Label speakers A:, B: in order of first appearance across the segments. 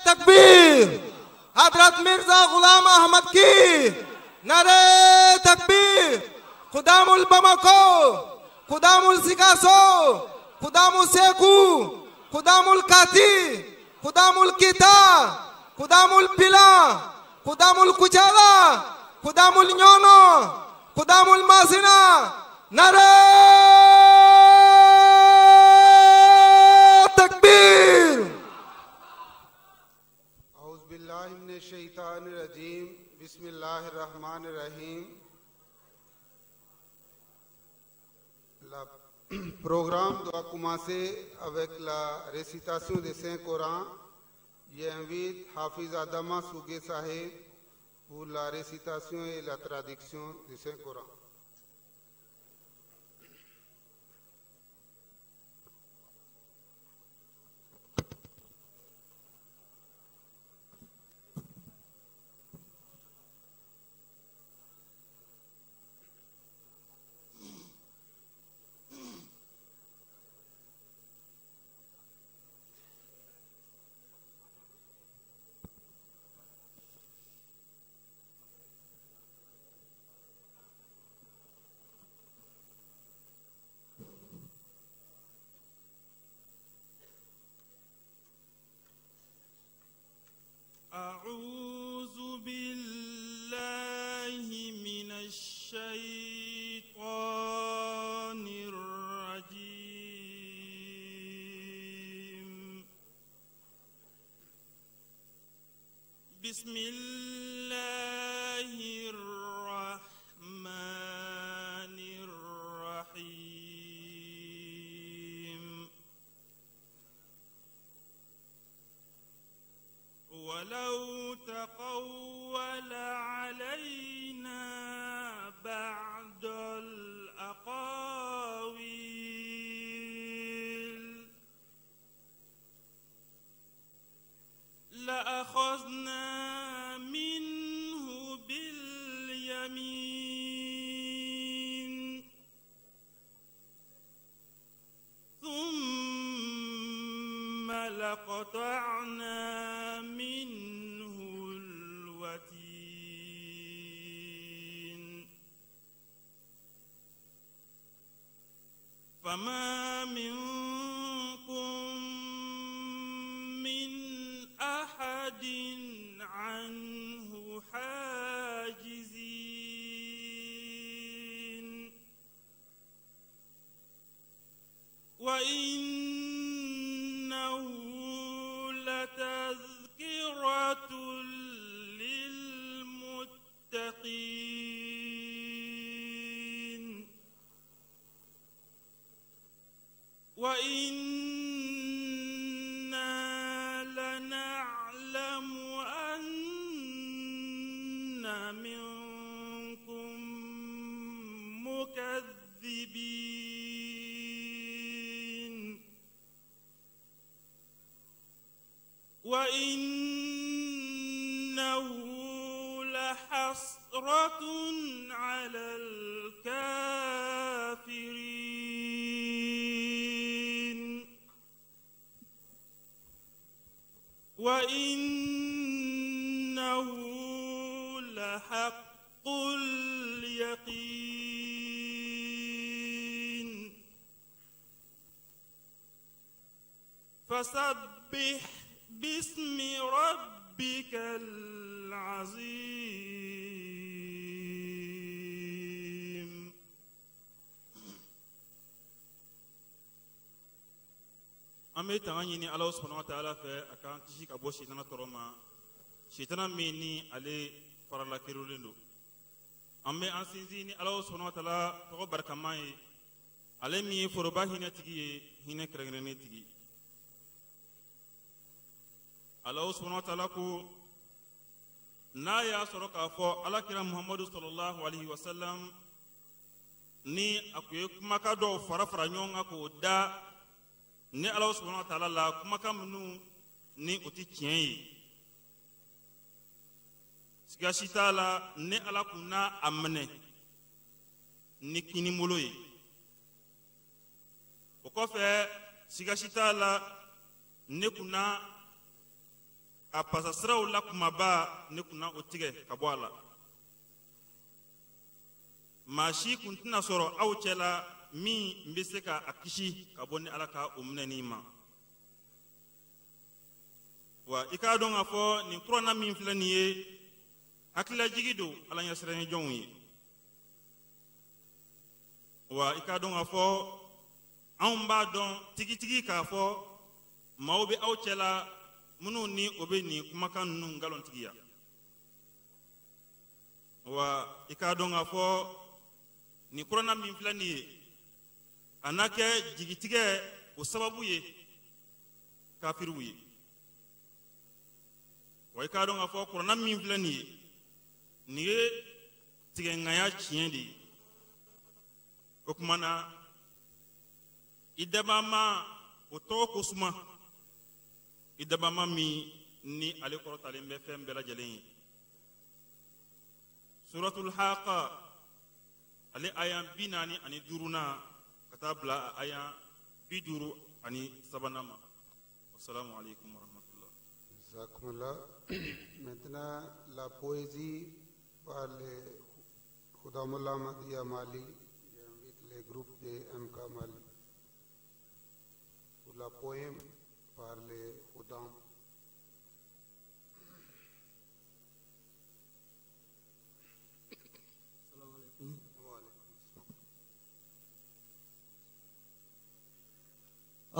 A: तकबीर हजरत मिर्जा गुलाम अहमद की नारे तकबीर। खुदामुल बमाको, खुदामुल सिकासो, खुदामुल सेकू, खुदामुल काती, खुदामुल किता, खुदामुल पिला, खुदामुल कुचाला, खुदामुल न्योनो, खुदामुल मासिना। नारे तकबीर।
B: औज़ुबिल्लाहि मिनश्शैतानिर्रजीम। बिस्मिल्लाहिर्रहमानिर्रहीम। La programme doit commencer avec la récitation des Saint Coran. J'invite Hafiz Adama Sougué Sahib pour la récitation et la traduction du Saint-Coran.
C: أعوذ بالله من الشيطان الرجيم. بسم الله الرحمن الرحيم. ولو تقول علينا بعض الأقاويل لأخذنا منه باليمين ثم لقطعنا منه الوتين. فما منكم من أحد عنه حاجزين. وإنه لتذكرة للمتقين. وإنا لنعلم أن منكم مكذبين. وإنه لحسرة على الكافرين. وإنه لحق اليقين. فسبح باسم ربك العظيم.
D: An bɛ tanga ɲini Ala subahana wa taala fɛ a k'an kisi ka bɔ sitana tɔɔrɔ ma, sitana min ni ale farala kerulen don. An bɛ an sinsin ni Ala subahana wa taala tɔgɔ barikama ye, ale min ye foroba hinɛ tigi ye, hinɛ kɛrɛnkɛrɛnnen tigi. Ala subahana wa taala ko n'a y'a sɔrɔ k'a fɔ Ala kira Muhamadu sallallahu alaihi wa sallam ni a kun ye kumakan dɔw fara fara ɲɔgɔn kan k'o da ni Ala subahana wa taala la, kumakan minnu ni o tɛ tiɲɛ ye, siga si t'a la ni Ala kun n'a a minɛ ni kinibolo ye. O kɔfɛ siga si t'a la ne kun n'a A pasasiraw la kumaba ne kunna o tigɛ ka bɔ a la. Maa si kun tɛna sɔrɔ aw cɛ la min bɛ se ka a kisi ka bɔ ni Ala ka o minɛni ma. Wa i k'a dɔn k'a fɔ nin kuranna min filɛ nin ye, hakililajigi don Ala ɲɛsiranɲɛ jɔnw ye. Wa i k'a dɔn k'a fɔ anw b'a dɔn tigitigi k'a fɔ maaw bɛ aw cɛ la minnu ni o bɛ nin kumakan ninnu nkalontigiya. Wa i k'a dɔn k'a fɔ nin kuranna min filɛ nin ye, a na kɛ jigitigɛ o sababu ye kafiriw ye. Wa i k'a dɔn k'a fɔ kuranna min filɛ nin ye, nin ye tigɛŋaya tiɲɛ de ye. O tuma na i dabama o tɔgɔ ko suma, i dabama min ni ale kɔrɔtalen bɛ fɛn bɛɛ lajɛlen ye. Suratul Haqa ale aya 45na ka taa bila a aya 53nan ma. Wassalamu alaikum warahmatullah.
B: Jazakumullah. Maintenant, la poésie par le Khudamullah Ahmadiyya Mali. J'invite les groupes de MK Mali pour la poème par les Khudam.
E: Assalamu alaikum.
B: Wa alaikum assalam.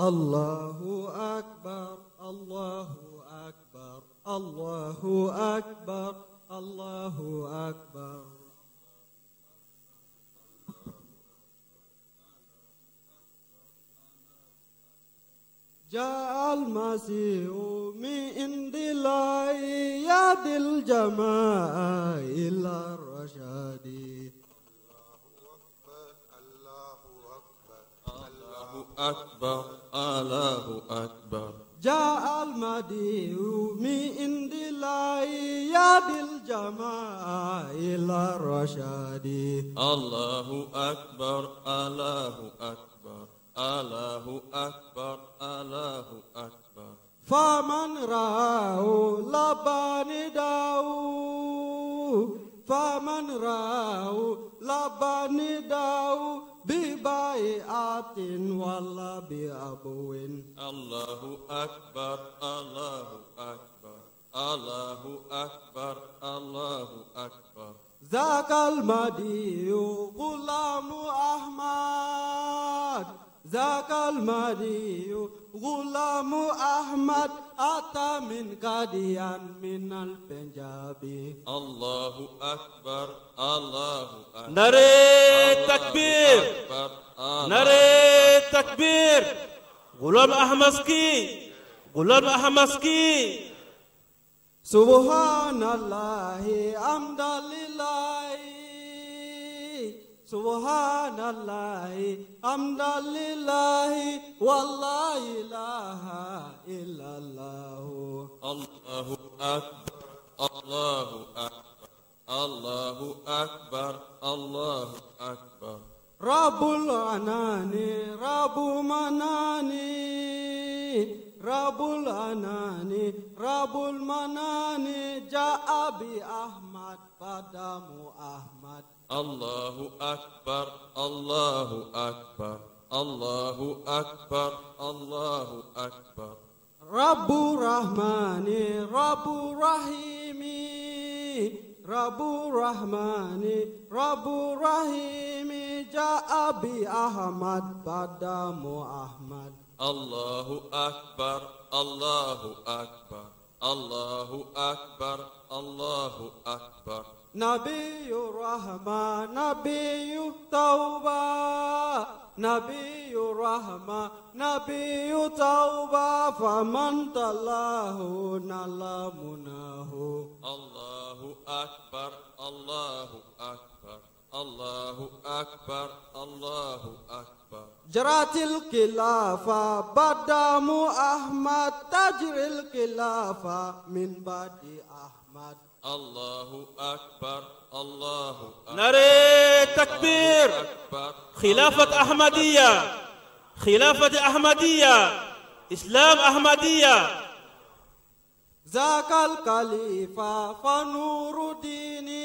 E: Allahu Akbar, Allahu Akbar, Allahu Akbar, Allahu Akbar. جاء المسيح من عند الله يهدي الجماعة إلى الرشاد.
B: الله أكبر، الله أكبر، الله أكبر.
E: جاء المهدي من عند الله يهدي الجماعة إلى الرشاد.
B: الله أكبر، الله أكبر، الله أكبر، الله أكبر.
E: فمن رآه لبى نداءه، فمن رآه لبى نداءه ببيعة ولا بأبو.
B: الله أكبر، الله أكبر، الله أكبر، الله أكبر.
E: ذاك المهدي غلام أحمد، ذاك المهدي غلام أحمد أتى من قاديان من البنجاب.
B: الله أكبر، الله أكبر.
F: ناري تكبير، ناري تكبير. غلام أحمد سكي، غلام أحمد سكي.
E: سبحان الله حمد لله، سبحان الله حمد لله، والله لا إله إلا الله.
B: الله أكبر، الله أكبر، الله أكبر، الله أكبر.
E: رب العنان رب منان، رب العنان رب المنان، جاء بأحمد فدام أحمد.
B: الله أكبر، الله أكبر، الله أكبر، الله أكبر.
E: رب الرحمن رب الرحيم، رب الرحمن رب الرحيم، جاء بأحمد فدام أحمد.
B: الله أكبر، الله أكبر، الله أكبر، الله أكبر.
E: نبي الرحمة نبي التوبة، نبي الرحمة نبي التوبة، فمن تلاه نال مناه.
B: الله أكبر، الله أكبر، الله أكبر، الله أكبر.
E: جرت الخلافة بدام أحمد، تجري الخلافة من بعد أحمد.
B: الله أكبر، الله أكبر.
F: ناري تكبير. خلافة أحمدية، خلافة أحمدية، إسلام أحمدية.
E: ذاك الخليفة فنور ديني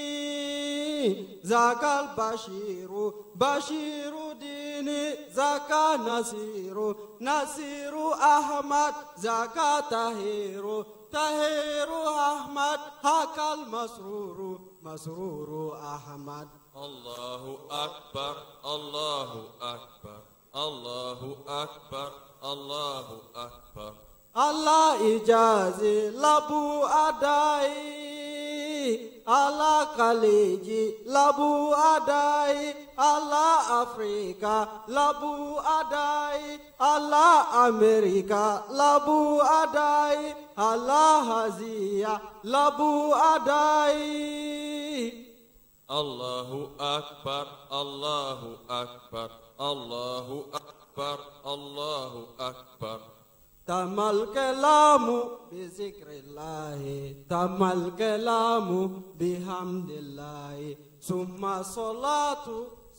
E: ذاك البشير بشير ديني ذاك نصير نصير أحمد ذاك طهير طهير أحمد هاك المسرور مسرور أحمد.
G: الله أكبر الله أكبر الله أكبر الله أكبر.
E: الله إجازي لابو أداي الله خليجي لابو أداي الله أفريقيا لابو أداي الله أمريكا لابو أداي الله آسيا لابو أداي.
G: الله أكبر الله أكبر الله أكبر الله أكبر.
E: تم الكلام بذكر الله تم الكلام بحمد الله ثم صلاة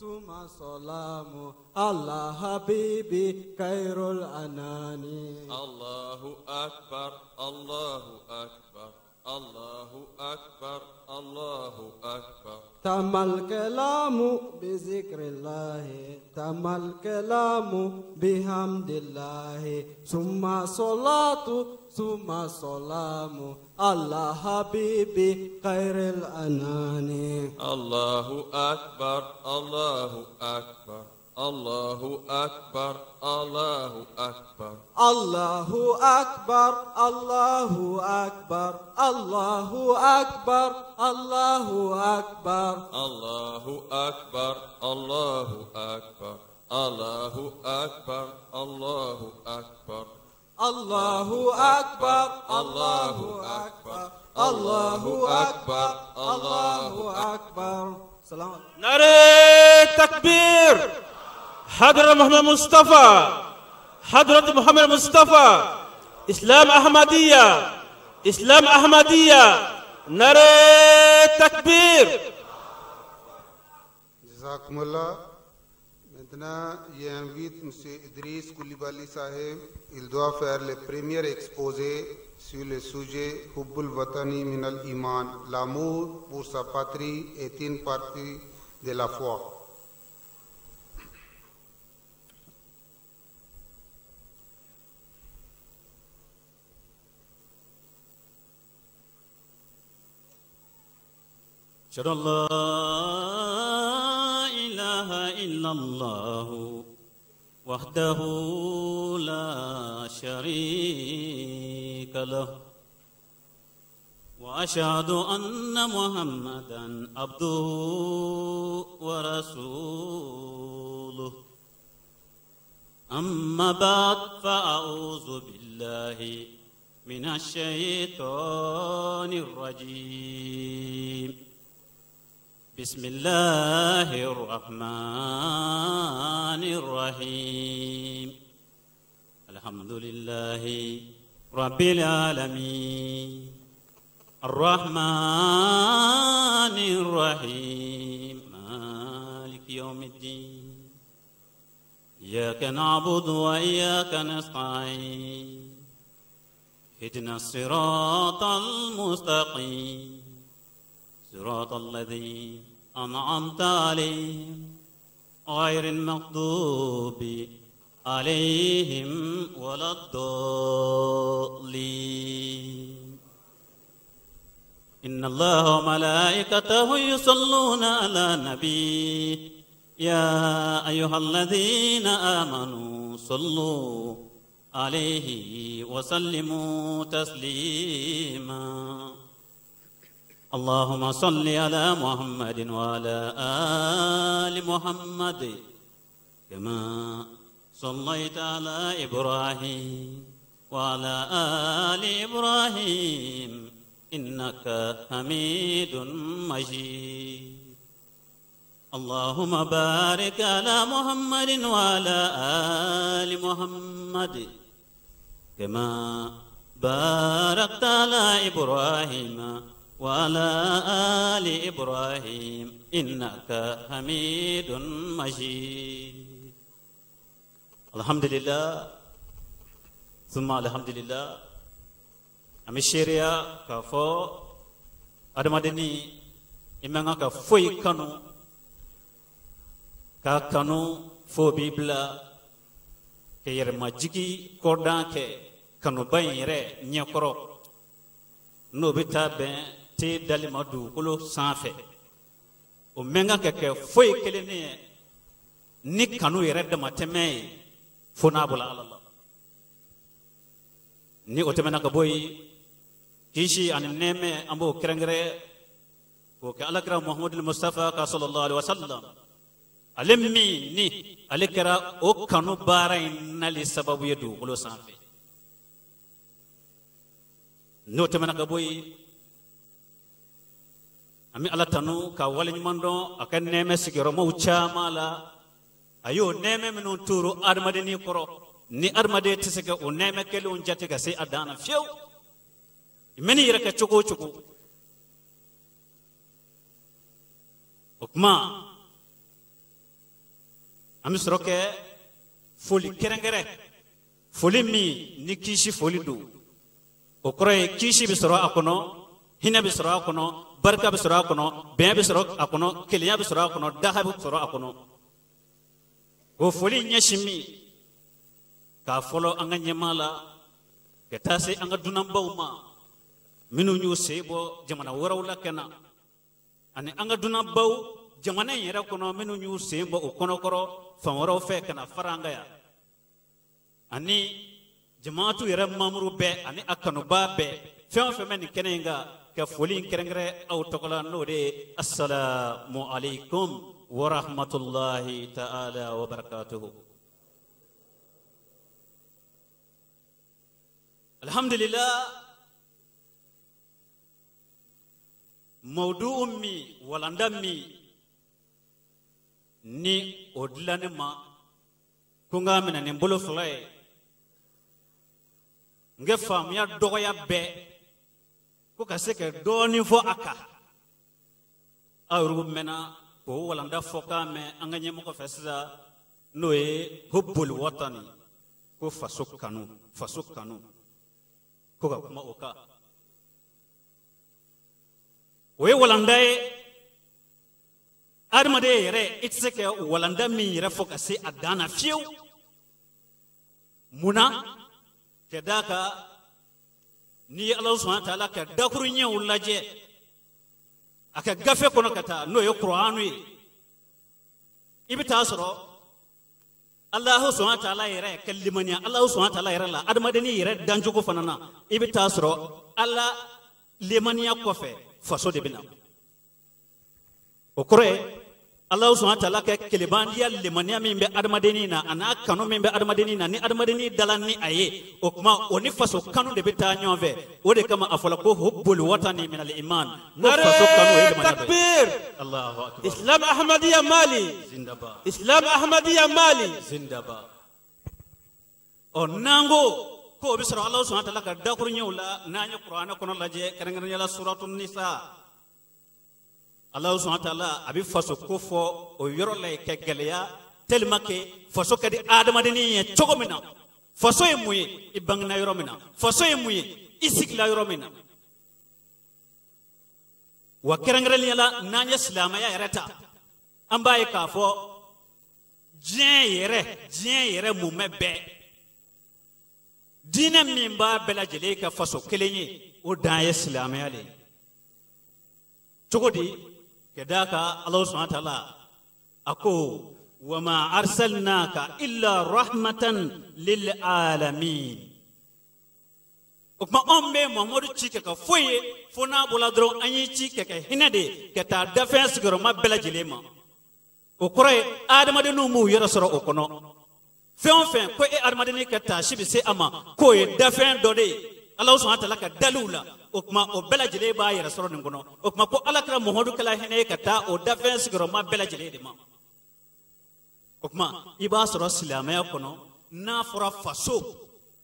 E: ثم سلام على حبيبي خير الأنام.
G: الله أكبر الله أكبر الله أكبر الله أكبر.
E: تم الكلام بذكر الله تم الكلام بحمد الله ثم صلاة ثم سلام على حبيبي خير الأنام.
G: الله أكبر الله أكبر الله أكبر الله أكبر.
E: الله أكبر الله أكبر الله أكبر الله أكبر.
G: الله أكبر الله أكبر الله أكبر الله أكبر.
E: الله أكبر الله أكبر الله أكبر الله أكبر. سلام.
F: نعرة تكبير حضرة محمد مصطفى حضرة محمد مصطفى إسلام أحمدية إسلام أحمدية. نعرة تكبير.
B: جزاكم الله. Maintenant, j'invite M. Idriss Koulibaly Saheb. Il doit faire le premier exposé sur le sujet Hubbul Watani Minal Iman. L'amour pour sa patrie est une partie de la foi.
H: أشهد أن لا إله إلا الله وحده لا شريك له وأشهد أن محمدا عبده ورسوله. أما بعد فأعوذ بالله من الشيطان الرجيم. بسم الله الرحمن الرحيم. الحمد لله رب العالمين الرحمن الرحيم مالك يوم الدين إياك نعبد وإياك نستعين اهدنا الصراط المستقيم صراط الذين أنعمت عليهم غير المغضوب عليهم ولا الضالين. إن الله وملائكته يصلون على النبي يا أيها الذين آمنوا صلوا عليه وسلموا تسليما. اللهم صل على محمد وعلى آل محمد كما صليت على إبراهيم وعلى آل إبراهيم إنك حميد مجيد. اللهم بارك على محمد وعلى آل محمد كما باركت على إبراهيم وعلى آل إبراهيم إنك حميد مجيد. الحمد لله ثم الحمد لله. An bɛ seereya k'a fɔ adamadenni i man kan ka foyi kanu k'a kanu f'o b'i bila ka yɛrɛmajigi kɔdan kɛ kanuba in yɛrɛ ɲɛkɔrɔ n'o bɛ taa bɛn te dali ma dugukolo sanfɛ o man kan ka kɛ foyi kelen ye ni kanu yɛrɛ damatɛmɛ ye fo n'a bɔra Ala la. Ni o tɛmɛna ka bɔ yen kisi ani nɛɛmɛ an b'o kɛrɛnkɛrɛn k'o kɛ Alakira Muhamadu Mustafa ka sallallahu alaihi wa sallam ale min ni ale kɛra o kanu baara in nali sababu ye dugukolo sanfɛ. N'o tɛmɛna ka bɔ yen an bɛ Ala tanu ka waleɲuman dɔn a ka nɛɛmɛ sigiyɔrɔmaw caman la. A y'o nɛɛmɛ minnu turu adamadenni kɔrɔ ni adamaden tɛ se ka o nɛɛmɛ kelenw jate ka se a dan na fiyewu. I mɛn'i yɛrɛ kɛ cogo o cogo. O tuma an bɛ sɔrɔ kɛ foli kɛrɛnkɛrɛn foli min ni kisi foli don o kɔrɔ ye kisi bɛ sɔrɔ a kɔnɔ hinɛ bɛ sɔrɔ a kɔnɔ barika bɛ sɔrɔ a kɔnɔ bɛn bɛ sɔrɔ a kɔnɔ kelenya bɛ sɔrɔ a kɔnɔ daha bɛ sɔrɔ a kɔnɔ. O foli ɲɛsin min k'a fɔlɔ an ka ɲɛmaa la ka taa se an ka dunanbaw ma minnu y'u sen bɔ jamana wɛrɛw la ka na ani an ka dunanbaw jamana in yɛrɛ kɔnɔ minnu y'u sen bɔ o kɔnɔkɔrɔ fan wɛrɛw fɛ ka na fara an kan yan ani jamaatu yɛrɛ mamuru bɛɛ ani a kanubaa bɛɛ fɛn o fɛn bɛ nin kɛnɛ in kan ka foli in kɛrɛnkɛrɛn aw tɔgɔ la n'o de ye asalamu aleykum wa rahmatulahi ta'ala wa barakatuhu. Alhamdulillah mawdu'u min walanda min ni o dila ne ma ko n k'a minɛ ni bolo fila ye n kɛ faamuya dɔgɔya bɛɛ ko ka se ka dɔɔnin fɔ a kan. Aw yɛrɛ mɛnna k'o walanda fɔkan mɛn an ka ɲɛmɔgɔ fɛ sisan n'o ye hubbul watani ko faso kanu faso kanu ko ka kuma o kan. O ye walanda ye adamaden yɛrɛ i tɛ se ka walanda min yɛrɛ fɔ ka se a dan na fiyewu. Munna ka d'a kan n'i ye Ala subahana taala ka dakuru ɲɛw lajɛ a ka gafe kɔnɔ ka taa n'o ye Kuranu ye i bɛ taa sɔrɔ Alahu subahana taala yɛrɛ ka limaniya Alahu subahana taala yɛrɛ la adamadenni yɛrɛ dancogo fana na i bɛ taa sɔrɔ Ala limaniya kɔfɛ faso de bɛ na. O kɔrɔ ye Alahu subahana taala ka kelebandiya limaniya min bɛ adamadenni na a n'a kanu min bɛ adamadenni na ni adamadenni dala ni a ye o tuma o ni faso kanu de bɛ taa ɲɔgɔn fɛ. O de kama a fɔla ko hubbul watani minal iman ko faso kanu o ye limaniya dɔ ye. Allahu akbar.
F: Islam Ahmadiyya Mali.
H: Zindaba.
F: Islam Ahmadiyya Mali.
H: Zindaba. Ɔ n'an ko k'o bɛ sɔrɔ Alahu subahana taala ka dakuru ɲɛw la n'an ye kuranɛ kɔnɔ lajɛ kɛrɛnkɛrɛnnenya la suratu nisa Alahu subahana taala a bɛ faso ko fɔ o yɔrɔ la yen ka gɛlɛya tellement que faso ka di adamadenni ye cogo min na. Faso ye mun ye i bangena yɔrɔ min na, faso ye mun ye i sigila yɔrɔ min na. Wa kɛrɛnkɛrɛnnenya la n'an ye silamɛya yɛrɛ ta an b'a ye k'a fɔ diɲɛ yɛrɛ mumɛ bɛɛ diinɛ min b'a bɛɛ lajɛlen ka faso kelen ye o dan ye silamɛya de ye. Cogo di ka d'a kan Alahu subahana taala a ko wama arsalnaka illa rahmatan lil alamin. O tuma anw bɛ Muhamadu ci ka kɛ foyi ye fo n'a bɔra dɔrɔn an y'i ci ka kɛ hinɛ de ye ka taa dafɛn sigiyɔrɔma bɛɛ lajɛlen ma. O kɔrɔ ye adamadenninw m'u yɛrɛ sɔrɔ o kɔnɔ. Fɛn o fɛn ko e adamadennin ka taasi bɛ se a ma k'o ye dafɛn dɔ de ye Alahu subahana taala ka daliw la o tuma o bɛɛ lajɛlen b'a yɛrɛ sɔrɔ nin kɔnɔ. O tuma ko Ala kɛra Muhamadu kɛla hinɛ ye ka taa o dafɛn sigiyɔrɔma bɛɛ lajɛlen de ma. O tuma i b'a sɔrɔ silamɛya kɔnɔ n'a fɔra faso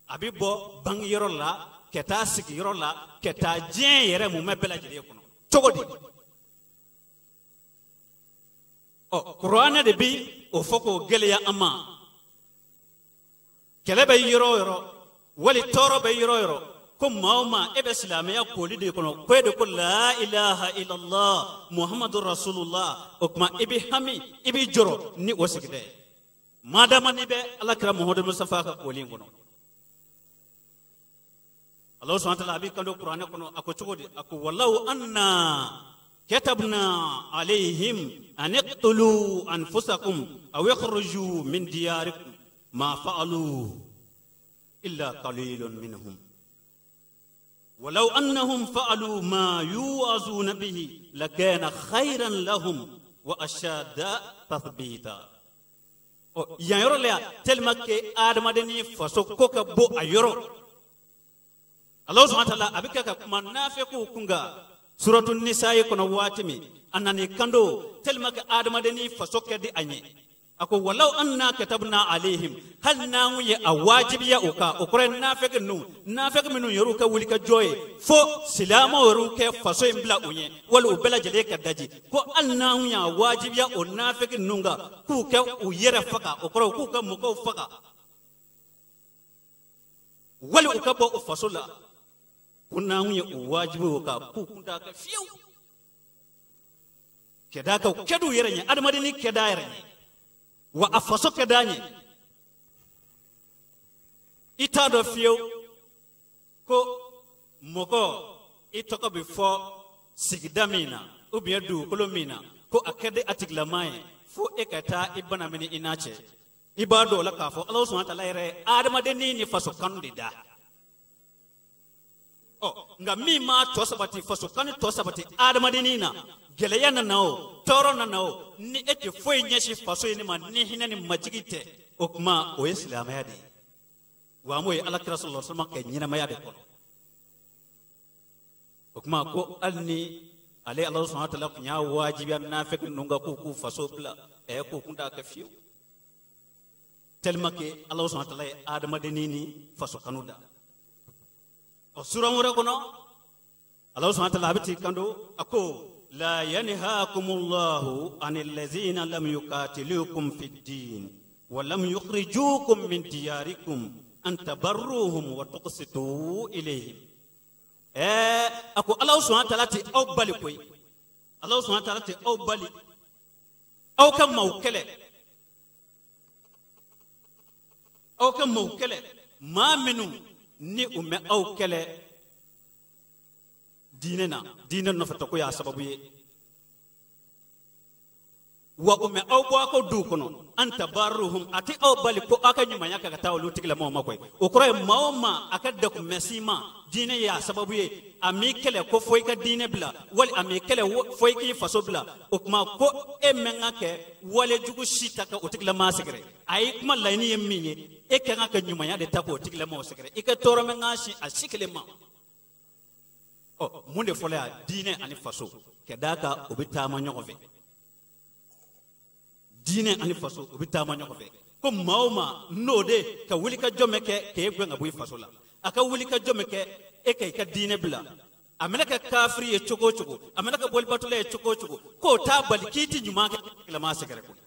H: a bɛ bɔ bangeyɔrɔ la ka taa sigiyɔrɔ la ka taa diɲɛ yɛrɛ mumɛ bɛɛ lajɛlen kɔnɔ. Cogo di? Ɔ kuranɛ de bi o fɔ k'o gɛlɛya an ma. Kɛlɛ bɛ yɔrɔ o yɔrɔ wali tɔɔrɔ bɛ yɔrɔ o yɔrɔ Ko maa o maa e bɛ silamɛya koli de kɔnɔ ko e de ko la ilaha illallah muhammadu rasulullah, o tuma i bɛ hami, i bɛ jɔrɔ ni o sigida ye madama n'i bɛ alakira Muhammadu Mustafa ka koli in kɔnɔ. Allah subhanahu wa ta'ala a b'i kanto kuranɛ kɔnɔ, a ko cogo di? A ko walaw anna katabna alayhim an iqtulu anfusakum aw ikhruju min diyarikum ma fa'alu illa qalilun minhum ولو أنهم فعلوا ما يوعظون به لكان خيرا لهم وأشد تثبيتا. Yan yɔrɔ la yan, tellement que adamadenni faso ko ka bon a yɔrɔ, Alahu subahana taala a bɛ kɛ ka kuma nafɛkiw kun kan suratu nisayi kɔnɔ waati min a nan'i kanto, tellement que adamadenni faso kɛ di a ɲɛ, a ko walaw anna katabna alayhim, hali n'an ye a wajibiya o kan, o kɔrɔ ye nafɛki ninnu, nafɛki minnu yɛrɛw ka wuli ka jɔ ye fo silamɛw yɛrɛw kɛ faso in bila u ɲɛ wali u bɛɛ lajɛlen ka daji, ko hali n'an y'a wajibiya o nafɛki ninnu kan k'u kɛ u yɛrɛ faga, o kɔrɔ k'u ka mɔgɔw faga wali u ka bɔ o faso la, ko n'an ye o wajibi o kan k'u kun t'a kɛ fiyewu. Kɛda kan o kɛd'u yɛrɛ ɲɛ, adamadenni kɛda yɛrɛ ɲɛ wa a faso kɛ d'a ɲɛ. I t'a dɔn fiyewu ko mɔgɔ i tɔgɔ bɛ fɔ sigida min na ou bien dugukolo min na ko a kɛ di a tigilama ye fo e ka taa i bana minɛ i n'a cɛ. I b'a dɔn o la k'a fɔ Alahu subahana taala yɛrɛ ye adamadenni ni faso kanu de da. Ɔ nka min m'a tɔ sabati, faso kanu tɔ sabati adamadenni na, gɛlɛya nana o, tɔɔrɔ nana o, ni e tɛ foyi ɲɛsin faso in ma ni hinɛ ni majigi tɛ, o tuma o ye silamɛya de ye. Wa an b'o ye alakira sallallahu alaihi wasallam kɛ ɲɛnamaya de kɔnɔ. O tuma ko hali ni ale Alahu subahana taala tun y'a wajibiya nafɛki ninnu kan k'u k'u faso bila, k'u kun t'a kɛ fiyewu. Tellement que Alahu subahana taala ye adamadenni ni faso kanu da. Ɔ suran wɛrɛ kɔnɔ, Alahu subahana taala a bɛ t'i kanto, a ko لا ينهاكم الله عن الذين لم يقاتلوكم في الدين ولم يخرجوكم من دياركم أن تبروهم وتقسطوا إليهم. أكو الله سبحانه وتعالى تي أو بالي كوي، الله سبحانه وتعالى تي أو بالي أو كم موكلة، أو كم موكلة ما منو ني أم أو كله diinɛ na, diinɛ nɔfɛ tɔgɔ y'a sababu ye wa o mɛ aw bɔ aw ka duw kɔnɔ an tabaruhum, a tɛ aw bali ko aw ka ɲumanya kɛ ka taa olu tigilamɔgɔw ma koyi. O kɔrɔ ye maa o maa a ka degun mɛsi ma diinɛ y'a sababu ye, a m'i kɛlɛ ko fo i ka diinɛ bila wali a m'i kɛlɛ fo i k'i faso bila, o tuma ko e mɛn ka kɛ walejugu si ta ka o tigilamaa sɛgɛrɛ. A ye kuma laɲini ye min ye, e ka kan ka ɲumanya de ta k'o tigilamɔgɔ sɛgɛrɛ, i ka tɔɔrɔ mɛn ka si a si kelen ma. Ɔ mun de fɔlɔ yan? Diinɛ ani faso ka d'a kan o bɛ taama ɲɔgɔn fɛ. Diinɛ ani faso o bɛ taama ɲɔgɔn fɛ. Ko maa o maa n'o de ka wuli ka jɔ min kɛ k'e gɛn ka bɔ i faso la, a ka wuli ka jɔ min kɛ e ka i ka diinɛ bila, a mana kɛ kafiri ye cogo o cogo, a mana kɛ bolibatɔla ye cogo o cogo, k'o t'a bali k'i ti ɲuman kɛ tilama sɛgɛrɛ koyi.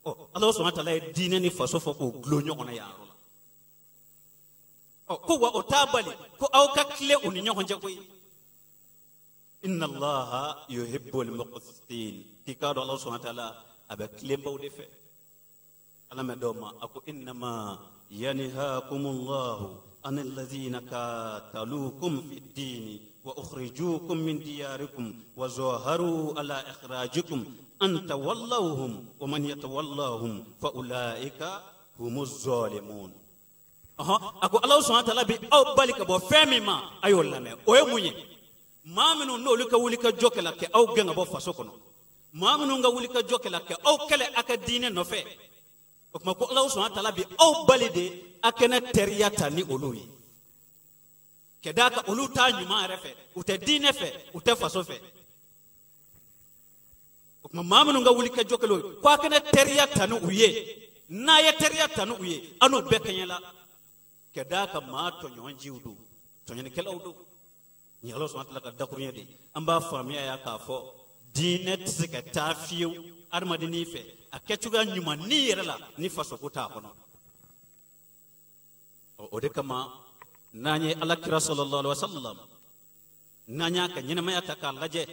H: Ɔ Alahu subahana taala ye diinɛ ni faso fɔ k'o gulon ɲɔgɔn na yan yɔrɔ la. Ɔ ko wa o t'a bali ko aw ka tile u ni ɲɔgɔn cɛ koyi. Inna Allaha yuhibbul muqsitin, k'i k'a dɔn Alahu subahana taala a bɛ tilenbaw de fɛ. Ala mɛ dɔw ma a ko innama yanhakumullahu anil ladzina qataluukum fid dini wa ukhrijukum min diyarikum wa zaharu ala ikhrajikum an tawallawhum wa man yatawallahum fa ulaika humuz zalimun. A ko Alahu subahana taala bi aw bali ka bɔ fɛn min ma, a y'o lamɛn. O ye mun ye? Maa minnu n'olu ka wuli ka jɔ kɛla kɛ aw gɛn ka bɔ faso kɔnɔ, maa minnu ka wuli ka jɔ kɛla kɛ aw kɛlɛ a ka diinɛ nɔfɛ, o tuma ko Alahu subahana taala bi aw bali de a kɛnɛ teriya ta ni olu ye, ka d'a kan olu t'a ɲuman yɛrɛ fɛ, u tɛ diinɛ fɛ, u tɛ faso fɛ. O tuma maa minnu ka wuli ka jɔ kɛla o ye, ko a kɛnɛ teriya ta ni u ye, n'a ye teriya ta ni u ye, an n'u bɛɛ kɛɲɛ la, ka d'a kan maa tɔɲɔnjiw don, tɔɲɔnikɛlaw don. Nin ye Alahu subahana taala ka dakuruɲɛ de ye. An b'a faamuya ya k'a fɔ diinɛ tɛ se ka taa fiyewu adamadennin fɛ a kɛcogoya ɲuman ni yɛrɛ la ni fasoko t'a kɔnɔ. O de kama n'an ye Ala kira sallallahu alaihi wasallam, n'an y'a ka ɲɛnamaya ta k'a lajɛ,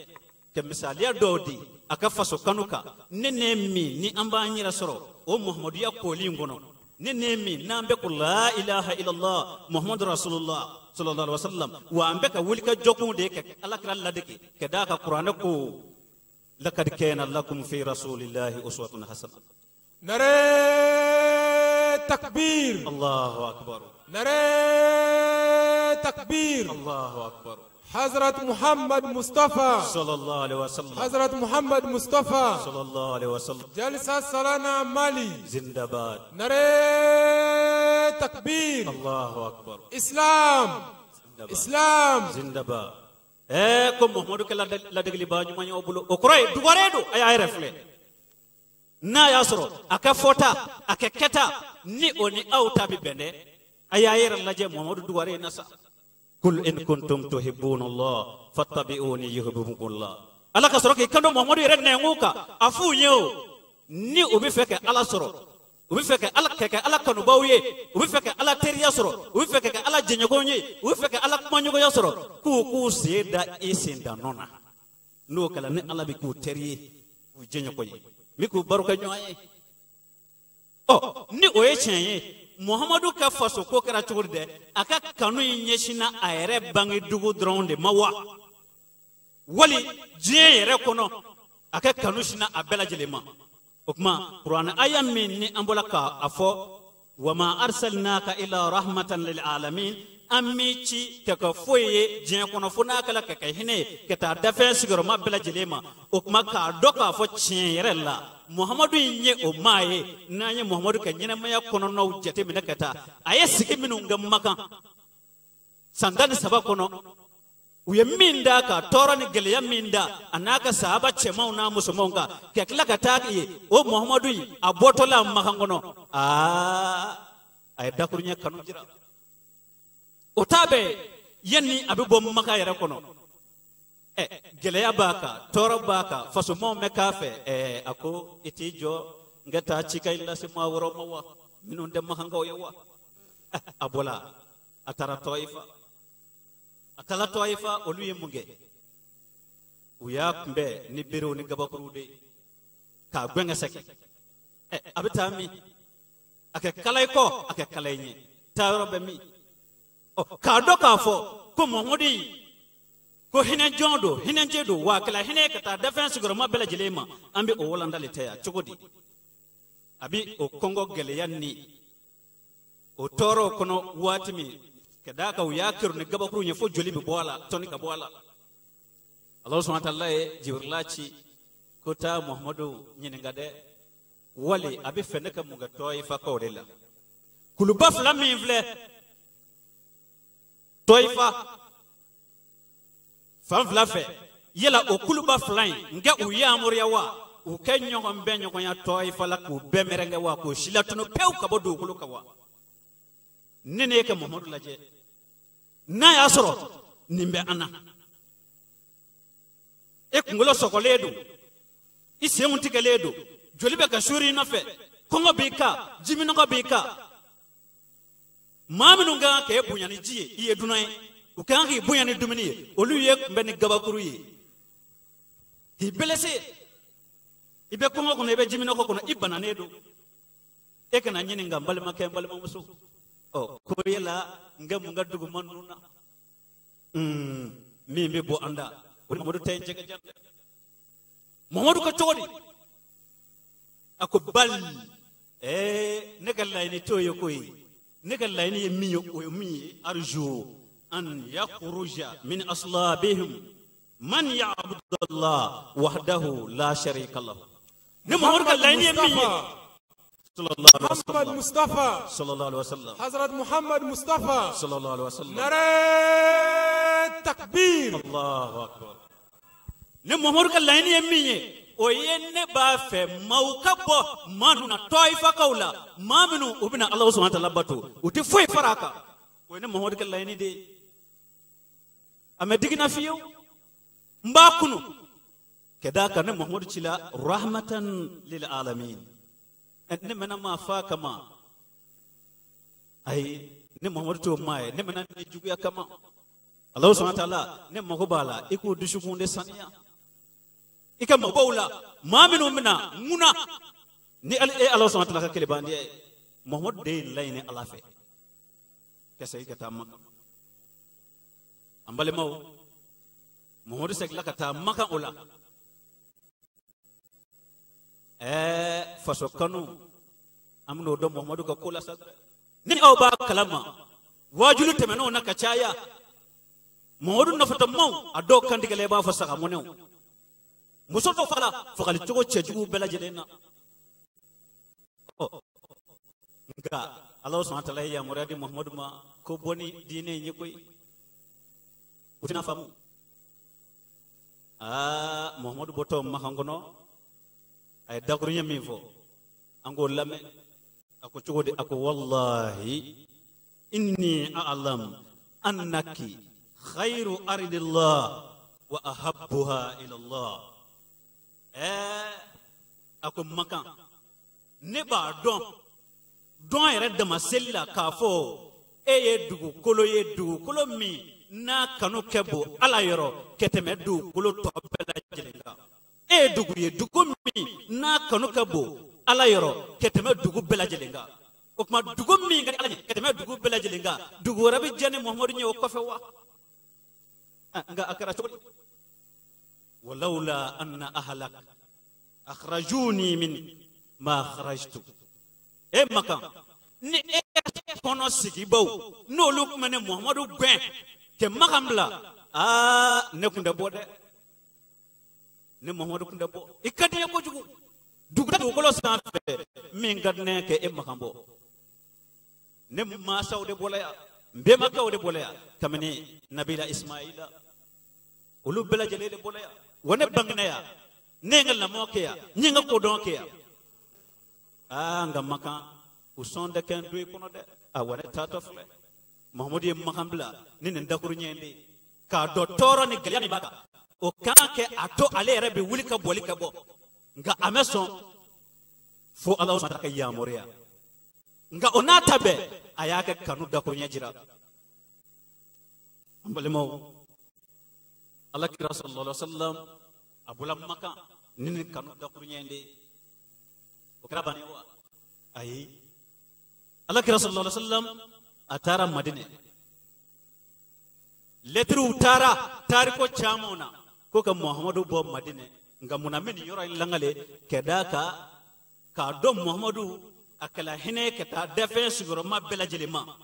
H: ka misaliya dɔw di a ka faso kanu kan, ne ne min ni an b'an yɛrɛ sɔrɔ o Muhamaduya kooli in kɔnɔ, ne ne min n'an bɛ ko la ilaha illallah Muhammadu rasulullah sallallahu alaihi wasallam, wa an bɛ ka wuli ka jɔkunw de kɛ Ala kira ladege ka d'a kan Kuranɛ ko laqad kana lakum fi rasulillahi uswatun hasana.
A: Nare takbir.
H: Allahu akbar.
A: Nare takbir.
H: Allahu akbar.
A: Hazrat Muhammad Mustafa
H: sallallahu alaihi wasallam.
A: Hazrat Muhammad Mustafa
H: sallallahu alaihi wasallam.
A: Jalsa Salana Mali
H: Zindabad.
A: Nare takbir.
H: Allahu akbar.
A: Islam.
H: Zindabad.
A: Islam.
H: Zindabad. Ko Muhammadu kɛ ladegeliba ɲuman ye aw bolo, o kɔrɔ ye dugare don, a y'a yɛrɛ filɛ. N'a y'a sɔrɔ a ka fɔta, a ka kɛta, ni o ni aw ta bɛ bɛn dɛ, a y'a yɛrɛ lajɛ Muhammadu dugare na sa. Kul in kuntum tuhibbuna Allah fattabi'uni yuhibbukum Allah. Ala ka sɔrɔ k'i kanto Muhammadu yɛrɛ nɛnkun kan, a f'u ye o, ni u bɛ fɛ ka Ala sɔrɔ, u bɛ fɛ ka Ala kɛ Ala kanubaw ye, u bɛ fɛ ka Ala teriya sɔrɔ, u bɛ fɛ ka kɛ Ala jɛɲɔgɔn ye, u bɛ fɛ ka Ala kumaɲɔgɔnya sɔrɔ, k'u sen da i sen da nɔ na. N'o kɛra ni Ala bɛ k'u teri ye, k'u jɛɲɔgɔn ye, min k'u baro kɛ ɲɔgɔn ye. Ɔ ni o ye tiɲɛ ye, Muhammadu ka faso ko kɛra cogo di dɛ, a ka kanu in ɲɛsinna a yɛrɛ bangedugu dɔrɔn de ma wa, wali diɲɛ yɛrɛ kɔnɔ a ka kanu sinna a bɛɛ lajɛlen ma. O tuma Kuranɛ aya min ni an bɔra k'a fɔ wa ma arsalnaka illa rahmatan lil alamin, an m'i ci ka kɛ foyi ye diɲɛ kɔnɔ fo n'a kɛla ka kɛ hinɛ ye ka taa dafɛn sigiyɔrɔma bɛɛ lajɛlen ma. O tuma k'a dɔn k'a fɔ tiɲɛ yɛrɛ la Muhammadu in ye o maa ye. N'an ye Muhammadu ka ɲɛnamaya kɔnɔnaw jateminɛ ka taa, a ye sigi minnu kɛ Makan san 13 kɔnɔ, u ye min da ka tɔɔrɔ ni gɛlɛya min da a n'a ka sahaba cɛmanw n'a musomanw kan, ka tila ka taa ye o Muhammadu in a bɔtɔla Makan kɔnɔ, aa a ye dakuruɲɛ kanu jira. O t'a bɛɛ yanni a bɛ bɔ Makan yɛrɛ kɔnɔ, gɛlɛya b'a kan, tɔɔrɔ b'a kan, fasomaw bɛ k'a fɛ, a ko i t'i jɔ n ka taa cikan in lase maa wɛrɛw ma wa, minnu tɛ Makankaw ye wa. A bɔla a taara Tɔyifa. A taara Tɔyifa, olu ye mun kɛ? U y'a kunbɛn ni berew ni gabakuruw de ye k'a gɛn ka segin. A bɛ taa min? A kɛ kala i kɔ, a kɛ kala i ɲɛ, taayɔrɔ bɛ min? Ɔ k'a dɔn k'a fɔ ko Muhammadu in ko hinɛ jɔn don, hinɛjɛ don, wa a kɛla hinɛ ka taa dafɛn sigiyɔrɔma bɛɛ lajɛlen ma. An bɛ o walanda de ta yan cogo di? A bɛ o kɔngɔ gɛlɛya ni o tɔɔrɔw kɔnɔ waati min, ka d'a kan u y'a kɛrun ni gabakuru ye fo joli bɛ bɔ a la, tɔni ka bɔ a la. Alahu subahana taala ye Jibirila ci ko taa Muhammadu ɲininka dɛ, wali a bɛ fɛ ne ka mun kɛ Tɔyifakaw de la. Kuluba fila min filɛ Tɔyifa fan fila fɛ, yala o kuluba fila in nka u yamaruya wa u kɛ ɲɔgɔn bɛɛ ɲɔgɔnya Tɔyifa la k'u bɛɛ mɛrɛnkɛ wa, k'u silatunu pewu ka bɔ dugukolo kan wa? Ne ne ye ka Muhammadu lajɛ, n'a y'a sɔrɔ nin bɛ an na, e kunkolo sɔgɔlen don, i senw tigɛlen don, joli bɛ ka suuri i nɔfɛ, kɔngɔ b'i kan, jiminɔgɔ b'i kan, maa minnu ka kan k'e bonya ni ji ye, i ye dunan ye, u ka kan k'i bonya ni dumuni ye, olu ye kunbɛn ni gabakuru ye k'i belese. I bɛ kɔngɔ kɔnɔ, i bɛ jiminɔgɔ kɔnɔ, i bananen don, e kana ɲininka n balimakɛ, n balimamuso, ɔ ko yala n ka mun ka duguma ninnu na, min bɛ bɔ an da, o ni Muhammadu ta ye jɛgɛ jan dɛ. Muhammadu ko cogo di? A ko bali, ne ka laɲini t'o ye koyi, ne ka laɲini ye min ye, o ye min ye, arju an yakhruja min aslabihim man ya'budu Allah wahdahu la sharika lahu. Ne Muhammadu ka laɲini ye min ye, sallallahu alaihi
A: Muhammad
H: wasallam,
A: Mustafa
H: sallallahu alaihi wasallam,
A: Hazrat Muhammad Mustafa
H: sallallahu alaihi wasallam.
A: Nare takbir.
H: Allahu akbar. Ne Muhammadu ka laɲini ye min ye, o ye ne b'a fɛ maaw ka bɔ maa ninnu na, Tɔyifakaw la, maa minnu u bɛna Alahu subahana taala bato, u tɛ foyi fara a kan, o ye ne Muhammadu ka laɲini de ye. A ma digi n na fiyewu, n b'a kunu ka d'a kan ne Muhammadu cila rahmatan lil alamin. Ne mɛna maa fa kama, ayi. Ne Muhammadu t'o maa ye, ne bɛna ni juguya kama. Alahu subahana taala, ne mago b'a la i k'o dusukun de saniya. I ka mɔgɔw la, maa minnu bɛna ŋuna ni e Alahu subahana taala ka kelebandiya ye. Muhammadu de ye laɲini Ala fɛ ka segin ka taa Maka. An balimaw, Muhammadu seginna ka taa Maka o la. Faso kanu, an bɛn'o dɔn Muhammadu ka ko la sa dɛ. Ni aw b'a kalama, waajuli tɛmɛnenw na ka caya, Muhammadu nɔfɛtɔmaw a dɔw kantigɛla i b'a fɔ sagamɔnɛw. Muso dɔw fagala fagali cogo cɛjugu bɛɛ lajɛlen na. Nka Alahu subahana taala ye yamaruya di Muhammadu ma ko bɔ ni diinɛ in ye koyi. U tɛna faamu. Muhammadu bɔtɔ Makan kɔnɔ, a ye dakuruɲɛ min fɔ, an k'o lamɛn. A ko cogo di? A ko wallahi inni a'lam annaki khayru ardillah wa ahabbuha ila Allah. A ko Makan, ne b'a dɔn dɔn yɛrɛ dama seli la k'a fɔ e ye dugukolo ye, dugukolo min n'a kanu kɛ bon Ala yɔrɔ ka tɛmɛ dugukolo tɔ bɛɛ lajɛlen kan. E ye dugu ye, dugu min n'a kanu kɛ bon Ala yɔrɔ ka tɛmɛ dugu bɛɛ lajɛlen kan. O tuma dugu min ka di Ala ye ka tɛmɛ dugu bɛɛ lajɛlen kan, dugu wɛrɛ bɛ diya ni Muhammadu ye o kɔfɛ wa? Nka a kɛra cogo di? Walawla anna ahlak akhrajuni min ma kharajtu. E Makan, ni e kɔnɔ sigibaw n'olu tun bɛ ne Muhammadu gɛn kɛ Makan bila, ne kun tɛ bɔ dɛ. Ne Muhammadu kun tɛ bɔ. I ka di n ye kojugu. Dugu dugukolo sanfɛ min ka di ne ye kɛ e Makan bɔ. Ne mansaw de bɔla yan, n bɛnbakɛw de bɔla yan, kabini Nabila Ismaila, olu bɛɛ lajɛlen de bɔla yan. Wa ne bangena yan, ne ye n ka lamɔ kɛ yan, n ye n ka kodɔn kɛ yan. Nka Makan, u sɔn tɛ kɛ n don i kɔnɔ dɛ. Wa ne taatɔ filɛ. Muhammadu ye Makan bila ni nin dakuruɲɛ in de ye. K'a dɔn tɔɔrɔ ni gɛlɛya min b'a kan, o kan kɛ a to ale yɛrɛ bɛ wuli ka bɔli ka bɔ. Nka a mɛ sɔn fo Ala subahana taala ka yamaruya. Nka o n'a ta bɛɛ, a y'a kɛ kanu dakuruɲɛ jira. An balimaw, Ala kira sallallahu alaihi wa sallam a bɔla Makan ni nin kanu dakuruɲɛ in de ye. O kɛra bannen wa? Ayi. Ala kira sallallahu alaihi wa sallam a taara Madinɛ. Lɛtiriw taara tariko caman na ko ka Muhammadu bɔ Madinɛ. Nka munna bɛ nin yɔrɔ in langale ka d'a kan k'a dɔn Muhammadu a kɛla hinɛ ye ka taa dafɛn sigiyɔrɔma bɛɛ lajɛlen ma.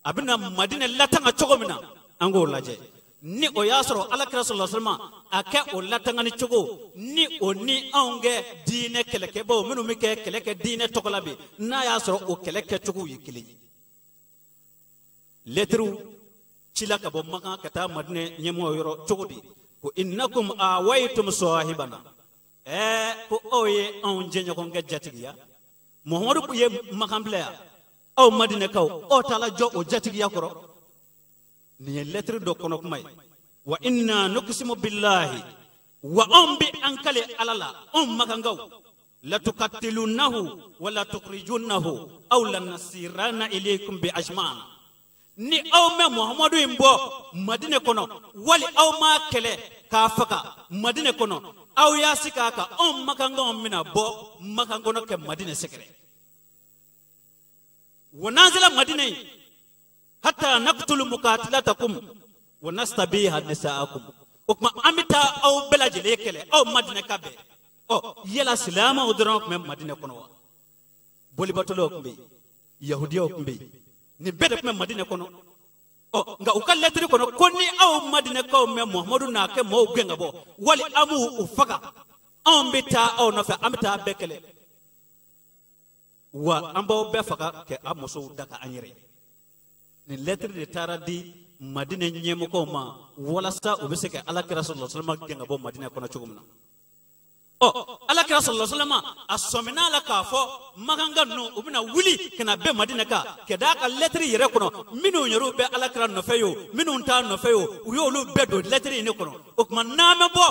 H: A bɛna Madinɛ latanga cogo min na, an k'o lajɛ. Ni o y'a sɔrɔ Ala kira sallallahu alaihi wa sallam a kɛ o latangani cogo ni o ni anw kɛ diinɛ kɛlɛkɛbaw minnu bɛ kɛ kɛlɛ kɛ diinɛ tɔgɔ la bi, n'a y'a sɔrɔ o kɛlɛ kɛcogow ye kelen ye. Lɛtiriw cila ka bɔ Makan ka taa Madinɛ ɲɛmɔgɔ yɔrɔ cogo di? Ko innakum awaytum sahibana. Ko aw ye anw jɛɲɔgɔn kɛ jatigiya. Muhammadu ye Makan bila yan, aw Madinɛkaw, aw taara jɔ o jatigiya kɔrɔ. Nin ye lɛtiri dɔ kɔnɔ kuma ye. Wa inna nuqsimu billahi, wa anw bɛ an kale Ala la, anw Makankaw, latuqatilunahu wa latukhrijunnahu aw lanasirana ilaykum bi ajma'ana. Ni aw mɛ Muhammadu in bɔ Madinɛ kɔnɔ, wali aw m'a kɛlɛ k'a faga Madinɛ kɔnɔ, aw y'a sigi a kan, anw Makankaw bɛna bɔ Makan kɔnɔ kɛ Madinɛ sɛgɛrɛ. Wa n'an sera Madinɛ yen, hatta naqtulu muqatilatakum wa nastabiha nisaakum. O tuma an bɛ taa aw bɛɛ lajɛlen kɛlɛ, aw Madinɛ ka bɛn. Yala silamɛw dɔrɔn tun bɛ Madinɛ kɔnɔ wa? Bolibatɔlaw tun bɛ yen, yahudiyaw tun bɛ yen, nin bɛɛ de tun bɛ Madinɛ kɔnɔ. Nka u ka lɛtiri kɔnɔ ko ni aw Madinɛkaw mɛn Muhammadu n'a kɛ maaw gɛn ka bɔ, wali an b'u u faga, anw bɛ taa aw nɔfɛ, an bɛ taa bɛɛ kɛlɛ. Wa an b'aw bɛɛ faga kɛ a musow da ka an yɛrɛ ye. Nin lɛtiri de taara di Madinɛ ɲɛmɔgɔw ma walasa u bɛ se ka Ala kira sallallahu alaihi wa sallam gɛn ka bɔ Madinɛ kɔnɔ cogo min na. Ala kira sallallahu alaihi wa sallam a sɔmina la k'a fɔ Makanka ninnu u bɛna wuli ka na bɛn Madinɛ kan ka d'a ka lɛtiri yɛrɛ kɔnɔ, minnu yɛrɛw bɛ Ala kira nɔfɛ ye o, minnu t'a nɔfɛ ye o, u y'olu bɛɛ don lɛtiri in de kɔnɔ. O tuma n'an bɛ bɔ,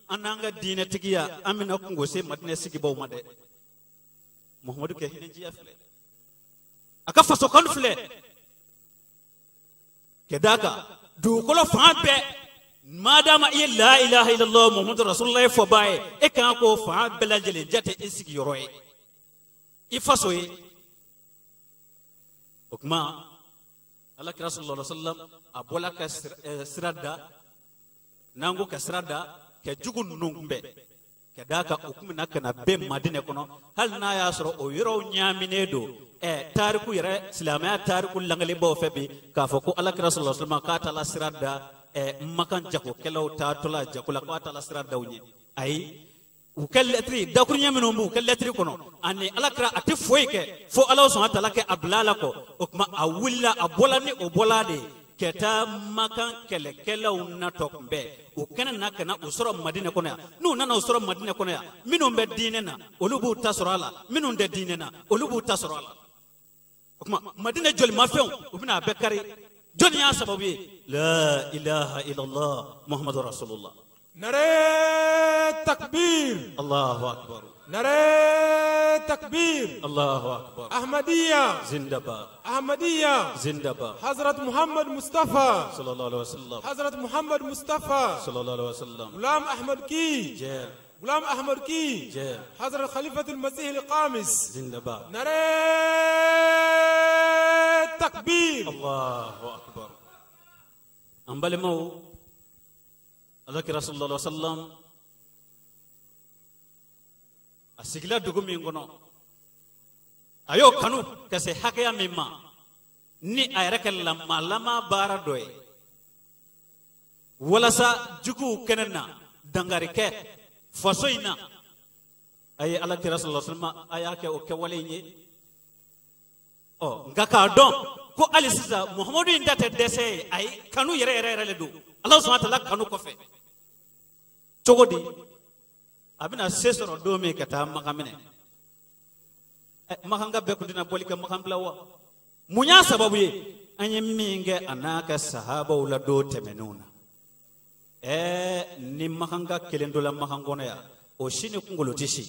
H: an n'an ka diinɛtigiya an bɛna kungo se Madinɛ sigibaw ma dɛ. Muhammadu kɛ hinɛjiya filɛ. A ka faso kanu filɛ ka d'a kan dugukolo fan bɛɛ madama i ye la ilaha illallah muhammadu rasulullah fɔbaa ye e kan k'o fan bɛɛ lajɛlen jate i sigiyɔrɔ ye i faso ye o tuma ala kira sallallahu alaihi wasallam a bɔla ka sira da n'an ko ka sira da ka jugu ninnu kunbɛn ka d'a kan u kun bɛna ka na bɛn Madinɛ kɔnɔ hali n'a y'a sɔrɔ o yɔrɔw ɲaaminen don tariku yɛrɛ silamɛya tariku langalenbaw fɛ bi k'a fɔ ko ala kira sallallahu alaihi wasallam k'a taala sira da makan jagokɛlaw taatɔla jago la k'a taala sira da u ɲɛ ayi u ka lɛtiri dakuruɲɛ minnu b'u ka lɛtiri kɔnɔ ani ala kira a tɛ foyi kɛ fo ala sɔnna taala kɛ a bila a la kɔ o tuma a wulila a bɔla ni o bɔla de ye ka taa makan kɛlɛkɛlaw natɔ kunbɛn u kɛnɛ na ka na u sɔrɔ Madinɛ kɔnɔ yan n'u nana u sɔrɔ Madinɛ kɔnɔ yan minnu bɛ diinɛ na olu b'u ta sɔrɔ a la minnu tɛ diinɛ na olu b'u ta sɔrɔ a la o tuma Madinɛ jolimafɛnw u bɛna a bɛɛ kari jɔnni y'a sababu ye la ilaha illallah muhammadu rasulullah.
A: Nare takbir.
H: Allahu akbar.
A: Nare takbir.
H: Allahu akbar.
A: Ahmadiyya.
H: Zindabad.
A: Ahmadiyya.
H: Zindabad.
A: Hazrat Muhammad Mustafa.
H: Sallallahu alaihi wasallam.
A: Hazrat Muhammad Mustafa.
H: Sallallahu alaihi wasallam.
A: Ghulam Ahmad ki.
H: Jai.
A: Ghulam Ahmad ki.
H: Jai.
A: Hazrat Khalifat al-Masih al-Qamis.
H: Zindabad.
A: Nare takbir.
H: Allahu akbar. An balimaw ala kira sallallahu alaihi wasallam a sigila dugu min kɔnɔ a y'o kanu ka se hakɛya min ma ni a yɛrɛ kɛ lamalama baara dɔ ye walasa juguw kɛnɛ na dankari kɛ faso in na a ye ala kira sallallahu alaihi wasallam a y'a kɛ o kɛwale in ye ɔ nka k'a dɔn ko hali sisan muhamadu in ta tɛ dɛsɛ ye ayi kanu yɛrɛ yɛrɛ yɛrɛ de don ala subhanahu wa ta'ala kanu kɔfɛ cogo di a bɛna se sɔrɔ don min ka taa Makan minɛ Makan ka bɛɛ kun tɛna bɔli kɛ Makan bila wa mun y'a sababu ye an ye min kɛ a n'a ka sahabaw la don tɛmɛnenw na ni Makan ka kelen dɔ la Makan kɔnɔ yan o si ni kunkolo tɛ si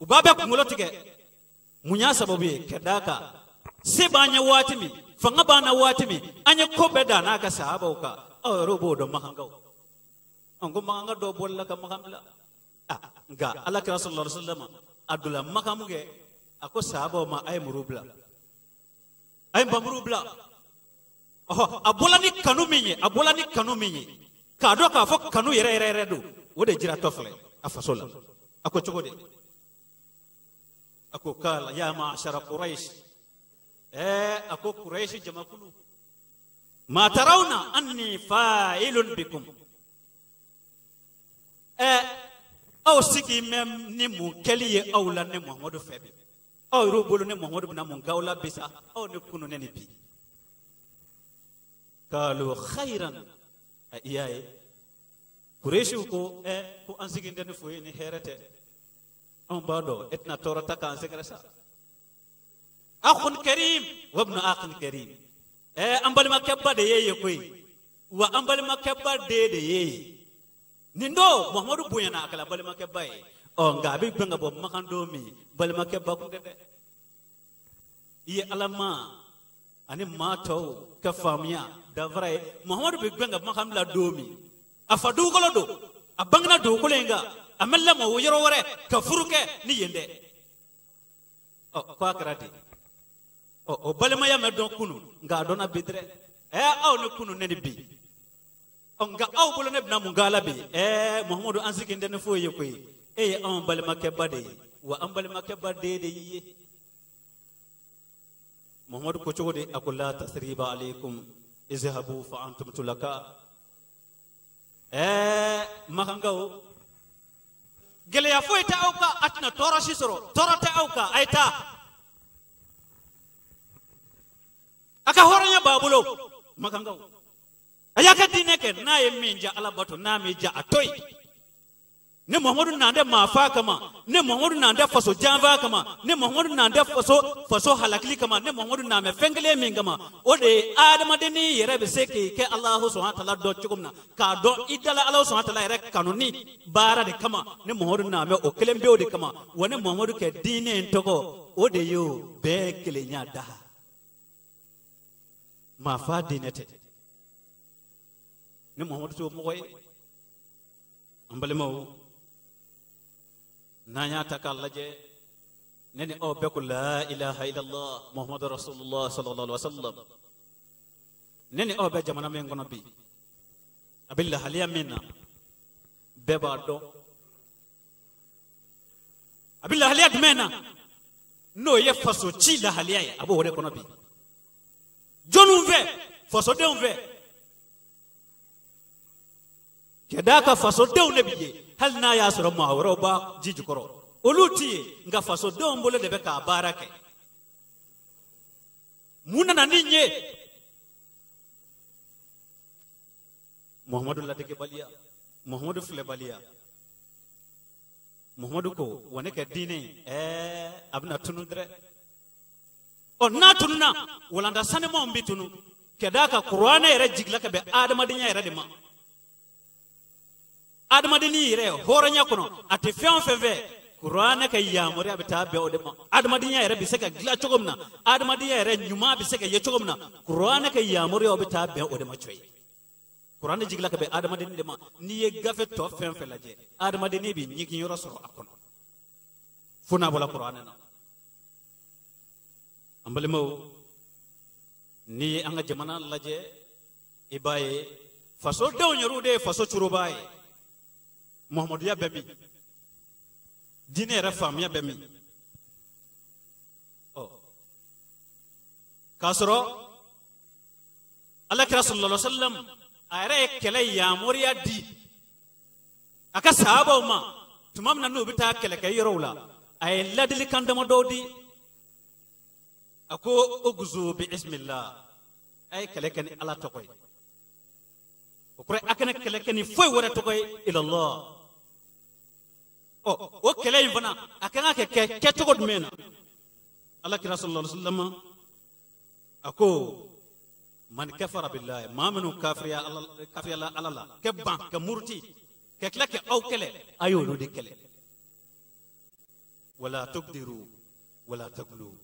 H: u b'a bɛɛ kunkolo tigɛ mun y'a sababu ye ka d'a kan se b'an ye waati min fanga b'an na waati min an ye ko bɛɛ da a n'a ka sahabaw kan aw yɛrɛw b'o dɔn Makankaw an ko Makanka dɔw bɔlila ka Makan bila nka ala kira sallallahu alaihi wasallam a donna Makan mun kɛ a ko sahabaw ma a ye muru bila a ye npanmuru bila ɔhɔ a bɔla ni kanu min ye a bɔla ni kanu min ye k'a dɔn k'a fɔ kanu yɛrɛ yɛrɛ yɛrɛ don o de jiratɔ filɛ a faso la a ko cogo di a ko kala ya ma'ashara Quraish a ko Quraish jamakulu ma tarawna anni fa'ilun bikum aw sigi mɛ ni mun kɛli ye aw la ne Muhamadu fɛ bi aw yɛrɛ bolo ne Muhamadu bɛna mun k'aw la bi sa aw ni kunu ne ni bi kalu khairan i y'a ye Quraysiw ko ko an sigi tɛ ni foyi ni hɛrɛ tɛ anw b'a dɔn e tɛna tɔɔrɔ ta k'an sɛgɛrɛ sa akhun karim wa ibnu akhin karim an balimakɛba de ye koyi wa an balimakɛba den de ye nin don Muhamadu bonyana a kɛla balimakɛba ye ɔ nka a bɛ gbɛn ka bɔ Makan don min balimakɛba kun tɛ dɛ i ye ala ma ani maa tɔw ka faamuya danfara ye Muhamadu bɛ gbɛn ka Makan bila don min a fa dugukolo don a bangena dugukolo in kan a ma lamɔ o yɔrɔ wɛrɛ ka furu kɛ ni yen tɛ ɔ ko a kɛra ten ɔ o balimaya ma dɔn kunu nka a dɔnna bi dɛ aw ni kunu ne ni bi ɔ nka aw bolo ne bɛna mun k'a la bi Muhamadu an sigi tɛ ni foyi ye koyi e ye anw balimakɛba de ye wa an balimakɛba den de y'i ye Muhamadu ko cogo di a ko la tasriba alaykum izhabu fa antum tulaka Makankaw gɛlɛya foyi tɛ aw kan a tɛna tɔɔrɔ si sɔrɔ tɔɔrɔ tɛ aw kan a ye taa a ka hɔrɔnya b'a bolo Makankaw a y'a ka diinɛ kɛ n'a ye min diya ala bato n'a m'i diya a to yen Ne Muhammadu nan tɛ maafa kama, ne Muhammadu nan tɛ faso janfa kama, ne Muhammadu nan tɛ faso halakili kama, ne Muhammadu nan bɛ fɛn kelen min kama, o de ye adamadennin yɛrɛ bɛ se k'i kɛ Alahu subahana taala dɔn cogo min na, k'a dɔn i dala Alahu subahana taala yɛrɛ kanuni baara de kama, ne Muhammadu nan bɛ o kelen pewu de kama. Wa ne Muhammadu kɛ diinɛ in tɔgɔ, o de ye o bɛɛ kelenya da. Maafa diinɛ tɛ. Ne Muhammadu t'o mɔgɔ ye. An balimaw, n'an y'a ta k'a lajɛ, ne ni aw bɛɛ ko la ilaha illallah muhammadu rasulullah sallallahu alaihi wa sallam. Ne ni aw bɛ jamana min kɔnɔ bi, a bɛ lahaliya min na, bɛɛ b'a dɔn. A bɛ lahaliya jumɛn na? N'o ye faso ci lahaliya ye, a b'o de kɔnɔ bi. Jɔnniw fɛ? Fasodenw fɛ. Ka d'a kan fasodenw de bɛ yen, hali n'a y'a sɔrɔ maa wɛrɛw b'a ji jukɔrɔ, olu ti yen, nka fasodenw bolo de bɛ k'a baara kɛ. Mun nana ni n ye? Muhammadu ladegebaliya, Muhammadu filɛbaliya. Muhammadu ko wa ne ka diinɛ a bɛna tunu dɛrɛ. Ɔ n'a tununa, walanda sanumanw bɛ tunu. Ka d'a kan kuranɛ yɛrɛ jigila ka bɛn adamadenya yɛrɛ de ma. Adamadennin yɛrɛ hɔrɔnya kɔnɔ, a tɛ fɛn o fɛn fɛ, kuranɛ ka yamaruya bɛ taa bɛn o de ma. Adamadenya yɛrɛ bɛ se ka dilan cogo min na, adamadenya yɛrɛ ɲuman bɛ se ka ye cogo min na, kuranɛ ka yamaruya bɛ taa bɛn o de ma cɔyi. Kuranɛ jigila ka bɛn adamadennin de ma. N'i ye gafe tɔ fɛn fɛn lajɛ, adamadennin bɛ ɲigin yɔrɔ sɔrɔ a kɔnɔ, fo n'a bɔra kuranɛ na. An balimaw, n'i ye an ka jamana lajɛ, i b'a ye fasodenw yɛrɛw de ye faso curobaa ye. Muhammaduya bɛ min? Diinɛ yɛrɛ faamuya bɛ min? Ɔ k'a sɔrɔ Alakira sallallahu alaihi wa sallam a yɛrɛ ye kɛlɛ yamaruya di a ka sahabaw ma tuma min na n'u bɛ taa kɛlɛkɛ yɔrɔw la, a ye ladilikan damadɔw di. A ko uguzu bi ismillah, a ye kɛlɛ kɛ ni Ala tɔgɔ ye. O kɔrɔ a kana kɛlɛ kɛ ni foyi wɛrɛ tɔgɔ ye ilallah. Ɔ o kɛlɛ in fana a kan ka kɛ kɛcogo jumɛn na? Alakira sallallahu alaihi wa sallam a ko man kafara billahi, maa minnu kafiriyala Ala la, kɛ ban ka muruti ka tila ka aw kɛlɛ, a y'olu de kɛlɛ. Wala tugdiru wala taglu,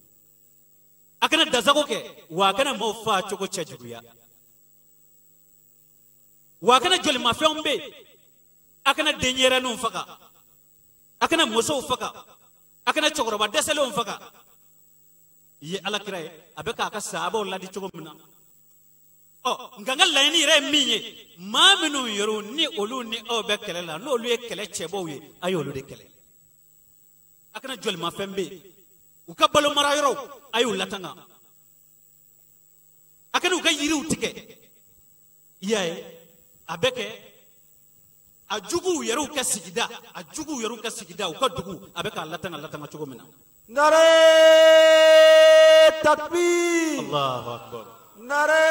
H: a kana dasago kɛ, wa a kana maaw faa cogo cɛjuguya, wa a kana jolimafɛnw bɛ yen, a kana denyɛrɛninw faga, a kana musow faga, a kana cɛkɔrɔba dɛsɛlenw faga. I ye Alakira ye, a bɛ k'a ka sahabaw ladi cogo min na. Ɔ nka n ka laɲini yɛrɛ ye min ye, maa minnu yɛrɛw ni olu ni aw bɛ kɛlɛ la, n'olu ye kɛlɛ cɛbɔw ye, a y'olu de kɛlɛ. A kana jolimafɛn bɛ yen, u ka balo mara yɔrɔw a y'u latanga, a kana u ka yiriw tigɛ. I y'a ye, a bɛ kɛ a juguw yɛrɛw ka sigida, a juguw yɛrɛw ka sigida, u ka dugu, a bɛ k'a latanga cogo min na.
E: Nare takbir.
H: Allahu akbar.
E: Nare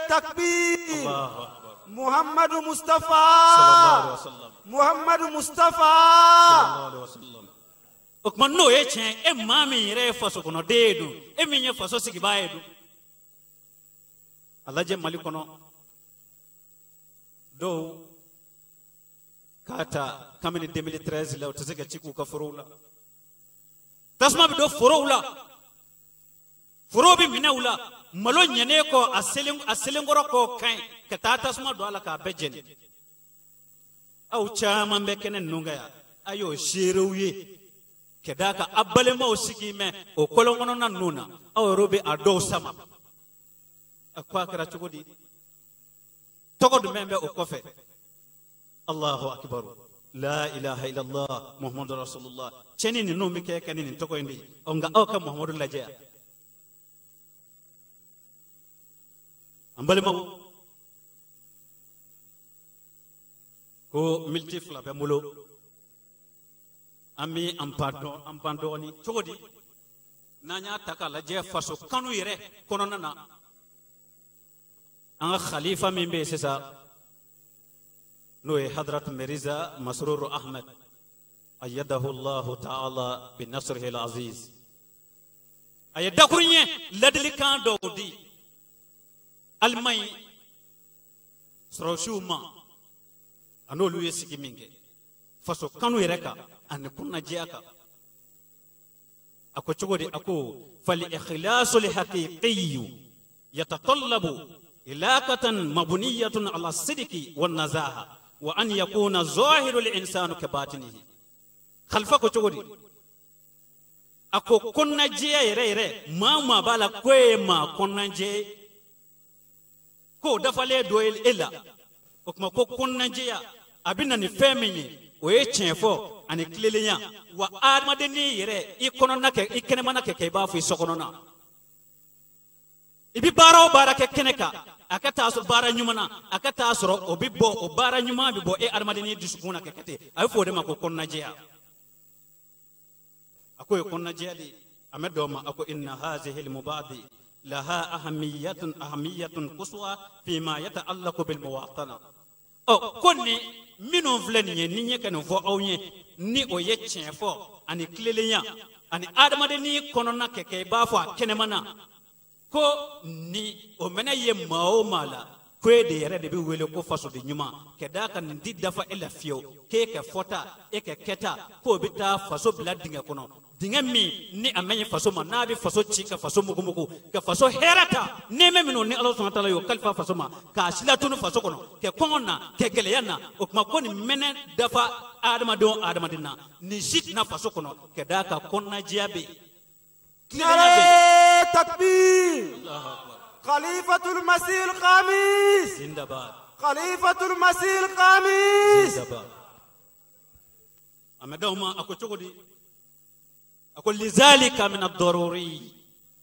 E: takbir.
H: Allahu akbar.
E: Muhammadu Mustafa.
H: Sallallahu alaihi wasallam.
E: Muhammadu Mustafa.
H: Sallallahu alaihi wasallam. O tuma n'o ye tiɲɛ, e maa min yɛrɛ ye faso kɔnɔden ye dun, e min ye faso sigibaa ye dun, a lajɛ Mali kɔnɔ, dɔw k'a ta kabini 2013 la, u tɛ se ka ci k'u ka forow la. Tasuma bɛ don forow la, forow bɛ minɛ u la, malo ɲɛnen kɔ, a selenkɔrɔ kɔ ka ɲi ka taa tasuma don a la k'a bɛɛ jeni. Aw caman bɛ kɛnɛ ninnu kan yan, a y'o seerew ye ka d'a kan a balimaw sigi mɛn o kɔlɔn kɔnɔna ninnu na, aw yɛrɛw bɛ a dɔw sama. A ko a kɛra cogo di? Tɔgɔ jumɛn bɛ o kɔfɛ? Allahu akbar, la ilaha illallah muhammadu rasulullah. Cɛnni ninnu bɛ kɛ ka ni nin tɔgɔ in de ye. Ɔ nka aw ka Muhammadu lajɛ yan. An balimaw, ko militi 2 bɛ n bolo, an bɛ an pan dɔɔnin cogo di? N'an y'a ta k'a lajɛ faso kanu yɛrɛ kɔnɔna na, an ka khalifa min bɛ yen sisan, N'o ye Hadrat Mirza Masrur Ahmed ayyadahu Allahu ta'ala bi nasrihi al-aziz. A ye dakuruɲɛ ladilikan dɔw di Alimaɲi sɔrɔsiw ma, a n'olu ye sigi min kɛ faso kanu yɛrɛ kan ani kunnajɛya kan. A ko cogo di? A ko fal ikhlasu li haqiqiyyu yatatallabu ilaqatan mabniyatun ala sidiki wan nazaha wa an yakuna zahiru lil insani ka batinihi. Khalifa ko cogo di? A ko kɔnɔnajɛya yɛrɛ yɛrɛ, maa o maa b'a la ko e ye maa kɔnɔnajɛ k'o dafalen dɔ ye e la, o tuma ko kɔnɔnajɛya a bɛ na ni fɛn min ye, o ye tiɲɛ fɔ ani tilelenya. Wa adamadennin yɛrɛ, i kɔnɔna kɛ, i kɛnɛmana kɛ, i b'a fɔ i so kɔnɔna. I bɛ baara o baara kɛ kɛnɛ kan, a ka taa sɔrɔ baara ɲuman na, a ka taa sɔrɔ o bɛ bɔ, o baara ɲuman bɛ bɔ e adamadennin dusukun na kɛ kɛ ten. A bɛ fɔ o de ma ko kɔnɔnajɛya. A ko ye kɔnɔnajɛya de ye. A mɛ dɔw ma, a ko inna hazihi al-mubadi laha ahamiyatun ahamiyatun quswa fima yata'allaqu bil muwatana. Ɔ ko nin minnu filɛ nin ye, ni n ye ka nin fɔ aw ye, ni o ye tiɲɛ fɔ ani tilelenya ani adamadennin kɔnɔna kɛ kɛ i b'a fɔ a kɛnɛmana, ko ni o mɛnɛ ye maa o maa la, ko e de yɛrɛ de bɛ wele ko fasoden ɲuman. Ka d'a kan nin ti dafa e la fiyewu, k'e ka fɔta, e ka kɛta, k'o bɛ taa faso bila dingɛ kɔnɔ, dingɛ min ni a ma ɲi faso ma, n'a bɛ faso ci ka faso mugumugu, ka faso hɛrɛ ta, nɛɛmɛ minnu ni Ala sɔnna taala y'o kalifa faso ma, k'a silatunu faso kɔnɔ, kɛ kɔngɔ na, kɛ gɛlɛya na. O tuma ko nin mɛnɛ dafa adamaden o adamaden na, nin si tɛna faso kɔnɔ, ka d'a kan kɔnɔnajɛya bɛ yen, tilennenya bɛ yen.
E: Takbir. Khalifatul Masih al-Khamis.
H: Zindabad.
E: Khalifatul Masih al-Khamis.
H: Zindabad. A ma d'aw ma, a ko cogo di? A ko lizalika min ad-daruri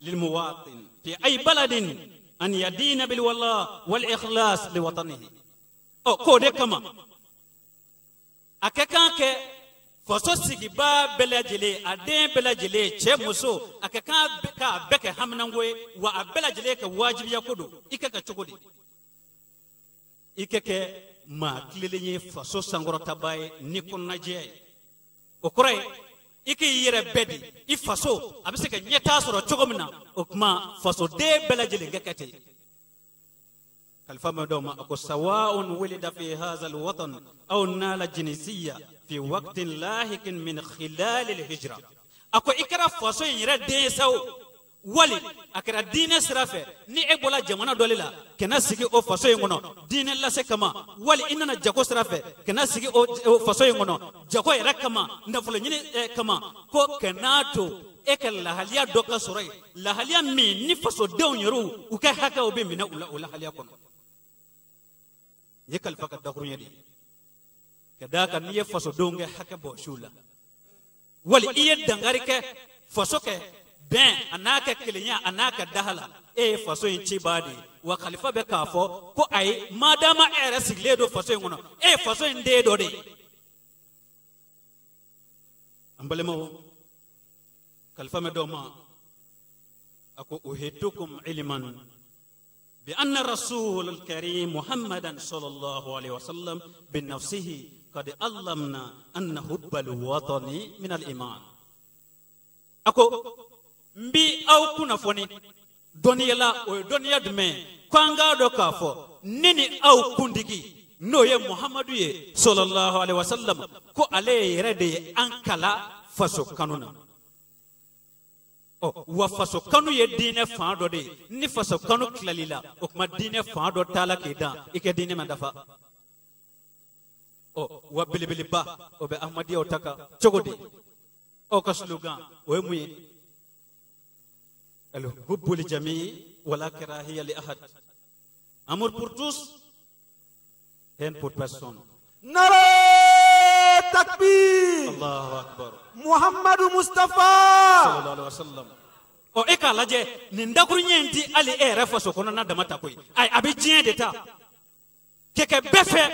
H: lil muwatin fi ay baladin an yadina bil wala wal ikhlas li watanihi. Ɔ k'o de kama a ka kan kɛ faso sigibaa bɛɛ lajɛlen, a den bɛɛ lajɛlen, cɛ muso, a ka kan k'a bɛɛ kɛ haminanko ye, wa a bɛɛ lajɛlen kɛ wajibiya ko don. I ka kɛ cogo di? I ka kɛ maa tilelen ye, faso sankɔrɔtabaa ye ni kɔnɔnajɛya ye. O kɔrɔ ye i k'i yɛrɛ bɛɛ di i faso a bɛ se ka ɲɛtaa sɔrɔ cogo min na. O tuma fasoden bɛɛ lajɛlen ka kɛ ten. Kalifa ma dɔw ma, a ko sawa'un wulida fi hadha al-watan aw nala jinsiyya fi waqtin lahikin min khilal al-hijra. A ko i kɛra faso in yɛrɛ den ye sa o, wali a kɛra diinɛ sira fɛ, ni e bɔra jamana dɔ de la ka na sigi o faso in kɔnɔ diinɛ lase kama, wali i nana jago sira fɛ ka na sigi o faso in kɔnɔ jago yɛrɛ kama, nafolo ɲini kama, ko ka n'a to e ka lahaliya dɔ ka sɔrɔ yen, lahaliya min ni fasodenw yɛrɛw u ka hakɛw bɛ minɛ u la o lahaliya kɔnɔ. Nin ye kalifa ka dakuruɲɛ de ye, ka d'a kan n'i ye fasodenw kɛ hakɛ bɔ siw la, wali i ye dankari kɛ faso kɛ bɛn a n'a ka kelenya a n'a ka daha la, e ye faso in cibaa de ye. Wa kalifa bɛ k'a fɔ ko ayi, madama e yɛrɛ sigilen don faso in kɔnɔ, e ye faso in den dɔ de ye. An balimaw, kalifa mɛ dɔw ma, a ko uhitukum ilman bi anna rasul al-karim muhammadan sallallahu alaihi wasallam bi nafsihi qad allamna anna hubba al-watani min al-iman. A ko n bi aw kunnafoni dɔnniya la, o ye dɔnniya jumɛn ye? Ko an k'a dɔn k'a fɔ ne ni aw kuntigi n'o ye Muhamadu ye sallallahu alaihi wasallam, ko ale yɛrɛ de ye an kala faso kanu na. Ɔ wa faso kanu ye diinɛ fan dɔ de ye. Ni faso kanu tilali la, o tuma diinɛ fan dɔ t'a la k'i dan, i ka diinɛ ma dafa. Ɔ wa belebeleba o bɛ Ahmadiyaw ta kan cogo di? Aw ka slogan o ye mun ye? Al-hubbu li jami wala karahiya li ahad. Amour pour tous, haine pour personne.
E: Nare takbir.
H: Allahu akbar.
E: Muhammadu Mustafa.
H: Sallallahu alaihi wasallam. Ɔ e k'a lajɛ nin dakuruɲɛ in ti hali e yɛrɛ faso kɔnɔna dama ta koyi, ayi a bɛ diɲɛ de ta kɛ bɛɛ fɛ,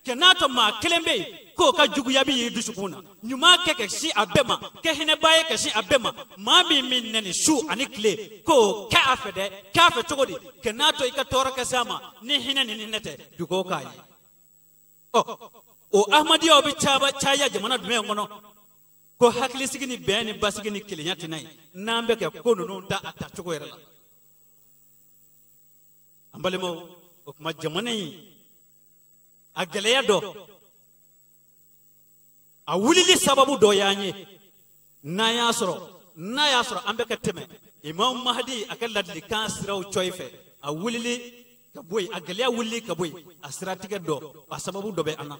H: kɛ n'a tɔ maa kelen bɛ yen k'o ka juguya bɛ y'i dusukun na, ɲuman kɛ ka sin a bɛɛ ma, kɛ hinɛba ye ka sin a bɛɛ ma, maa min min nɛni su ani tile k'o kɛ a fɛ dɛ, k'a fɛ cogo di, kɛ n'a tɔ i ka tɔɔrɔ kɛ s'a ma ni hinɛ ni hinɛ tɛ, dugawu k'a ye. Ɔ, o ahmadiyaw bɛ caya jamana jumɛn kɔnɔ ko hakilisigi ni bɛn ni basigi ni kelenya tɛ n'a ye, n'an bɛ kɛ ko ninnu ta a tacogo yɛrɛ la? An balimaw, o tuma jamana in a gɛlɛya dɔ, a wulili sababu dɔ y'an ye, n'a y'a sɔrɔ an bɛ ka tɛmɛ Imam Mahdi a ka ladilikan siraw cɔyi fɛ, a wulili ka bɔ yen, a gɛlɛya wulili ka bɔ yen, a siratigɛ dɔ, a sababu dɔ bɛ an na.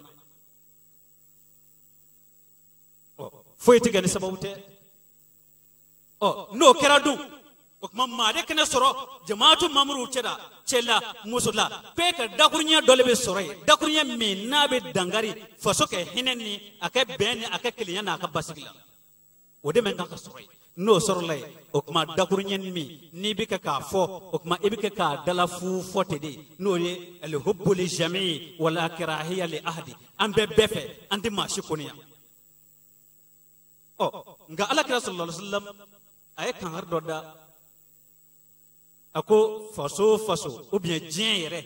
H: Ɔ, foyi tɛ kɛ ni sababu tɛ. Ɔ, n'o kɛra dun, o tuma maa de kɛnɛ sɔrɔ jamaatu mamuruw cɛ la, cɛ la, muso la, k'e ka dakuruɲɛ dɔ de bɛ sɔrɔ yen, dakuruɲɛ min n'a bɛ dankari faso kɛ hinɛ ni a kɛ bɛn ni a kɛ kelenya n'a ka basigi la, o de man kan ka sɔrɔ yen. N'o sɔrɔla yen, o tuma dakuruɲɛ min n'i bɛ kɛ k'a fɔ, o tuma i bɛ kɛ k'a dala fu fɔ ten de, n'o ye alihubbu li jami wala karahiya li ahadi, an bɛɛ bɛɛ fɛ, an tɛ maa si kɔniya. Ɔ, nka Ala kira sallallahu alaihi wasallam a ye kankari dɔ da, a ko faso o faso ou bien diɲɛ yɛrɛ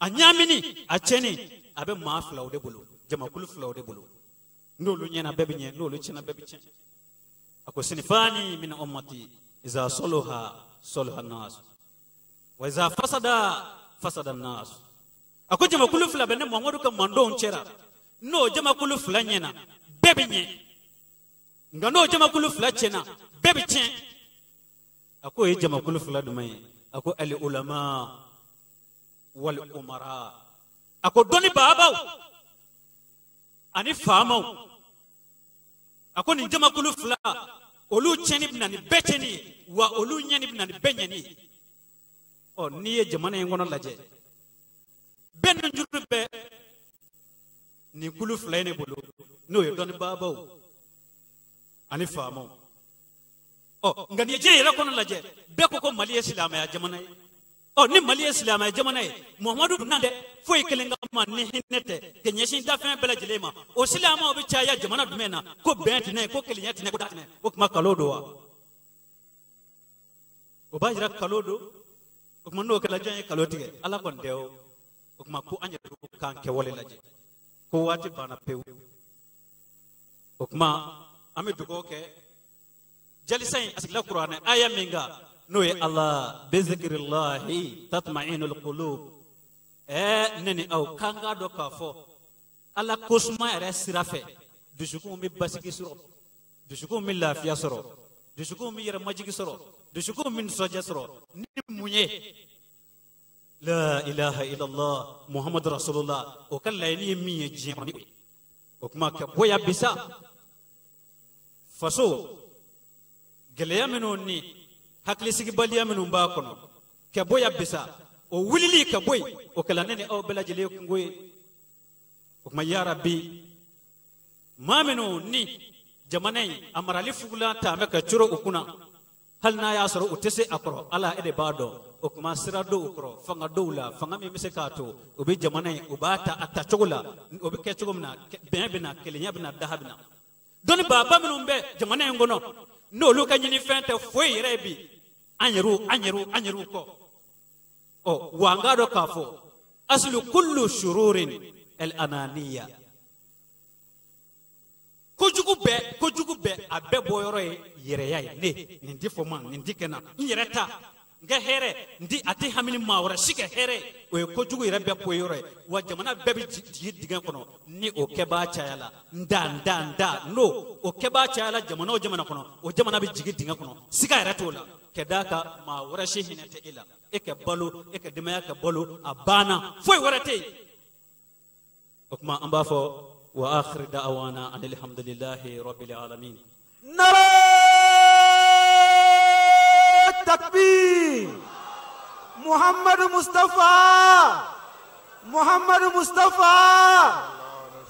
H: a ɲaamini, a tiɲɛni, a bɛ maa filaw de bolo, jamakulu filaw de bolo. N'olu ɲɛna, bɛɛ bɛ ɲɛ; n'olu tiɲɛna, bɛɛ bɛ tiɲɛ. A ko sinifani min ummati iza soluha soluha nas wa iza fasada fasada nas. A ko jamakulu fila bɛ ne Muhamadu ka mandenw cɛra, n'o jamakulu fila ɲɛna, bɛɛ bɛ ɲɛ, nka n'o jamakulu fila tiɲɛna, bɛɛ bɛ tiɲɛ. A ko o ye jamakulu fila jumɛn ye? A ko al ulama wal umara. A ko dɔnni baabaw ani faamaw. A ko nin jamakulu fila, olu tiɲɛni bɛ na ni bɛɛ tiɲɛni ye, wa olu ɲɛni bɛ na ni bɛɛ ɲɛni ye. Ɔ, n'i ye jamana in kɔnɔ lajɛ, bɛɛ nujuru bɛ nin kulu fila in de bolo, n'o ye dɔnnibaabaw ani faamaw. Ɔ, nka n'i ye diɲɛ yɛrɛ kɔnɔ lajɛ, bɛɛ ko ko Mali ye silamɛya jamana ye. Ɔ, ni Mali ye silamɛya jamana ye, Muhamadu donna dɛ, foyi kelen kama ni hinɛ tɛ ka ɲɛsin dafɛn bɛɛ lajɛlen ma, o silamɛw bɛ caya jamana jumɛn na ko bɛn tɛ ne ye, ko kelenya tɛ ne, ko da tɛ ne? O tuma kalo don wa? O b'a jira kalo don. O tuma n'o kɛra, jɔn ye kalo tigɛ? Ala kɔni tɛ. O tuma ko an yɛrɛ k'an kɛwale lajɛ, ko waati banna pewu. O tuma an bɛ dugawu kɛ. Jalisa in a sigila kuranɛ aya min kan, n'o ye ala bizikirilahi tatma'inul qulub. Ɛɛ, ne ni aw k'an k'a dɔn k'a fɔ Ala kosuma yɛrɛ sira fɛ, dusukun bɛ basigi sɔrɔ, dusukun bɛ lafiya sɔrɔ, dusukun bɛ yɛrɛ majigi sɔrɔ, dusukun bɛ nisɔndiya sɔrɔ ni mun ye? La ilaha illallah Muhammadu rasulullah. O ka laɲini ye min ye diɲɛ kɔnɔ, o kuma ka bɔ yan bisa faso gɛlɛya minnu ni hakilisigibaliya minnu b'a kɔnɔ, ka bɔ yan bisa, o wulili ka bɔ yen, o kɛla ne ni aw bɛɛ lajɛlen kungo ye. O kuma, yarabi, maa minnu ni jamana in a marali fugulan ta bɛ ka coro u kunna, hali n'a y'a sɔrɔ u tɛ se a kɔrɔ, Ala e de b'a dɔn. O kuma sira dɔw kɔrɔ, fanga dɔw la, fanga min bɛ se k'a to u bɛ jamana in u b'a ta a ta cogo la, o bɛ kɛ cogo min na, bɛn bɛ na, kelenya bɛ na, daha bɛ na. Dɔnni baaba minnu bɛ jamana in kɔnɔ, n'olu ka ɲinifɛn tɛ foyi yɛrɛ ye bi an yɛrɛw, an yɛrɛw, an yɛrɛw kɔ. Ɔ, wa an k'a dɔn k'a fɔ aslu kullu shururin al ananiya, kojugu bɛɛ, kojugu bɛɛ, a bɛɛ bɔyɔrɔ ye yɛrɛya ye. Ne nin ti fɔ ma, nin ti kɛ na, n yɛrɛ ta, n ka hɛrɛ n ti, a tɛ hami ni maa wɛrɛ si ka hɛrɛ. O ye kojugu yɛrɛ bɛɛ ko yɔrɔ ye. Wa jamana bɛɛ bɛ jigin dingɛ kɔnɔ ni o kɛbaa caya la. N da, n da, n da, n'o o kɛbaa caya la jamana o jamana kɔnɔ, o jamana bɛ jigin dingɛ kɔnɔ, siga yɛrɛ t'o la. Ka d'a kan maa wɛrɛ si hinɛ tɛ e la, e ka balo, e ka denbaya ka balo, a banna, foyi wɛrɛ tɛ yen. O tuma an b'a fɔ wa akhir da'awana alhamdulillahi rabbil alamin.
E: Nara takbir! Muhammad Mustafa, Muhammad Mustafa,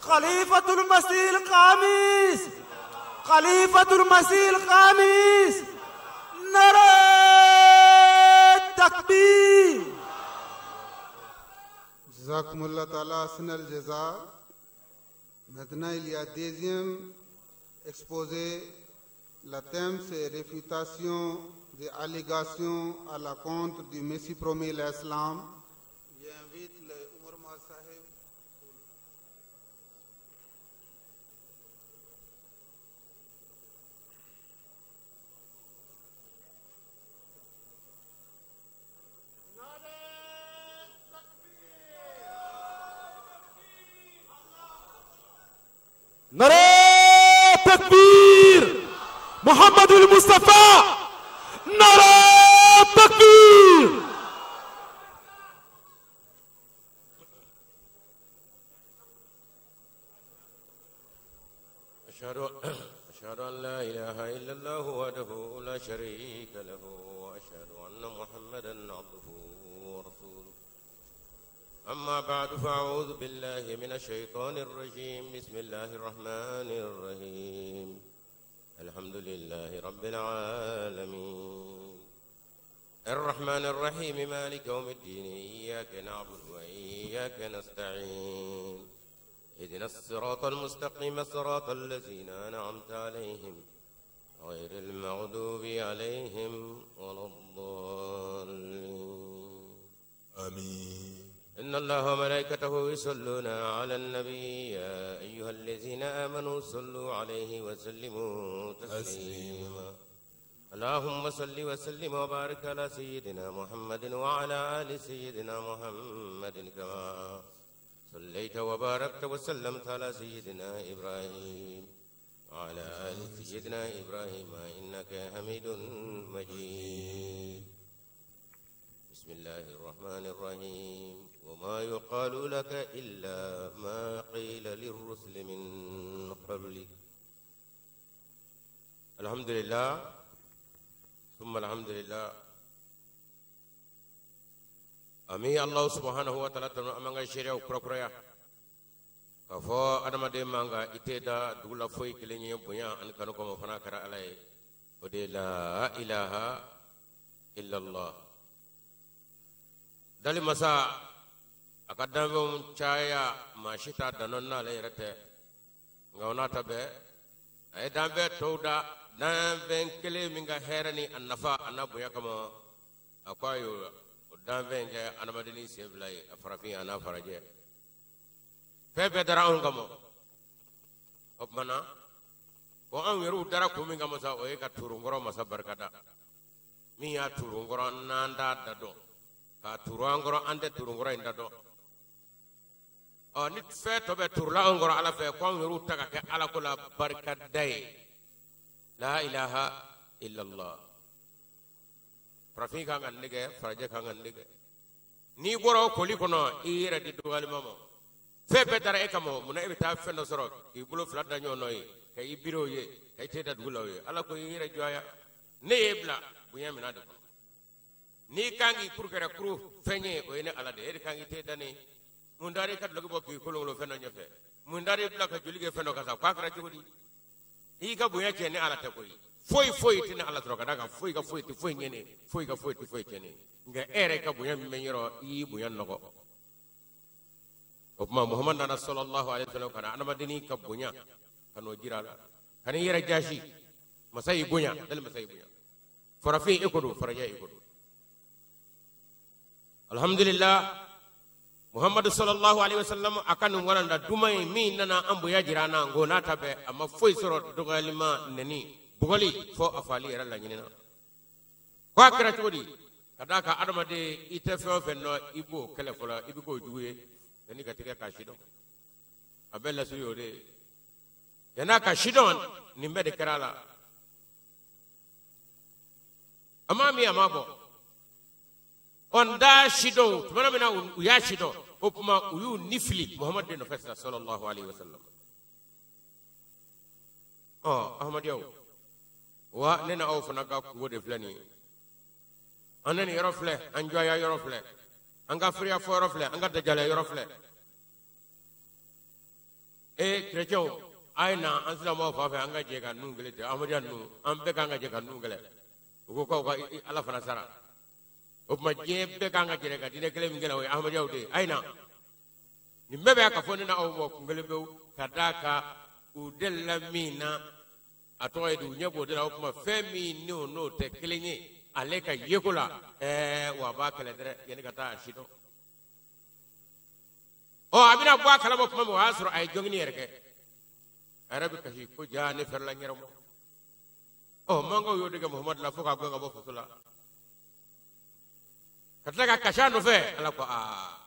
E: Khalifatul Masih al-Khamis, Khalifatul Masih al-Khamis. Nara takbir!
B: Jazakumullah ta'ala ahsan al-jaza. Maintenant, il y a deuxième exposé. Le thème, c'est réfutation des allégations à la contre du Messie promis, l'Islam. J'invite le Umar Sahib pour
I: أشهد أن لا إله إلا الله وحده لا شريك له وأشهد أن محمدا عبده ورسوله. أما بعد، فأعوذ بالله من الشيطان الرجيم. بسم الله الرحمن الرحيم. الحمد لله رب العالمين الرحمن الرحيم مالك يوم الدين إياك نعبد وإياك نستعين اهدنا الصراط المستقيم صراط الذين أنعمت عليهم غير المغضوب عليهم ولا الضالين.
A: آمين.
I: إن الله وملائكته يصلون على النبي يا أيها الذين آمنوا صلوا عليه وسلموا تسليما. اللهم صل وسلم وبارك على سيدنا محمد وعلى آل سيدنا محمد كما صليت وباركت وسلمت على سيدنا إبراهيم وعلى آل سيدنا إبراهيم إنك حميد مجيد. بسم الله الرحمن الرحيم. وما يقال لك إلا ما قيل للرسل من قبلك. الحمد لله ثم الحمد لله. Ami Allah subhanahu wa ta'ala tanu amanga sharia kura kuraya k'a fɔ adamaden man ka i tɛ da dugu la foyi kelen ye bonya ani kanu kama fana kɛra Ala ye, o de ye la ilaha illallah. Dali masa a ka danfɛnw caya, maa si t'a dan dɔn n'ale yɛrɛ tɛ, nka o n'a ta bɛɛ a ye danfɛn tɔw da danfɛn kelen min ka hɛrɛ ni a nafa a n'a bonya kama, a ko a y'o danfɛn kɛ adamadenni sen fila ye, a farafin a n'a farajɛ, fɛn bɛɛ dara anw kama. O tuma na ko anw yɛrɛw dara kun min kama sa, o ye ka turunkɔrɔ masa barikada min y'a turunkɔrɔ n'an t'a da dɔn, k'a turu an kɔrɔ an tɛ turunkɔrɔ in da dɔn. Ɔ ni fɛn tɔ bɛ turula anw kɔrɔ Ala fɛ, ko anw yɛrɛw ta ka kɛ Ala ko la barikada ye. La ilaha illallah. Farafin kan ka nin kɛ, farajɛ kan ka nin kɛ. N'i bɔra o koli kɔnɔ, i yɛrɛ di dɔgɔyalima ma. Fɛn bɛɛ dara e kama, munna e bɛ taa fɛn dɔ sɔrɔ k'i bolo fila da ɲɔgɔn nɔ ye, ka i biri o ye, ka i tɛ da dugu la o ye? Ala ko i yɛrɛ jɔya, ne y'e bila bonya minɛn de kɔnɔ. N'i kan k'i kuru kɛrɛ kuru fɛn ye, o ye ne Ala de ye. E de kan k'i tɛ da ne. Mun dar'i ka duloki bɔ k'i kolonkolon fɛn dɔ ɲɛfɛ? Mun dar'i bila ka joli kɛ fɛn dɔ kan sa? K'a kɛra cogo di? I ka bonya cɛ ne Ala tɛ koyi. Foyi foyi tɛ ne Ala sɔrɔ ka d'a kan foyi ka foyi tɛ foyi ɲɛ ne, foyi ka foyi tɛ foyi tiɲɛ ne. Nka e yɛrɛ ka bonya min bɛ n yɔrɔ, i y'i bonya nɔgɔ. O tuma Muhamadu nana sallallahu alaihi wasallam ka na adamadennin ka bonya ka n'o jira a la, ka n'i yɛrɛ jasi. Masa y'i bonya, dali masa y'i bonya. Farafin e ko don, farajɛ e ko don. Alhamdulillah, Muhammadu sallallahu alaihi wasallam a ka nin walanda duman ye min nana an bonya jira an na, nko n'a ta bɛɛ a ma foyi sɔrɔ dɔgɔyalima, nɛni, bugɔli fo a faali yɛrɛ laɲinina. Ko a kɛra cogo di? Ka d'a kan adamaden i tɛ fɛn o fɛn dɔn, i b'o kɛlɛ fɔlɔ, i bɛ k'o jugu ye yanni ka tigɛ k'a sidɔn. A bɛɛ lasiri y'o de ye. Yann'a ka sidɔn, nin bɛɛ de kɛra a la. A m'a min, a m'a bɔ. Ɔ n t'a sidɔn tuma min na u y'a sidɔn, o tuma u y'u ni fili Muhamadu de nɔfɛ sisan sallallahu alaihi wasallam. Ɔ Ahmadiyyaw, wa ne n'aw fana ka kungo de filɛ nin ye. An ne nin yɔrɔ filɛ, an jɔya yɔrɔ filɛ, an ka firiya fɔ yɔrɔ filɛ, an ka dajaliya yɔrɔ filɛ. Ee kerecɛnw, a ye na an silamɛw fan fɛ, an ka jɛ ka ninnu kɛlɛ ten. Ahmadiyya ninnu, an bɛɛ kan ka jɛ ka ninnu kɛlɛ. U ko k'aw ka Ala fana sara. O tuma diɲɛ bɛɛ kan ka jɛrɛ ka diinɛ kelen min kɛlɛ, o ye Ahmadiyyaw de ye. A ye na nin bɛɛ bɛ ka fɔ ne n'aw ma kun kelen pewu, ka d'a kan u delila min na, a tɔgɔ ye di, u ɲɛ b'o de la. O tuma fɛn min n'o n'o tɛ kelen ye ale ka yeko la, wa a b'a kɛlɛ dɛrɛ yanni ka taa a si dɔn. Ɔ a bɛna bɔ a kalama tuma min, o y'a sɔrɔ a ye jɔngini yɛrɛ kɛ. A yɛrɛ bɛ kasi ko jaa ne fɛrɛla n yɛrɛ ma. Ɔ mankaw y'o de kɛ Muhamadu la fo k'a gɛn ka bɔ faso la, ka tila ka kasi a nɔfɛ. Ala ko aa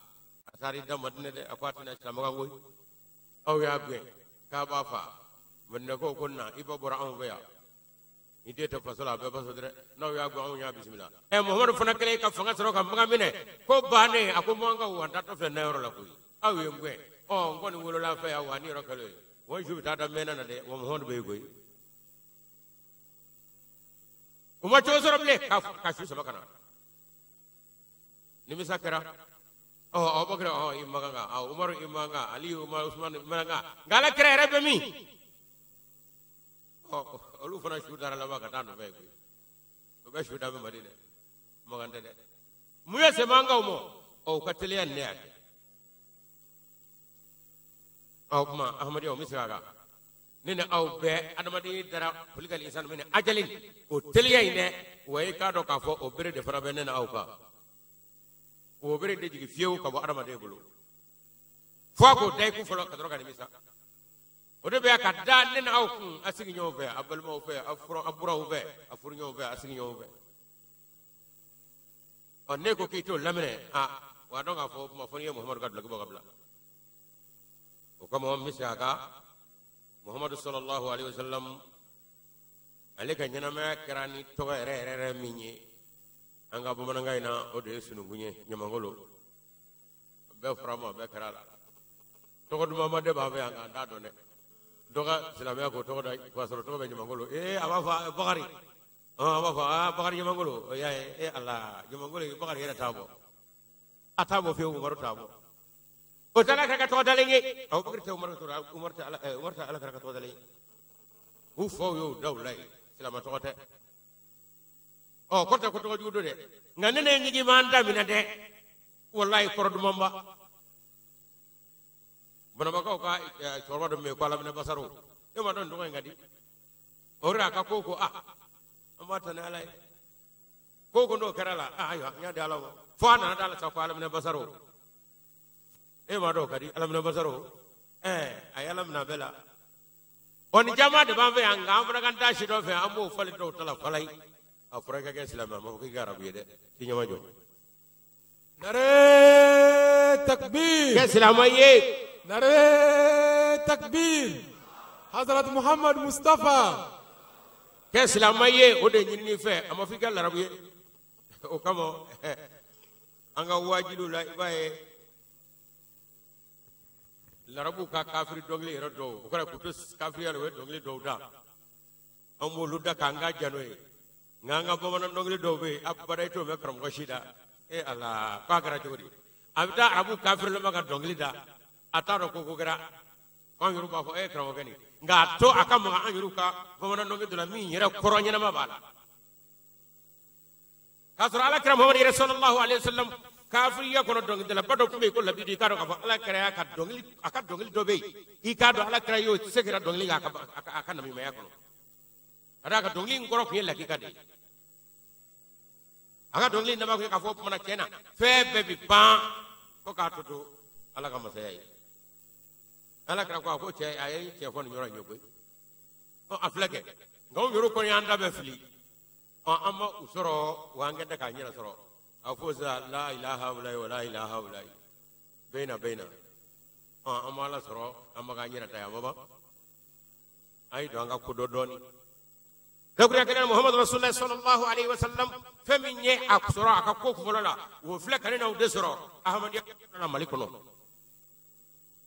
I: a taara i da Madinɛ dɛ, a ko a tɛna silamɛkan koyi. Aw y'a gɛn k'a b'a fa. Madinɛkaw ko na i ba bɔra anw fɛ yan, ni den tɛ faso la a bɛɛ faso dɛ, n'aw y'a gɛn anw y'a bisimila. Ɛ Muhamadu fana kɛlen ka fanga sɔrɔ ka makan minɛ ko bannen, a ko mankaw wa n taatɔ filɛ na yɔrɔ la koyi, aw ye n gɛn, ɔ n kɔni wolola fɛ yan wa ni yɔrɔ kɛlen ye. O su bɛ taa da mɛnna na dɛ, wa Muhamadu bɛ yen koyi. U ma cogo sɔrɔ bilen ka su sama ka na. Nimisa kɛra. Ɔ Abubakar ɔ i man kan, Umaru i man kan, Ali Umaru Usman i man kan, nka Ala kira yɛrɛ bɛ min? Ɔ olu fana su dara laban ka taa nɔfɛ yen koyi. O bɛ su da bɛ Madinɛ. Makan tɛ dɛ. Mun ye sɛmankaw mɔ? Ɔ u ka teliya nin ne y'a kɛ. Ɔ kuma Ahmadiyya o bɛ segin a kan. Ne ni aw bɛɛ adamaden dara kulikali insanu min ajalin o teliya in dɛ, wa i k'a dɔn k'a fɔ o bere de fana bɛ ne ni aw kan. O bere de jigin fiyewu ka bɔ adamaden bolo. Fo a k'o da i kun fɔlɔ ka sɔrɔ ka nimisa. O de bɛ ka da ne ni aw kun a sigi ɲɔgɔn fɛ, a balimaw fɛ, a buraw fɛ, a furu ɲɔgɔn fɛ, a sigi ɲɔgɔn fɛ. Ɔ ne ko k'i t'o laminɛ, a wa dɔn k'a fɔ kuma fɔ n'i ye Muhamadu ka duloki bɔ ka bila. O kama n bɛ segin a kan. Muhamadu sallallahu alaihi wasallam ale ka ɲɛnamaya kɛra ni tɔgɔ yɛrɛ yɛrɛ yɛrɛ min ye an ka bamanankan in na, o de ye sununkun ye, ɲamangolo. Bɛɛ fɔra ma, bɛɛ kɛra a la. Tɔgɔ dumanba de b'an fɛ yan k'an t'a dɔn dɛ. Dɔ ka silamɛya k'o tɔgɔ da k'a sɔrɔ tɔgɔ bɛ ɲamangolo. Ee a b'a fɔ Bakari, a b'a fɔ aa Bakari ɲamangolo, o y'a ye ee Ala ɲamangolo Bakari yɛrɛ t'a bɔ. A t'a bɔ fiyewu, Umaru t'a bɔ. O tɛ Ala kira ka tɔgɔ dalen ye. Abubakar tɛ Umaru tɔgɔ, Umaru tɛ Ala, Umaru tɛ Ala kira ka tɔgɔ dalen ye. U faw y'o da u la yen, silamɛ tɔgɔ tɛ. Ɔ kɔrɔ tɛ ko tɔgɔ jugu don dɛ, nka ne ne ɲigi m'an daminɛ dɛ, walayi kɔrɔ dumanba. Banabakaw ka cɛkɔrɔba dɔ bɛ yen ko Alaminɛ Basaro, e ma dɔn nin tɔgɔ in ka di. O de a ka ko a an b'a ta ni Ala ye. Ko ko n'o kɛra la, ayiwa n y'a di Ala ma. Fo a nana da la sa ko Alaminɛ Basaro. E ma dɔn o ka di Alaminɛ Basaro. A ye Ala minɛ a bɛɛ la. Ɔ nin caman de b'an fɛ yan, nka an fana ka taa si dɔ fɛ, an b'o fali dɔw ta la falayi. A fɔra i ka kɛ silamɛ, a ma fɔ k'i ka arabu ye dɛ, k'i ɲɛma jɔ.
A: Nare takbir.
I: Kɛ silamɛ ye.
A: Nare takbir. Hazrat Muhammad Mustafa.
I: Kɛ silamɛ ye, o de ɲinini fɛ, a ma fɔ i ka larabu ye. O kama an ka wajibiw la, i b'a ye larabuw ka kafiri dɔnkili yɛrɛ dɔw, o kɛra k'u to kafiriya la, u ye dɔnkili dɔw da. An b'olu da k'an ka jano ye. Nka an ka bamanan dɔnkili dɔw bɛ yen, abada i t'o mɛn karamɔgɔ si da. E Ala, k'a kɛra cogo di? A bɛ taa arabu kafirilama ka dɔnkili da, a t'a dɔn ko ko kɛra. Anw yɛrɛ b'a fɔ e karamɔgɔkɛ nin, nka a to a ka maga an yɛrɛ ka bamanan dɔnkili dɔ la min yɛrɛ kɔrɔ ɲɛnama b'a la. K'a sɔrɔ Ala kira Muhamadu yɛrɛ sallallahu alaihi wasallam kafiriya kɔnɔ dɔnkilidalaba dɔ tun bɛ yen ko Labidi, i k'a dɔn k'a fɔ Ala kira y'a ka dɔnkili, a ka dɔnkili dɔ bɛ yen, i k'a dɔn Ala kira y'o se kɛra dɔnkili kan a ka namimaya kɔnɔ. Ka d'a kan dɔnkili in kɔrɔ tun ye lakika de ye. A ka dɔnkili in laban tun ye k'a fɔ o tuma na tiɲɛ na fɛn bɛɛ bi ban fo k'a to to Ala ka masaya ye. Ala kira ko a ko cɛ, a ye cɛ fɔ nin yɔrɔ in ye koyi. Ɔ a filɛ kɛ, nka anw yɛrɛ kɔni y'an da bɛɛ fili. Ɔ an ma u sɔrɔ wa an kɛn tɛ k'an yɛrɛ sɔrɔ. A fo sisan la ilaha ulayi wa la ilaha ulayi bɛna bɛna. Ɔ an ma Ala sɔrɔ, an ma k'an yɛrɛ ta ye, a ma ban. A ye don an ka ko dɔ dɔɔni. Dakuruya kelen Muhammadu Rasulullah sallallahu alaihi wasallam fɛn min ye a sɔrɔ a ka ko kunfɔlɔ la, o filɛ ka ne n'aw de sɔrɔ Ahmadiyya la Mali kɔnɔ.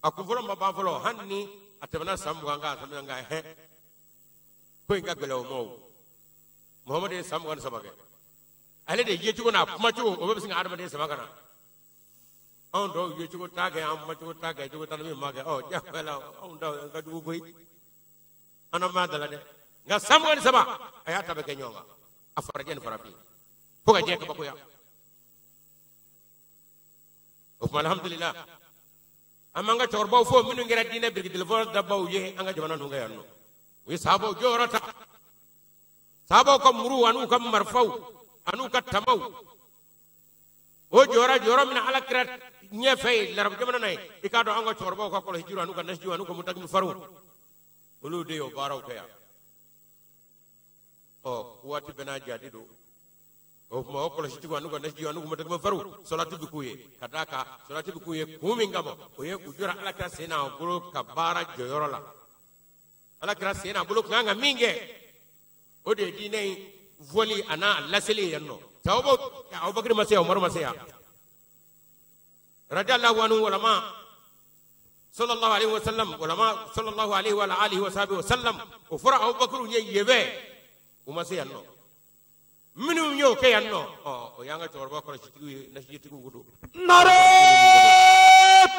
I: A kunfɔlɔ ma ban fɔlɔ, hali ni a tɛmɛna san 20 kan, a tɛmɛna kan hɛ. Ko in ka gɛlɛn o ma o. Muhammadu ye san 23 kɛ. Ale de yecogo n'a kumacogo, o bɛɛ bɛ sin ka adamaden sama ka na. Anw dɔw yecogo t'a kɛ, an kumacogo t'a kɛ, cogo t'an min m'a kɛ. Ɔ diyagoya la, anw ta ka jugu koyi. An n'an m'a da la dɛ. Nka san 23 a y'a ta bɛɛ kɛ ɲɔgɔn kan, a farajɛ ni farafin, fo ka diɲɛ kabakoya. O tuma alhamdulillah, an b'an ka cɛkɔrɔbaw fo minnu kɛra diinɛ birikidilifɔlɔ dabaw ye an ka jamana ninnu kan yan nɔ. U ye sahabaw jɔyɔrɔ ta, sahabaw ka muruw an'u ka marifaw an'u ka tamaw, o jɔyɔrɔ jɔyɔrɔ min na Ala kira ɲɛfɛ yen larabu jamana na yen, i k'a dɔn an ka cɛkɔrɔbaw ka kɔlɔsijiw an'u ka nasijiw an'u ka mutakimu fariw, olu de y'o baaraw kɛ yan. Ɔ waati bɛɛ n'a jadi don. O tuma o kɔlɔsitigiw an'u ka nasijiw an'u ka mutakimu fariw, sɔlati bɛ k'u ye ka d'a kan sɔlati bɛ k'u ye kun min kama, o ye u jɔra Ala kira sen n'a bolo ka baara jɔyɔrɔ la. Ala kira sen n'a bolo kun kan ka min kɛ, o de ye diinɛ in fɔli a n'a laseli yan nɔ. Sababu Abubakar ma se yan, Umaru ma se yan. Radiyallahu anhu walama Sallallahu alaihi wa sallam walama sallallahu alaihi wa alihi wa sahbihi wa sallam o fɔra Abubakar ye yebe u ma se yan nɔ minnu y'o kɛ yan nɔ ɔ o y'an ka cɛkɔrɔba kɔlɔsitigiw ye nasijitigiw don.
E: Nare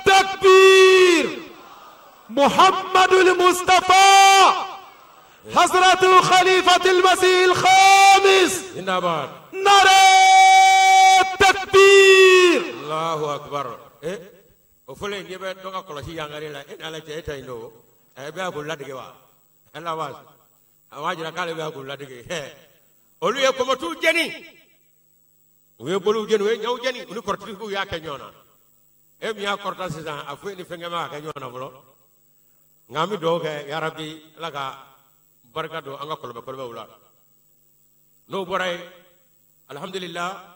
E: takbir Muhammadul Mustafa Hazratul Khalifatul Masih al-Khamis.
I: Zindabad.
E: Nare takbir.
I: Allahu akbar. O fɔlɔ in n'i bɛ dɔ ka kɔlɔsi yangari la e n'Ala cɛ e ta in don ɛ bɛ a k'o ladege wa ala wa a b'a jira k'ale bɛ a k'o ladege olu ye kɔmɔtuw jeni u ye bolow jeni u ye ɲɛw jeni u ni kɔrɔtigiw y'a kɛ ɲɔgɔn na e min y'a kɔrɔta sisan a foyi ni fɛnkɛ ma kɛ ɲɔgɔn na fɔlɔ nka an bɛ dugawu kɛ yarabi Ala ka barika don an ka kɔlɔbɛ kɔlɔbɛw la n'o bɔra yen alihamudulila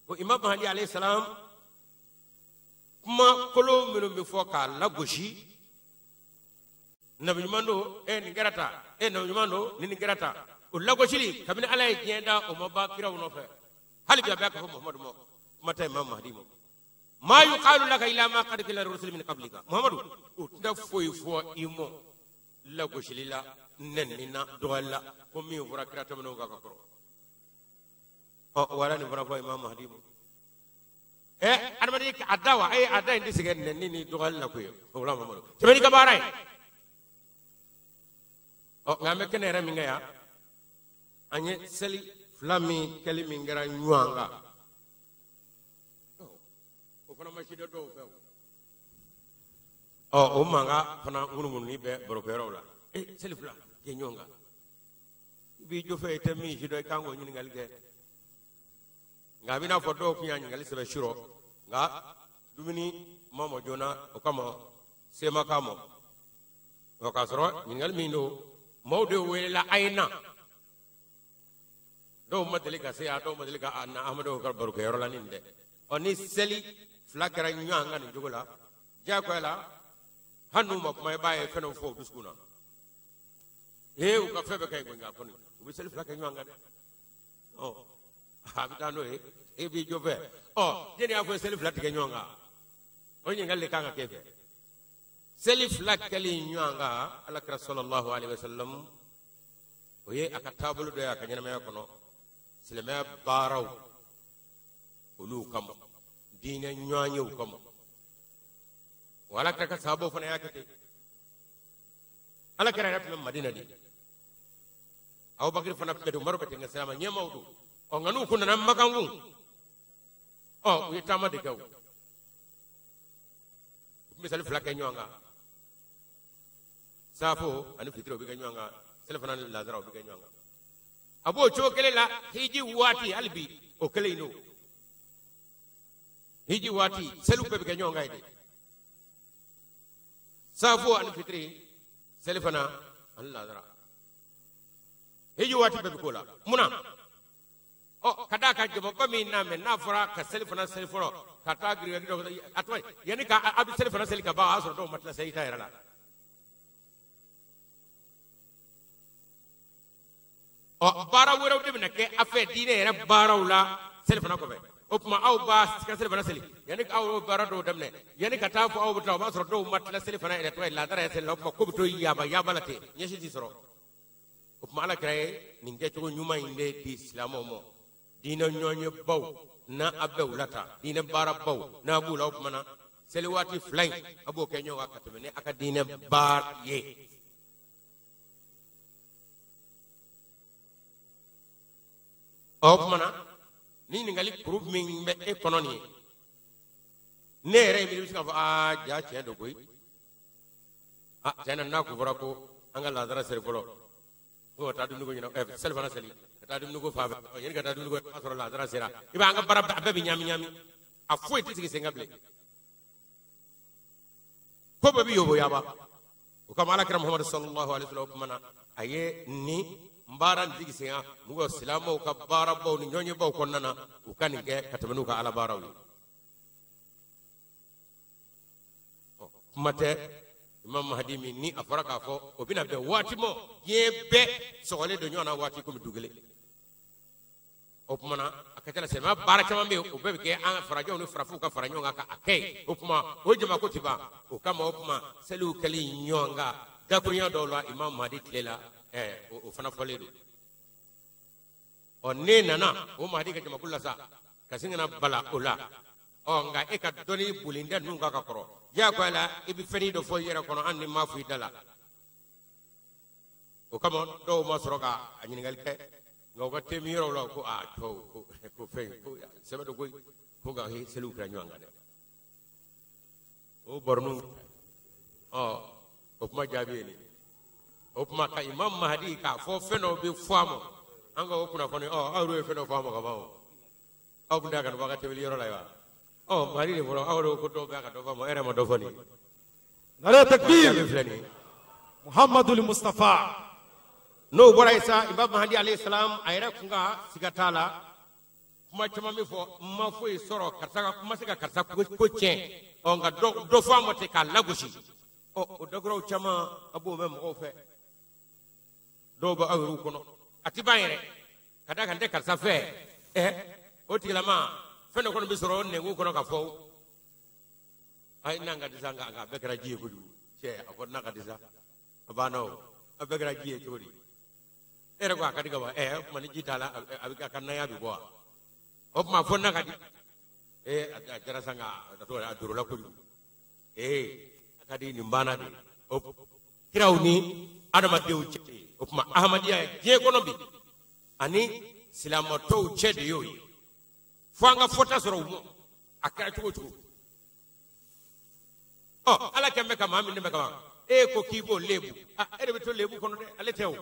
I: ko Imam Mahdi alayhi salam kuma kolon minnu bɛ fɔ k'a lagosi nabi ɲuman don e nin kɛra tan e nabi ɲuman don ni nin kɛra tan o lagosili kabini Ala ye diɲɛ da o ma ban kiraw nɔfɛ hali bi a bɛ k'a fɔ Muhamadu ma kuma tɛ Imam Mahdi ma maa yuqalu laka illa ma qad qila lirrusuli min qablika Muhamadu o tɛna foyi fɔ i ma lagosili la nɛnini na dɔgɔyali la ko min fɔra kira tɛmɛnenw kan ka kɔrɔ ɔ wala nin fana fɔ Imam Mahdi ma adamaden a da wa a da in tɛ se ka nɛni ni dɔgɔyali la koyi o la Mamadu tɛmɛ n'i ka baara ye ɔ nka an bɛ kɛnɛ yɛrɛ min kɛ yan an ye seli fila min kɛli min kɛra ɲɔgɔn kan o fana ma si dɔn dɔw fɛ o ɔ o mankan fana ŋunuŋununi bɛ barokɛyɔrɔw la seli fila kɛ ɲɔgɔn kan i b'i jɔ fɛ i tɛ min si dɔn i kan k'o ɲininkali kɛ nka a bɛ n'a fɔ dɔw tun y'a ɲininkali sɛbɛn surɔ nka dumuni ma mɔ joona o kama se ma k'a mɔ ɔ k'a sɔrɔ ɲininkali min don maaw de welela a ye na dɔw ma deli ka se yan dɔw ma deli ka na Amadu ka barokɛyɔrɔ la nin dɛ ɔ ni seli fila kɛra ɲɔgɔn kan nin cogo la diyagoya la hali n'u ma kuma i b'a ye fɛn dɔ fɔ u dusukun na ee u ka fɛn bɛɛ ka ɲi nka kɔni u bɛ seli fila kɛ ɲɔgɔn kan dɛ ɔ a bɛ taa n'o ye e b'i jɔ fɛ ɔ jɛni y'a fɔ seli fila tigɛ ɲɔgɔn kan o ɲininkali de kan ka kɛ fɛ seli fila kɛli ɲɔgɔn kan Ala kira sallallahu alaihi wasallam o ye a ka taabolo dɔ ye a ka ɲɛnamaya kɔnɔ silamɛya baaraw olu kama diinɛ ɲɔgɔnyew kama o Ala kira ka sahabaw fana y'a kɛ ten Ala kira yɛrɛ tun bɛ Madina de Abubakar fana tun bɛ ten Umaru bɛ ten nka silamɛ ɲɛmaaw don ɔ nka n'u kun nana Makan kun ɔ u ye taama de kɛ o u tun bɛ seli fila kɛ ɲɔgɔn kan saafo ani fitiri o bɛ kɛ ɲɔgɔn kan selifana ni lazara o bɛ kɛ ɲɔgɔn kan a b'o cogo kelen la hiji waati hali bi o kelen in don hiji waati seliw bɛɛ bɛ kɛ ɲɔgɔn kan yen de saafo ani fitiri selifana ani lazara hiji waati bɛɛ bɛ k'o la mun na ɔ ka d'a kan jamaba min n'a mɛn n'a fɔra ka seli fana seli fɔlɔ ka taa girigiri dɔ a tɔgɔ yanni ka a bɛ seli fana seli ka ban o y'a sɔrɔ dɔw ma tila seli ta yɛrɛ la ɔ baara wɛrɛw de bɛna kɛ a fɛ diinɛ yɛrɛ baaraw la seli fana kɔfɛ o tuma aw b'a ka seli fana seli yanni aw y'o baara dɔw daminɛ yanni ka taa fɔ aw bɛ taa o b'a sɔrɔ dɔw ma tila seli fana yɛrɛ tɔgɔ ye laadara yɛrɛ seli la o tuma ko bɛ to yaaba yaaba la ten ɲɛsi ti sɔrɔ o tuma Ala kira ye nin kɛcogo ɲuman in de di silamɛw ma diinɛ ɲɔgɔnyebaw n'a a bɛ u la tan diinɛ baarabaw n'a b'u la o tuma na seli waati fila in a b'o kɛ ɲɔgɔn kan ka tɛmɛ ni a ka diinɛ baara ye. Ɔ o tuma na ni ɲininkali kuru min bɛ e kɔnɔ nin ye ne yɛrɛ ye miiri bɛ se k'a fɔ aa ja tiɲɛ don koyi aa tiɲɛ na n'a kun fɔra ko an ka lazara seli fɔlɔ ko ka taa dumuni ko ɲɛna ɛ selifana seli ka taa dumuni ko fan fɛ ɔ yanni ka taa dumuni ko o b'a sɔrɔ lazara sera i b'a an ka baara a bɛɛ bɛ ɲami ɲami a foyi tɛ sigi sen kan bilen ko bɛɛ bɛ yoboyaba o kama Ala kira Muhamadu sallallahu alaihi wa sallam o tuma na a ye nin baara nin sigi sen kan mɔgɔ silamɛw ka baarabaw ni ɲɔgɔnyebaw kɔnɔna na u ka nin kɛ ka tɛmɛ n'u ka ala baaraw ye kuma tɛ Imam Mahdi min ni a fɔra k'a fɔ o bɛna bɛn waati ma diɲɛ bɛɛ sɔgɔlen don ɲɔgɔn na waati komi du kelen O tuma na a ka ca la silamɛya baara caman bɛ yen o bɛɛ bɛ kɛ an farajɛw ni farafinw ka fara ɲɔgɔn kan ka a kɛ yen. O tuma o jamako tɛ ban. O kama o tuma seliw kɛli ɲɔgɔn kan dakurunya dɔw la Imam Mahdi tile la o fana fɔlen don. Ɔ n'e nana o Mahdi ka jamakulu la sa ka sin ka na bala o la. Ɔ nka e ka dɔnni bolen tɛ ninnu kan ka kɔrɔ. Diyagoya la i bɛ fɛnnin dɔ fɔ i yɛrɛ kɔnɔ hali ni m'a fɔ i da la. O kama dɔw ma sɔrɔ ka a ɲininkali kɛ nka u ka te min yɔrɔw la ko aa cɛw ko fɛn ko sɛbɛ don koyi ko nka seliw kɛra ɲɔgɔn kan dɛ. O baroniw ɔ o kuma jaabi ye nin. O kuma ka Imam Mahdi k'a fɔ fɛn dɔw bɛ fɔ a ma an ka o kunnafoni ɔ aw yɛrɛ ye fɛn dɔ fɔ a ma ka ban o aw tun tɛ ka na bɔ a ka tɛmɛli yɔrɔ la wa ɔ Mahdi de fɔlɔ aw yɛrɛ ko dɔw bɛ ka dɔ fɔ a ma e yɛrɛ ma dɔ fɔ nin ye.
E: Nare takbir.
I: Jaabi filɛ nin ye.
E: Muhammadul Mustafa.
I: N'o bɔra yen sa Imam Mahdi alayhi salam a yɛrɛ kun ka siga t'a la kuma caman bɛ fɔ n ma foyi sɔrɔ karisa ka kuma se ka karisa ko tiɲɛ ɔ nka dɔ fɔ a ma ten k'a lagosi ɔ o dakuraw caman a b'o mɛn mɔgɔw fɛ dɔw bɛ aw yɛrɛw kɔnɔ a ti ban yɛrɛ ka d'a kan n tɛ karisa fɛ o tigilama fɛn dɔ kɔni bɛ sɔrɔ o nɛnkun kɔnɔ ka fɔ ayi n'an ka di sa nka a bɛɛ kɛra ji ye kojugu cɛ a ko n'a ka di sa a banna o a bɛɛ kɛra ji ye cogo di e yɛrɛ ko a ka di ka ban o tuma ni ji t'a la a bɛ a ka naya bɛ bɔ wa o tuma fo n'a ka di a jara sa nka a tɔgɔ a dorola kojugu a ka di nin banna de o kiraw ni adamadenw cɛ o tuma ahamadiya diɲɛ kɔnɔ bi ani silamɛtɔw cɛ de y'o ye fo an ka fɔta sɔrɔ u ma a kɛra cogo o cogo ɔ ala kɛn bɛ ka maa min dɛmɛ ka ban e ko k'i b'o lebu a e de bɛ to lebu kɔnɔ dɛ ale tɛ o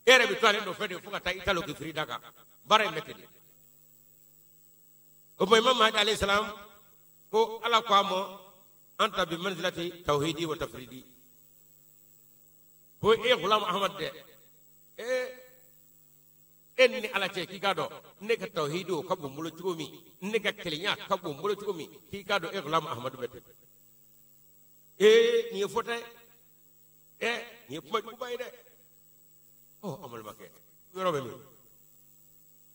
I: e yɛrɛ bɛ to ale nɔfɛ de fo ka taa i ta k'i firi da kan baara in bɛ ten de o tuma Imam Mahdi alayhi salam ko ala ko a ma anta bi manzilati tawhidi wa tafridi ko e Ghulam Ahmad dɛ e ni ala cɛ k'i k'a dɔn ne ka tawhidi o ka bon n bolo cogo min ne ka kelenya ka bon n bolo cogo min k'i k'a dɔn e Ghulam Ahmad bɛ ten nin ye fɔta ye nin ye kuma juguba ye dɛ ɔ an balimakɛ yɔrɔ bɛ min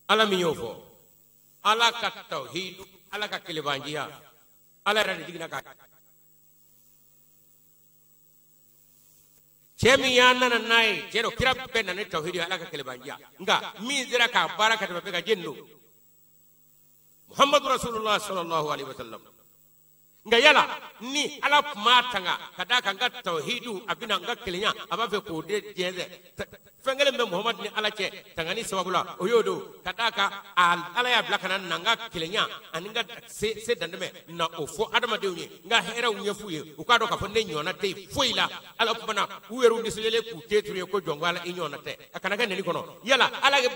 I: ala min y'o fɔ ala ka tawhidu ala ka kelebanjiya ala yɛrɛ de jiginna ka cɛ min y'a nana n'a ye cɛ dɔ kira bɛɛ nana ni tawhidu ye ala ka kelebanjiya nka min sera k'a baara ka tɛmɛ bɛɛ kan jɛni don Muhammadu Rasulullah sallallahu alaihi wa sallam nka yala ni ala tun m'a tanga ka d'a kan n ka tawhidu a bɛna n ka kelenya a b'a fɛ k'o de jɛnsɛn fɛn kelen bɛ Muhamadu ni ala cɛ tangani sababu la o y'o don ka d'a kan ala y'a bila ka na n ka kelenya ani n ka se dantɛmɛ na o fɔ adamadenw ye n ka hɛrɛw ɲɛf'u ye u k'a dɔn k'a fɔ ne ɲɔgɔnna tɛ yen foyi la ala kumana u yɛrɛw nisɔndiyalen k'u te turu ye ko jɔn ko ala i ɲɔgɔnna tɛ a kana kɛ nɛni kɔnɔ yala ala ye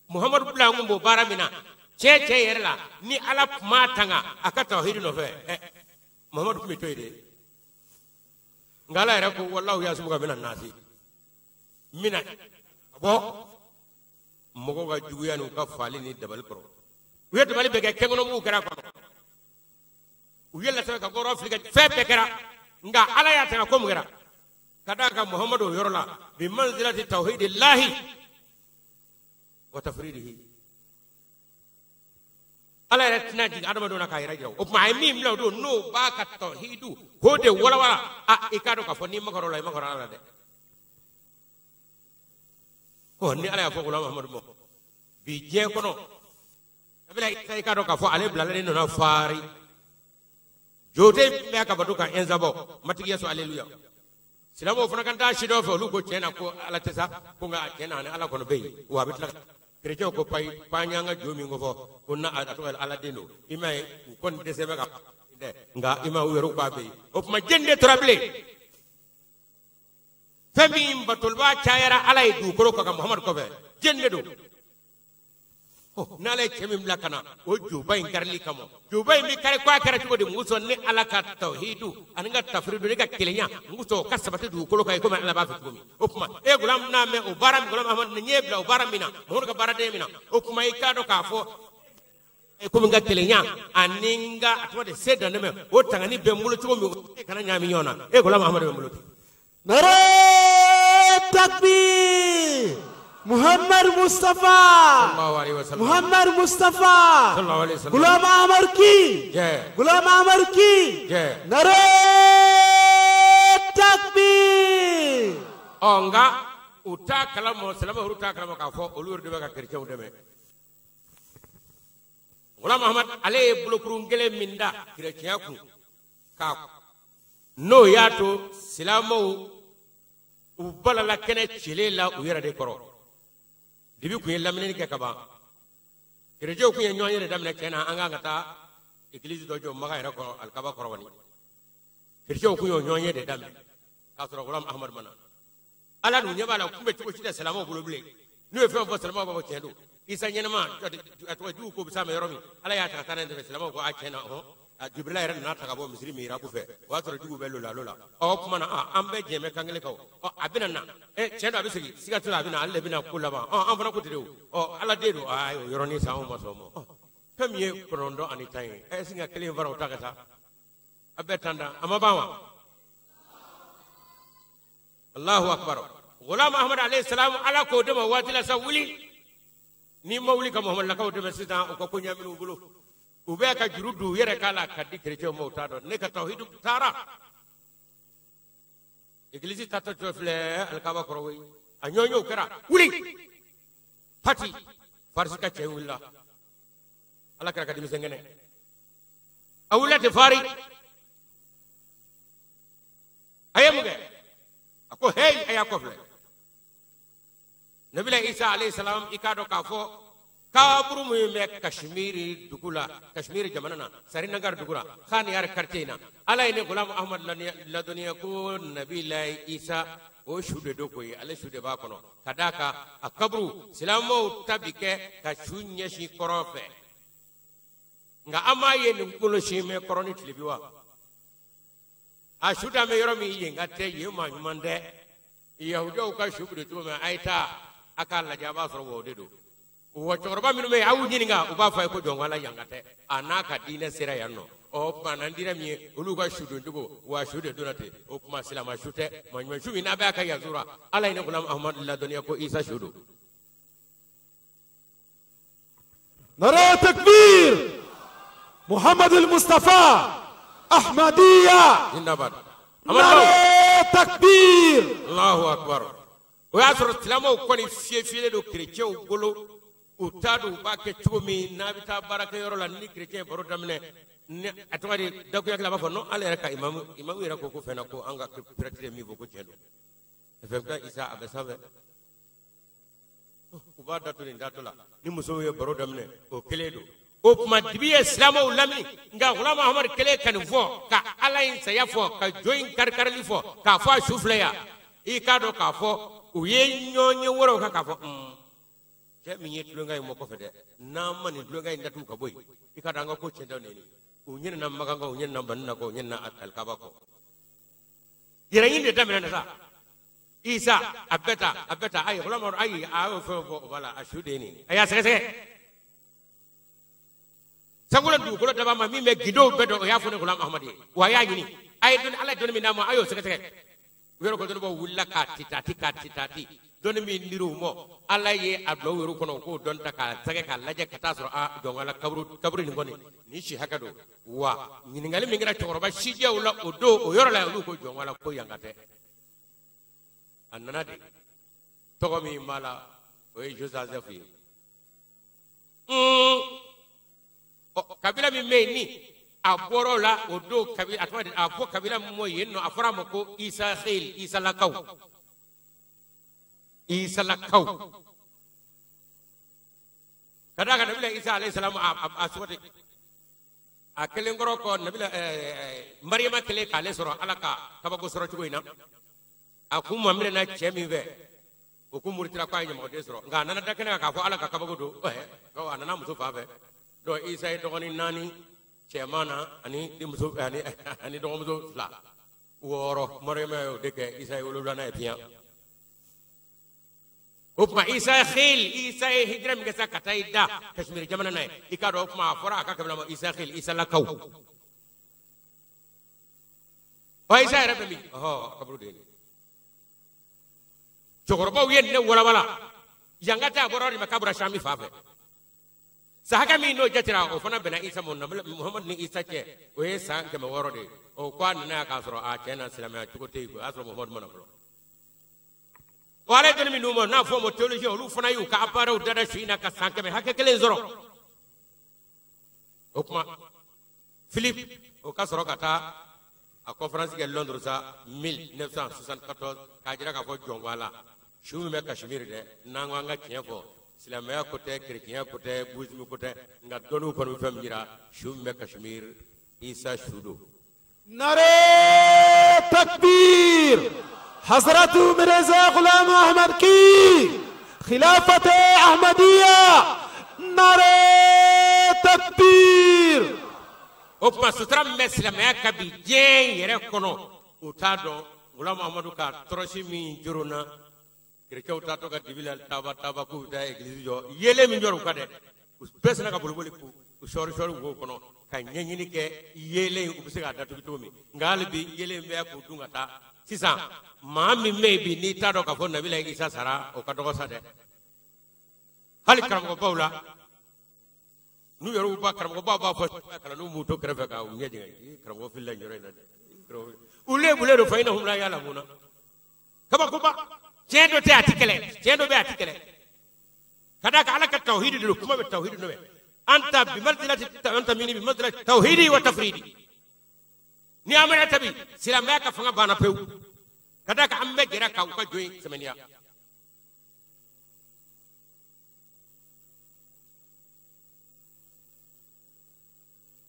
I: Muhamadu bila an kun b'o baara min na cɛ yɛrɛ la ni ala tun m'a tanga a ka tawhidi nɔfɛ Muhamadu tun bɛ to yen de nka ala yɛrɛ ko walahu yasimuka mina nasi mina ka bɔ mɔgɔw ka juguya n'u ka faali ni dabali kɔrɔ u ye dabali bɛɛ kɛ kɛnkɔnɔmugu kɛra kɔnɔ u ye lasɛbɛ ka kɔrɔ fili ka fɛn bɛɛ kɛra nka ala y'a tanga ko mun kɛra ka d'a kan Muhamadu o yɔrɔ la bi manzilati tawhidi lahi wa tafridihi ala yɛrɛ tɛna jigin adamadenw na k'a yɛrɛ jira o tuma a ye min bila o don n'o b'a ka tawhidu k'o de walawala a i k'a dɔn k'a fɔ n'i makara o la i makara ala la dɛ ɔ ni ala y'a fɔ Ghulam Ahmadu ma bi diɲɛ kɔnɔ kabila i k'a dɔn k'a fɔ ale bilalen nana faari jote bɛ ka bato ka ɛnzabɔ matigi Yesu aleluya silamɛw fana kan taa si dɔ fɛ olu ko tiɲɛ na ko ala tɛ sa ko nka tiɲɛ na ani ala kɔnɔ bɛ yen wa a bɛ tila kerecɛnw ko payi k'an y'an ka jo min ko fɔ ko na a tɔgɔ ala den don i m'a ye u kɔni dɛsɛ bɛ ka dɛ nka i m'a ye u yɛrɛw k'a bɛ yen o tuma jɛni de tora bilen fɛn min batolibaa cayara ala ye dugukolo kɔ kan Muhamadu kɔfɛ jɛni de don n'ala ye cɛ min bila ka na o joba in karili kama joba in bɛ kari ko a kɛra cogo di mun sɔn ni ala ka tawhidu ani ka tafiridu ne ka kelenya mun sɔn o ka sabati dugukolo kan i komi ala b'a fɛ cogo min o tuma e Ghulam n'a mɛn o baara min Ghulam Ahmadu nin ye bila o baara min na Muhamadu ka baaraden min na o tuma i k'a dɔn k'a fɔ komi n ka kelenya ani n ka a tɔgɔ de se dantɛmɛ o tangani bɛ n bolo cogo min e kana ɲaami ɲɔgɔn na e Ghulam Ahmadu bɛ n bolo ten.
E: Nare takbir.
F: Muhammad Mustafa.
I: Sallallahu alaihi wasallam.
F: Muhammad Mustafa.
I: Sallallahu alaihi wasallam.
F: Ghulam Ahmad ki.
I: Jai.
F: Ghulam Ahmad ki.
I: Jai.
F: Nare takbir.
I: Ɔ nka u t'a kalama, silamɛw olu t'a kalama k'a fɔ olu yɛrɛ de bɛ ka kerecɛnw dɛmɛ. Ghulam Ahmad ale ye bolokurun kelen min da kerecɛnya kun ka n'o y'a to silamɛw u balala kɛnɛ cilen la u yɛrɛ de kɔrɔ. Dibi kun ye laminini kɛ ka ban. Kerecɛnw kun ye ɲɔgɔn ye de daminɛ tiɲɛ na an kan ka taa egilizi dɔ jɔ Maka yɛrɛ kɔrɔ alikaba kɔrɔ kɔni. Kerecɛnw kun y'o ɲɔgɔn ye de daminɛ k'a sɔrɔ Ghulam Ahmad ma na. Ala dun ɲɛ b'a la kun bɛ cogo si tɛ silamɛw bolo bilen. N'u ye fɛn fɔ silamɛw b'a fɔ tiɲɛ don. Isa ɲɛnama a tɔgɔ jugu ko bɛ s'a ma yɔrɔ min Ala y'a ta ka taa n'a ye silamɛw ko a tiɲɛ na hɔn. Jibirila yɛrɛ nana ta ka bɔ misiri miraku fɛ o y'a sɔrɔ jugu bɛ lolalo la. Ɔ o tuma na an bɛɛ jɛn bɛ kan kelen kan o. Ɔ a bɛna na tiɲɛ don a bɛ segin siga t'o la a bɛ na ale de bɛna ko laban. Ɔ an fana ko ten de o. Ɔ Ala den don aa o yɔrɔnin sa anw ma sɔn o ma. Fɛn min ye 9 ani 10 ye ɛ sin ka kelen fara o ta ka taa a bɛɛ tan tan a ma ban wa. Allahu akbar. Ghulam Ahmad alayhi salam Ala k'o de ma waati la sa wuli. N'i ma wuli ka Muhamadu lakaw dɛmɛ sisan u ka ko ɲɛ minnu bolo. U bɛ ka juru don u yɛrɛ k'a la ka di kerecɛnw ma u t'a dɔn. Ne ka tawhidu taara. Egilizi tatɔ jɔ filɛ alikaba kɔrɔ koyi. A ɲɔgɔnyew kɛra wuli. Pati Farisi ka cɛ wulila. Ala kɛra ka denmisɛn kɛnɛ. A wulila ten fari. A ye mun kɛ? A ko heyi a y'a kɔfilɛ. Nabila Isa alayhi salam i k'a dɔn k'a fɔ kaburu min bɛ Kashmiri dugu la, Kashmiri jamana na, Srinagar dugu la, Khaniyar quartier in na, Ala ye ne Ghulam Ahmad ladɔnniya ko Nabila Isa o su de don koyi, ale su de b'a kɔnɔ. Ka d'a kan a kaburu silamɛw ta bi kɛ ka su ɲɛsin kɔrɔn fɛ. Nka an m'a ye nin kolo si mɛ kɔrɔn ni tilebi wa? A su da bɛ yɔrɔ min yen ka tɛ yen maa ɲuman tɛ. Yahudiyaw ka su bɛ don cogo min a ye taa a k'a lajɛ a b'a sɔrɔ o de don. Wa cɛkɔrɔba minnu bɛ yen a y'u ɲininka u b'a fɔ a ye ko jɔn ko Ala yan ka tɛ a n'a ka diinɛ sera yan nɔ. Ɔ o tuma n'an diinɛ min ye olu ka su don cogo wa su de donna ten o tuma silamɛ su tɛ maa ɲuman su min n'a bɛ a ka yazura Ala ye ne Ghulam Ahmad ladɔnniya ko Isa su don.
E: Nare takbir. Muhammad al-Mustafa Ahmadiyya.
I: Zindabad.
E: Nare takbir.
I: Allahu akbar. O y'a sɔrɔ silamɛw kɔni fiyɛ fiyɛlen don kerecɛnw bolo. U t'a dɔn u b'a kɛ cogo min n'a bɛ taa baarakɛyɔrɔ la ni kerecɛn ye baro daminɛ ni a tɔgɔ di dakuya kelen a b'a fɔ non ale yɛrɛ ka imamu yɛrɛ ko fɛn na ko an ka prêtre ye min fɔ ko tiɲɛ don. Fɛn Isa a bɛ sanfɛ. U b'a datu nin datɔ la ni musow ye baro daminɛ o kelen don. O tuma dibi ye silamɛw lamini nka Ghulam Ahmad kelen ka nin fɔ ka Ala in saya fɔ ka jo in karikarili fɔ k'a fɔ a su filɛ yan i k'a dɔn k'a fɔ u ye ɲɔgɔn ye wɛrɛw kan k'a fɔ cɛ min ye tulonkɛ ye mɔ kɔfɛ dɛ n'an ma nin tulonkɛ in datugu ka bɔ yen i ka dɔn an ka ko tiɲɛ tɛ nin ye u ɲinɛna Makan kɔ u ɲinɛna Banina kɔ u ɲinɛna alikaba kɔ yɛrɛɲini de daminɛna sa Isa a bɛɛ ta a bɛɛ ta ayi Ghulam Ahmad ayi a y'o fɛn fɔ o b'a la a su de ye nin ye a y'a sɛgɛsɛgɛ. Sankolo dugukolo daba ma min bɛ gindow bɛɛ dɔn o y'a fɔ ne Ghulam Ahmad ye wa a y'a ɲini a ye dɔnni Ala ye dɔnni min d'a ma a y'o sɛgɛsɛgɛ u yɛrɛ ko dɔnnibaaw wulila k'a titati k'a titati dɔnni min dir'u ma Ala ye a bila u yɛrɛ kɔnɔ u k'o dɔnni ta k'a sɛgɛ k'a lajɛ ka taa sɔrɔ a jɔn ala kaburu nin kɔni nin si hakɛ don wa ɲininkali min kɛra cɛkɔrɔba sijɛw la o don o yɔrɔ la olu ko jɔn ala ko yan ka tɛ a nana de tɔgɔ min b'a la o ye Joseph ye. Kabila min bɛ yen ni a bɔra o la o don kabila a tɔgɔ di a fɔ kabila min ma yen nɔ a fɔra a ma ko Isahel Isalakaw Isalakaw ka d'a kan Nabila Isa alayhi salam a sɔgɔ ten a kelen kɔrɔ kɔ Nabila Mariyama kelen k'ale sɔrɔ Ala ka kabako sɔrɔ cogo in na a kun ma minɛna cɛ min fɛ o kun murutila k'a ye ɲamɔgɔden sɔrɔ nka a nana da kɛnɛ kan k'a fɔ Ala ka kabako don a nana muso fan fɛ. Donc Isa ye dɔgɔnin 4 cɛman na ani denmuso ani dɔgɔmuso 2 6 Mariyama y'o de kɛ Isa ye 7nan ye piyan. O tuma Isa khil Isa ye hijira min kɛ sa ka taa i da Kashmiri jamana na ye i k'a dɔn o tuma a fɔra a ka kabila ma Isa khil Isa lakaw. Ɔ Isa yɛrɛ bɛ min? Ɔhɔ a kaburu de ye nin ye. Cɛkɔrɔbaw ye nin ne walawala. Yanga ta a bɔra yɔrɔ jumɛn k'a bɔra Sami fan fɛ. San hakɛ min n'o jatera o fana bɛnna Isa ma Muhamadu ni Isa cɛ o ye san 600 de ye. O ko a nana yan k'a sɔrɔ a tiɲɛ na silamɛya cogo tɛ yen o y'a sɔrɔ Muhamadu ma na fɔlɔ. O ala ye dɔnni min d'u ma n'a fɔ o ma théologien olu fana y'u ka appareil dada su in na ka san 100 hakɛ kelen sɔrɔ. O tuma Philippe o ka sɔrɔ ka taa a conférence kɛ Londres sa 1974 k'a jira k'a fɔ jɔn ko ala su min bɛ Kashmir dɛ n'an ko an ka tiɲɛ fɔ silamɛya ko tɛ kerecɛnya ko tɛ bouddhisme ko tɛ nka dɔnniw kɔni bɛ fɛn min jira su min bɛ Kashmir Isa su don.
E: Nare takbir Hazrat Mirza Ghulam Ahmad ki Khilafat Ahmadiyya Nare takbir.
I: O tuma sutura min bɛ silamɛya kan bi diɲɛ yɛrɛ kɔnɔ u t'a dɔn Ghulam Ahmadu ka tɔrɔsi min joronna kerecɛnw taatɔ ka dibi la taaba taaba k'u bɛ taa egilizi jɔ yeelen min jɔra u kan dɛ u bɛɛ sina ka boliboli k'u sɔɔri sɔɔri wo kɔnɔ ka ɲɛɲini kɛ yeelen u bɛ se k'a datugu cogo min nka hali bi yeelen bɛ k'u dun ka taa sisan maa min bɛ yen bi n'i t'a dɔn k'a fɔ Nabila Isa sara o ka dɔgɔ sa dɛ hali karamɔgɔbaw la n'u yɛrɛ b'a karamɔgɔbaw b'a fɔ kalandenw b'u to kɛrɛfɛ ka u ɲɛ jigin karamɔgɔ filila nin yɔrɔ in na dɛ u lebulen don fa innahum la ya'lamuna kabakoba tiɲɛ dɔ tɛ a ti kɛlɛ tiɲɛ dɔ bɛ a ti kɛlɛ ka d'a kan ala ka tawhidi de don kuma bɛ tawhidi nɔfɛ anta bimanzilati anta minni bimanzilati tawhidi wa tafridi ni amana tabi silamɛya ka fanga banna pewu ka d'a kan an bɛɛ jɛra k'u ka jɔ in sɛmɛniya.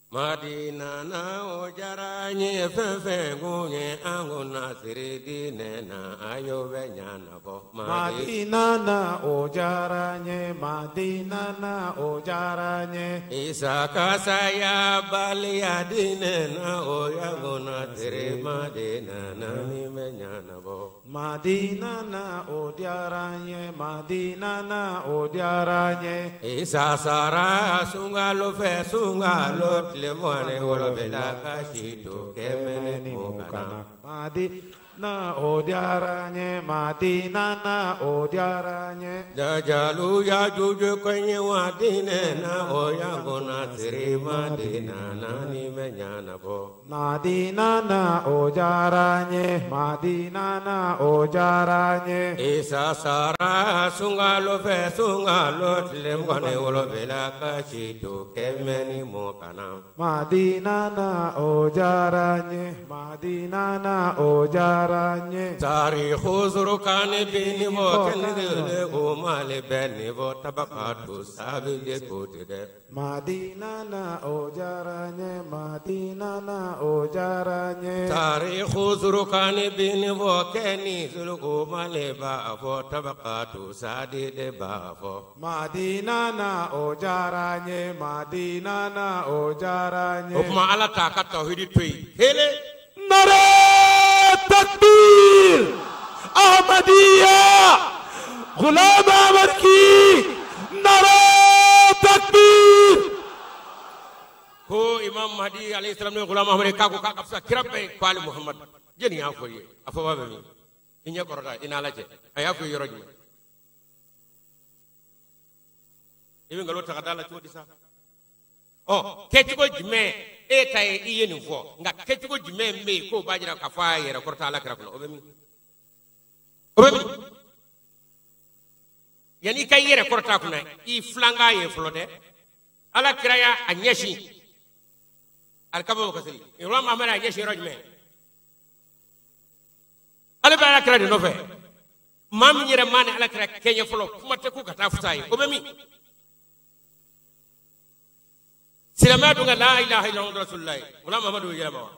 I: Madina na o diyara n ye fɛn fɛn kun ye an ko nasiri diinɛ na a y'o bɛ ɲɛnabɔ.
E: Madina na o diyara n ye Madina na o diyara n ye.
I: Isa ka saya baliya diinɛ na o y'an ko nasiri Madina na min bɛ ɲɛnabɔ.
E: Madina na o diyara n ye Madina na o diyara n ye.
I: Isa sara sunkalo fɛ sunkalo tile 27 ka si to kɛmɛ ni mugan.
E: Madina o diyara n ye Madina na o diyara n ye.
I: Dajalu ya juju kɔɲɛ wa diinɛ na o y'an ko nasiri Madina na ni bɛ ɲɛnabɔ.
E: Madina na o diyara n ye Madina na o diyara n ye.
I: Isa sara sunkalo fɛ sunkalo tile 27 ka si to kɛmɛ ni mugan.
E: Madina na o diyara n ye Madina na o diyara n ye.
I: Tarihu zurukani bini mo kɛnɛ o mali bɛ ni bɔ tabakatu sabi de ko tɛ dɛ.
E: Madina na o diyara n ye Madina na o diyara n ye.
I: Tarihu zurukani bini bɔ kɛni zuruku mali b'a fɔ tabakatu sadi de b'a fɔ.
E: Madina na o diyara n ye Madina na o diyara n ye.
I: O tuma ala t'a ka tawhidi to yen hele.
E: Nare takbir Ahmadiyya Ghulam Ahmad ki nare takbir.
I: Ko Imam Mahdi alayhi salam ne Ghulam Ahmad k'a ko k'a ka fisa kira bɛɛ ko ali Muhammad jɛni y'a fɔ i ye a fɔ b'a bɛ min i ɲɛ kɔrɔta i n'Ala cɛ a y'a fɔ i ye yɔrɔ jumɛn i bɛ nkalon ta ka d'a la cogo di sa ɔ kɛcogo jumɛn e ta ye i ye nin fɔ nka kɛcogo jumɛn bɛ yen k'o b'a jira k'a fɔ a yɛrɛ kɔrɔta Ala kira kɔnɔ o bɛ min o bɛ min yanni i ka i yɛrɛ kɔrɔta a kunna i filankan ye fɔlɔ dɛ Ala kira y'a ɲɛsin alikaba ka seli Ibrahima Muhamadu y'a ɲɛsin yɔrɔ jumɛn ale bɛ Ala kira de nɔfɛ maa min yɛrɛ maa ni Ala kira kɛɲɛ fɔlɔ kuma tɛ ko ka taa fisa ye o bɛ min silamɛya dun ka la ilaha illallah rasulullah Ghulam Muhammadu y'o yɛlɛma wa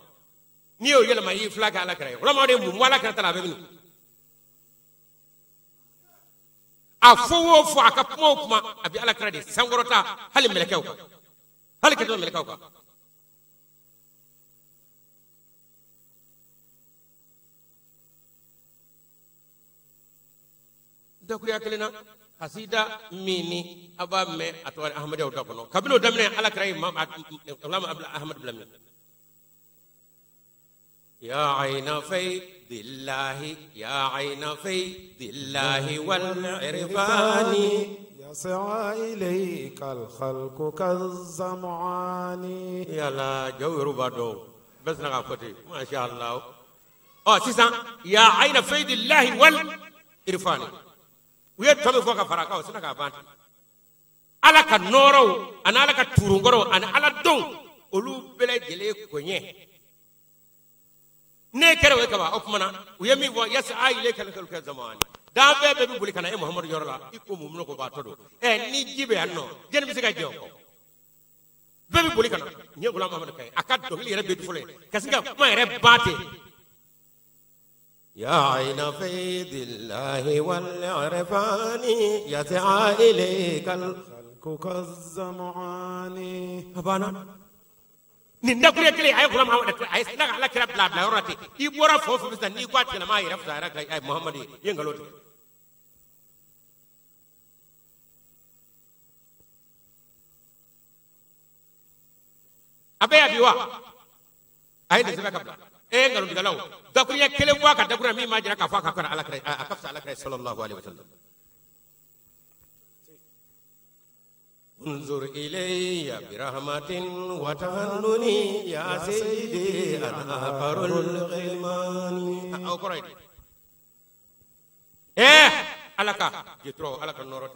I: n'i y'o yɛlɛma i y'i fila kɛ Ala kira ye Ghulam Muhammadu ye mun bɔ Ala kira ta la a bɛ min a fɔ o fɔ a ka kuma o kuma a bɛ Ala kira de sankɔrɔta hali mɛlɛkɛw kan hali ka tɛmɛ mɛlɛkɛw kan. Dakuruya kelen na kasida min ni a b'a mɛn a tɔgɔ Ahmadiyyaw da kɔnɔ kabini o daminɛ Ala kira ye Ghulam Ahmad bila min ya ayna fay فيض الله يا عين فيض الله والعرفان
E: يسعى إليك الخلق كالظمآن
I: يلا جوهر بادو بس نغافتي ما شاء الله sisan يا عين فيض الله والعرفان u ye tɔ min fɔ ka fara a kan o sina k'a ban ten ala ka nɔɔrɔw ani ala ka turunkɔrɔw ani ala dɔnw olu bɛɛ lajɛlen koɲɛ ne kɛra o ye kaban o tuma na u ye min fɔ يسعى إليك الخلق كالظمآن dan bɛɛ bɛɛ bɛ boli ka na e Muhamadu yɔrɔ la i ko mumunu ko b'a tɔ don ɛ ni ji bɛ yan nɔ jɛni bɛ se ka jɛ o kɔ bɛɛ bɛ boli ka na nin ye Gulam Mahamadu ka ye a ka dɔnkili yɛrɛ bɛ fɔlɔ ye ka sin ka kuma yɛrɛ ban ten. يا عين فيض الله والعرفان يسعى إليك
E: الخلق كالظمآن
I: a banna nin dakuruɲɛ kelen a ye Gulam Mahamadu a ye sina ka ala kira bila bila yɔrɔ la ten i bɔra fɛn o fɛn sisan n'i ko a tigilama yɛrɛ fisayara ka Muhamadu ye i ye nkalon tigɛ. A bɛ yan bi wa a ye nin sɛbɛn ka bila e ye nkalontigɛlaw dakuruɲɛ kelen bɔ a ka dakuruɲɛ min b'a jira k'a fɔ a ka kɛra ala kira a ka fisa ala kira ye صلى الله عليه وسلم. انظر إلي برحمة وتهنني يا سيدي أنا أحقر الغلمان أو كريد إيه ala ka jetro ala ka nɔrɔ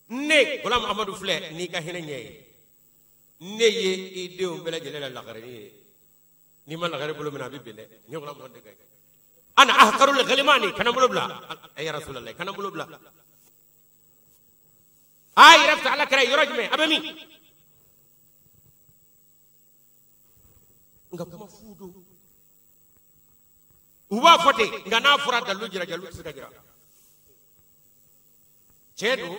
I: ne Gulam Amadu filɛ n'i ka hinɛ ɲɛ ye ne ye i denw bɛɛ lajɛlen la lagarini ye n'i ma lagare bolo minɛ a bɛ bin dɛ n ye Gulam Amadu de ka ye أنا أحقر الغلمان kana bolo bila ya Rasulallah kana bolo bila a yɛrɛ fisa ala kɛra yɔrɔ jumɛn a bɛ min nka kuma fu don u b'a fɔ ten nka n'a fɔra dalilu jira dalilu tɛ se ka jira tiɲɛ don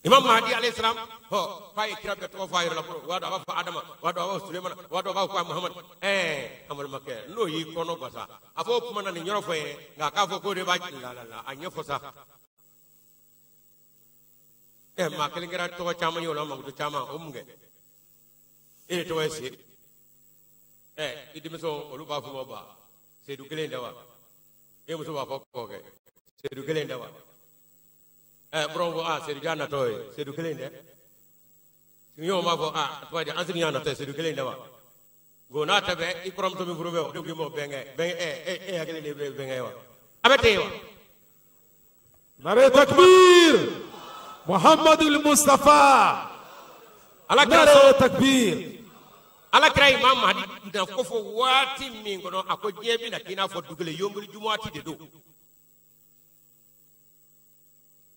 I: Imam Mahdi alayhi salam hɔ k'a ye kira bɛɛ tɔgɔ fɔ a yɛrɛ la waa dɔ a b'a fɔ Adama waa dɔ a b'a fɔ Sulemana waa dɔ a b'a fɔ Muhamadu ɛɛ an balimakɛ n'o y'i kɔnɔ gasa a fɔ o kuma na nin yɔrɔ fɔ ye nka k'a fɔ k'o de b'a la la la a ɲɛfɔ sa ɛ maa kelen kɛra tɔgɔ caman ye o la mankutu caman o mun kɛ e de tɔgɔ ye Sedu ɛ i denmisɛnw olu b'a fɔ ma ba Sedu kelen tɛ wa e muso b'a fɔ kɔkɛ Sedu kelen tɛ wa ɛ buranw ko a Sedu jan natɔ ye Sedu kelen tɛ sigiɲɔgɔnw b'a fɔ a tɔgɔ di an sigiɲɔgɔn natɔ ye Sedu kelen tɛ wa nka o n'a ta bɛɛ i kɔrɔmuso min furu bɛ o de k'i ma bɛnkɛ bɛnkɛ ɛ e hakili de bɛ bɛnkɛ ye wa a bɛ ten wa.
E: نعرہ تکبیر محمد المصطفى
I: ala kira
E: نعرہ تکبیر
I: ala kira Imam Mahdi na ko fɔ waati min kɔnɔ a ko diɲɛ bɛna k'i n'a fɔ dugule yomuli jumuwati de don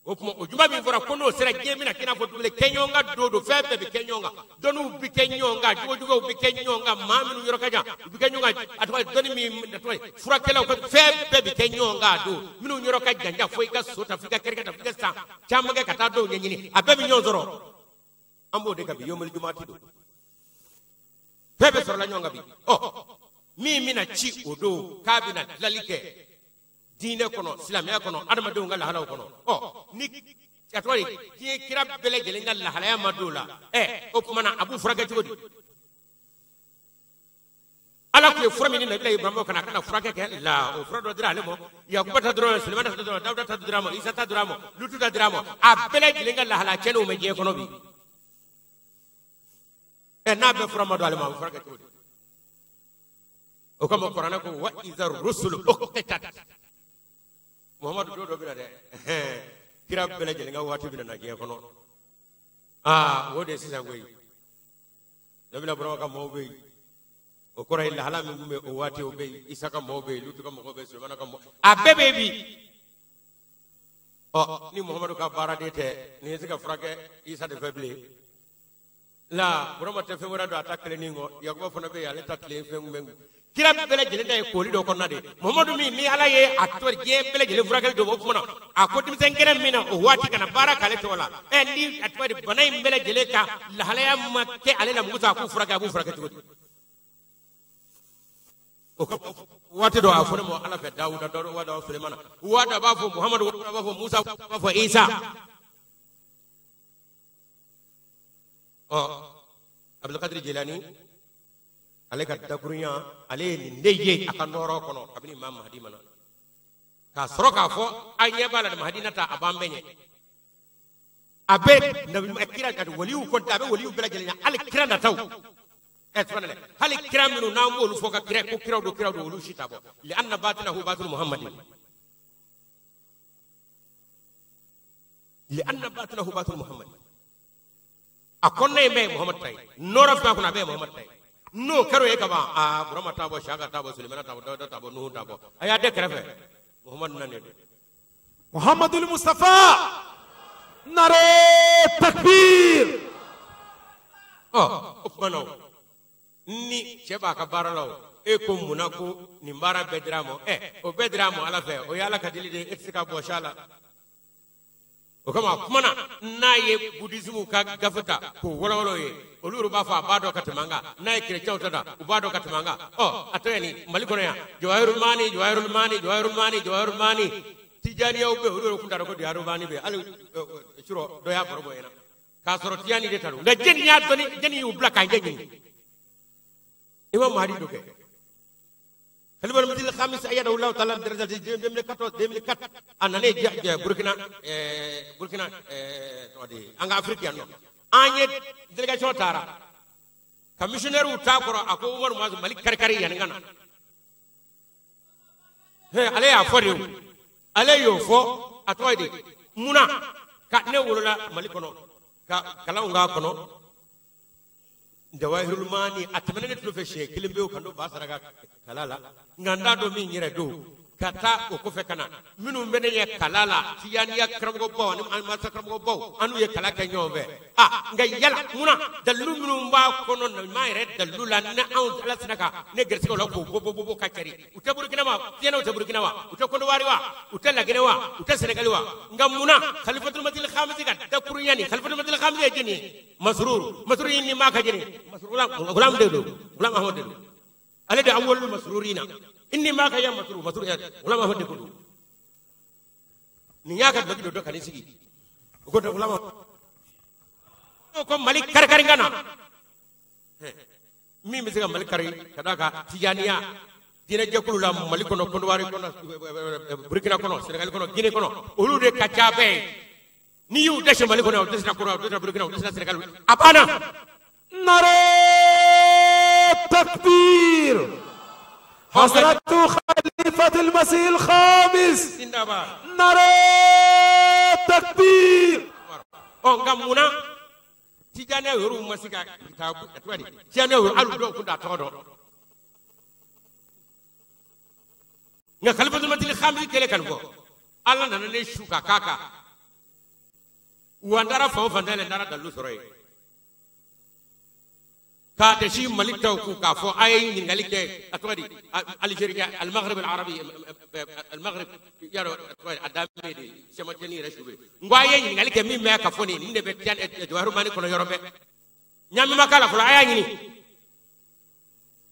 I: o tuma o juma min fɔra ko n'o sera diɲɛ bɛna k'i n'a fɔ dugule kɛ ɲɔgɔn kan don don fɛn bɛɛ bɛ kɛ ɲɔgɔn kan dɔnniw bɛ kɛ ɲɔgɔn kan jogojuguw bɛ kɛ ɲɔgɔn kan maa minnu yɔrɔ ka jan u bɛ kɛ ɲɔgɔn kan a tɔgɔ ye dɔnni min a tɔgɔ ye furakɛlaw ka fɛn bɛɛ bɛ kɛ ɲɔgɔn kan a don minnu yɔrɔ ka jan jan fo i ka so ta fo i ka kɛrɛkɛ ta fo i ka san caman kɛ ka taa dɔw ɲɛɲini a bɛɛ bɛ ɲɔgɔn sɔrɔ an b'o de kan bi yomuli jumuwati don fɛn bɛɛ sɔrɔla ɲɔgɔn kan bi ɔ min bɛna ci o don k'a bɛna dilanli kɛ diinɛ kɔnɔ silamɛya kɔnɔ adamadenw ka lahalaw kɔnɔ ɔ ni a tɔgɔ ye diɲɛ kira bɛɛ lajɛlen ka lahalaya ma don o la ɛ o tuma na a b'u furakɛ cogo di ala tun ye fura min di nabila Ibrahima ka na a kana furakɛ kɛ la o fura dɔ dira ale ma Yakuba ta dɔrɔn Sulemana ta dɔrɔn Dawuda ta dira ma Isa ta dira ma Lutu ta dira ma a bɛɛ lajɛlen ka lahala cɛnniw bɛ diɲɛ kɔnɔ bi ɛ n'a bɛɛ fura ma don ale ma a bɛ furakɛ cogo di o kama kuranɛ ko وإذا الرسل أقتت Muhamadu don dɔ bɛ na dɛ kira bɛɛ lajɛlen ka waati bɛ na diɲɛ kɔnɔ aa o de ye sisan koyi nabila Burama ka maaw bɛ yen o kɔrɔ ye lahala min tun bɛ o waati o bɛ yen Isa ka maaw bɛ yen Lutu ka mɔgɔw bɛ yen Sulemana ka mɔgɔw a bɛɛ bɛ yen bi ɔ ni Muhamadu ka baaraden tɛ nin ye se ka furakɛ Isa de fɛ bilen la Burama tɛ fɛn wɛrɛ dɔn a ta kelennin kɔ Yakuba fana bɛ yen ale ta tile fɛn kun bɛ kira bɛɛ lajɛlen ta ye kooli dɔ kɔnɔna de Muhamadu min ni ala ye a tɔ diɲɛ bɛɛ lajɛlen furakɛli don o tuma na a ko denmisɛn kɛnɛ min na o waati kana baara k'ale tɔgɔ la ɛ ni a tɔgɔ di bana in bɛɛ lajɛlen ka lahalaya ma kɛ ale la musa a k'u furakɛ a b'u furakɛ cogo di o ka waati dɔ a fɔ ne ma ala fɛ Dawuda dɔ waati dɔ Sulemana waati dɔ a b'a fɔ Muhamadu waati dɔ a b'a fɔ Musa a b'a fɔ Isa ɔ Abdulkadir Jilani Ale ka dakurunya ale ye nin de ye a ka nɔɔrɔ kɔnɔ kabini Imam Mahdi ma na k'a sɔrɔ k'a fɔ an ɲɛ b'a la Mahdi na ta a b'an bɛɛ ɲɛ a bɛ kira ka waliw kɔnte a bɛ waliw bɛɛ lajɛlen ɲɛ hali kira nataw ɛ hali kira minnu n'an b'olu fɔ ka kira ko kiraw don kiraw don olu si t'a bɔ li anna batinahu batinu Muhammadin li anna batinahu batinu Muhammadin a kɔnɔna in bɛɛ ye Muhammad ta ye nɔɔrɔ fɛn kɔnɔ a bɛɛ ye Muhammad ta ye n'o kɛra o ye kaban aa Burama t'a bɔ Saka t'a bɔ Sulemana t'a bɔ Dawuda t'a bɔ Nuhu t'a bɔ a y'a dɛ kɛrɛfɛ Muhammad nana don
E: Muhammadul Mustafa nare takbir
I: ɔ o tuma na ni cɛ b'a ka baara la o e ko munna ko nin baara bɛɛ dira a ma ɛ o bɛɛ dira a ma Ala fɛ o ye Ala ka deli de ye e tɛ se ka bɔsi a la o kama a kumana n'a ye budisimu ka gafe ta k'o walawala o ye olu yɛrɛ b'a fɔ a b'a dɔn ka tɛmɛ an kan n'a ye kerecɛnw ta ta u b'a dɔn ka tɛmɛ an kan ɔ a tɔgɔ ye nin Mali kɔnɔ yan Jawahirul Maani Jawahirul Maani Jawahirul Maani Jawahirul Maani Tijaniyaw bɛ yen olu yɛrɛ kun t'a dɔn ko Jawahirul Maani bɛ yen hali surɔ dɔ y'a baro bɔ ɲɛna k'a sɔrɔ Tijani de ta don nka jɛni y'a dɔn jɛni y'u bila k'a ɲɛɲini Imam Mahdi do kɛ Khalifa al-Mahdi al-Khamis ayyadahu Allah ta'ala bi darajati 2014 2004 a nana Burkina Burkina tɔgɔ di an ka Afrique yan nɔ an ye délégation taara ka missionnaire t'a kɔrɔ a ko Umaru Muazu Mali kari-kari yanni ka na ale y'a fɔ de o ale y'o fɔ a tɔgɔ ye di munna ka ne wolola Mali kɔnɔ ka kalanw k'a kɔnɔ Jawahirul Maani a tɛmɛnen ne tulo fɛ siɲɛ kelen pewu ka n'o ba saraka kala la nka n t'a dɔn min yɛrɛ don ka taa o kɔfɛ ka na minnu bɛ ne ɲɛ kala la Tijaniya karamɔgɔbaw ani mansa karamɔgɔbaw an n'u ye kala kɛ ɲɔgɔn fɛ a nka yala munna dalilu minnu b'a kɔnɔ ɲuman yɛrɛ dalilu la ni anw Ala sera ka ne gɛrɛsɛgɛ o la k'o bɔ bɔ bɔ ka cari u tɛ Burukina wa Tijaniyaw tɛ Burukina wa u tɛ Kɔnɔwari wa u tɛ Laginɛ wa u tɛ Sɛnɛgali wa nka munna Khalifatul Mahdi al-Khamisi ka dakurunya nin Khalifatul Mahdi al-Khamisi ye jɔnni ye Masrur Masrur ni maa ka jɛni Gulam de don Gulam Ahmad de don ale de awwalul masrurina inni maa ka ya Masrur Masrur ya Gulam Ahmad de ko don nin y'a ka dɔnkili dɔ ka n'i sigi o ko Gulam ko Mali kari-kari ka na min bɛ se ka Mali kari ka d'a kan Tijaniya diinɛ jɛkulu la Mali kɔnɔ Kɔnɔwari kɔnɔ Burukina kɔnɔ Sɛnɛgali kɔnɔ Guinée kɔnɔ olu de ka ca bɛɛ ye n'i y'u dɛsɛ Mali kɔnɔ u dɛsɛra Kɔnɔwari u dɛsɛra Burukina u dɛsɛra Sɛnɛgali a banna.
E: Nare takbir حضرة خليفة المسيح الخامس نare takbir.
I: Ɔ nka munna Tijaniya yɛrɛw ma se ka taa a tɔgɔ di Tijaniya yɛrɛw hali dɔw kun t'a tɔgɔ dɔn nka Khalifatul Mahdi al-Khamisi kɛlen ka nin fɔ Ala nana ne su ka k'a kan wa n taara fan o fan dayɛlɛ n taara dalilu sɔrɔ yen k'a dɛsi Mali taw kun k'a fɔ a ye ɲininkali kɛ a tɔgɔ di Algérie al-Maghrib al-Arabi al-Maghrib yarɔ a tɔgɔ di a daminɛ de sɛmɛtɛni yɛrɛ su bɛ n ko a ye ɲininkali kɛ min bɛ ka fɔ nin nin de bɛ Jawahirul Maani kɔnɔ yɔrɔ bɛɛ ɲami ma k'a la fɔlɔ a y'a ɲini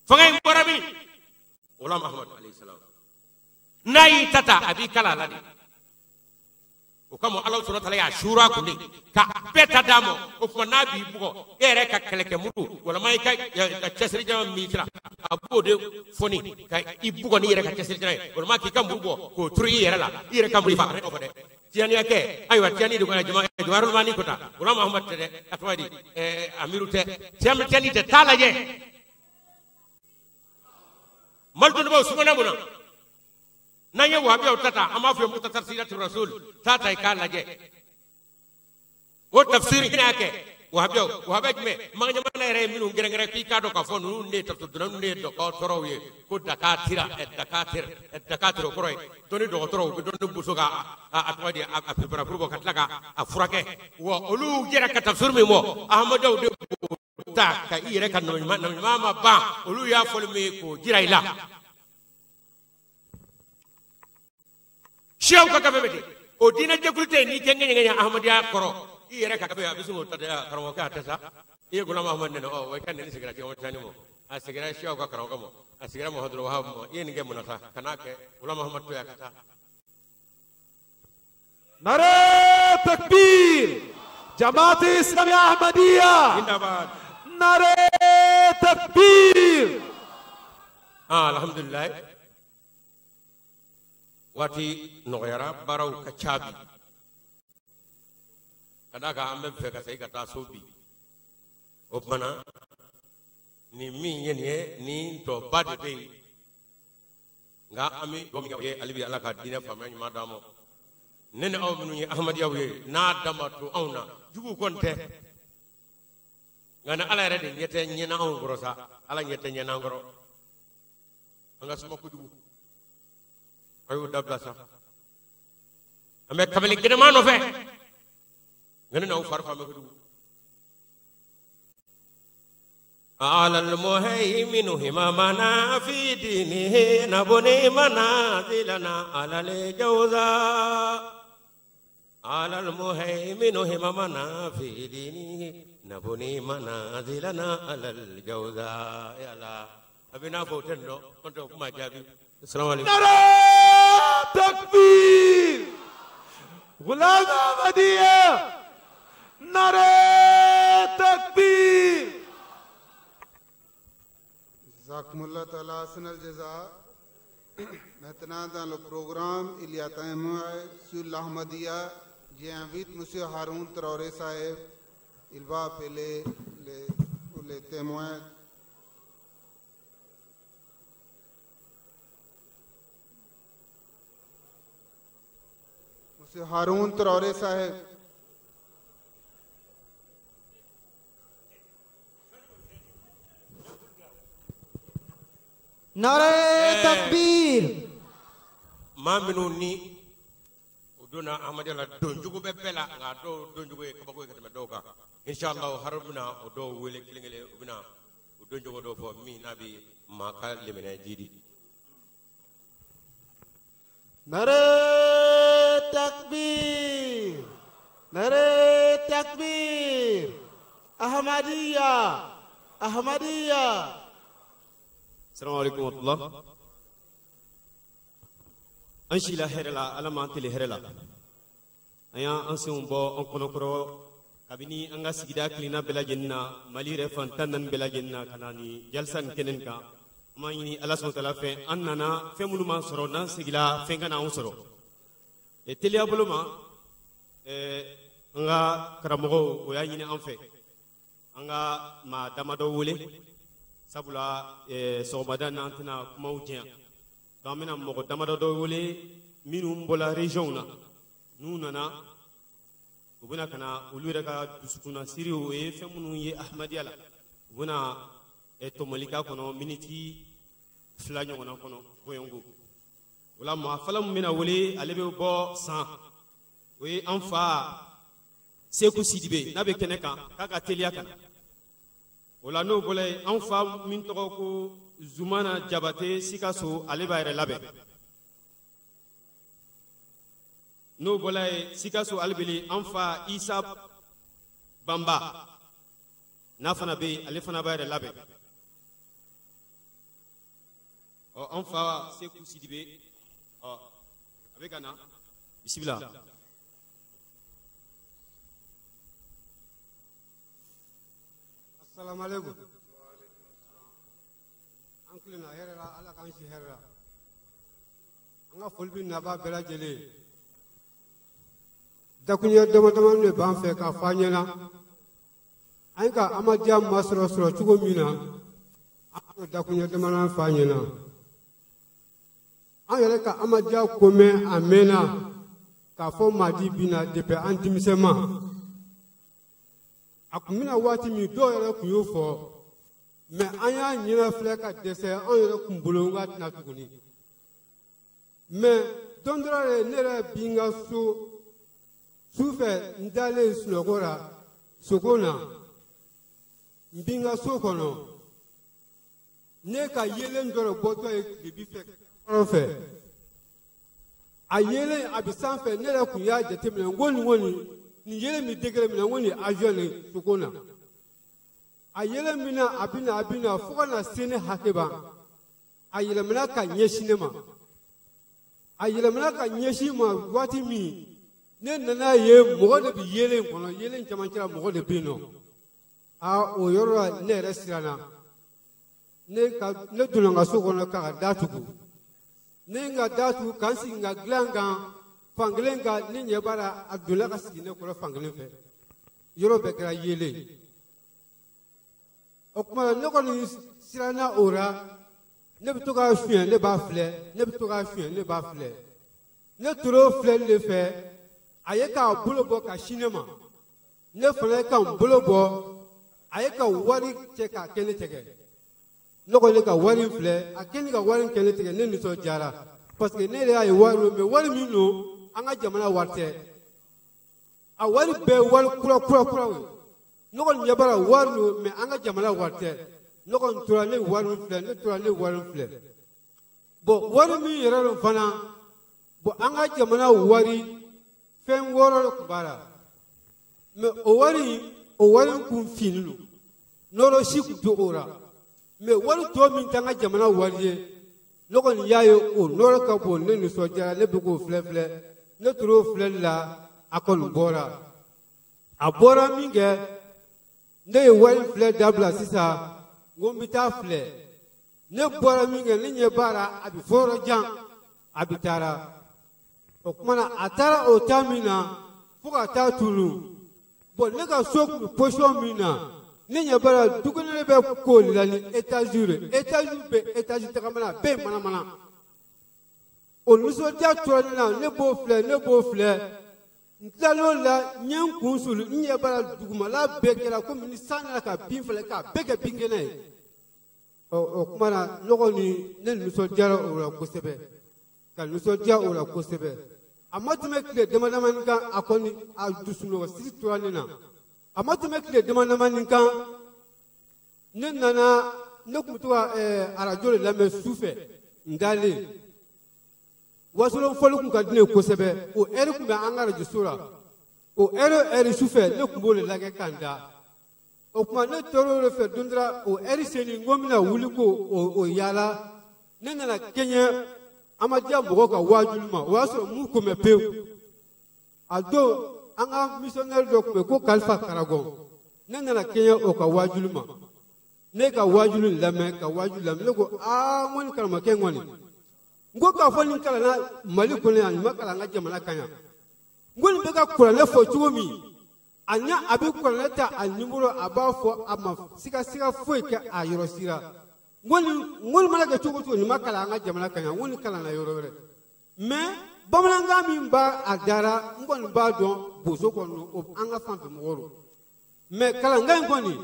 I: fanga in bɔra min Gulam Ahmad alayhi salam n'a y'i ta ta a b'i kala a la de o kama Ala subhanahu wa ta'ala y'a suura kun de ka bɛɛ ta d'a ma o tuma n'a b'i bugɔ e yɛrɛ ka kɛlɛkɛmuru walima i ka cɛsiri jama min kɛra a b'o de fɔni ka i bugɔ n'i yɛrɛ ka cɛsiri jama ye walima k'i ka muru bɔ k'o turu i yɛrɛ la i yɛrɛ ka muru i fa a fɔ dɛ Tijaniya kɛ ayiwa Tijani de kɔnɔ jama Jawahirul Maani ko ta Gulam Ahmad tɛ dɛ a tɔgɔ ye di Amiru tɛ Tijani tɛ taa lajɛ Mali dɔnnibaw sumana mun na n'an ye wahabiyaw ta ta an b'a fɔ ye Mukhtasar Sirati Rasul taa ta i k'a lajɛ o tafsiri y'a kɛ wahabiyaw wahabiya jumɛn Makan jamana yɛrɛ ye minnu gɛrɛgɛrɛ k'i k'a dɔn k'a fɔ ninnu de ye tafsir donna ninnu de ye dɔgɔtɔrɔw ye ko dakatira dakatir dakatir o kɔrɔ ye dɔnni dɔgɔtɔrɔw u bɛ dɔnni boso ka a tɔgɔ di a piripirapuru bɔ ka tila ka a furakɛ wa olu yɛrɛ ka tafsir min bɔ Ahmadaw de b'o ta ka i yɛrɛ ka nabiɲuman ma ban olu y'a fɔli min ye k'o jira i la. Siyaw ka gafe bɛ ten o diinɛ jɛkulu tɛ yen n'i tɛ ŋɛɲɛ Ahmadiyya kɔrɔ i yɛrɛ ka gafe a bɛ se k'o ta karamɔgɔkɛ a tɛ sa i ye Gulam Ahmad nɛnɛ ɔ i ka nɛni seginna Tijani ma a seginna siyaw ka karamɔgɔ ma a seginna Muhamadu Wahab ma i ye nin kɛ mun na sa ka n'a kɛ Gulam Ahmad to yan ka taa.
E: Nare takbir Jamaat Islamia Ahmadiyya Nare takbir.
I: Alhamdulilayi, waati nɔgɔyara, baaraw ka ca bi. Ka d'a kan an bɛ fɛ ka segin ka taa so bi. O tuma na nin min ye nin ye, nin tɔba de bɛ yen. Nka an bɛ dugawu min kɛ o ye hali bi Ala ka diinɛ faamuya ɲuman d'an ma. Ne ni aw minnu ye Ahmadiyyaw ye, n'a dan ma to anw na, juguw kɔni tɛ. Nka ni Ala yɛrɛ de ɲɛ tɛ ɲɛna anw kɔrɔ sa, Ala ɲɛ tɛ ɲɛna an kɔrɔ. An ka suma kojugu. A y'o dabila sa. An bɛ kamalen gɛlɛman nɔfɛ. Nka ne n'aw fari fan bɛ kojugu. على المهيمن هممنا في دينه نبني منازلنا على الجوزاء. على المهيمن هممنا في دينه نبني منازلنا على الجوزاء. يلا أبينا فوتن كنت ما جابي. السلام عليكم.
F: تكبير غلام أحمدية، نعرہ تکبیر.
B: Jazakumullah ta'ala hasan al-jaza. Maintenant dans le programme il y a un témoin sur l'Ahmadiyya. J'invite monsieur Haroun Traoré Saheb. Il va appeler les témoins. Monsieur Haroun Traoré Saheb.
F: नारे तकबीर.
I: Maa minnu ni u donna Ahmadiyya la, donjugu bɛ bɛɛ la, nka dɔw donjugu ye kabako ye ka tɛmɛ dɔw kan. Inshallah Haroun bɛna o dɔw wele kelen kelen, u bɛna o donjugu dɔw fɔ min n'a bɛ maa ka lemɛnɛ jidi.
F: नारे तकबीर, नारे तकबीर. Ahmadiyya, Ahmadiyya.
J: Assalamu alaikum wa rahmatullah. An sila hɛrɛ la, Ala m'an tile hɛrɛ la. An y'an senw bɔ an kɔnɔkɔrɔ kabini an ka sigida kilenna bɛɛ lajɛlen na, Mali yɛrɛ fan 14 bɛɛ lajɛlen na, ka na nin jalisa nin kɛnɛ nin kan. An b'a ɲini Ala sɔnna taala fɛ, an nana fɛn minnu m'an sɔrɔ, n'an seginna fɛn kana anw sɔrɔ. Teliya bolo ma, an ka karamɔgɔw o y'a ɲini an fɛ, an ka maa damadɔ wele. Sabula sɔgɔmada n'an tɛna kumaw jɛya, donc an bɛna mɔgɔ damadɔ dɔ wele minnu bɔra région na. N'u nana, u bɛna ka na olu yɛrɛ ka dusukunnasiri, o ye fɛn minnu ye Ahmadiyya la, u bɛna tɔmɔli k'a kɔnɔ miniti 2 ɲɔgɔnna kɔnɔ bɔɲɔgɔnko. O la maa fɔlɔ min bɛna wele, ale bɛ bɔ San, o ye an fa Seku Sidibe, n'a bɛ kɛnɛ kan k'a ka teliya ka na. O la n'o bɔra yen, an fa min tɔgɔ ko Zumana Jabate Sikaso, ale b'a yɛrɛ labɛn. N'o bɔra yen, Sikaso alibele, an fa Isa Banba, n'a fana bɛ yen, ale fana b'a yɛrɛ labɛn. Ɔ an fa Seku Sidibe, ɔ a bɛ ka na, bisimila.
K: Assalamu alaikum. An tilenna hɛrɛ la, Ala k'an si hɛrɛ la. An ka foli bɛ naba bɛɛ lajɛlen. Dakuɲɛ dama dama de b'an fɛ k'a fɔ an ɲɛna. An ka Ahmadiyya masɔrɔ sɔrɔ cogo min na, an k'o dakuɲɛ dama dama fɔ an ɲɛna. An yɛrɛ ka Ahmadiyya ko mɛn a mɛnna k'a fɔ Mahdi bɛ na depuis an denmisɛnma. A kun bɛna waati min, dɔw yɛrɛ kun y'o fɔ, mɛ an y'a ɲɛna filɛ ka dɛsɛ, anw yɛrɛ kun bolo n k'a tɛna tuguni. Mɛ don dɔ la ne yɛrɛ bi n ka so sufɛ, n dalen sunɔgɔ la sogo na, n bi n ka so kɔnɔ, ne ka yeelen dɔ de bɔtɔ ye tilebi fɛ kɔrɔn fɛ. A yeelen a bɛ sanfɛ, ne yɛrɛ kun y'a jateminɛ, n ko nin kɔni nin yeelen bɛ degré min na, n ko nin avion de sogo na. A yeelen min na, a bɛ na a bɛ na fo ka na se ne hakɛ ban. A yɛlɛmana ka ɲɛsin ne ma. A yɛlɛmana ka ɲɛsin ma waati min, ne nana ye mɔgɔ de bɛ yeelen kɔnɔ, yeelen camancɛ la mɔgɔ de bɛ yen nɔ. Aa o yɔrɔ la ne yɛrɛ siranna. Ne donna n ka so kɔnɔ k'a ka da tugu. Ne ye n ka da tugu ka n sigi n ka dilan kan fankelen kan, ne ɲɛ b'a la a donna ka sigi ne kɔrɔ fankelen fɛ. Yɔrɔ bɛɛ kɛra yeelen ye. O tuma ne kɔni siranna o la, ne bɛ to k'a suɲɛ ne b'a filɛ, ne bɛ to k'a suɲɛ ne b'a filɛ. Ne tor'o filɛli de fɛ, a ye k'a bolo bɔ ka sin ne ma. Ne fana ye ka n bolo bɔ, a ye ka wari cɛ k'a kɛ ne tɛgɛ. Ne kɔni ka wari in filɛ, a kɛlen ka wari in kɛ ne tɛgɛ, ne nisɔndiyara. Parce que ne yɛrɛ y'a ye wari don, mais wari min don, an ka jamana wari tɛ. A wari bɛɛ wari kura kura kuraw ye. Ne kɔni ɲɛ b'a la wari don, mais an ka jamana wari tɛ. Ne kɔni tora ne wari in filɛ, ne tora ne wari in filɛ. Bon, wari min yɛrɛ don fana, bon, an ka jamana wari fɛn wɔɔrɔ de tun b'a la. Mais o wari in kun finnin don. Nɔrɔ si tun tɛ o la. Mais wari tɔ min t'an ka jamana wari ye, ne kɔni y'a ye o nɔrɔ ka bon, ne nisɔndiyara, ne bɛ k'o filɛ filɛ. Ne tor'o filɛli la, a kɔni bɔra. A bɔra min kɛ, ne ye wari filɛ dabila sisan, n ko n bɛ taa filɛ. Ne bɔra min kɛ, ne ɲɛ b'a la, a bɛ fɔ yɔrɔ jan, a bɛ taara. O tuma na, a taara o taa min na, fo ka taa tunu. Bon, ne ka so tun bɛ position min na, ne ɲɛ b'a la dukɛnɛ bɛ kooli la ni étage ye. Étage bɛ étage tagamana, a bɛɛ ye manamana. O nisɔndiya tora ne na, ne b'o filɛ, ne b'o filɛ. N tilal'o la, n ye n kun suli, n ɲɛ b'a la dugumala bɛɛ kɛra komi ni san nana ka bin filɛ k'a bɛɛ kɛ binkɛnɛ ye. Ɔ o tuma na, ne kɔni ne nisɔndiyara o la kosɛbɛ, ka nisɔndiya o la kosɛbɛ. A ma tɛmɛ tile dama damani kan, a kɔni a dusunɔgɔ tora ne na. A ma tɛmɛ tile dama damani kan, ne nana, ne tun bɛ to ka arajo de lamɛn su fɛ n dalen. Wasolon fɔli tun ka di ne ye kosɛbɛ, o ɛri tun bɛ an ka arajoso la. O ɛri su fɛ, ne tun b'o de lajɛ ka n da. O tuma ne tor'o de fɛ don dɔ la, o ɛri seli n ko n bɛna wuli k'o yaala. Ne nana kɛɲɛ Amadiya mɔgɔw ka waajuli ma, o y'a sɔrɔ m'u ko mɛn pewu. A don an ka missionnaire dɔ tun bɛ ko Kalifa Karagɔn. Ne nana kɛɲɛ o ka waajuli ma. Ne ka waajuli lamɛn, ka waajuli lamɛn. Ne ko aa, n ko nin karamɔgɔkɛ in kɔni, n ko k'a fɔ nin kalanna Mali kɔnɔ yan, nin ma kalan an ka jamana kan yan. N ko nin bɛ ka kuranɛ fɔ cogo min, a ɲɛ a bɛ kuranɛ ta a nimoro, a b'a fɔ a ma sigasiga foyi kɛ a yɔrɔ si la. N ko nin mana kɛ cogo o cogo, nin ma kalan an ka jamana kan yan, n ko nin kalanna yɔrɔ wɛrɛ. Mais bamanankan min b'a a dara, n kɔni b'a dɔn bozo kɔni o an ka fanfɛ mɔgɔw don. Mais kalankan in kɔni,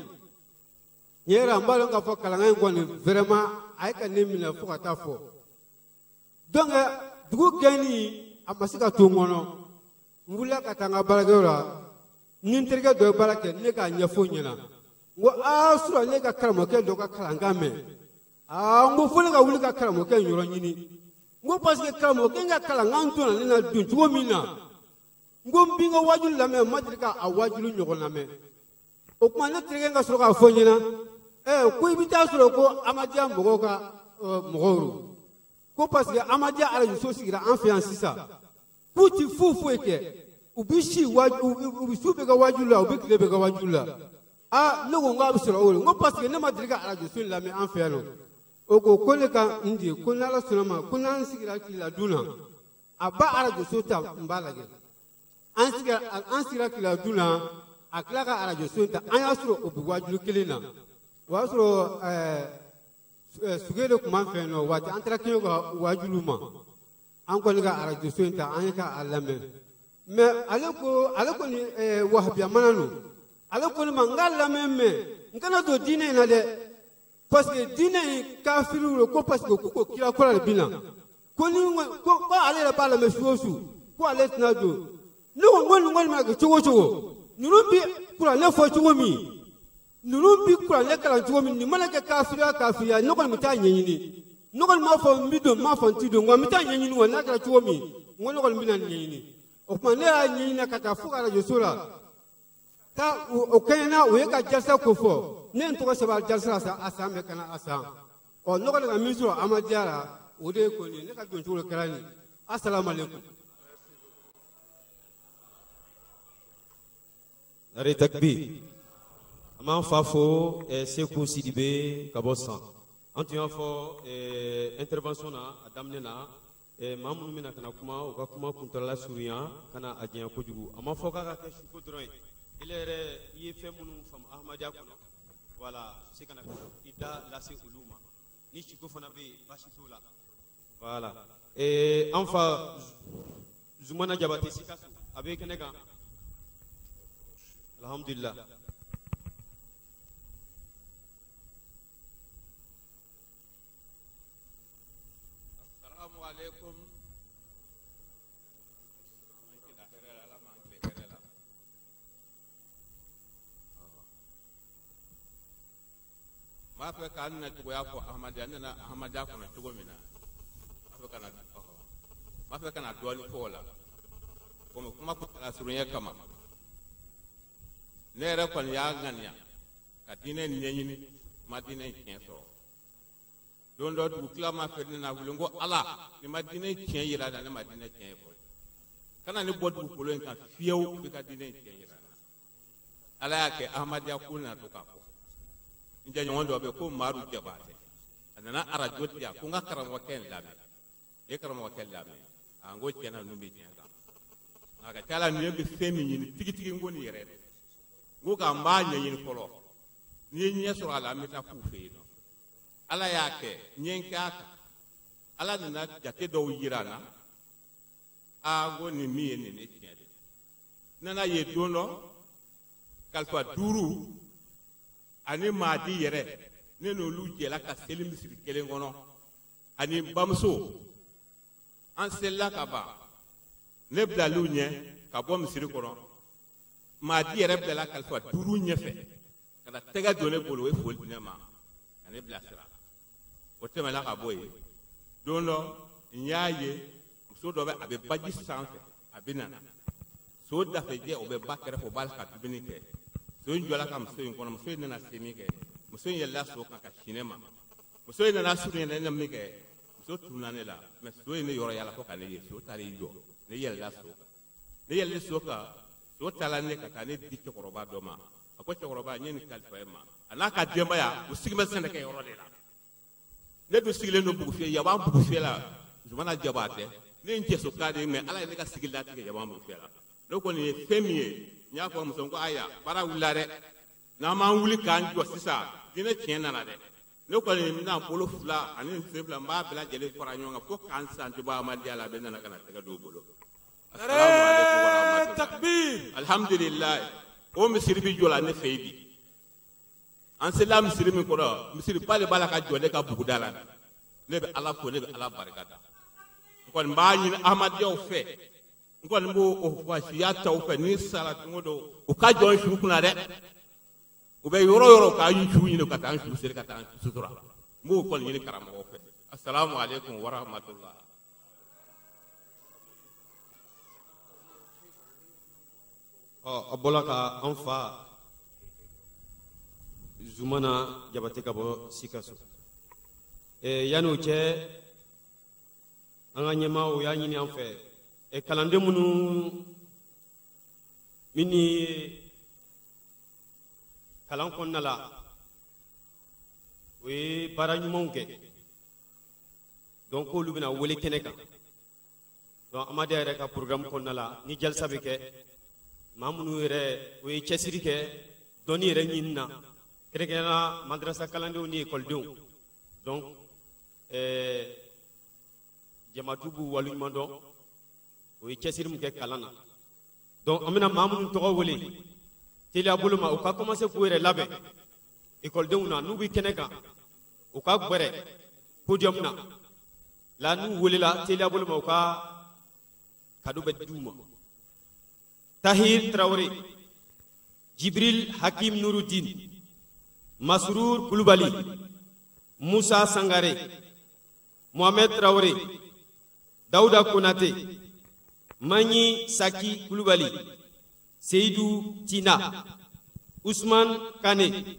K: tiɲɛ yɛrɛ la n b'a dɔn k'a fɔ kalankan in kɔni vraiment a ye ka ne minɛ fo ka taa fɔ. Donc dugu gɛnni a ma se ka to n kɔnɔ. N wulila ka taa n ka baarakɛyɔrɔ la, ni n terikɛ dɔ ye baara kɛ, ne k'a ɲɛfɔ o ɲɛna. N ko aa, surɔ ne ka karamɔgɔkɛ dɔ ka kalankan mɛn. Aa, n ko fo ne ka wuli ka karamɔgɔkɛ in yɔrɔ ɲini. N ko parce que karamɔgɔkɛ in ka kalankan donna ne na don cogo min na, n ko n b'i ka waajuli lamɛn, n ma deli ka a waajuli ɲɔgɔn lamɛn. O tuma ne terikɛ ka sɔrɔ k'a fɔ n ɲɛna, ko i bɛ taa sɔrɔ ko Amadiya mɔgɔw ka mɔgɔw don. Ko parce que Amadiya arajoso sigira an fɛ yan sisan, k'u ti foyi foyi kɛ, u bɛ si waaju, u bɛ su bɛ kɛ waajuli la, u bɛ tile bɛ kɛ waajuli la. Aa, ne ko n k'a bɛ sɔrɔ o de, n ko parce que ne ma deli ka arajoso in lamɛn an fɛ yan nɔ. O ko ko ne ka n di, ko n'Ala sɔnna ma, ko n'an sigira tilela dun na, a b'a arajoso ta, n b'a lajɛ. An sigira tilela dun na, a tila ka arajoso in ta, an y'a sɔrɔ o bɛ waajuli kelen na. O y'a sɔrɔ suge de tun b'an fɛ yen nɔ, waati an taara kɛɲɛ ka waajuli ma. An kɔni ka arajoso in ta, an ye k'a lamɛn. Mais ale ko, ale kɔni wahabiya mana don. Ale ko ne ma, n k'a lamɛn mais n kana don diinɛ in na dɛ. Parce que diinɛ in kafiriw don, ko parce que k'u ko kira kura de bɛ na. Ko ni ko ale yɛrɛ b'a lamɛn su o su, ko ale tɛna don. Ne ko n ko nin kɔni mana kɛ cogo o cogo, ninnu bɛ kuranɛ fɔ cogo min, ninnu bɛ kuranɛ kalan cogo min, nin mana kɛ kafiriya kafiriya, ne kɔni bɛ taa ɲɛɲini. Ne kɔni m'a fɔ n bɛ don, n m'a fɔ n ti don, nka n bɛ taa ɲɛɲini wa n'a kɛra cogo min, n ko ne kɔni bɛ na nin ɲɛɲini. O tuma ne y'a ɲɛɲini ka taa fo arajoso la. Taa o kɛɲɛna o ye ka jalisa ko fɔ. Ne ye n tɔgɔ sɛbɛn a jalisa la a san bɛɛ ka na a san. Ɔ ne kɔni ka min sɔrɔ Amadiya la, o de ye kɔni ne ka don cogo kɛra nin. Asalaamaaleykum.
J: Nare takbir. An b'an fa fo Seku Sidibe ka bɔ San. An tun y'a fɔ intervention na a daminɛ na, maa minnu bɛna ka na kuma, u ka kuma kuntaala surunya ka na a janya kojugu. A ma fɔ k'a ka kɛ suko dɔrɔn ye. Ile yɛrɛ i ye fɛn minnu faamu Ahmadiyya kɔnɔ, voilà, se ka na i da lase olu ma. Ni suko fana bɛ yen, baasi t'o la. Voilà. An fa Zumana Jabate Sikaso, a bɛ kɛnɛ kan. Alhamdulillah.
L: Assalamu alaikum. N b'a fɛ k'an na cogoya fɔ Ahmadiyya, n nana Ahmadiyya kɔnɔ cogo min na, n b'a fɛ ka na dɔɔnin fɔ o la, komi kuma kuntala surunya kama. Ne yɛrɛ kɔni y'a ŋaniya ka diinɛ ɲɛɲini, n ma diinɛ tiɲɛ sɔrɔ. Don dɔ dugu tilama fɛ, ne na wuli, n ko Ala, ni ma diinɛ tiɲɛ yira n na, ne ma diinɛ tiɲɛ fɔ. Kana ne bɔ dugukolo in kan fiyewu, i ka diinɛ tiɲɛ yira n na. Ala y'a kɛ Ahmadiyya ko nana to k'a fɔ. N jɛɲɔgɔn dɔ bɛ yen ko Madu Jabatɛ, a nana arajo di yan ko n ka karamɔgɔkɛ in lamɛn. Ne ye karamɔgɔkɛ lamɛn, a n ko tiɲɛ na ninnu bɛ tiɲɛ kan. Nka a ka ca la ne bɛ fɛn min ɲini tigitigi, n ko nin yɛrɛ dɛ. N ko nka n b'a ɲɛɲini fɔlɔ. N'i ye ɲɛ sɔrɔ a la, an bɛ taa k'u fɛ yen nɔ. Ala y'a kɛ n ye n kɛ a kan. Ala nana jate dɔw yira n na. Aa, n ko nin min ye nin ye tiɲɛ de. N nana ye don dɔ, kalifa 5 ani Maadi yɛrɛ, ne n'olu jɛla ka seli misiri kelen kɔnɔ, ani n bamuso, an selila ka ban. Ne bilal'u ɲɛ ka bɔ misiri kɔnɔ. Maadi yɛrɛ bilala kalifa 5 ɲɛfɛ ka na tɛgɛ don ne bolo, o ye foli di ne ma ka ne bilasira. O tɛmɛna ka bɔ yen. Don dɔ n y'a ye muso dɔ bɛ, a bɛ baji sanfɛ, a bɛ na so dafejɛ, o bɛ ba kɛrɛfɛ, o b'a la ka dumuni kɛ. So in jɔla ka muso in kɔnɔ, muso in nana se min kɛ, muso in yɛlɛla so kan ka sin ne ma. Muso in nana surunya ne na min kɛ, muso tununa ne la, mɛ so in ne yɔrɔ yala fo ka ne ye. So taara i jɔ, ne yɛlɛla so kan. Ne yɛlɛlen so kan, so taara ne ka taa ne di cɛkɔrɔba dɔ ma. A ko cɛkɔrɔba, n ye nin kalifa e ma. A n'a ka denbaya, u sigilen bɛ sɛnɛkɛ yɔrɔ de la. Ne dun sigilen don Bugufiyɛ, Yaban Bugufiyɛ la, Zumana Jabatɛ. Ne ye n cɛso ka de ye, mɛ Ala ye ne ka sigi latigɛ Yaban Bugufiyɛ la. Ne kɔni ye fɛn min ye, n y'a fɔ muso ko ayiwa, baara wulila dɛ. N'an m'an wuli k'an jɔ sisan, diinɛ tiɲɛ nana dɛ. Ne kɔni bɛna bolo 2 ani n sen 2, n b'a bɛɛ lajɛlen fara ɲɔgɔn kan fo k'an san tɛ bɔ Ahmadiyya la, a bɛ nana ka na tɛgɛ don u bolo. Alhamdulilayi, o misiri bɛ jɔ la ne fɛ yen bi. An sela misiri min kɔrɔ, misiriba de b'a la ka jɔ ne ka buguda la. Ne bɛ Ala fo, ne bɛ Ala barika da. N kɔni b'a ɲini Ahmadiyyaw fɛ, n kɔni b'o o wasiya ta u fɛ, ni sara don o don, u ka jɔ n su kunna dɛ. U bɛ yɔrɔ o yɔrɔ, k'an su ɲini ka taa n su seri ka taa n sutura. N b'o kɔni ɲini karamɔgɔw fɛ. Asalamu aleykum wa rahmatulah.
J: Ɔ, a bɔla ka an fa Zumana Jabate ka bɔ Sikaso. Yanni o cɛ, an ka ɲɛmaaw y'a ɲini an fɛ, kalanden minnu min ni kalan kɔnɔna la, o ye baara ɲumanw kɛ, donc k'olu bɛna wele kɛnɛ kan. Donc Ahmadiyya yɛrɛ ka programme kɔnɔna la, ni jalisa bɛ kɛ, maa minnu yɛrɛ o ye cɛsiri kɛ dɔnni yɛrɛ ɲini na, kɛrɛnkɛrɛnnenya la madrasa kalandenw ni ekɔlidenw. Donc jamatu b'u waleɲuman dɔn, o ye cɛsiri min kɛ kalan na. Donc an bɛna maa minnu tɔgɔ wele teliya bolo ma, u ka commencer k'u yɛrɛ labɛn ekɔlidenw na, n'u bɛ kɛnɛ kan, u ka gbɛrɛ podium na la, n'u welela teliya bolo ma, u ka kado bɛ d'u ma. Tahir Traoré, Jibril Hakim Nouruddin, Masrour Koulibaly, Moussa Sangare, Mohamed Traoré, Daouda Konate, Mani Saki Koulibaly, Seydou Tina, Ousmane Kane,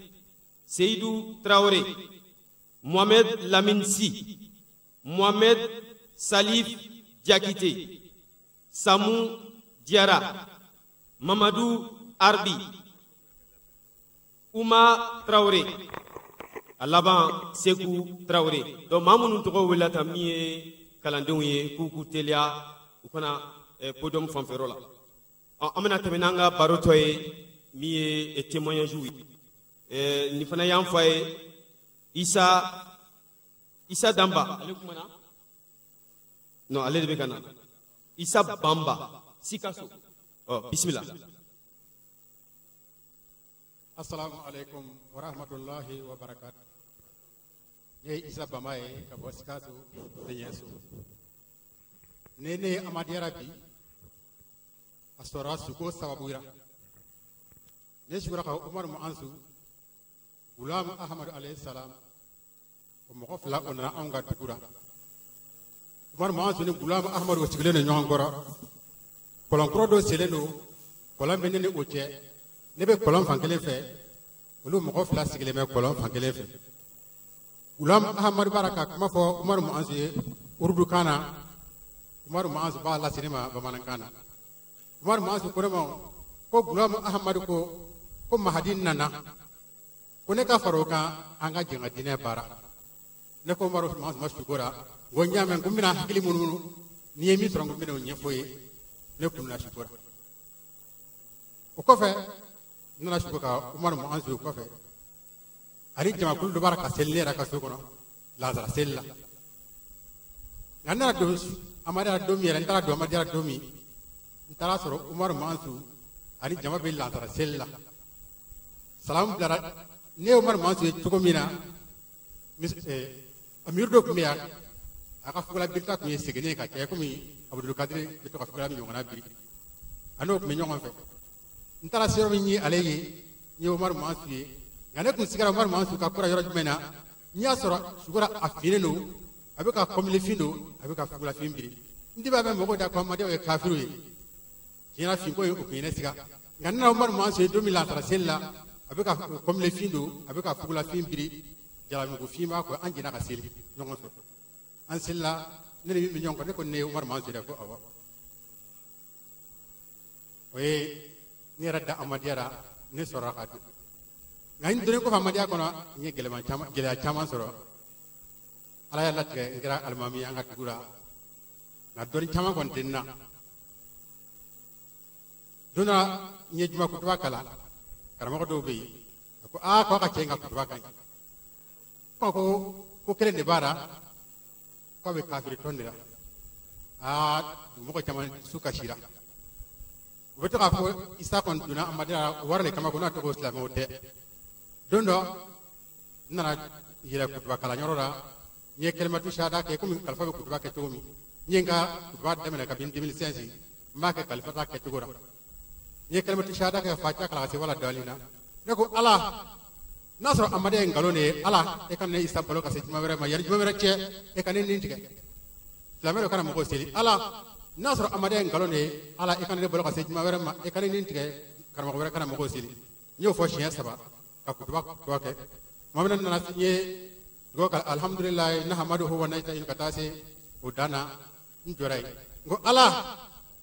J: Seydou Traoré, Mohamed Lamine Sy, Mohamed Salif Diakité, Samou Diarra, Mamadou Arbi, Ouma Traoré, A laban Seku Tarawele. Donc maa minnu tɔgɔ welela tan min ye kalandenw ye k'u k'u teliya u kana podium fanfɛyɔrɔ la. An bɛna tɛmɛ n'an ka baro tɔ ye min ye témoignage ye. Nin fana y'an fa ye Isa Danba. Ale kumana? Non, ale de bɛ ka na. Isa Bamba Sikaso. Bismillah.
M: Assalamu alaikum wa rahmatullahi wa barakatuh. Ne ye Isa Bamba ye ka bɔ Sikaso Beɲɛso. Ne ye Amadiyara bi a sɔrɔla suko sababu la. Ne sugura ka Umaru Muanzu, Gulam Ahmadu alayhi salam, o mɔgɔ fila o nana anw ka dugu la. Umaru Muanzu ni Gulam Ahmadu o sigilen don ɲɔgɔn kɔrɔ. Kɔlɔnkɔrɔ dɔ selen don, kɔlɔn bɛ ne ni o cɛ. Ne bɛ kɔlɔn fan kelen fɛ, olu mɔgɔ fila sigilen bɛ kɔlɔn fan kelen fɛ. Gulam Ahmadu b'a la ka kuma fɔ Umaru Muanzu ye urudukan na. Umaru Muanzu b'a lase ne ma bamanankan na. Umaru Muanzu ko ne ma ko Gulam Ahmadu ko Mahadi nana, ko ne ka fara o kan an ka jɛ ka diinɛ baara. Ne ko Umaru Muanzu ma suko la, n ko n y'a mɛn, ko n bɛna hakili munumunu, n'i ye min sɔrɔ n ko n bɛna o ɲɛfɔ ye. Ne kunna suko la. O kɔfɛ n nana suko ka Umaru Muanzu o kɔfɛ ani jamakulu dɔ b'a la ka seli ne yɛrɛ ka so kɔnɔ lansara seli la. Nka n nana don Amadiyara don min yɛrɛ, n taara don Amadiyara don min, n taara sɔrɔ Umaru Muanzu ani jama bɛ lansara seli la. Salamu bilara ne ye Umaru Muanzu ye cogo min na, amiru dɔ tun bɛ yan, a ka fugula birita tun ye seginni ye ka caya komi Abudulkadiri bɛ to ka fugula min ɲɔgɔnna biri, a n'o tun bɛ ɲɔgɔn fɛ. N taara se yɔrɔ min ye ale ye, n ye Umaru Muanzu ye. Nka ne tun sigara Umaru Muanzu ka kura yɔrɔ jumɛn na, n y'a sɔrɔ sugora a finnen don, a bɛ ka kɔmilifin don, a bɛ ka fugulafin biri. N ti b'a mɛn mɔgɔw da ko Amadiyaw ye kafiriw ye. Tiɲɛ na finko ye o tun ye ne siga. Nka n nana Umaru Muanzu ye don min lansara seli la, a bɛ ka kɔmilifin don, a bɛ ka fugulafin biri, jalamugufin b'a kɔ, an jɛnna ka seli ɲɔgɔn fɛ. An selila, ne ni min bɛ ɲɔgɔn kɔ, ne ko ne ye Umaru Muanzu ye dɛ, ko awɔ. O ye ne yɛrɛ da Amadiya la, ne sɔrɔla ka don. Nka n donnen kɔfɛ Amadiya kɔnɔ, n ye gɛlɛya caman sɔrɔ. Ala y'a latigɛ n kɛra alimami ye an ka dugu la. Nka dɔnni caman kɔni tɛ n na. Don dɔ la, n ye juma kutuba kalan, karamɔgɔ dɔw bɛ yen, a ko aa k'aw ka cɛ in ka kutuba ka ɲi. Ko ko kelen de b'a la, k'a bɛ kafiri tɔn de la. Aa dugumɔgɔ caman dusu kasira. U bɛ to k'a fɔ Isa kɔni donna Amadiya la wari de kama ko n'a tɔgɔ silamɛw tɛ. Don dɔ n nana yɛlɛ kutuba kalanyɔrɔ la, n ye kɛlɛmatu sahada kɛ komi kalifa bɛ kutuba kɛ cogo min. N ye n ka kutuba daminɛ kabini 2016, n b'a kɛ kalifa ta kɛcogo la. N ye kɛlɛmatu sahada kɛ fatiha kalan ka se wala dɔɔnin na. Ne ko Ala, n'a sɔrɔ Amadiya ye nkalon de ye, Ala e ka ne Isa balo ka se juma wɛrɛ ma, yanni juma wɛrɛ cɛ e ka ne nin tigɛ. Silamɛ dɔ kana mɔgɔw seli. Ala, n'a sɔrɔ Amadiya ye nkalon de ye, Ala e ka ne balo ka se juma wɛrɛ ma, e ka ne nin tigɛ, karamɔgɔ wɛrɛ kana mɔgɔw seli. N y'o fɔ siɲɛ 3 ka kutuba tɔ kɛ. Tuma min na n nana n ye dugawu kɛ alihamudulilayi nahamaduhu wa nasta'inu ka taa se o dan na, n jɔra yen. N ko Ala,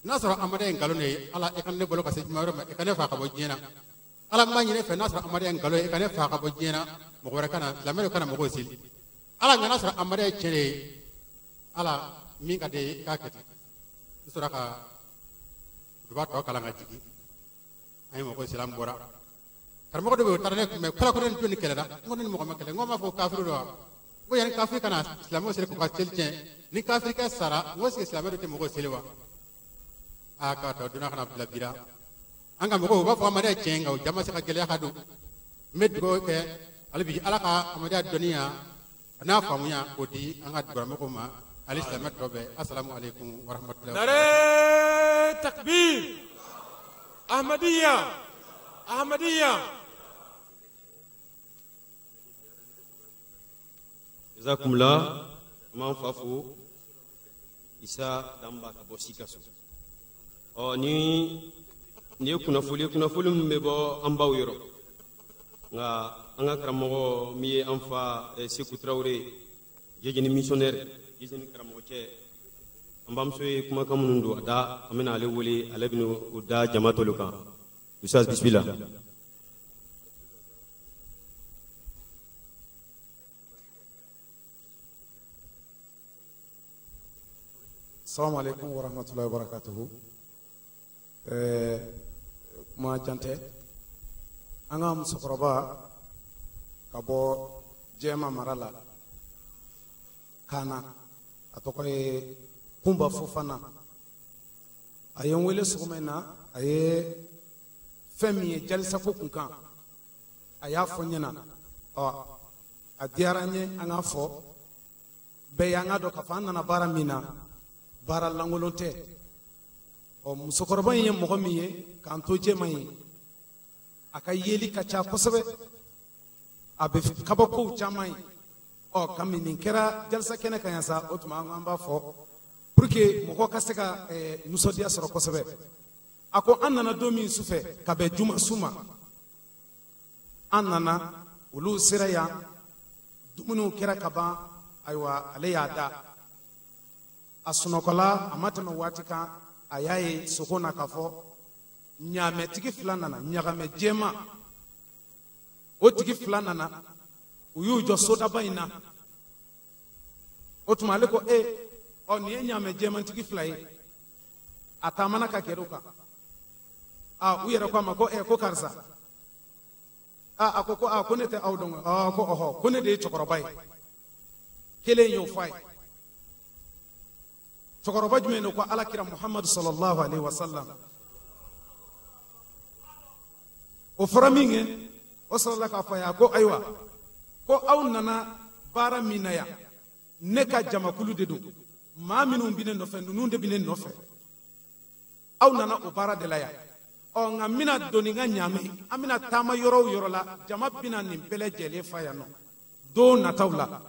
M: n'a sɔrɔ Amadiya ye nkalon de ye, Ala e ka ne balo ka se juma wɛrɛ ma, e ka ne faa ka bɔ diɲɛ na. Ala n b'a ɲini e fɛ, n'a sɔrɔ Amadiya ye nkalon ye, e ka ne faa ka bɔ diɲɛ na, mɔgɔ wɛrɛ kana, silamɛ dɔ kana mɔgɔw seli. Ala nka n'a sɔrɔ Amadiya ye tiɲɛ de ye, Ala min ka di e ye i k'a kɛ ten. N sɔrɔ ka kutuba tɔ kalan ka jigin. An ye mɔgɔw seli, an bɔra. Karamɔgɔ dɔ bɛ yen, o taara ne kunbɛn, ko ne ni jɔnni kɛlɛla? N ko ne ni mɔgɔ ma kɛlɛ. N ko n b'a fɔ ko kafiri don wa? N ko yanni kafiri ka na silamɛw seli k'u ka seli tiɲɛ, ni kafirikɛ sara, n ko est-ce que silamɛ dɔ tɛ mɔgɔw seli wa? Aa k'a tɔ donna kana bila bi la. An ka mɔgɔw u b'a fɔ Amadiya ye tiɲɛ, nka o jama se ka gɛlɛya ka don. N bɛ dugawu kɛ hali bi Ala ka Amadiya dɔnniya a n'a faamuya k'o di an ka dugumɔgɔw ma ani silamɛ tɔ bɛɛ. Asalamu aleykum wa rahmatulahi.
A: Nare takbir Ahmadiyya Ahmadiyya.
J: Jazakumullah. An b'an fa fo Isa Danba ka bɔ Sikaso. Ɔ ni nin ye kunnafoni ye, kunnafoni min bɛ bɔ an baw yɔrɔ. Nka an ka karamɔgɔ min ye an fa Seku Tarawele, Jejeni missionnaire, Jejeni karamɔgɔcɛ, an bamuso ye kumakan minnu don a da, an bɛna ale wele, ale bɛna o da jama tɔlu kan. Ustaz bisimila.
E: Assalamu alaikum wa rahmatullahi wa barakatuhu. Kuma jan tɛ, an ka musokɔrɔba ka bɔ Jɛma mara la Kana, a tɔgɔ ye Kunba Fofana. A ye n wele sɔgɔma in na, a ye fɛn min ye jalisako kun kan, a y'a fɔ n ɲɛna. Ɔ a diyara n ye, an k'a fɔ bɛɛ y'an ka dɔn k'a fɔ an nana baara min na, baara lankolon tɛ. Ɔ musokɔrɔba in ye mɔgɔ min ye k'an to Jɛma ye, a ka yeli ka ca kosɛbɛ, a bɛ kabakow caman ye. Ɔ kami nin kɛra jalisa kɛnɛ kan yan sa, o tuma an b'a fɔ pour que mɔgɔ ka se ka nisɔndiya sɔrɔ kosɛbɛ. A ko an nana don min sufɛ ka bɛn juma su ma, an nana olu sera yan, dumuniw kɛra ka ban. Ayiwa, ale y'a da a sunɔgɔla, a ma tɛmɛ waati kan, a y'a ye sogo na k'a fɔ ɲaamɛtigi fila nana, ɲagamɛ jɛman o tigi fila nana, u y'u jɔ sodaba in na. O tuma ale ko ɔ nin ye ɲaamɛ jɛmantigi fila ye. A taamana ka gɛrɛ u kan. A u yɛrɛ ko a ma ko ko karisa. A ko ko ne tɛ aw dɔn. Ko ɔhɔ, ko ne de ye cɛkɔrɔba ye. Kelen y'o fɔ a ye. Cɛkɔrɔba jumɛn don? Ko Alakira Muhamadu sallallahu alaihi wa sallam. O fɔra min kɛ, o sɔrɔla k'a fɔ a ye, a ko ayiwa, ko aw nana baara min na yan, ne ka jamakulu de don, maa minnu bɛ ne nɔfɛ, ninnu de bɛ ne nɔfɛ, aw nana o baara de la yan. Ɔ nka n bɛna don ni n ka ɲaamɛ, an bɛna taama yɔrɔ o yɔrɔ la, jama bɛna nin bɛɛ lajɛlen fa yan nɔ don nataw la.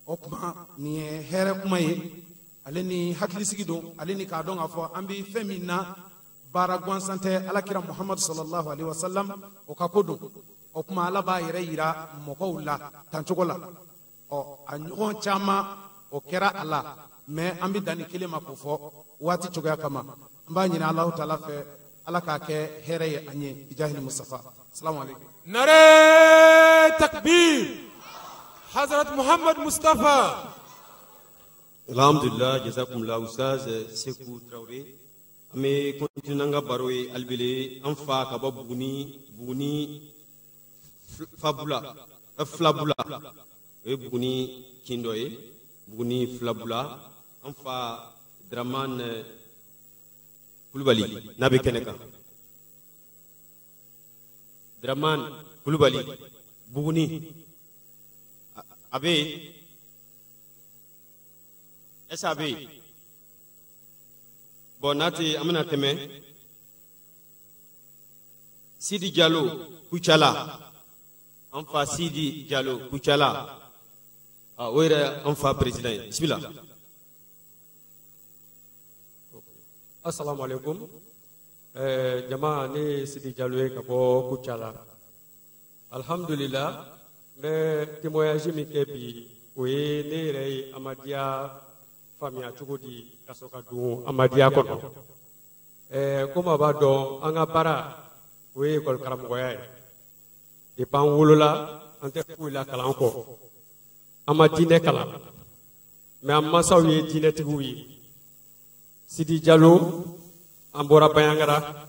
E: O tuma nin ye hɛrɛ kuma ye, ale ni hakilisigi don, ale ni k'a dɔn k'a fɔ an bɛ fɛn min na, baara gansan tɛ. Alakira Muhamadu sallallahu alaihi wa sallam o ka ko don. O tuma Ala b'a yɛrɛ yira mɔgɔw la tancogo la. Ɔ a ɲɔgɔn caman o kɛra a la, mɛ an bɛ dan ni kelen ma k'o fɔ waati cogoya kama. An b'a ɲini Alahu taala fɛ, Ala k'a kɛ hɛrɛ ye an ye, bijahili Mustafa. Salamu alaikum.
A: Nare takbir, Hazrat Muhammad Mustafa.
J: Alhamdulillah, jazakumullah Ustaz Sekou Traoré. An bɛ continuer n'an ka baro ye alibele. An fa ka bɔ Buguni Fabula, Filabula, o ye Buguni kin dɔ ye, Buguni Filabula. An fa Dramane Kulubali n'a bɛ kɛnɛ kan, Dramane Kulubali Buguni, a bɛ yen? Est-ce a bɛ yen? Bon, n'a tɛ, an bɛna tɛmɛ Sidi Jalo Kucala. An fa Sidi Jalo Kucala, o yɛrɛ an fa président ye. Bisimila.
N: Assalamu alaikum. Jama, ne ye Sidi Jalo ye ka bɔ Kucala. Alhamdulillah, n bɛ témoignage min kɛ bi, o ye ne yɛrɛ ye Amadiya faamuya cogo di ka sɔrɔ ka don Amadiya kɔnɔ. Komi a b'a dɔn, an ka baara o ye ekɔli karamɔgɔya ye. Depuis an wolola, an tɛ foyi la kalan kɔ. An ma diinɛ kalan, mɛ an mansaw ye diinɛtigiw ye. Sidi Jalo, an bɔra Bayangara,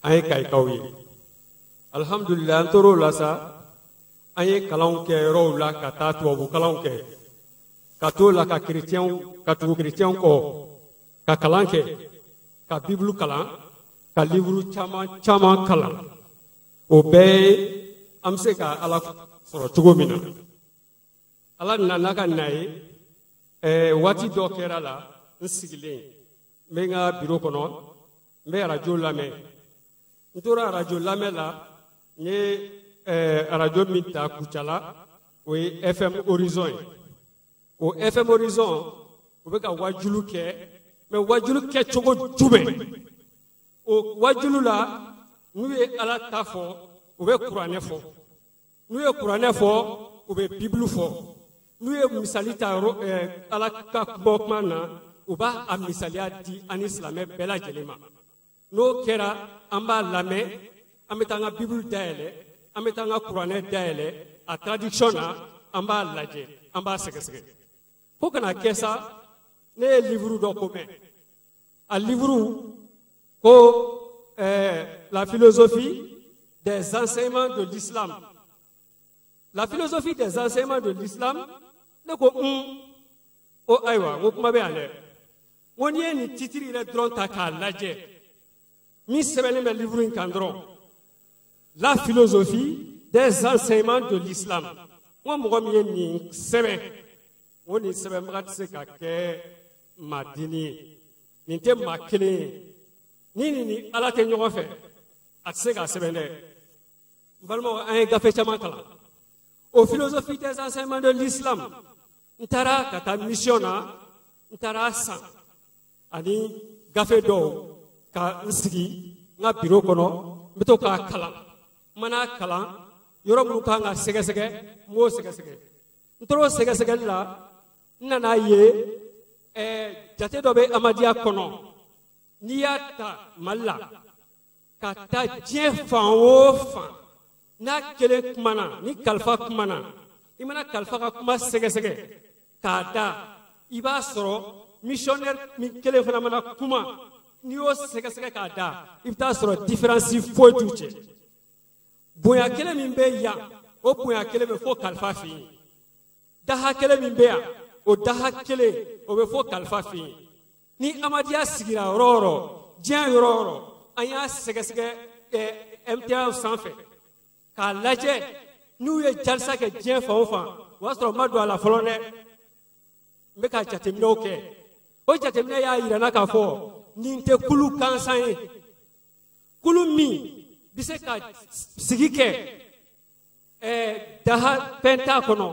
N: an ye Kayikaw ye. Alhamdulillah, an tor'o la sa, an ye kalanw kɛ yɔrɔw la ka taa tubabu kalanw kɛ, ka t'o la ka kerecɛnw, ka tugu kerecɛnw kɔ, ka kalan kɛ, ka Bibulu kalan, ka livuru caman caman kalan. O bɛɛ ye an bɛ se ka Ala sɔrɔ cogo min na. Ala nana ka na ye, waati dɔ kɛra la, n sigilen n bɛ n ka biro kɔnɔ, n bɛ arajo lamɛn. N tora arajo lamɛn la, n ye arajo min ta Kucala, o ye FM Horizon ye. O FM Horizon, o bɛ ka wajulu kɛ, mɛ wajulu kɛcogo jumɛn? O wajulu la, n'u ye Ala ta fɔ, u bɛ kuranɛ fɔ. N'u ye kuranɛ fɔ, u bɛ Bibulu fɔ. N'u ye misali ta Ala ka bɔ kuma na, u b'a a misaliya di an ni silamɛ bɛɛ lajɛlen ma. N'o kɛra, an b'a lamɛn, an bɛ taa an ka Bibulu dayɛlɛ, an bɛ taa an ka kuranɛ dayɛlɛ, a traduction na, an b'a lajɛ, an b'a sɛgɛsɛgɛ. Fo kana kɛ sa, Ne ye livre dɔ ko mɛn, a livre ko la philosophie des enseignements de l'islam. La philosophie des enseignements de l'islam. Ne ko o ayiwa, n ko kuma bɛ yan dɛ. N ko n'i ye nin titre yɛrɛ dɔrɔn ta k'a lajɛ, min sɛbɛnnen bɛ livre in kan dɔrɔn, la philosophie des enseignements de l'islam, n ko mɔgɔ min ye nin sɛbɛn, n ko nin sɛbɛnbaga tɛ se ka kɛ maa denni ye, nin tɛ maa kelen ye, ni nin ni Ala tɛ ɲɔgɔn fɛ, a tɛ se k'a sɛbɛn dɛ. N balimaw, an ye gafe caman kalan. O philosophie des enseignements de l'islam, n taara ka taa mission na, n taara san ani gafe dɔw ka n sigi n ka biro kɔnɔ, n bɛ to k'a kalan. N mana kalan, yɔrɔ minnu kan ka sɛgɛsɛgɛ, n b'o sɛgɛsɛgɛ. N tor'o sɛgɛsɛgɛli la, n nana ye jate dɔ bɛ Amadiya kɔnɔ. N'i y'a ta Mali la ka taa diɲɛ fan o fan, n'a kelen kumana, ni kalifa kumana, i mana kalifa ka kuma sɛgɛsɛgɛ k'a da, i b'a sɔrɔ missionnaire min kelen fana mana kuma, n'i y'o sɛgɛsɛgɛ k'a da, i bɛ taa sɔrɔ différence foyi t'u cɛ. Bonya kelen min bɛ yan, o bonya kelen bɛ fo kalifa fɛ yen. Daha kelen min bɛ yan, o daha kelen o bɛ fo kalifa fɛ yen. Ni Amadiya sigira yɔrɔ o yɔrɔ, diɲɛ yɔrɔ o yɔrɔ, an y'a sɛgɛsɛgɛ MTA sanfɛ k'a lajɛ n'u ye jalisa kɛ diɲɛ fan o fan, o y'a sɔrɔ n ma don a la fɔlɔ dɛ, n bɛ ka jateminɛw kɛ. O jateminɛ y'a yira n na k'a fɔ nin tɛ kulu gansan ye, kulu min bɛ se ka sigi kɛ daha fɛn t'a kɔnɔ,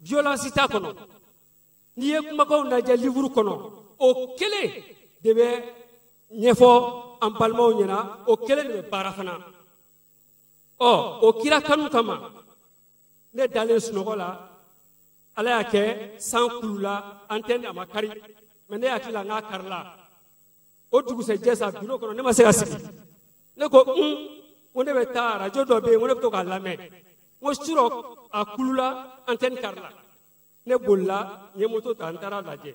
N: violence t'a kɔnɔ. N'i ye kumakanw lajɛ livre kɔnɔ, o kelen de bɛ ɲɛfɔ an balimaw ɲɛna, o kelen de bɛ baara fana. Ɔ o kira kanu kama, ne dalen sunɔgɔ la, Ala y'a kɛ san kulula, antenne a ma kari, mais ne hakili la n k'a karila. O dugusɛjɛ sa, biro kɔnɔ ne ma se ka sigi. Ne ko ko ne bɛ taa arajo dɔ bɛ yen, ko ne bɛ to k'a lamɛn. N ko surɔ a kulula, antenne karila. Ne bolila, n ye moto ta, n taara lajɛ.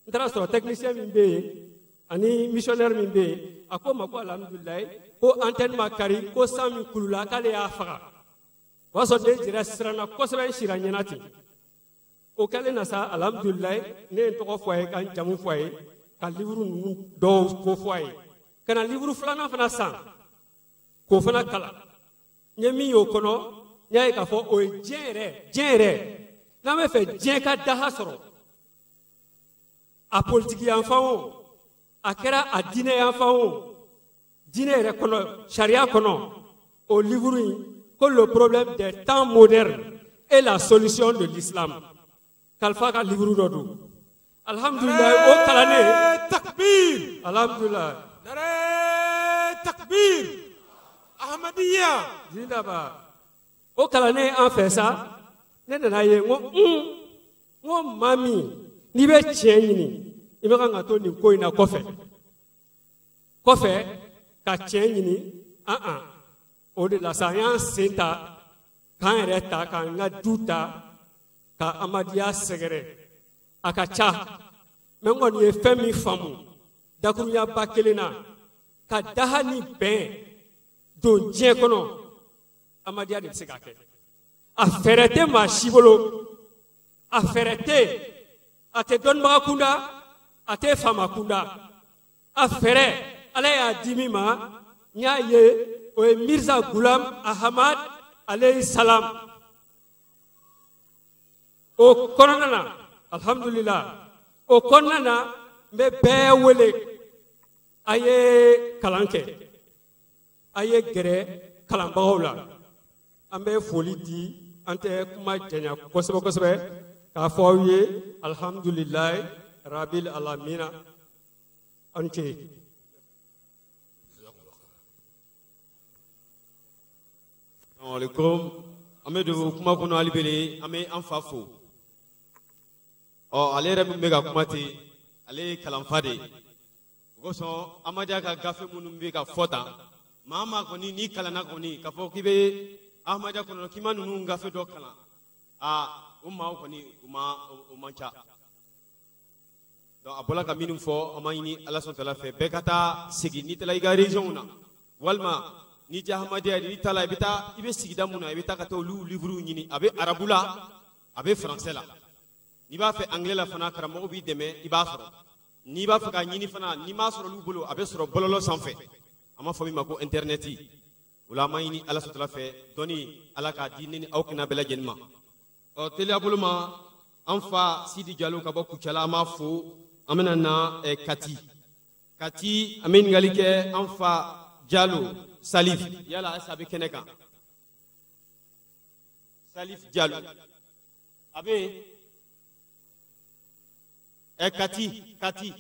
N: N taara sɔrɔ technicien min bɛ yen ani missionnaire min bɛ yen, a ko n ma ko alhamdulilayi, ko antenne ma kari, ko san min kulula k'ale y'a faga. O y'a sɔrɔ ne yɛrɛ siranna kosɛbɛ, n sira ɲɛna ten. O kɛlen na sa, alhamdulilayi, ne ye n tɔgɔ fɔ a ye, ka n jamu fɔ a ye, ka livre ninnu dɔw ko fɔ a ye, ka na livre filanan fana san k'o fana kalan. N ye min y'o kɔnɔ, n y'a ye k'a fɔ o ye diɲɛ yɛrɛ, diɲɛ yɛrɛ n'an bɛ fɛ diɲɛ ka daha sɔrɔ, a politiki yanfan o, a kɛra a diinɛ yanfan o, diinɛ yɛrɛ kɔnɔ, sariya kɔnɔ, o livre in ko le problème des temps modernes et la solution de l'islam, kalifa ka livre dɔ don. Alhamdulilayi, o kalannen.
A: Takbir.
N: Alhamdulilayi.
A: Nare takbir. Ahmadiyya.
N: Zindaba. O kalannen an fɛ sa, ne nana ye, n ko n ko maa min n'i bɛ tiɲɛ ɲini, i bɛ kan ka to nin ko in na kɔfɛ kɔfɛ ka tiɲɛ ɲini. An o de la sa, an y'an sen ta k'an yɛrɛ ta k'an ka du ta ka Amadiya sɛgɛrɛ. A ka ca, mɛ n kɔni ye fɛn min faamu dakuruɲaba kelen na, ka daha ni bɛn don diɲɛ kɔnɔ, Amadiya de bɛ se k'a kɛ. A fɛɛrɛ tɛ maa si bolo, a fɛɛrɛ tɛ, a tɛ dɔnnibaga kunda, a tɛ faama kunda. A fɛɛrɛ Ala y'a di min ma, n y'a ye o ye Mirza Gulam Ahmad alayhi salam. O kɔnɔna na, alhamdulillah, o kɔnɔna na, n bɛ bɛɛ wele, a ye kalan kɛ, a ye gɛrɛ kalanbagaw la. An bɛ foli di, an tɛ kuma janya kosɛbɛ kosɛbɛ, k'a fɔ aw ye alhamdulilayi rabil alamina. Aw ni ce.
J: Assalamu alaikum. An bɛ don kuma kɔnɔ hali bele, an bɛ an fa fo. Ɔ ale yɛrɛ min bɛ ka kuma ten, ale ye kalanfa de ye. O kosɔn Amadiya ka gafe minnu bɛ ka fɔ tan, maa maa kɔni n'i kalanna kɔni k'a fɔ k'i bɛ Ahmadiyya kɔnɔ k'i ma ninnu gafe dɔ kalan, aa o maaw kɔni o man ca. Donc a bɔla ka minnu fɔ, an b'a ɲini Ala sɔn tala fɛ, bɛɛ ka taa segin n'i taara i ka région na, walima n'i tɛ Ahmadiyya ye, n'i taara i bɛ taa i bɛ sigida mun na, i bɛ taa ka taa olu livre ɲini. A bɛ arabu la, a bɛ français la. N'i b'a fɛ anglais la fana, karamɔgɔ b'i dɛmɛ, i b'a sɔrɔ. N'i b'a fɛ k'a ɲini fana, n'i m'a sɔrɔ olu bolo, a bɛ sɔrɔ bɔlɔlɔ sanfɛ, an b'a fɔ min ma ko internet. O la an b'a ɲini Ala sɔn tala fɛ, dɔnni Ala k'a di ne ni aw kɛnɛ bɛɛ lajɛlen ma. Ɔ teliya bolo ma, an fa Sidi Jalo ka bɔ Kucala, an b'a fo. An bɛna na Kati. Kati, an bɛ ɲininkali kɛ an fa Jalo Salif, yala est-ce a bɛ kɛnɛ kan? Salif Jalo a bɛ yen? Kati, Kati.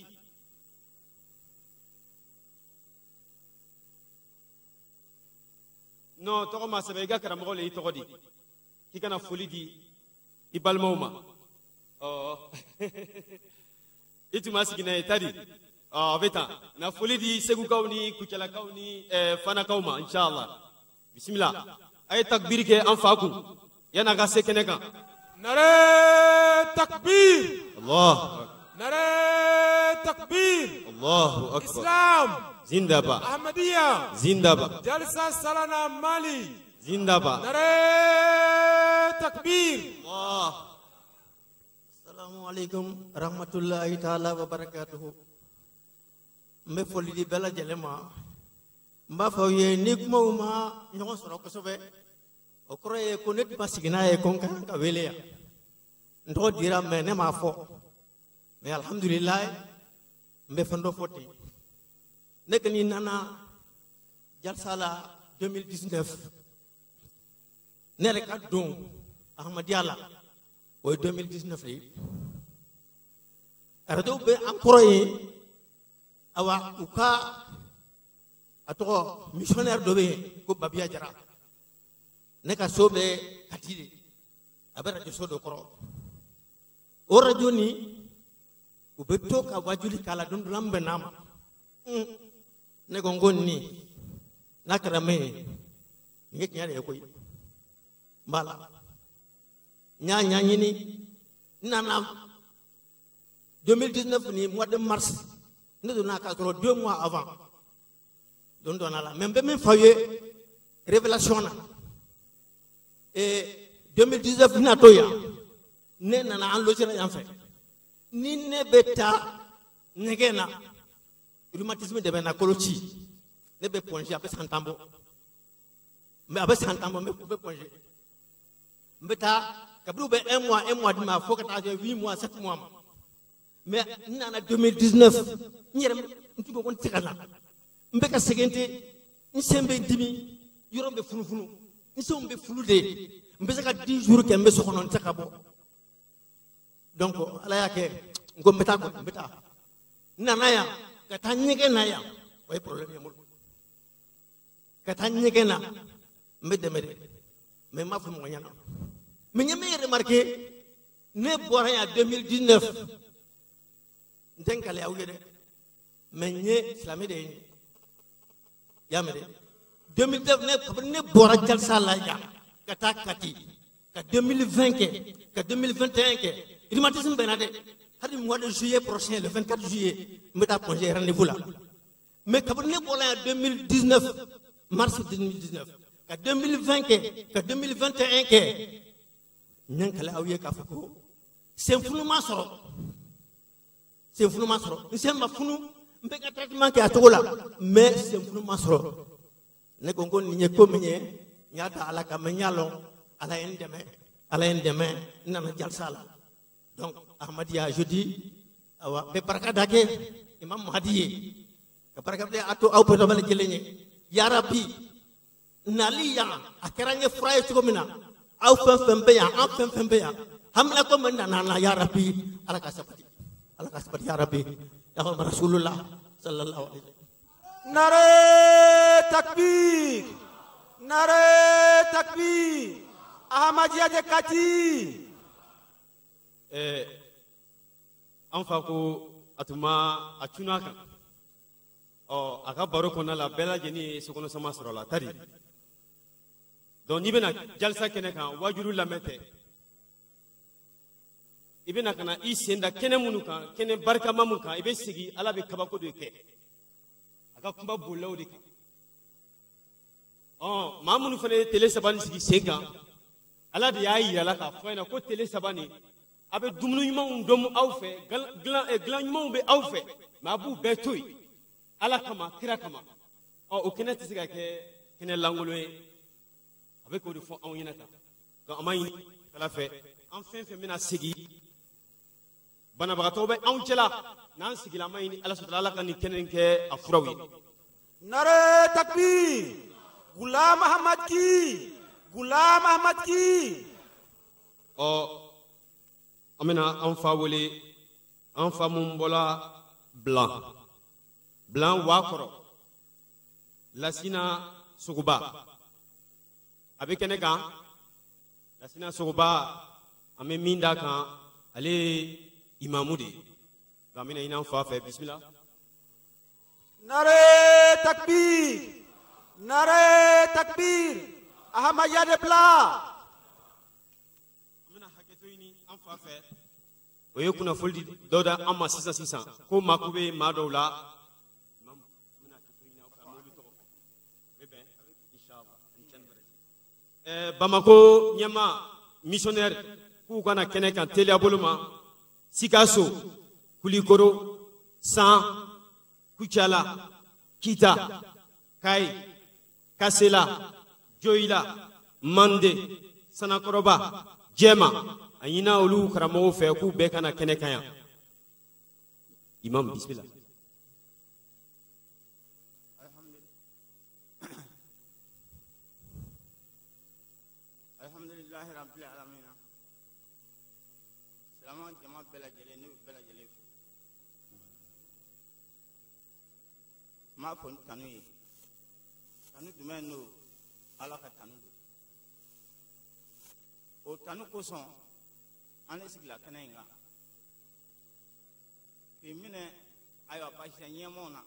J: Non, tɔgɔ ma sɛbɛn, i ka karamɔgɔ le y'i tɔgɔ di k'i kana foli di i balimaw ma. Ɔ i tun ma sigi n'a ye ta di. Ɔ a bɛ tan na, foli di Segukaw ni Kucalakaw ni Fanakaw ma, inshallah. Bisimila, a ye takbiri kɛ an fa kun yan'a ka se kɛnɛ kan.
A: Nare takbir.
J: Allah.
A: Nare takbir.
J: Allahu akbar.
A: Islam.
J: Zindaba.
A: Ahmadiyya.
J: Zindaba.
A: Jalsa Salana Mali.
J: Zindaba.
A: Nare takbir.
J: Allah.
O: Assalamu alaikum rahmatullahi ta'ala wa barakatuhu. N bɛ foli di bɛɛ lajɛlen ma. N b'a fɔ aw ye, ni kumaw ma ɲɔgɔn sɔrɔ kosɛbɛ, o kɔrɔ ye ko ne tun ma sigi n'a ye ko n ka kan ka wele yan. N tɔgɔ dira mɛ ne m'a fɔ. Mɛ alhamdulilayi, n bɛ fɛn dɔ fɔ ten. Ne kɔni nana jalsa la 2019. Ne yɛrɛ ka don Ahmadiyya la, o ye 2019 de ye. Arajo bɛ an kɔrɔ yen, awa u ka a tɔgɔ missionnaire dɔ bɛ yen ko Babiya Jara. Ne ka so bɛ Kati de, a bɛ arajo so dɔ kɔrɔ. O arajo nin, u bɛ to ka wajuli k'a la, don dɔ la n bɛn'a ma. Ne ko n ko nin n'a kɛra min ye, nin ye tiɲɛ de ye koyi. N b'a la. N y'a ɲɛɲini, n nana 2019 ni mois de mars, ne donna k'a sɔrɔ 2 mois avant don donna la. Mais n bɛ min f'aw ye révélation na, 2019 n natɔ yan, ne nana an logera yan fɛ. Ni ne bɛ taa ɲɛgɛn na, rhumatisme de bɛ n na, koloci, ne bɛ pɔnze, a bɛ san 10 bɔ. Mais a bɛ san 10 bɔ, n bɛ pɔnze. N bɛ taa kabini u bɛ 1 mois 1 mois di ma fo ka taa se 8 mois 7 mois ma. Mais n nana 2019, n yɛrɛ n tun ko ko n tɛ se ka na. N bɛ ka sɛgɛn ten, n sen bɛ dimi, yɔrɔ bɛ funufunu, n senw bɛ fulu de. N bɛ se ka 10 jours kɛ n bɛ so kɔnɔ, n tɛ se ka bɔ. Donc Ala y'a kɛ, n ko n bɛ taa kɔni, n bɛ taa. N nana yan, ka taa ɲɛgɛn na yan, o ye problème ye n bolo. Ka taa ɲɛgɛn na, n bɛ dɛmɛ de, mais n m'a fɔ mɔgɔ ɲɛna. Mais n ye min remarqué, ne bɔra yan 2019, n tɛ n kale aw ye dɛ, mais n ye silamɛ de ye. I y'a mɛn dɛ. 2019, ne kabini ne bɔra jalsa la yan ka taa Kati, ka 2020 kɛ, ka 2021 kɛ, rhumatisme bɛ n na dɛ. Hali mois de juillet prochain, le 24 juillet, n bɛ taa congé rendez-vous la. Mais kabini ne bɔra yan 2019, mars 2019, ka 2020 kɛ, ka 2021 kɛ, n ye n kale aw ye k'a fɔ ko senfunu ma sɔrɔ. Senfunu ma sɔrɔ. N sen ma funu, n bɛ ka traitement kɛ a cogo la, mais senfunu ma sɔrɔ. Ne ko n ko nin ye ko min ye, n y'a da Ala kan, mais n y'a lɔn Ala ye n dɛmɛ, Ala ye n dɛmɛ, n nana jalsa la. Donc Ahmadiyya, je dis, awa bɛ barika da kɛ Imam Mahdi ye, ka barika da a to aw bɛɛ lajɛlen ye. Yarabi, nali yan a kɛra n ye fura ye cogo min na, aw fɛn fɛn bɛ yan, an fɛn fɛn bɛ yan, hamina ko min nana na, yarabi Ala ka sabati, Ala ka sabati yarabi, ya Rasulullah sallallahu alaihi wasallam.
A: Nare takbir, nare takbir, Ahmadiyya de Kati.
J: An fa ko a tun ma a cunna kan. Ɔ a ka baro kɔnɔna la, bɛɛ lajɛlen ye sokɔnɔ sama sɔrɔ la tari. Donc n'i bɛna jalisa kɛnɛ kan, wajulu lamɛn tɛ. I bɛna ka na i sen da kɛnɛ minnu kan, kɛnɛ barikama mun kan, i bɛ sigi, Ala bɛ kabako de kɛ. A ka kuma bolila o de kan. Ɔ maa minnu fana ye tele 3 nin sigi sen kan, Ala de y'a yira la k'a fɔ a ɲɛna ko tele 3 nin, a bɛ dumuni ɲumanw dɔn aw fɛ, dilan ɲumanw bɛ aw fɛ, mɛ a b'u bɛɛ to yen Ala kama, kira kama. Ɔ o kɛnɛ tɛ se ka kɛ kɛnɛ lankolon ye. A bɛ k'o de fɔ anw ɲɛna tan. Donc an b'a ɲini Ala fɛ, an fɛn fɛn bɛna segin, banabagatɔw bɛ anw cɛla, n'an sigila an b'a ɲini Ala sɔrɔ Ala ka nin kɛnɛ in kɛ a furaw ye.
A: Nare takbir, Ghulam Ahmad ki, Ghulam Ahmad ki.
J: Ɔ an bɛna an fa wele, an fa mun bɔla Bilan, Bilan Wakɔrɔ, Lasina Sogoba. A bɛ kɛnɛ kan. Lasina Sogoba, an bɛ min d'a kan, ale ye imamu de ye. Nka an bɛna ɲini an fa fɛ, bisimila.
A: Nare takbir, nare takbir, Ahmadiyya de Bla.
J: An bɛna hakɛto ɲini an fa fɛ. O ye kunnafoni dɔ da an ma sisan sisan ko mako bɛ maa dɔw la. Bamako ɲɛma missionnaire k'u ka na kɛnɛ kan teliya bolo ma, Sikaso, Kulikoro, San, Kucala, Kita, Kayi, Kasela, Joyila, Mande, Sanakɔrɔba, Jɛma. A ɲinina olu karamɔgɔw fɛ k'u bɛɛ ka na kɛnɛ kan yan. Imam, bisimila.
P: Alhamdulilahi rabbil alamin. Silama jama bɛɛ lajɛlen, ne bɛ bɛɛ lajɛlen fo. N b'a fɔ ni tanu ye. Tanu jumɛn don? Ala ka tanu don. O tanu kosɔn an ne sigila kɛnɛ in kan. K'i minɛ ayiwa baasi tɛ ɲɛmaaw na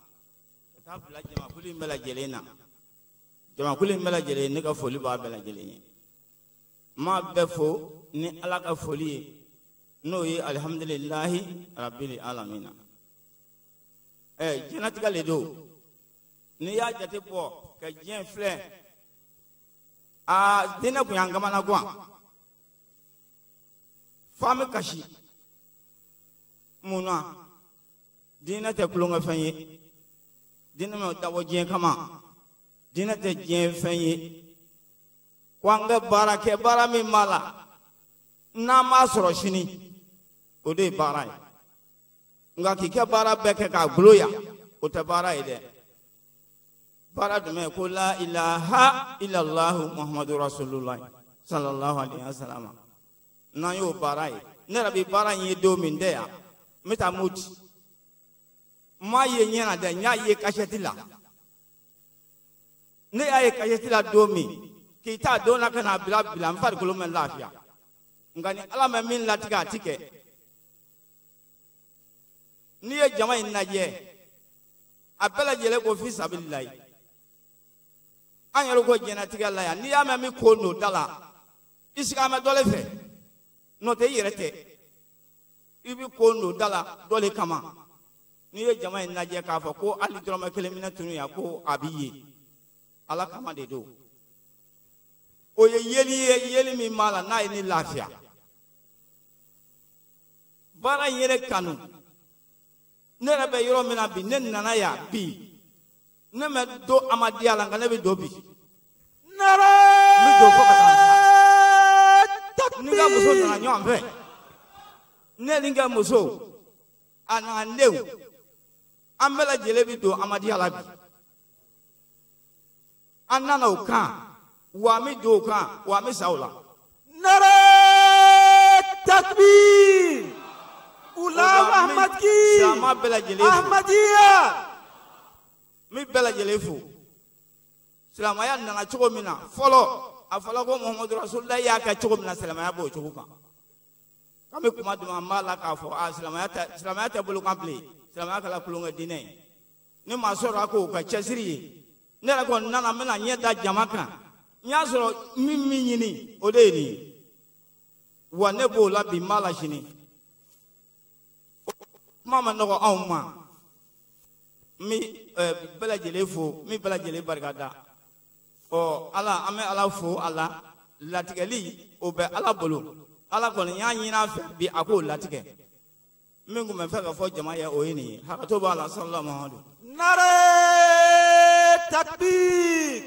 P: ka taa bila jamakulu in bɛɛ lajɛlen na. Jamakulu in bɛɛ lajɛlen, ne ka foli b'a bɛɛ lajɛlen ye. N m'a bɛɛ fo ni Ala ka foli ye, n'o ye alihamudulilahi rabili alamina. Diɲɛlatigɛ le don. N'i y'a jate bɔ ka diɲɛ filɛ, aa diinɛ kun y'an kamana gan. F'an bɛ kasi. Mun na? Diinɛ tɛ tulonkɛfɛn ye. Diinɛ ma dabɔ diɲɛ kama. Diinɛ tɛ diɲɛ fɛn ye. Ko an ka baara kɛ, baara min b'a la, n'an m'a sɔrɔ sini, o de ye baara ye. Nka k'i ka baara bɛɛ kɛ k'a gulo yan, o tɛ baara ye dɛ. Baara jumɛn? Ko la ilaha illallahu muhammadu rasulullah sallallahu alaihi wa sallam. N'an y'o baara ye, ne yɛrɛ bɛ baara in ye don min dɛ yan, n bɛ taa Moti. N m'a ye ɲɛ na dɛ, n y'a ye kasɛti la. Ne y'a ye kasɛti la don min, k'i t'a don la ka n'a bila bila n farikolo ma lafiya. Nka ni Ala ma min latigɛ, a ti kɛ. N'i ye jama in lajɛ, a bɛɛ lajɛlen ko fi sabililayi. An yɛrɛ ko diɲɛlatigɛ la yan, n'i y'a mɛn min ko n'o da la, i sigi an bɛ dɔ le fɛ. N'o tɛ i yɛrɛ tɛ. I bɛ ko n'o da la dɔ le kama. N'i ye jama in lajɛ k'a fɔ ko hali dɔrɔmɛ kelen minɛ tunu yan ko a b'i ye, Ala kama de don. O ye yeli ye, yeli min b'a la n'a ye ne lafiya. Baara in yɛrɛ kanu. Ne yɛrɛ bɛ yɔrɔ min na bi, ne nana yan bi, ne ma don Amadiya la, nka ne bɛ don bi. N bɛ don fo ka taa sa. Ni n ka muso nana ɲɔgɔn fɛ, ne ni n ka muso a nana n denw, an bɛɛ lajɛlen bɛ don Amadiya la bi. An nana o kan, wa an bɛ don o kan, wa an bɛ sa o la.
A: Nare takbir, Ghulam Ahmad ki,
P: Silamɛ bɛɛ lajɛlen fo.
A: Ahmadiyya.
P: N bɛ bɛɛ lajɛlen fo. Silamɛya nana cogo min na fɔlɔ, a fɔra ko Muhammadu Rasulullah y'a kɛ cogo min na, silamɛya b'o cogo kan. K'an bɛ kuma dun, an b'a la k'a fɔ, aa silamɛya tɛ bolo kan bilen, silamɛya kɛra tulonkɛ diinɛ ye. Ni maa sɔrɔla k'o ka cɛsiri ye, ne yɛrɛ kɔni nana n bɛna ɲɛ da jama kan. N y'a sɔrɔ min ɲini, o de ye nin ye. Wa ne b'o la bi, n b'a la sini. Kuma ma nɔgɔ anw ma. N bɛ bɛɛ lajɛlen fo, n bɛ bɛɛ lajɛlen barika da. Ɔ Ala, an bɛ Ala fo a la. Latigɛli o bɛ Ala bolo. Ala kɔni y'a ɲini a fɛ bi a k'o latigɛ. Min tun bɛ fɛ ka fɔ jama ye o ye nin ye. Hakɛto b'a la, sallallahu Muhammadu.
A: Nare takbir.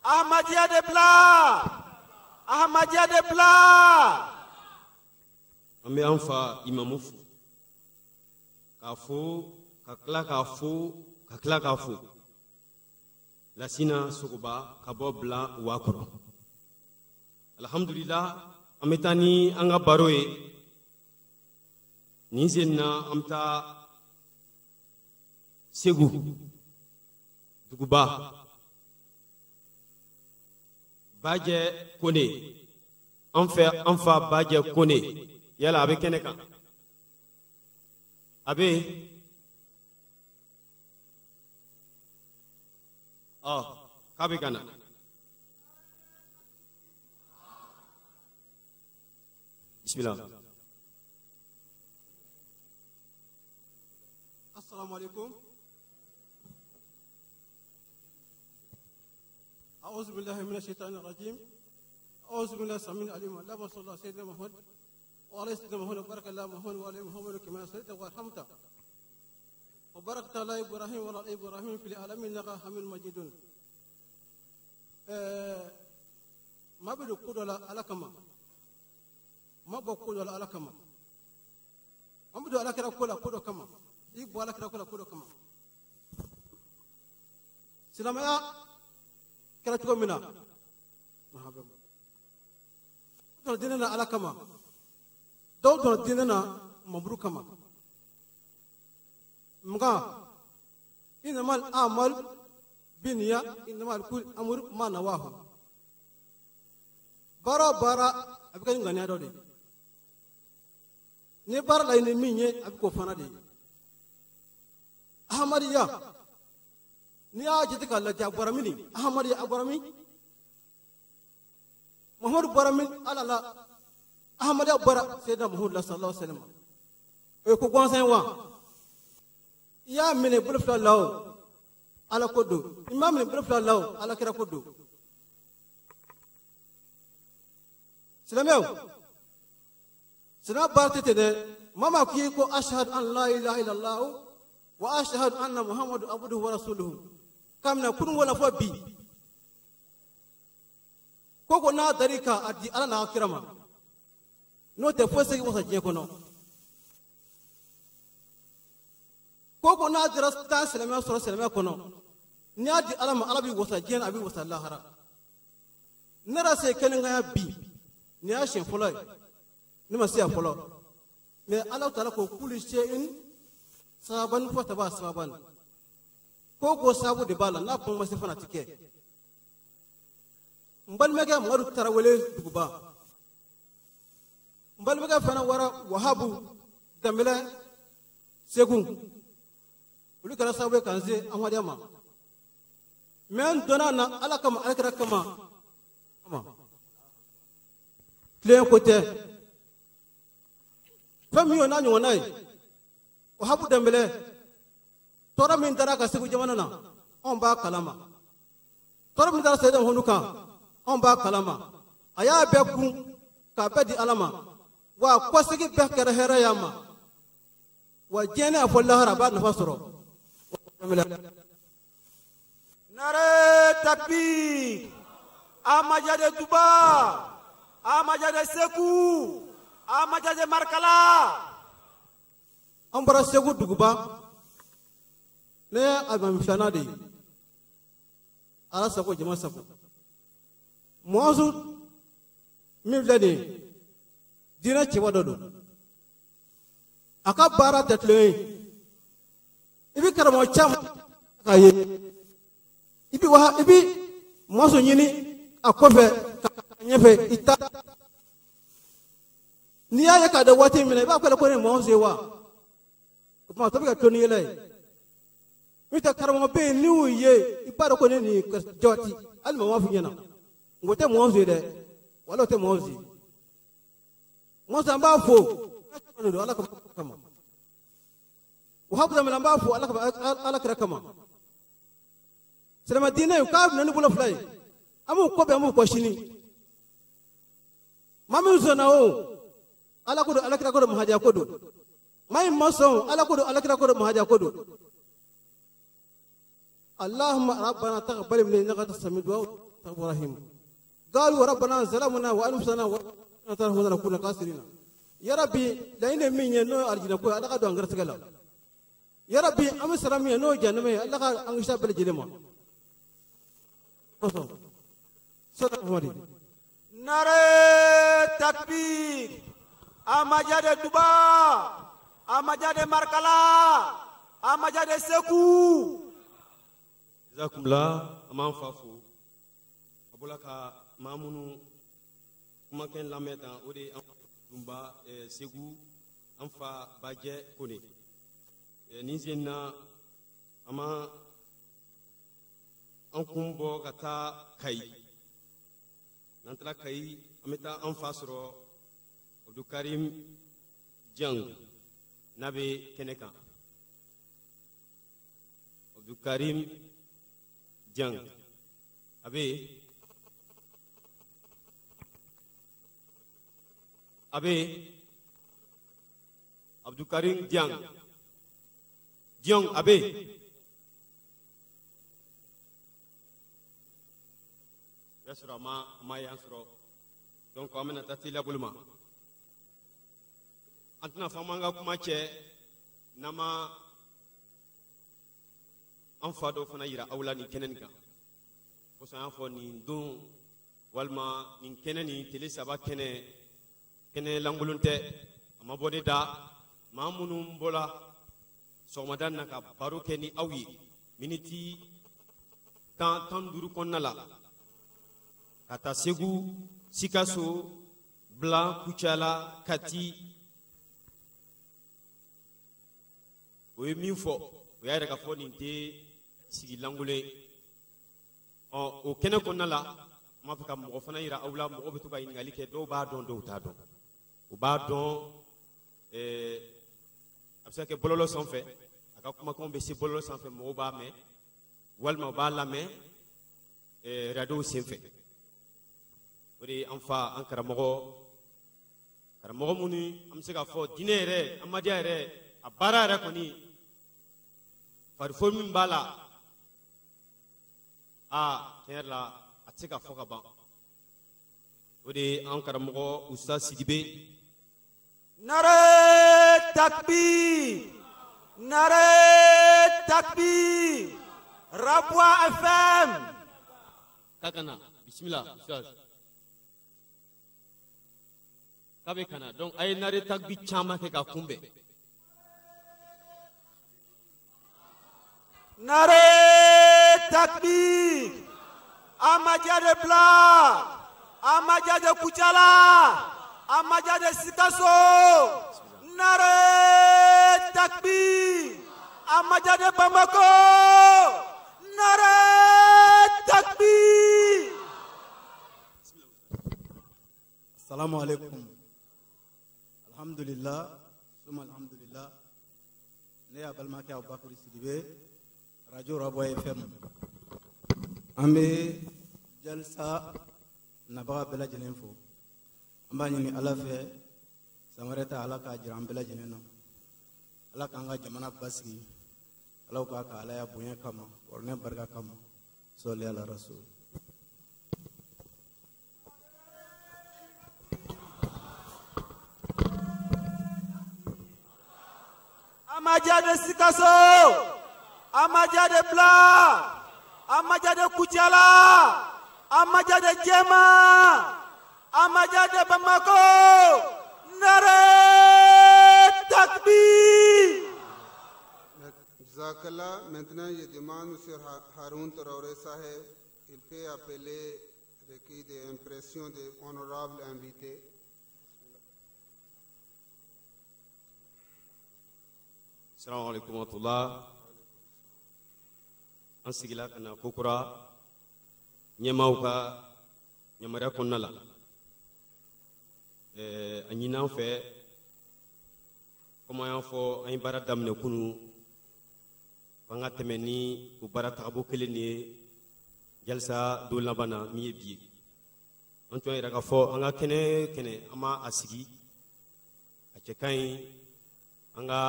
A: Ahmadiyya de bila. Ahmadiyya de bila.
J: An bɛ an fa imamu fo. K'a fo, ka tila k'a fo, ka tila k'a fo. Lasina Sogoba ka bɔ bila wa kɔrɔ. Alhamdulillah, an bɛ taa ni an ka baro ye. Nin sen na an bɛ taa Segu duguba. Bajɛ Kone, an fɛ an fa Bajɛ Kone, yala a bɛ kɛnɛ kan? A bɛ yen? Ɔ, k'a bɛ ka na. Bismillah.
Q: Assalamu alaikum. أعوذ بالله من الشيطان الرجيم. أعوذ بالله السميع العليم. اللهم صل على سيدنا محمد وعلى سيدنا محمد وبارك الله محمد وعلى محمد كما صليت ورحمت وباركت على إبراهيم وعلى إبراهيم في العالمين إنك حميد مجيد. ما بدو كودو على كما ما بقول على كما ما بدو على كلا كولا كودو كما يبغى على كلا كولا كودو كما سلامة kɛra cogo min na dɔw donna diinɛ na Ala kama, dɔw donna diinɛ na mamuru kama. Nka innamal a'mal binniya innamal kulli amrin ma nawahu. Baara o baara a bɛ kɛ ni ŋaniya dɔ de ye. Ni baara laɲini min ye a bɛ k'o fana de ye. Ahmadiyya, n'i y'a jate k'a lajɛ a bɔra min? Ahmadiyya a bɔra min? Muhammadu bɔra min Ala la, Ahmadiyya bɔra Seyidina Muhammadu la sallallahu alaihi wa sallam. O ye ko gansan ye wa? I y'a minɛ bolo fila la o, Ala ko don. I m'a minɛ bolo fila la o, Ala kira ko don. Silamɛw, silamɛ baara tɛ ten dɛ. Maa maa k'i ko ashhadu an la ilaha illallah wa ashhadu anna Muhammadu abduhu wa rasuluhu. Kabini kunun ko la fɔ bi, ko n'a dar'i kan a di Ala n'a kira ma, n'o tɛ foyi se k'i wasa diɲɛ kɔnɔ. Ko n'a dira taa silamɛya sɔrɔ silamɛya kɔnɔ, n'i y'a di Ala ma, Ala b'i wasa diɲɛ na, a b'i wasa lahara. Ne yɛrɛ se kɛnɛkanya bi, nin y'a siɲɛ fɔlɔ ye, ne ma se yan fɔlɔ. Mɛ Ala taala ko kulu seyin sababan fɔ taba sababan. Ko sababu de b'a la, n'a kuma ma se fana ti kɛ. N balimakɛ Mamadu Tarawele duguba, n balimakɛ fana wara Wahabu Danbɛlɛ Segu, olu kɛra sababu ye k'an se Ahmadiyya ma. Mɛ n donna na Ala kama, Ala kira kama. Tilen ko tɛ. Fɛn min y'o n'a ɲɔgɔnna ye, Wahabu Danbɛlɛ tɔɔrɔ min dara ka Segu jamana na, anw b'a kalama. Tɔɔrɔ min dara Seyidina Muhammadu kan, anw b'a kalama. A y'a bɛɛ kun k'a bɛɛ di Ala ma, wa kɔsegi bɛɛ kɛra hɛrɛ y'a ma, wa diɲɛ n'a fɔ lahara a b'a nafa sɔrɔ.
A: Nare takbir. Ahmadiyya de Duba, Ahmadiyya de Segu, Ahmadiyya de Markala.
Q: An bɔra Segu duguba, ne ye alimami filanan de ye. Ala sago jama sago. Muazu min filɛ nin ye, diinɛ cɛba dɔ don. A ka baara tɛ tulonkɛ ye. I bɛ karamɔgɔ caman k'a ye, i bɛ Muazu ɲini a kɔfɛ ka ɲɛfɛ i ta. N'i y'a ye k'a da waati min na, i b'a fɔ ko ne ye Muazu ye wa? O tuma a tɔ bɛ kɛ tulon ni yɛlɛ ye. N'o tɛ karamɔgɔ bɛ yen n'i y'u ye i b'a dɔn ko ne nin jabati hali maa m'a f'i ɲɛna. Nka o tɛ Muazu ye dɛ, wala o tɛ Muazu ye. Muazu an b'a fo, Ala kama. Wahabu Danbele an b'a fo Ala kama Ala kira kama. Silamɛ diinɛ in k'a minɛ ni bolo fila ye. An b'u kɔ bi an b'u kɔ sini. Maa min sɔnna o Ala ko don Ala kira ko don mahadiya ko don. Maa min ma sɔn Ala ko don Ala kira ko don mahadiya ko don. اللهم ربنا تقبل منا انك انت السميع الدعاء الرحيم. قالوا ربنا ظلمنا وانفسنا وان نكون خاسرين. يا ربي لئن من ينو ارجنا كو الله كدو انغرسكلا. يا ربي ام سلام ينو جنمي الله انغشا بل جلما. صدق مولي.
A: Nare takbir. Ahmadiyya de Duba. Ahmadiyya de Markala. Ahmadiyya de Segu.
J: Jazakumullah an b'an fa fo a bɔla ka maa minnu kumakan lamɛn tan o de ye an dunba Segu an fa Bajɛ Kone nin sen na an ma an kun bɔ ka taa Kayi n'an taara Kayi an bɛ taa an fa sɔrɔ Abdulkarim Jang n'a bɛ kɛnɛ kan Abdulkarim Jang a bɛ yen a bɛ yen Abdulkarim Jang Jang a bɛ yen o y'a sɔrɔ a ma yan sɔrɔ donc an bɛna taa teliya bolo ma an tɛna fɔ an b'an ka kuma cɛ n'an ma an fa dɔw fana yira aw la nin kɛnɛ nin kan kosɔn an y'a fɔ nin don walima nin kɛnɛ nin tele saba kɛnɛ kɛnɛ lankolon tɛ a ma bɔ ne da maa minnu bɔra sɔgɔmada na ka baro kɛ ni aw ye miniti 10 15 kɔnɔna la ka taa Segu Sikaso Bila Kucala Kati o ye min fɔ o y'a yɛrɛ k'a fɔ nin tɛ sigi lankolon ye ɔ o kɛnɛ kɔnɔna la n b'a fɛ ka mɔgɔ fana yira aw la mɔgɔ bɛ to ka ɲininkali kɛ dɔw b'a dɔn dɔw t'a dɔn u b'a dɔn a bɛ se ka kɛ bɔlɔlɔ sanfɛ a ka kumakanw bɛ se bɔlɔlɔ sanfɛ mɔgɔw b'a mɛn walima u b'a lamɛn radio senfɛ o de ye an fa an karamɔgɔ karamɔgɔ minnu an bɛ se k'a fɔ diinɛ yɛrɛ Ahmadiyya yɛrɛ a baara yɛrɛ kɔni farifoni min b'a la aa tiɲɛ yɛrɛ la a tɛ se ka fɔ ka ban o de ye an karamɔgɔ Ustaz Sidibe.
A: Nare takbir. Nare takbir. Rabwa FM.
J: K'a ka na bisimila Ustaz k'a bɛ ka na donc a ye nare takbir caman kɛ k'a kunbɛn.
A: Nare takbir. Ahmadiyya de Bila. Ahmadiyya de Kucala. Ahmadiyya de Sikaso. Nare takbir. Ahmadiyya de Bamako. Nare takbir.
R: Assalamu alaikum. Alhamdulillah. Suma alhamdulillah. Ne y'a balimakɛ Abubakar Sidibe. Radio Rabwa FM. An bɛ jalisa nabaga bɛɛ lajɛlen fo. An b'a ɲini Ala fɛ san wɛrɛ ta Ala k'a jira an bɛɛ lajɛlen na. Ala k'an ka jamana basigi. Ala k'a ka Ala ya bonya kama, kuranɛ barika kama. Sɔli ala rasul.
A: Ahmadiyya de Sikaso. Ahmadiyya de Bila. Ahmadiyya de Kucala. Ahmadiyya de Jema. Ahmadiyya de Bamako. Nare takbir.
B: Jazakallah. Maintenant, je demande sur Haroun Traoré Saheb, il peut appeler recueil des impressions des honorables invités.
J: Assalamu alaikum wa rahmatullah. An sigila ka na kokura ɲɛmaaw ka yamaruya kɔnɔna la. A ɲin'an fɛ komi an y'a fɔ an ye baara daminɛ kunu An ka tɛmɛ ni o baara tagabolo kelen de ye jalisa don laban na min ye bi ye. An tun y'a yira k'a fɔ an ka kɛnɛ kɛnɛ an b'a a sigi a cɛ ka ɲi an ka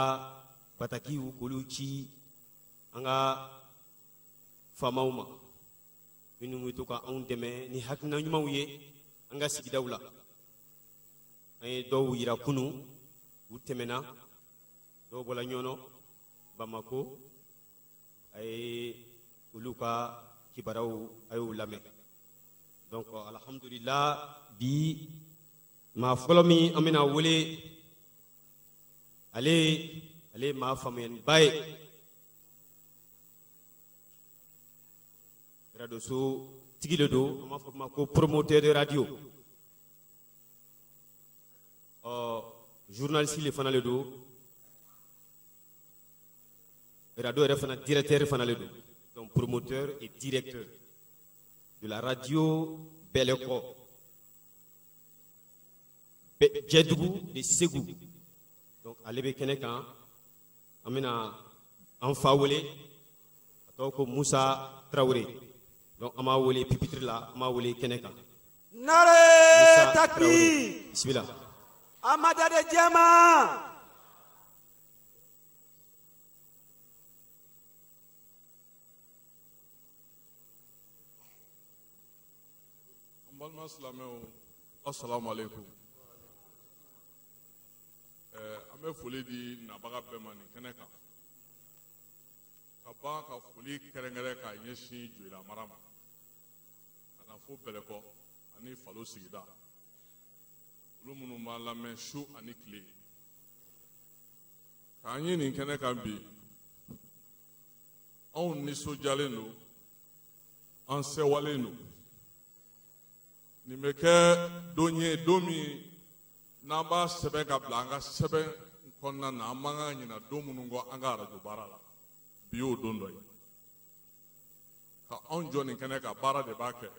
J: batakiw k'olu ci an ka faamaw ma minnu bɛ to ka anw dɛmɛ ni hakilina ɲumanw ye an ka sigidaw la. An ye dɔw yira kunu, u tɛmɛna, dɔw bɔra Ɲɔnɔ, Bamako, a ye olu ka kibaruyaw a y'o lamɛn. Donc alhamdulillah, bi maa fɔlɔ min an bɛna wele, ale ye maa faamuyaliba ye, radio tigi de don, an b'a fɔ ma ko promoteur de radio, ɔ journaliste le fana le don, radio yɛrɛ fana directeur fana le don. Donc promoteur et directeur de la radio Bɛlɛkɔ Jɛdugu de Segu. Donc ale bɛ kɛnɛ kan, an bɛna an fa wele, a tɔgɔ ko Musa Tarawele. Donc an b'a wele pupitre la, an b'a wele kɛnɛ kan.
A: Nare
J: Musa
A: takbir.
J: Tarawele, bisimila.
A: Amajade Jɛma.
S: N balima silamɛw, assalamu alaikum. An bɛ foli di nabaga bɛɛ ma nin kɛnɛ kan, ka ban ka foli kɛrɛnkɛrɛn k'a ɲɛsin Joyila mara ma, ka na fo Bɛlɛkɔ ani Falo sigida, olu minnu b'an lamɛn su ani tile. K'an ye nin kɛnɛ kan bi, anw nisɔndiyalen don, an sɛwalen don. Nin bɛ kɛ don ye, don min n'an b'a sɛbɛn ka bila an ka sɛbɛn kɔnɔna na, an man kan ka ɲinɛ don minnu kɔ an ka arajo baara la, bi y'o don dɔ ye. Ka anw jɔ nin kɛnɛ kan, baara de b'a kɛ.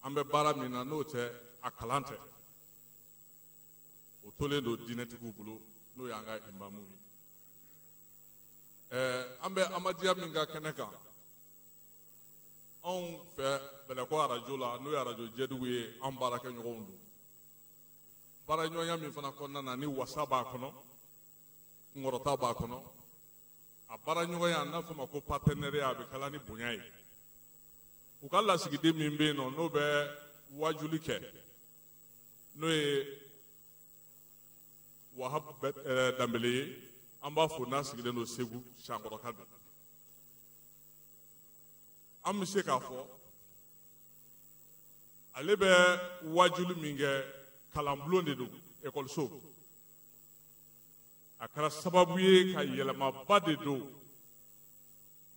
S: An bɛ baara min na, n'o tɛ, a kalan tɛ. O tolen don diinɛtigiw bolo, n'o y'an ka imamuw ye. An bɛ Amadiya min ka kɛnɛ kan, anw fɛ Bɛlɛkɔ arajo la, n'o ye arajo Jɛdugu ye, an baarakɛɲɔgɔnw don. Baaraɲɔgɔnya min fana kɔnɔna na, ni wasa b'a kɔnɔ, kunkɔrɔta b'a kɔnɔ, a baaraɲɔgɔnya n'a fɔ ma ko partenariat, a bɛ kala ni bonya ye. U ka lasigiden min bɛ yen nɔ, n'o bɛ wajuli kɛ, n'o ye Wahab Danbele ye, an b'a fo n'a sigilen don Segu, Sankɔrɔka don. An bɛ se k'a fɔ ale bɛ wajuli min kɛ, kalanbulon de don, ekɔliso. A kɛra sababu ye ka yɛlɛmaba de don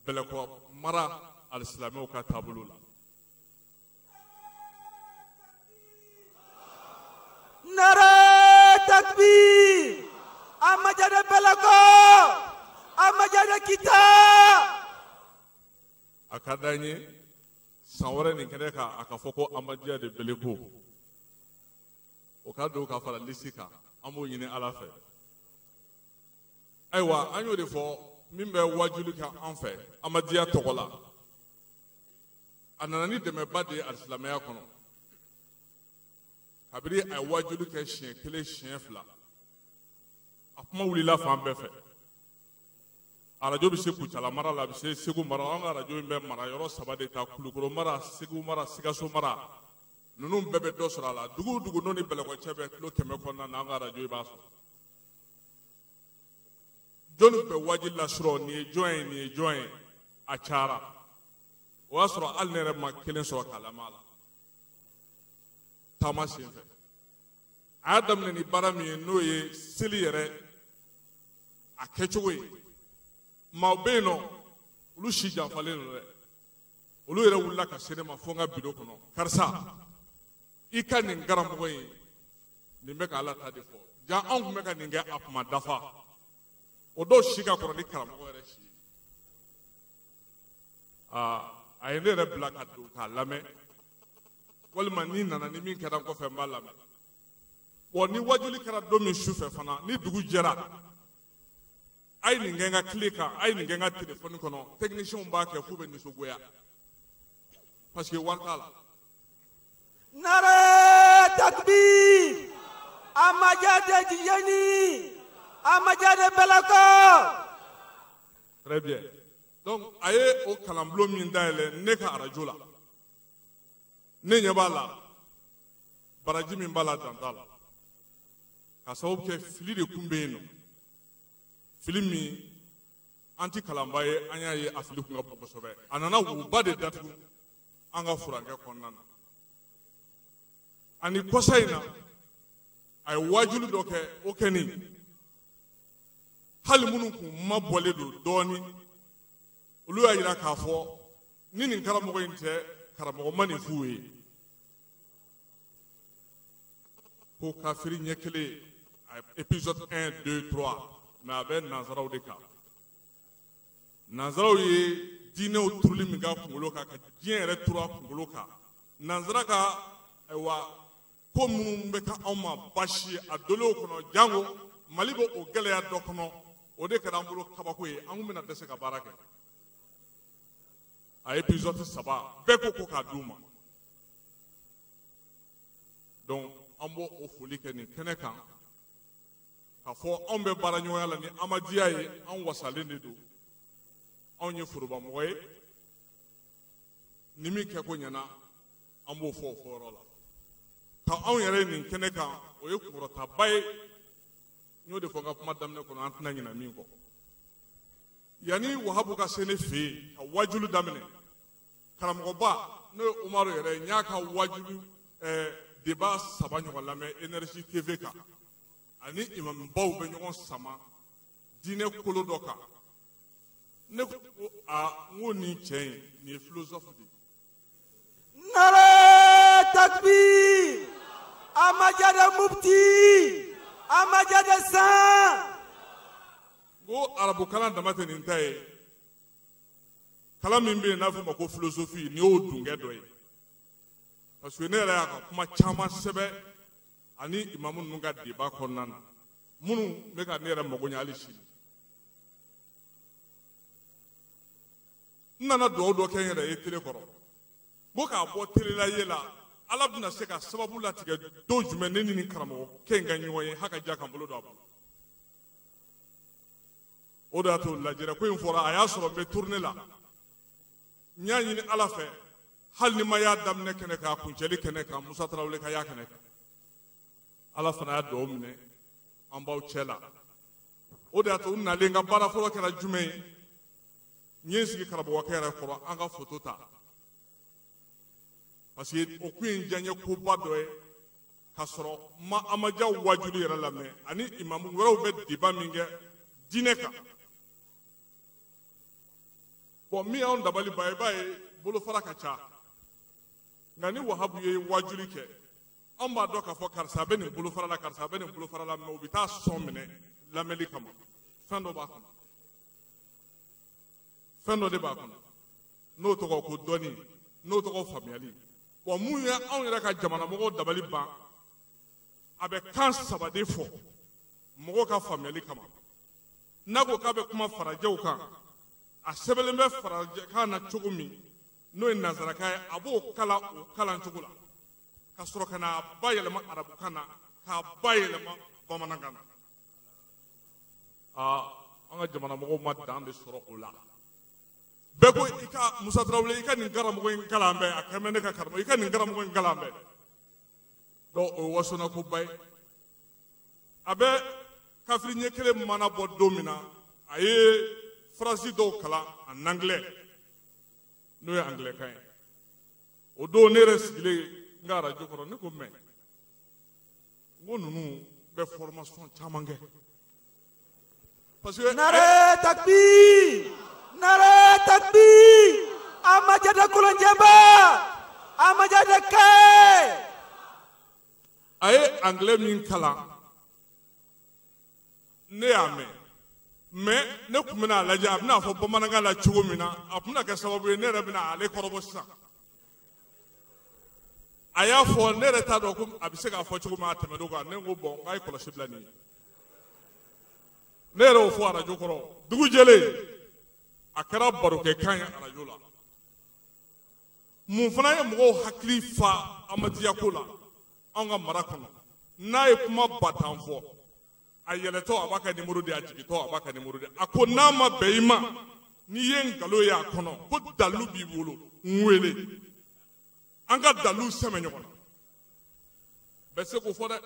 S: Bɛlɛkɔ mara alisilamɛw ka taabolo la.
A: Nare takbir. Amajade Bɛlɛkɔ. Amajade Kita.
S: A ka d'an ye san wɛrɛ nin kɛnɛ kan, a ka fɔ ko Amadiya de Bɛlɛko, o ka don ka fara lisi kan, an b'o ɲini Ala fɛ. Ayiwa, an y'o de fɔ, min bɛ wajuli kɛ an fɛ Amadiya tɔgɔ la, a nana ni dɛmɛba de ye alisilamɛya kɔnɔ. Kabini a ye wajuli kɛ siɲɛ kelen, siɲɛ fila, a kuma wulila fan bɛɛ fɛ. Arajo bɛ se Kucala mara la, a bɛ se Segu mara. An ka arajo in bɛ mara yɔrɔ saba de ta: Kulukoro mara, Segu mara, Sikaso mara. Ninnu bɛɛ bɛ dɔ sɔrɔ a la. Dugu o dugu n'o ni Bɛlɛkɔ cɛ bɛ kilo 100 kɔnɔna na, an ka arajo i b'a sɔrɔ. Jɔnni bɛ wajuli la surɔ, nin ye jɔn ye, nin ye jɔn ye, a cayara. O y'a sɔrɔ hali ne yɛrɛ ma kelen sɔrɔ k'a lamɛn a la taama sen fɛ. A y'a daminɛ ni baara min ye, n'o ye seli yɛrɛ a kɛcogo ye. Maaw bɛ yen nɔ, olu si janfalen don dɛ, olu yɛrɛ wulila ka se ne ma fo n ka biro kɔnɔ: karisa, i ka nin karamɔgɔ in, nin bɛ ka Ala ta de fɔ, ja anw tun bɛ ka nin kɛ a kuma dafa. O dɔw si ka kɔrɔ ni karamɔgɔ yɛrɛ si ye. A ye ne yɛrɛ bila ka don k'a lamɛn, walima n'i nana ni min kɛra n kɔfɛ, n b'a lamɛn. Wa ni wajuli kɛra don min su fɛ fana, ni dugu jɛra, A ye nin kɛ n ka tile kan, a ye nin kɛ n ka telefɔni kɔnɔ, techniciens b'a kɛ f'u bɛ nisɔngoya parce que wari t'a la.
A: Nare takbir. Amajade Tijani. Amajade Belako.
S: Très bien. Donc a ye o kalanbulon min dayɛlɛ ne ka arajo la, ne ɲɛ b'a la, baraji min b'a la dan t'a la, ka sababu kɛ fili de kun bɛ yen nɔ, fili min an ti kalanba ye, an y'a ye a fili kun ka bon kosɛbɛ. A nana woba de datugu an ka furankɛ kɔnɔna na. Ani kɔsa in na, a ye waajuli dɔ kɛ, o kɛni hali minnu kun mabɔlen don dɔɔnin, olu y'a jira k'a fɔ ni nin karamɔgɔ in tɛ, karamɔgɔ ma nin f'u ye ko kafiri ɲɛ kelen, épisode 1, 2, 3, mais a bɛ nanzaraw de kan. Nanzaraw ye diinɛw turuli min k'a kunkolo kan, ka diɲɛ yɛrɛ turu a kunkolo kan. Nanzara ka ayiwa ko minnu bɛ kɛ anw ma baasi ye a dolenw kɔnɔ, jango Mali bɛ o gɛlɛya dɔ kɔnɔ, o de kɛra an bolo kabako ye, an kun bɛna dɛsɛ ka baara kɛ. A épisode 3 bɛɛ ko k'a d'u ma. Donc an b'o o foli kɛ nin kɛnɛ kan, k'a fɔ anw bɛ baara ɲɔgɔnya la ni Amadiya ye, an wasalen de don, anw ye forobamɔgɔ ye, ni min kɛ ko ɲɛna an b'o fɔ o fɔyɔrɔ la. Ka anw yɛrɛ ye nin kɛnɛ kan, o ye kunkɔrɔtaba ye. N y'o de fɔ n ka kuma daminɛ kɔnɔ, an tɛna ɲinɛ min kɔ. Yanni Wahabu ka se ne fɛ yen ka wajulu daminɛ, karamɔgɔba n'o ye Umaru yɛrɛ ye, n y'a ka wajulu débat 3 ɲɔgɔn lamɛn Énergie TV kan, ani imamubaw bɛ ɲɔgɔn sama diinɛ kolo dɔ kan. Ne ko a, n ko nin cɛ in, nin ye philosophe de ye.
A: Nare takbir. Amajade Mufti. Amajade San.
S: N ko arabukalan dama tɛ nin ta ye, kalan min bɛ yen n'a fɔ o ma ko philosophie, nin y'o dungɛ dɔ ye. Parce que ne yɛrɛ y'a ka kuma caman sɛbɛn ani imamu ninnu ka débat kɔnɔna na, minnu bɛ ka ne yɛrɛ mago ɲɛ hali sini. N nana dugawu dɔ kɛ n yɛrɛ ye télé kɔrɔ, n ko k'a bɔ télé la ye la, Ala bɛna se ka sababu latigɛ don jumɛn ne ni nin karamɔgɔkɛ in ka ɲɔgɔn ye, haka diya ka n bolo don a bolo. O de y'a to lajɛrɛ ko in fɔra, a y'a sɔrɔ n bɛ tournée la. N y'a ɲini Ala fɛ, hali ni ma y'a daminɛ kɛnɛ kan, a kuncɛli kɛnɛ kan, Musa Tarawele ka y'a kɛnɛ kan. Ala fana y'a dugawu minɛ, an b'aw cɛ la. O de y'a to n nalen, n ka baara fɔlɔ kɛra jumɛn ye? N ye n sigi karamɔgɔkɛ yɛrɛ kɔrɔ, an ka photo ta. Parce que o kun ye n diyaɲɛ koba dɔ ye, k'a sɔrɔ ma Amadiya wajuli yɛrɛ lamɛn, ani imamu wɛrɛw bɛ débat min kɛ diinɛ kan. Bon, min y'anw dabali ban, i b'a ye bolofara ka ca. Nka ni Wahabu ye wajuli kɛ, anw b'a dɔn k'a fɔ karisa bɛ nin bolofara la, karisa bɛ nin bolofara la, mais u bɛ taa sɔn minɛ lamɛnli kama. Fɛn dɔ b'a kɔnɔ, fɛn dɔ de b'a kɔnɔ, n'o tɔgɔ ko dɔnni, n'o tɔgɔ faamuyali. Bon, mun ye anw yɛrɛ ka jamanamɔgɔw dabali ban, a bɛ kan 3 de fɔ mɔgɔw ka faamuyali kama. N'a ko k'a bɛ kuma farajɛw kan, a sɛbɛnlen bɛ farajɛkan na cogo min, n'o ye nanzarakan ye, a b'o kalan o kalan cogo la, ka sɔrɔ ka n'a bayɛlɛma arabukan na, k'a bayɛlɛma bamanankan na. Aa, an ka jamanamɔgɔw ma dan de sɔrɔ o la. Bɛɛ ko i ka Musa Tarawele, i ka nin karamɔgɔ in kalan bɛɛ, a kɛn bɛ ne ka karamɔgɔ, i ka nin karamɔgɔ in kalan bɛɛ. Donc o ye wasonakoba ye. A bɛ kafiri ɲɛ kelen mana bɔ don min na, a ye phrase dɔw kalan en anglais, n'o ye anglais kan ye. O don ne yɛrɛ sigilen n ka arajo kɔrɔ, ne ko mais n ko ninnu bɛ formation caman kɛ. Parce que
A: Nare takbir. Nare takbir. Amajade Kolonjɛba. Amajade Kɛ.
S: A ye anglais min kalan, ne y'a mɛn, mais ne tun bɛna a lajɛ a bɛna fɔ bamanankan la cogo min na, a tun bɛna kɛ sababu ye ne yɛrɛ bɛna ale kɔrɔbɔ sisan. A y'a fɔ, ne yɛrɛ t'a dɔn ko a bɛ se k'a fɔ cogo min, a tɛmɛn'o kan. Ne ko bon, n k'a ye kɔlɔsi bila nin ye. Ne yɛrɛ y'o fɔ arajo kɔrɔ. Dugu jɛlen, a kɛra barokɛkan ye arajo la. Mun fana ye mɔgɔw hakili fa Amadiya ko la anw ka mara kɔnɔ? N'a ye kuma 10,000 fɔ, a yɛlɛtɔ a b'a ka nimoro di, a jigintɔ a b'a ka nimoro di. A ko n'a ma bɛn i ma, n'i ye nkalon ye a kɔnɔ, ko dalu b'i bolo, n wele. An ka dalu sɛmɛ ɲɔgɔn na. Bɛɛ se k'o fɔ dɛ.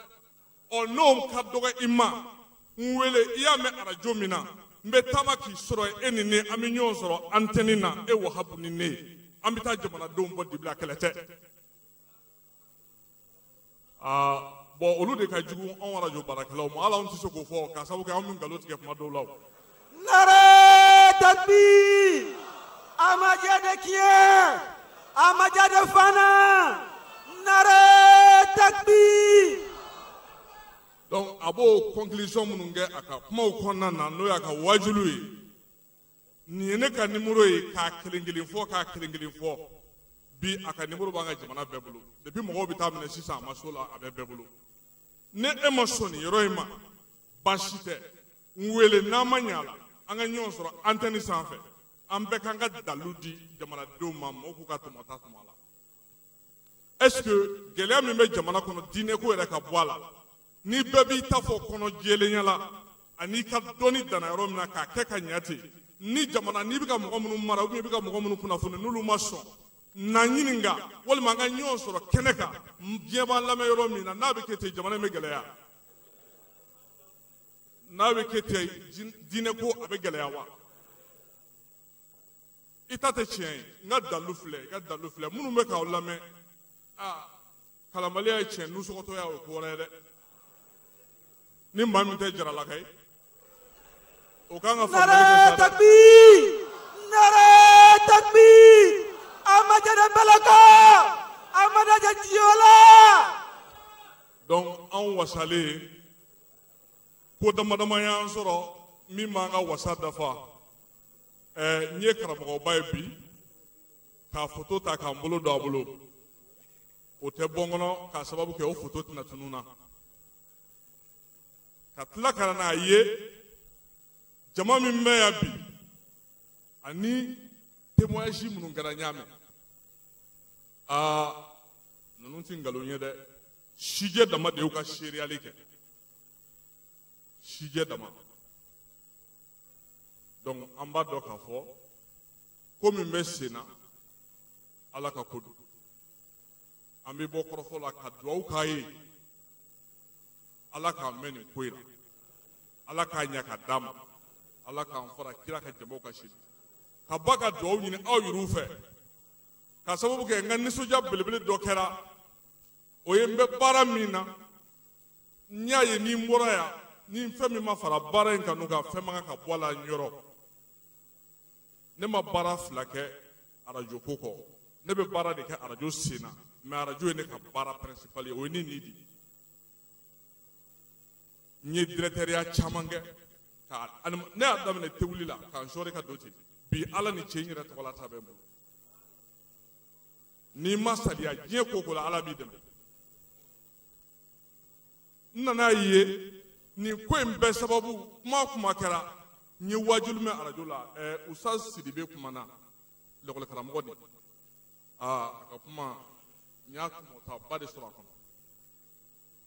S: Ɔ n'o ka dɔgɔ i ma, n wele, i y'a mɛn arajo min na, n bɛ taama k'i sɔrɔ, e ni ne, an bɛ ɲɔgɔn sɔrɔ antenne na, e Wahabu ni ne, an bɛ taa jamanadenw bɔ dibi la, kɛlɛ tɛ. Aa bon, olu de ka jugu anw arajo baarakɛlaw ma, hali anw tɛ se k'o fɔ k'a sababu kɛ anw bɛ nkalon tigɛ kuma dɔw la o.
A: Nare takbir! Ahmadiyya de Kiɲɛ! Ahmadiyya de Fana! Nare takbir!
S: Donc a b'o conclusion minnu kɛ a ka kumaw kɔnɔna na, n'o y'a ka wajulu ye, nin ye ne ka nimoro ye, k'a kelen kelen fɔ, k'a kelen kelen fɔ. Bi a ka nimoro b'an ka jamana bɛɛ bolo. Depuis mɔgɔw bɛ taa minɛ sisan, a ma so la, a bɛ bɛɛ bolo. Ni e ma sɔn nin yɔrɔ in ma, baasi tɛ, n wele. N'an ma ɲɛ a la, an ka ɲɔgɔn sɔrɔ antenne sanfɛ, an bɛɛ k'an ka dalu di jamanadenw ma, mɔgɔw k'u ka tɔmɔta tɔmɔ a la. Est ce que gɛlɛya min bɛ jamana kɔnɔ, diinɛ ko yɛrɛ ka bɔ a la, ni bɛɛ b'i ta fɔ kɔnɔ jɛlenya la, ani ka dɔnni danna yɔrɔ min na k'a kɛ ka ɲɛ ten, ni jamana n'i bɛ ka mɔgɔ minnu mara ou bien i bɛ ka mɔgɔ minnu kunnafoni, n'olu ma sɔn, na ɲininka, walima an ka ɲɔgɔn sɔrɔ kɛnɛ kan, diɲɛ b'an lamɛn yɔrɔ min na. N'a bɛ kɛ ten, jamana in bɛ gɛlɛya. N'a bɛ kɛ ten, diinɛ ko a bɛ gɛlɛya wa? I ta tɛ tiɲɛ ye, n ka dalu filɛ, i ka dalu filɛ. Minnu bɛ k'aw lamɛn, aa kalanbaliya ye tiɲɛ, nusɔgɔtɔya o ye ko wɛrɛ ye dɛ. Ni maa min tɛ jaralaka ye, o kan ka faamuyali kɛ sa dɛ.
A: Takbir! Nare takbir! Ahmadiyya de Balaka! Ahmadiyya de Diola!
S: Donc anw wasalen, ko dama dama y'an sɔrɔ min b'an ka wasa dafa. N ye karamɔgɔba ye bi k'a foto ta k'an bolo don a bolo, o tɛ bɔ n kɔnɔ, k'a sababu kɛ o foto tɛna tunun na. Ka tila ka n'a ye jama min bɛ yan bi, ani témoignage minnu kɛra, n y'a mɛn. Aa ninnu tɛ nkalon ye dɛ, sijɛ dama de y'u ka seereyali kɛ, sijɛ dama. Donc an b'a dɔn k'a fɔ ko min bɛ sen na, Ala ka ko don. An bɛ bɔ kɔrɔfɔ la ka duwawu k'a ye, Ala k'an mɛn nin ko in na, Ala k'a ɲɛ ka d'a ma, Ala k'an fara kira ka jamaw ka sini, ka ba ka duwawu ɲini aw yɛrɛw fɛ, ka sababu kɛ n ka nisɔndiya belebele dɔ kɛra, o ye n bɛ baara min na, n y'a ye ni n bɔra yan, ni fɛn min ma fara baara in kanu kan, fɛn man kan ka bɔ a la n yɔrɔ. Ne ma baara fila kɛ arajo ko kɔ, ne bɛ baara de kɛ arajo sen na, mais arajo ye ne ka baara principal ye, o ye ne ni di. N ye directeur caman kɛ, ka ne y'a daminɛ tewuli la k'an sɔɔri ka don ten. Bi Ala ni ce, n yɛrɛ tɔgɔla ta bɛ n bolo. N'i ma saliya diɲɛ ko ko la, Ala b'i dɛmɛ. N nana ye nin ko in bɛɛ sababu, kuma o kuma kɛra, n ye wajulu mɛn arajo la. Usaz Sidibe kumana, lɛkɔli karamɔgɔ de, aa a ka kuma n y'a tɔmɔtaba de sɔrɔ a kɔnɔ.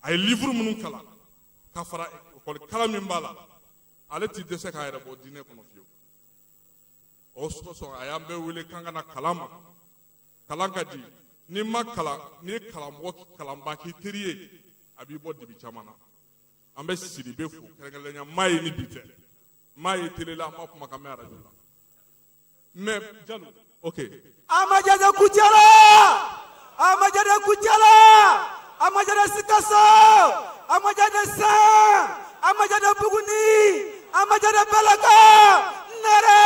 S: A ye livre minnu kalan ka fara ekɔli kalan min b'a la, ale ti dɛsɛ k'a yɛrɛ bɔ diinɛ kɔnɔ fiyewu. O sɔsɔ a y'an bɛɛ wele k'an ka na kalan ma. Kalan ka di, n'i ma kalan, n'i ye karamɔgɔ kalanba k'i teri ye, a b'i bɔ dibi caman na. An bɛ Sidibe fo kɛrɛnkɛrɛnnenya, maa ye ni bi tɛ, maa ye télé la, an ma kumakan mɛn arajo la. Mais Jalo, ok.
A: Ahmadiyya de Kucala! Ahmadiyya de Kucala! Ahmadiyya de Sikaso! Ahmadiyya de San! Ahmadiyya de Buguni! Ahmadiyya de Balaka! Nare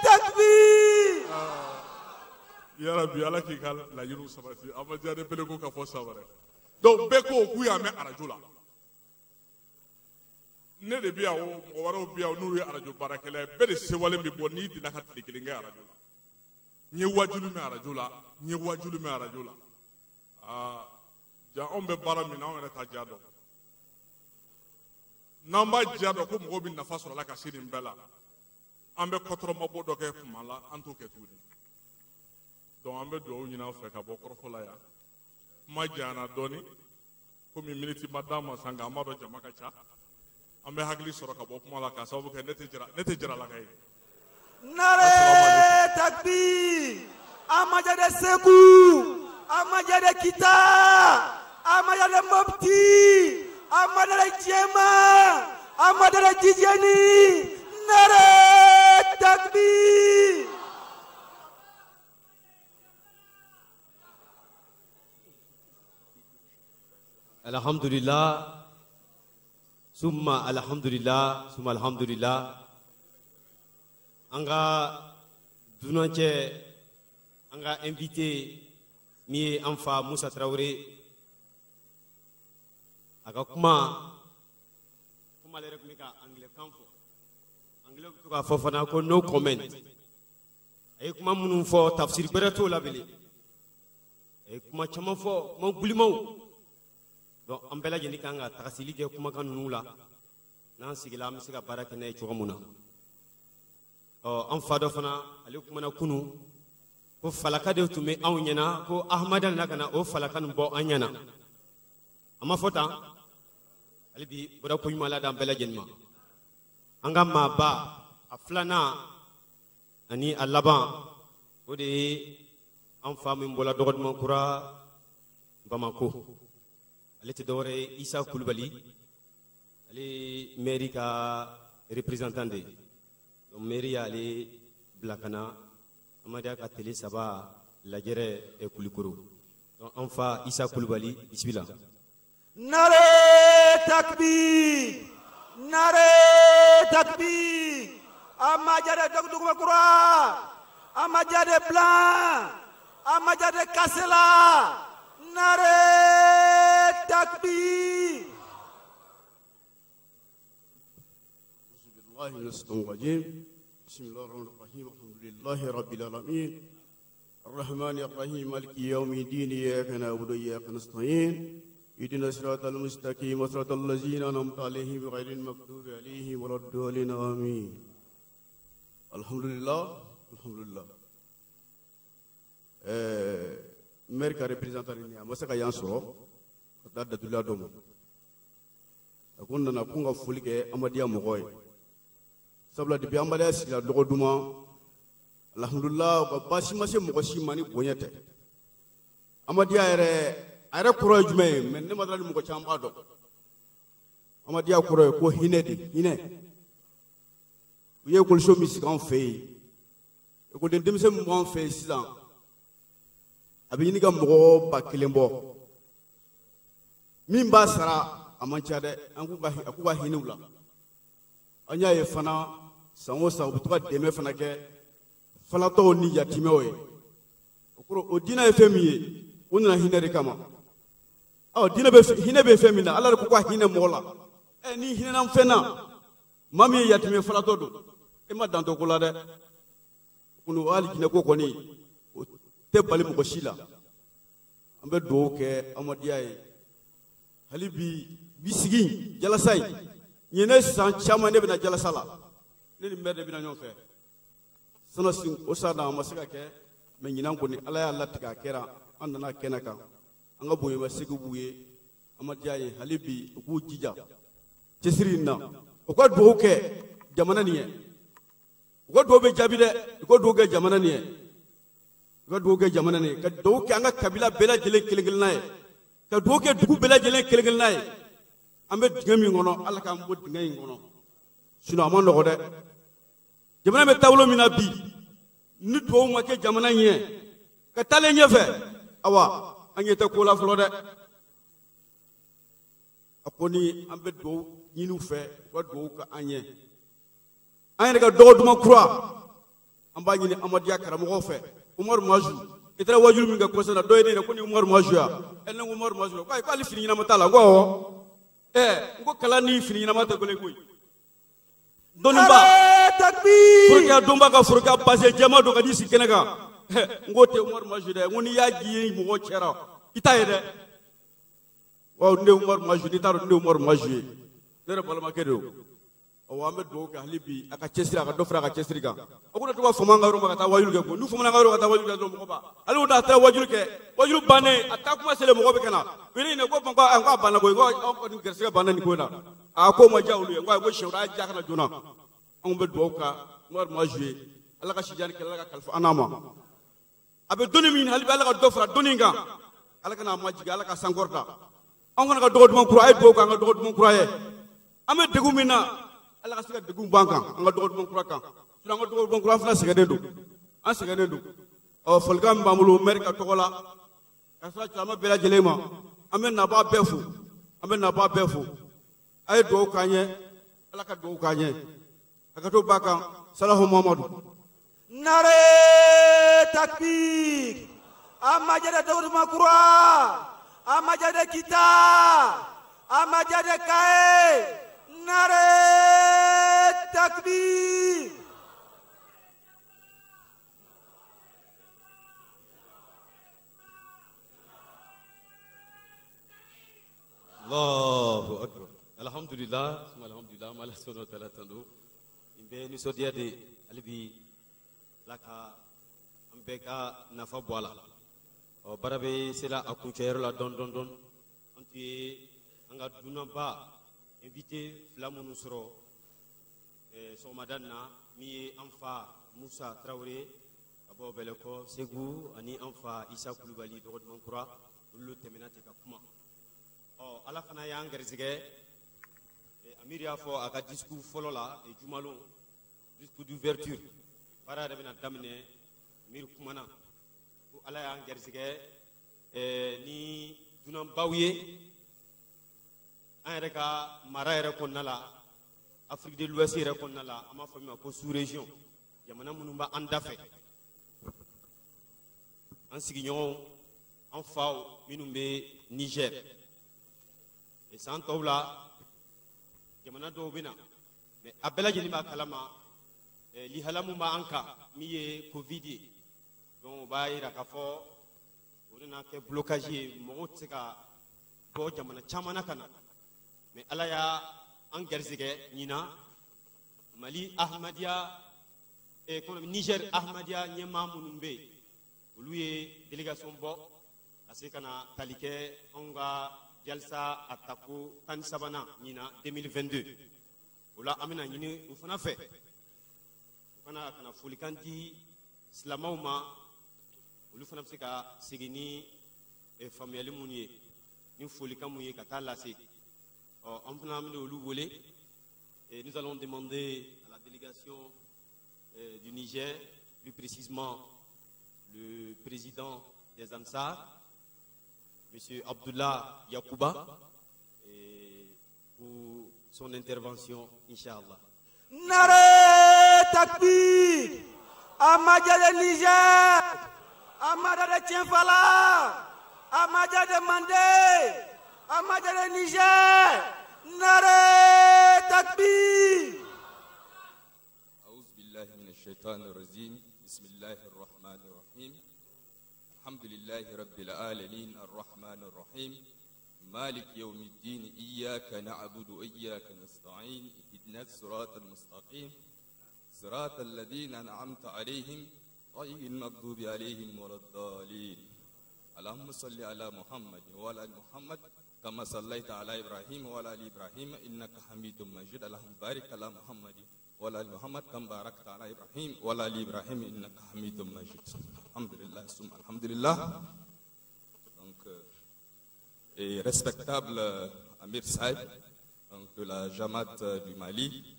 A: takbir!
S: Yarabi, Ala k'i ka laɲiniw sabati. Ahmadiyya de Beleko ka fɔ san wɛrɛ. Donc bɛɛ ko k'u y'a mɛn arajo la. Ne de bɛ yan o, mɔgɔ wɛrɛw bɛ yan n'u ye arajo baarakɛla ye, bɛɛ de sewalen bɛ bɔ n'i delila ka tile kelen kɛ arajo la. N ye wajulu mɛn arajo la, n ye wajulu mɛn arajo la. Aa ja anw bɛ baara min na, anw yɛrɛ t'a ja dɔn. N'an b'a diya dɔn ko mɔgɔw bɛ nafa sɔrɔ a la ka se nin bɛɛ la, an bɛ kɔtɔrɔmabɔ dɔ kɛ kuma la, an t'o kɛ tuguni. Donc an bɛ dugawu ɲini aw fɛ ka bɔ kɔrɔfɔ la yan. Kuma janyana dɔɔni, komi miniti ma d'an ma san, nka an b'a dɔn jama ka ca. An bɛ hakili sɔrɔ ka bɔ kuma la k'a sababu kɛ ne tɛ jaralaka ye.
A: Nare takbir, Ahmadiyya de Segu, Ahmadiyya de Kita, Ahmadiyya de Mopti, Ahmadiyya de Djema, Ahmadiyya de Djidjeni, Nare takbir.
J: Alhamdulillah, summa alhamdulillah, summa alhamdulillah. An ka dunancɛ, an ka invité min ye an fa Musa Tarawele, a ka kuma, komi ale yɛrɛ tun bɛ ka anglais kan fɔ, anglais bɛ to k'a fɔ fana ko no comment. A ye kuma minnu fɔ, tafsiri gbɛrɛ t'o la bilen. A ye kuma caman fɔ, kuma gulimaw. Donc an bɛɛ lajɛlen kan ka tagasili kɛ kumakan ninnu la, n'an sigila an bɛ se ka baara kɛ n'a ye cogo min na. Ɔ, an fa dɔ fana, ale kumana kunu ko falaka de tun bɛ anw ɲɛna, ko Ahmada nana ka na o falaka nin bɔ an ɲɛna. A ma fɔ tan, hali bi bɔra ko ɲuman la d'an bɛɛ lajɛlen ma. An ka maaba a filanan ani a laban, o de ye an fa min bɔra Dɔgɔduman kura Bamako. Ale tɛ dɔwɛrɛ ye Isa Kulubali, ale ye mairie ka représentant de ye. Donc mairie y'ale bila ka na Amadiya ka tele 3 lajɛrɛ Kulikoro. Donc an fa Isa Kulubali, bisimila.
A: Nare takbir, nare takbir, Ahmadiyya de Dɔgɔduman kura, Ahmadiyya de Blanc, Ahmadiyya de Kasela, nare takbir.
Q: الله من الشيطان الرجيم. بسم الله الرحمن الرحيم. الحمد لله رب العالمين الرحمن الرحيم مالك يوم الدين إياك نعبد وإياك نستعين اهدنا الصراط المستقيم صراط الذين أنعمت عليهم غير المغضوب عليهم ولا الضالين آمين. الحمد لله الحمد لله. Maire ka représentant ni a ma se ka yan sɔrɔ ka taa datugula dɔ ma. A ko n nana ko n ka foli kɛ Amadiya mɔgɔw ye. Sabula depuis Amadiya sigila Dɔgɔduma, alhamdulillah, u ka baasi ma se mɔgɔ si ma ni bonya tɛ. Amadiya yɛrɛ, a yɛrɛ kɔrɔ ye jumɛn ye? Mais ne ma dala ni mɔgɔ caman b'a dɔn. Amadiya kɔrɔ ye ko hinɛ de, hinɛ. U ye ekɔliso min sigi an fɛ yen, ekɔliden denmisɛn min b'an fɛ yen sisan, a bɛ ɲini ka mɔgɔ 1000 bɔ. Min b'a sara a man ca dɛ, an k'u ka a k'u ka hinɛ u la. An y'a ye fana san o san u bɛ to ka dɛmɛ fana kɛ falatɔw ni yatimɛw ye. O kɔrɔ o diinɛ ye fɛn min ye, o nana hinɛ de kama. Ɔ, diinɛ bɛ hinɛ bɛ fɛn min na, Ala de ko ka hinɛ mɔgɔ la. Ɛ, n'i hinɛna fɛn na, maa min ye yatimɛ falatɔ don, e ma dan to ko la dɛ. Kunu hali jinɛ ko kɔni, o tɛ bali mɔgɔ si la. An bɛ dugawu kɛ Amadiya ye. Hali bi sigi jalasa in, nin ye ne san caman ne bɛna jalasa la. Ne ni maire de bɛna ɲɔgɔn fɛ. Sinon o san na a ma se ka kɛ, mais ɲinan kɔni Ala y'a latigɛ a kɛra, an nana kɛnɛ kan. An ka bonyamasegin b'u ye, Amadiya ye, hali bi u k'u jija cɛsiri in na. U ka dugawu kɛ jamana nin ye. U ka dugawu bɛ jaabi dɛ, u ka dugawu kɛ jamana nin ye. U ka dugawu kɛ jamana nin ye, ka dugawu kɛ an ka kabila bɛɛ lajɛlen kelen kelenna ye, ka dugawu kɛ dugu bɛɛ lajɛlen kelen kelenna ye. An bɛ dingɛ min kɔnɔ, Ala k'an bɔ dingɛ in kɔnɔ. Sinon a ma nɔgɔ dɛ. Jamana bɛ taabolo min na bi, ni dugawu ma kɛ jamana in ye, ka taalen ɲɛfɛ, awa an ɲɛ tɛ ko la fɔlɔ dɛ. A ko ni an bɛ dugawu ɲini u fɛ, u ka dugawu kɛ an ye. An yɛrɛ ka Dɔgɔduma kura, an b'a ɲini Amadiya karamɔgɔw fɛ. Umaru Maju, i taara wajulu min kɛ kɔsa na, dɔ ye ne ɲininka ko ni Umaru Maju ya? Ɛ, ne ko Umaru Maju, ko ayi, k'ale fini ɲɛnama t'a la. N ko awɔ. Ɛ, n ko kalan ni fini ɲɛnama tɛ kelen koyi. Dɔnniba, forokɛya dɔnba ka forokɛya basɛ jɛma don ka n'i sigi kɛnɛ kan. N k'o tɛ Umaru Maju dɛ, n ko n'i y'a ji ye mɔgɔ cɛra, i t'a ye dɛ. Wa ne Umaru Maju, n'i t'a dɔn ne Umaru Maju ye.
A: Ne yɛrɛ balimakɛ de don. Awɔ, an bɛ dugawu kɛ hali bi a ka cɛsiri, a ka dɔ fara a ka cɛsiri kan. A ko ne to ka fama an ka yɔrɔ ma ka taa wajulu kɛ koyi. N'u famana an ka yɔrɔ ka taa wajulu kɛ dɔrɔn, mɔgɔ ba hali o n'a taara wajulu kɛ, wajulu bannen, a taa kuma selen, mɔgɔ bɛ ka na u ye ne ɲininka ko ko a banna koyi, ko anw kɔni garisigɛ banna nin ko in na. A ko ma diya olu ye. N ko ayi, ko siɲɛ wɛrɛ a ye diya ka na joona. Anw bɛ dugawu kan mois de juillet, Ala ka sijan ni kɛlɛ, Ala ka kalifa an n'a ma. A bɛ dɔnni min ɲini, hali bi Ala ka dɔ fara dɔnni kan, Ala ka n'a majigin, Ala ka sankɔrɔta. Anw kana ka dɔgɔ duman kura, a ye dugawu kɛ an ka dɔgɔ duman kura ye. An bɛ degun min na, Ala ka se ka degun b'an kan an ka dɔgɔ duman kura kan. Sinon an ka dɔgɔ duman kura, an fana sɛgɛnnen don, an sɛgɛnnen don. Ɔ, folikan min b'an bolo maire ka tɔgɔ la ka sira caman bɛɛ lajɛlen ma, an bɛ nabaa bɛɛ fo, an bɛ nabaa bɛɛ fo. A ye dugawu k'an ye, Ala ka dugawu k'an ye. A ka to ba kan. Salahu Mamadu.
T: Nare takbir. Amajade Dɔgɔduman kura, Amajade Kita, Amajade Kaye. Nare takbir.
J: Allahu akbar. Alhamdulillah, alhamdulillah, ala subhanahu wa ta'ala tando. Nin bɛɛ nisɔndiya de ye. Hali bi Ala ka an bɛɛ ka nafa bɔ a la. Ɔ, baara bɛ sela a kuncɛyɔrɔ la dɔɔni dɔɔni dɔɔni. An tun ye an ka dunanba invité fila minnu sɔrɔ sɔgɔmada in na, min ye an fa Musa Tarawele ka bɔ Bɛlɛkɔ Segu ani an fa Isa Kulubali Dɔgɔduman kura, olu tɛmɛna ten ka kuma. Ɔ, Ala fana y'an garisɛgɛ, Amir y'a fɔ a ka discours fɔlɔ la jumalon, discours d'ouverture, baara yɛrɛ bɛna daminɛ. Amir kumana ko Ala y'an garisɛgɛ ni dunanbaw ye an yɛrɛ ka mara yɛrɛ kɔnɔna la, Afrique de l'Ouest yɛrɛ kɔnɔna la, an b'a fɔ min ma ko sous région, jamana minnu b'an da fɛ, an sigiɲɔgɔnw, an faw minnu bɛ Niger. San tɔw la jamana dɔw bɛ na, mais a bɛɛ lajɛlen b'a kalama lihala mun b'an kan min ye Covid ye. Donc o b'a yira k'a fɔ o nana kɛ blocage ye, mɔgɔw tɛ se ka bɔ jamana caman na ka na. Mais Ala y'a an garisɛgɛ ɲinan, Mali Ahmadiyya, Niger Ahmadiyya ɲɛmaa minnu bɛ yen, olu ye délégation bɔ ka se ka na tali kɛ anw ka jalisa a tako 13nan ɲinan 2022. O la an bɛna ɲini u fana fɛ u kana ka na folikan di silamɛw ma, olu fana bɛ se ka segin ni faamuyali minnu ye ni folikan mun ye ka taa lase. Ɔ, an fana bɛna olu wele. Et nous allons demander à la délégation du Niger, plus précisément le président des Ansar, M. Abdullah Yakouba, et pour son intervention, Inch'Allah.
T: Nare takbir. Amajade Niger, Amajade Tienfala, Amajade Mandé, Amajade Niger. Nare takbir.
G: أعوذ بالله من الشيطان الرجيم. بسم الله الرحمن الرحيم. الحمد لله رب العالمين الرحمن الرحيم مالك يوم الدين إياك نعبد وإياك نستعين اهدنا الصراط المستقيم صراط الذين أنعمت عليهم غير المغضوب عليهم ولا الضالين. اللهم صل على محمد وعلى آل محمد كما صليت على إبراهيم وعلى آل إبراهيم إنك حميد مجيد. اللهم بارك على محمد وعلى آل محمد كما باركت على إبراهيم وعلى آل إبراهيم إنك حميد مجيد. الحمد لله ثم الحمد لله. Donc, et respectable Amir Saïd, donc de la Jamaat du Mali,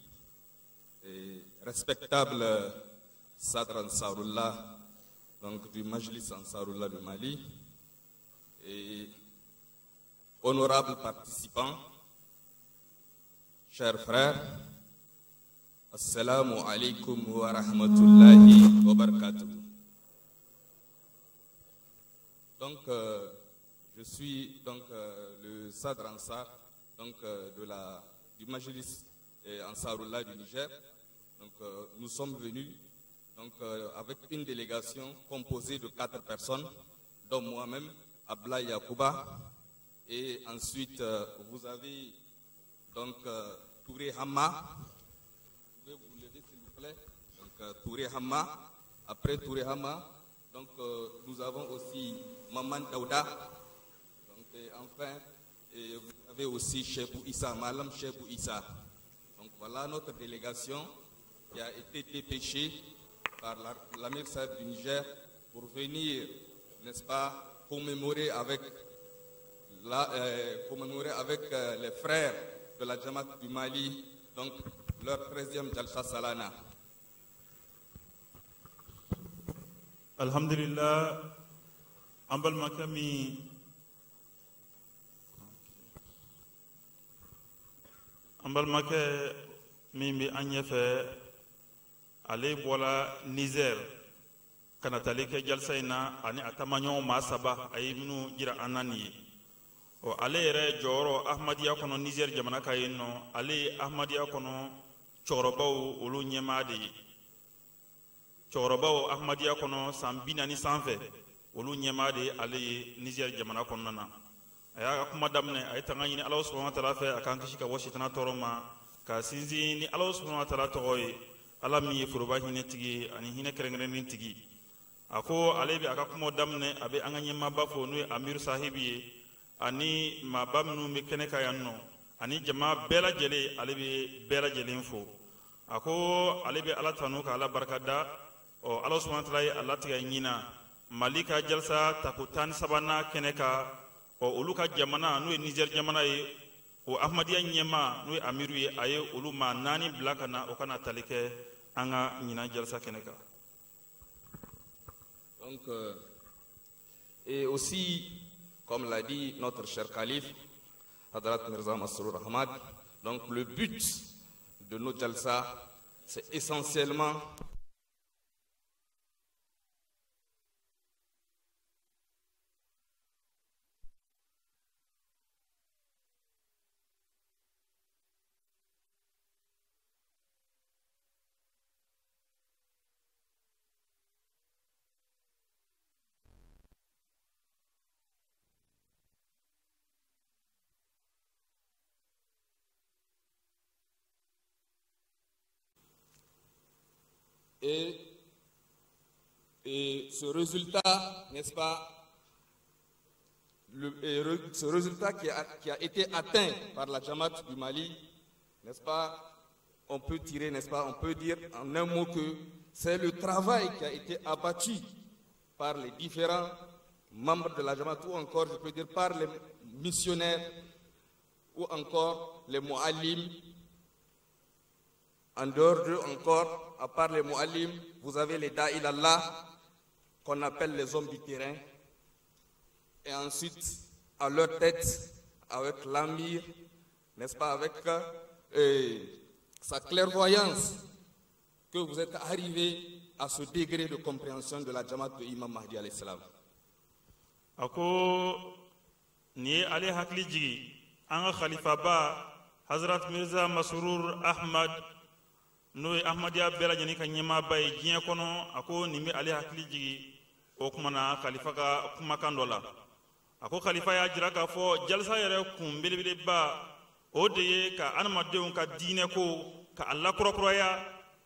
G: et respectable Sadr Ansarullah, donc du Majlis Ansarullah du Mali, et honorables participants, chers frères, Assalamu alaikum wa rahmatullahi wa barakatuh. Donc, je suis donc le Sadr Ansar, donc, du Majlis Ansarullah du Niger. Donc, nous sommes venus donc, avec une délégation composée de 4 personnes, dont moi-même, Abla Yakouba. Et ensuite, vous avez Donc Touré Hama, vous pouvez vous lever s'il vous plaît. Donc Touré Hama, après Touré Hama, donc nous avons aussi Maman Daouda. Donc et enfin, et vous avez aussi Chebou Issa, Malam Chebou Issa. Donc voilà notre délégation qui a été dépêchée par l'Amir Sahib du Niger pour venir, n'est-ce pas, commémorer avec les frères de la Jamaat du Mali, donc leur 13e Jalsa Salana.
D: Alhamdulillah, an balimakɛ min an balimakɛ min bɛ an ɲɛfɛ, ale bɔra Niger ka na tali kɛ jalisa in na ani a taamaɲɔgɔn maa saba a ye minnu jira an na nin ye. Ɔ ale yɛrɛ jɔyɔrɔ Ahmadiyya kɔnɔ Niger jamana kan yen nɔ, ale ye Ahmadiyya kɔnɔ cɛkɔrɔbaw olu ɲɛmaa de ye. Cɛkɔrɔbaw Ahmadiyya kɔnɔ san 40 sanfɛ olu ɲɛmaa de ye ale ye Niger jamana kɔnɔna na. A y'a ka kuma daminɛ, a ye tanga ɲini Alahu subahana wa taala fɛ a k'an kisi ka bɔ sitana tɔɔrɔ ma, ka sinsin ni Alahu subahana wa taala tɔgɔ ye, Ala min ye foroba hinɛ tigi ye ani hinɛ kɛrɛnkɛrɛnnen tigi. A ko ale bɛ a ka kumaw daminɛ, a bɛ an ka ɲɛmaaba fo n'o ye Amiru Sahibi ye, ani maaba minnu bɛ kɛnɛ kan yan nɔ, ani jama bɛɛ lajɛlen, ale bɛ bɛɛ lajɛlen fo. A ko ale bɛ Ala tanu ka Ala barika da. Ɔ Ala subahana wa taala ye a latigɛ ɲina Mali ka jalisa tako 13nan kɛnɛ kan. Ɔ olu ka jamana n'o ye Niger jamana ye, o Ahmadiyya ɲɛmaa n'o ye Amiru ye, a ye olu maa 4 bila ka na o ka na tali kɛ an ka ɲinan jalisa kɛnɛ kan.
G: Donc et aussi, comme l'a dit notre cher calife Hadrat Mirza Masrour Ahmad, donc le but de nos jalsa, c'est essentiellement Et ce résultat, n'est-ce pas, ce résultat qui a été atteint par la Jamaat du Mali, n'est-ce pas, on peut tirer, n'est-ce pas, on peut dire en un mot que c'est le travail qui a été abattu par les différents membres de la Jamaat, ou encore, je peux dire, par les missionnaires, ou encore les muallims. En dehors d'eux encore, à part les muallims, vous avez les da'il Allah, qu'on appelle les hommes du terrain. Et ensuite, à leur tête, avec l'amir, n'est-ce pas, avec sa clairvoyance, que vous êtes arrivés à ce degré de compréhension de la Jamaat de Imam Mahdi alayhi salam.
D: Ako ni ale hakili jigi an ka khalifa ba Hazrat Mirza Masrour Ahmad, n'o ye Ahmadiyya bɛɛ lajɛlen ka ɲɛmaaba ye diɲɛ kɔnɔ, a ko nin bɛ ale hakili jigi o kuma na khalifa ka kumakan dɔ la. A ko khalifa y'a jira k'a fɔ jalisa yɛrɛ kun belebeleba o de ye ka adamadenw ka diinɛ ko ka a lakurakuraya,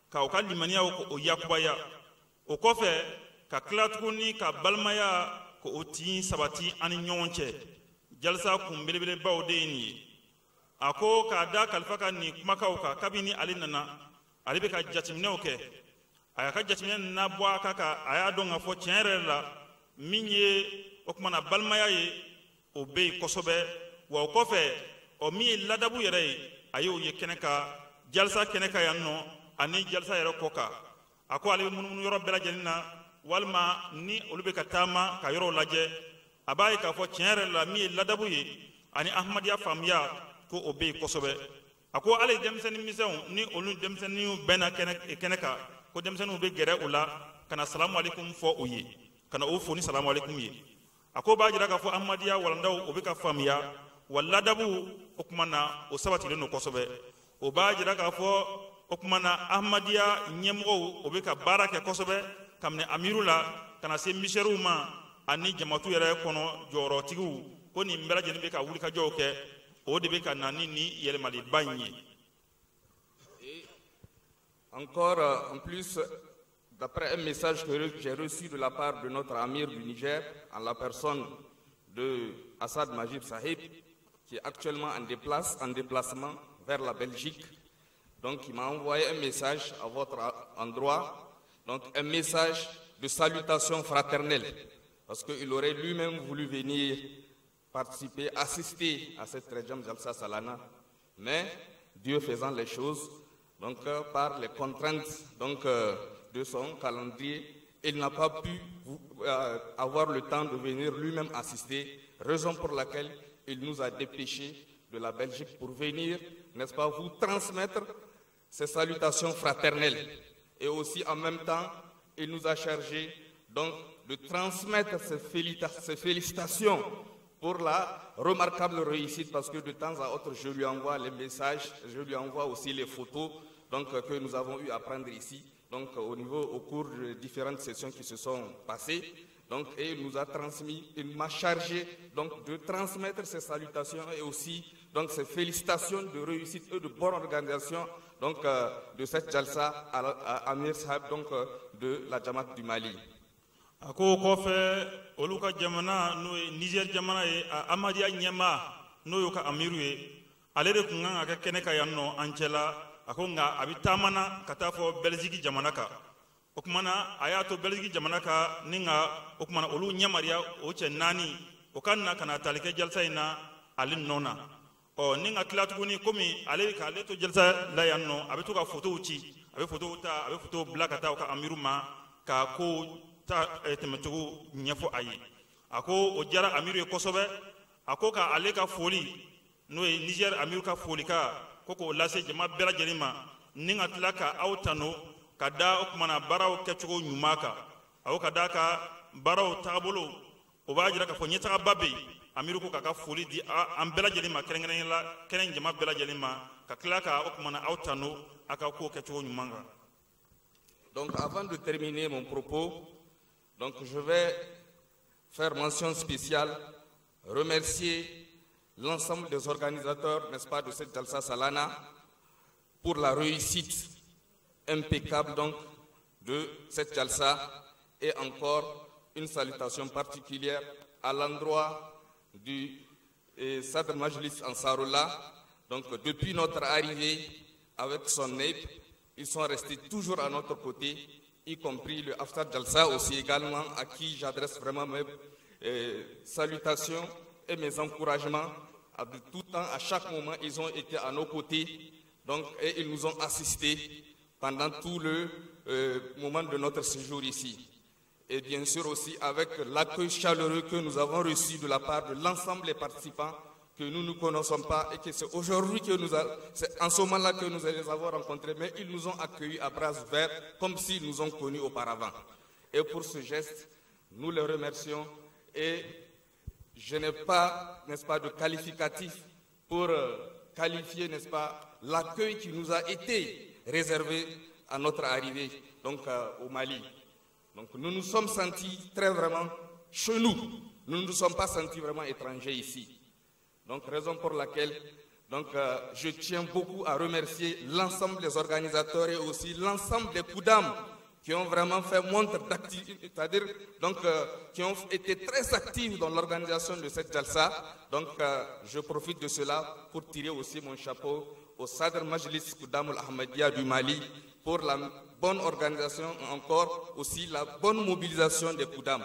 D: ka u ka limaniyaw k'o yakubaya, o kɔfɛ ka tila tuguni ka balimaya k'o tin sabati an ni ɲɔgɔn cɛ. Jalisa kun belebelebaw de ye nin ye. A ko k'a da khalifa ka nin kumakaw kan, kabini ale nana ale bɛ ka jateminɛw kɛ, a y'a ka jateminɛ nana bɔ a kan ka a y'a dɔn k'a fɔ tiɲɛ yɛrɛ la min ye o kuma na balimaya ye, o bɛ yen kosɛbɛ. Wa o kɔfɛ, ɔ min ye ladabu yɛrɛ ye, a y'o ye kɛnɛ kan, jalisa kɛnɛ kan yan nɔ ani jalisa yɛrɛ kɔ kan. A ko ale bɛ munumunu yɔrɔ bɛɛ lajɛlen na, walima ni olu bɛ ka taama ka yɔrɔw lajɛ, a b'a ye k'a fɔ tiɲɛ yɛrɛ la min ye ladabu ye ani Ahmadiyya faamuya ko o bɛ yen kosɛbɛ. A ko hali denmisɛnnin misɛnw ni olu denmisɛnninw bɛnna kɛnɛ kan, ko denmisɛnninw bɛ gɛrɛ u la ka na salamu aleykum fɔ u ye, ka na u fo ni salamu aleykum ye. A ko b'a jira k'a fɔ Ahmadiyya walandaw o bɛ ka faamuya, wa ladabu o kuma na o sabatilen don kosɛbɛ. O b'a jira k'a fɔ o kuma na Ahmadiyya ɲɛmɔgɔw o bɛ ka baara kɛ kosɛbɛ, ka minɛ amiru la ka na se misɛriw ma ani jamatu yɛrɛ kɔnɔ jɔyɔrɔtigiw, ko nin bɛɛ lajɛlen bɛ ka wulikajɔw kɛ. O de bɛ ka na ni nin yɛlɛmaliba in ye.
G: Encore, en plus, d'après un message que j'ai reçu de la part de notre amir du Niger, en la personne de Assad Majib Sahib, qui est actuellement en déplacement vers la Belgique. Donc, il m'a envoyé un message à votre endroit, donc un message de salutation fraternelle, parce qu'il aurait lui-même voulu venir participer, assister à cette 13e Jalsa Salana, mais Dieu faisant les choses, donc par les contraintes donc, de son calendrier, il n'a pas pu avoir le temps de venir lui-même assister, raison pour laquelle il nous a dépêchés de la Belgique pour venir, n'est-ce pas, vous transmettre ces salutations fraternelles. Et aussi en même temps, il nous a chargé donc de transmettre ces félicitations pour la remarquable réussite, parce que de temps à autre, je lui envoie les messages, je lui envoie aussi les photos donc, que nous avons eu à prendre ici, donc au cours de différentes sessions qui se sont passées. Donc, et il nous a transmis, il m'a chargé donc, de transmettre ces salutations et aussi donc, ces félicitations de réussite et de bonne organisation donc, de cette Jalsa à Amir Sahab donc, de la Jamaat du Mali.
D: A ko kɔfɛ, olu ka jamana, n'o ye Niger jamana ye, a Amadiya ɲɛmaa, n'o y'o ka amiru ye, ale de tun kan ka kɛ kɛnɛ kan yan nɔ an cɛla. A ko nka a bɛ taama na ka taa fɔ Belgique jamana kan. O kuma na, a y'a to Belgique jamana kan ni nka o kuma na, olu ɲamariya o cɛ naani o ka na ka na tali kɛ jalisa in na ale nɔ na. Ɔ ni ka tila tuguni, komi ale k'ale to jalisa la yan nɔ, a bɛ to ka fotow ci, a bɛ fotow ta, a bɛ fotow bila ka taa o ka amiru ma ka ko ta tɛmɛcogo ɲɛfɔ a ye. A ko o diyara amiru ye kosɛbɛ. A ko ka ale ka foli, n'o ye Niger amiru ka foli ka ko k'o lase jama bɛɛ lajɛlen ma, ni ka tila ka aw tanu ka da o kuma na baaraw kɛcogo ɲuman kan. A ko ka d'a ka baaraw taabolo, o b'a jira k'a fɔ ɲɛtagaba bɛ yen. Amiru ko k'a ka foli di an bɛɛ lajɛlen ma, kɛrɛnkɛrɛnnenya la kɛnɛ jama bɛɛ lajɛlen ma, ka tila ka o kuma na aw tanu a ka ko kɛcogo ɲuman kan.
G: Donc avant de terminer mon propos, donc je vais faire mention spéciale, remercier l'ensemble des organisateurs, n'est-ce pas, de cette Jalsa Salana pour la réussite impeccable donc de cette Jalsa, et encore une salutation particulière à l'endroit du Sadr Majlis Ansarullah. Donc depuis notre arrivée avec son naïb, ils sont restés toujours à notre côté, y compris le Aftar Jalsa aussi également, à qui j'adresse vraiment mes salutations et mes encouragements. De tout temps, à chaque moment, ils ont été à nos côtés, donc, et ils nous ont assistés pendant tout le moment de notre séjour ici. Et bien sûr aussi avec l'accueil chaleureux que nous avons reçu de la part de l'ensemble des participants que nous ne connaissons pas et que c'est aujourd'hui que nous, c'est en ce moment-là que nous les avons rencontrés, mais ils nous ont accueillis à bras ouverts comme s'ils nous ont connus auparavant. Et pour ce geste, nous les remercions et je n'ai pas, n'est-ce pas, de qualificatif pour qualifier, n'est-ce pas, l'accueil qui nous a été réservé à notre arrivée donc, au Mali. Donc nous nous sommes sentis très vraiment chez nous. Nous ne nous sommes pas sentis vraiment étrangers ici. Donc raison pour laquelle donc, je tiens beaucoup à remercier l'ensemble des organisateurs et aussi l'ensemble des Koudam qui ont vraiment fait montre d'activité, c'est-à-dire donc, qui ont été très actifs dans l'organisation de cette Jalsa. Donc je profite de cela pour tirer aussi mon chapeau au Sadr Majlis Koudam al-Ahmadiyya du Mali pour la bonne organisation, encore aussi la bonne mobilisation des Koudam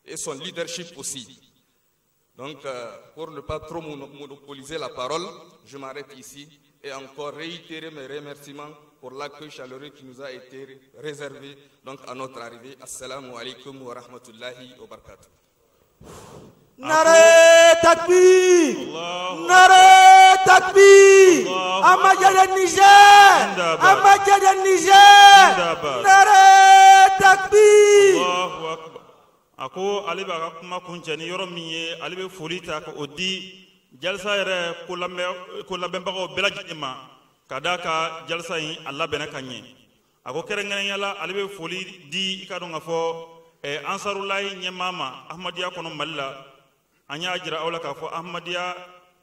G: et son leadership aussi. Donc, pour ne pas trop monopoliser la parole, je m'arrête ici et encore réitérer mes remerciements pour l'accueil chaleureux qui nous a été réservé donc, à notre arrivée. Assalamu alaikum wa rahmatullahi wa barakatuh.
A: Nare takbir, Nare takbir, Ahmadiyya Niger, Ahmadiyya Niger, Nare takbir.
D: Allahu akbar. A ko ale b'a ka kuma kuncɛ ni yɔrɔ min ye, ale bɛ foli ta k'o di jalisa yɛrɛ ko labɛnbagaw bɛɛ lajɛlen ma, ka d'a ka jalisa in a labɛnna ka ɲɛ. A ko kɛrɛnkɛrɛnnenya la, ale bɛ foli di i ka dɔn k'a fɔ Ansarulayi ɲɛmaa ma Ahmadiyya kɔnɔ Mali la. An y'a jira aw la k'a fɔ Ahmadiyya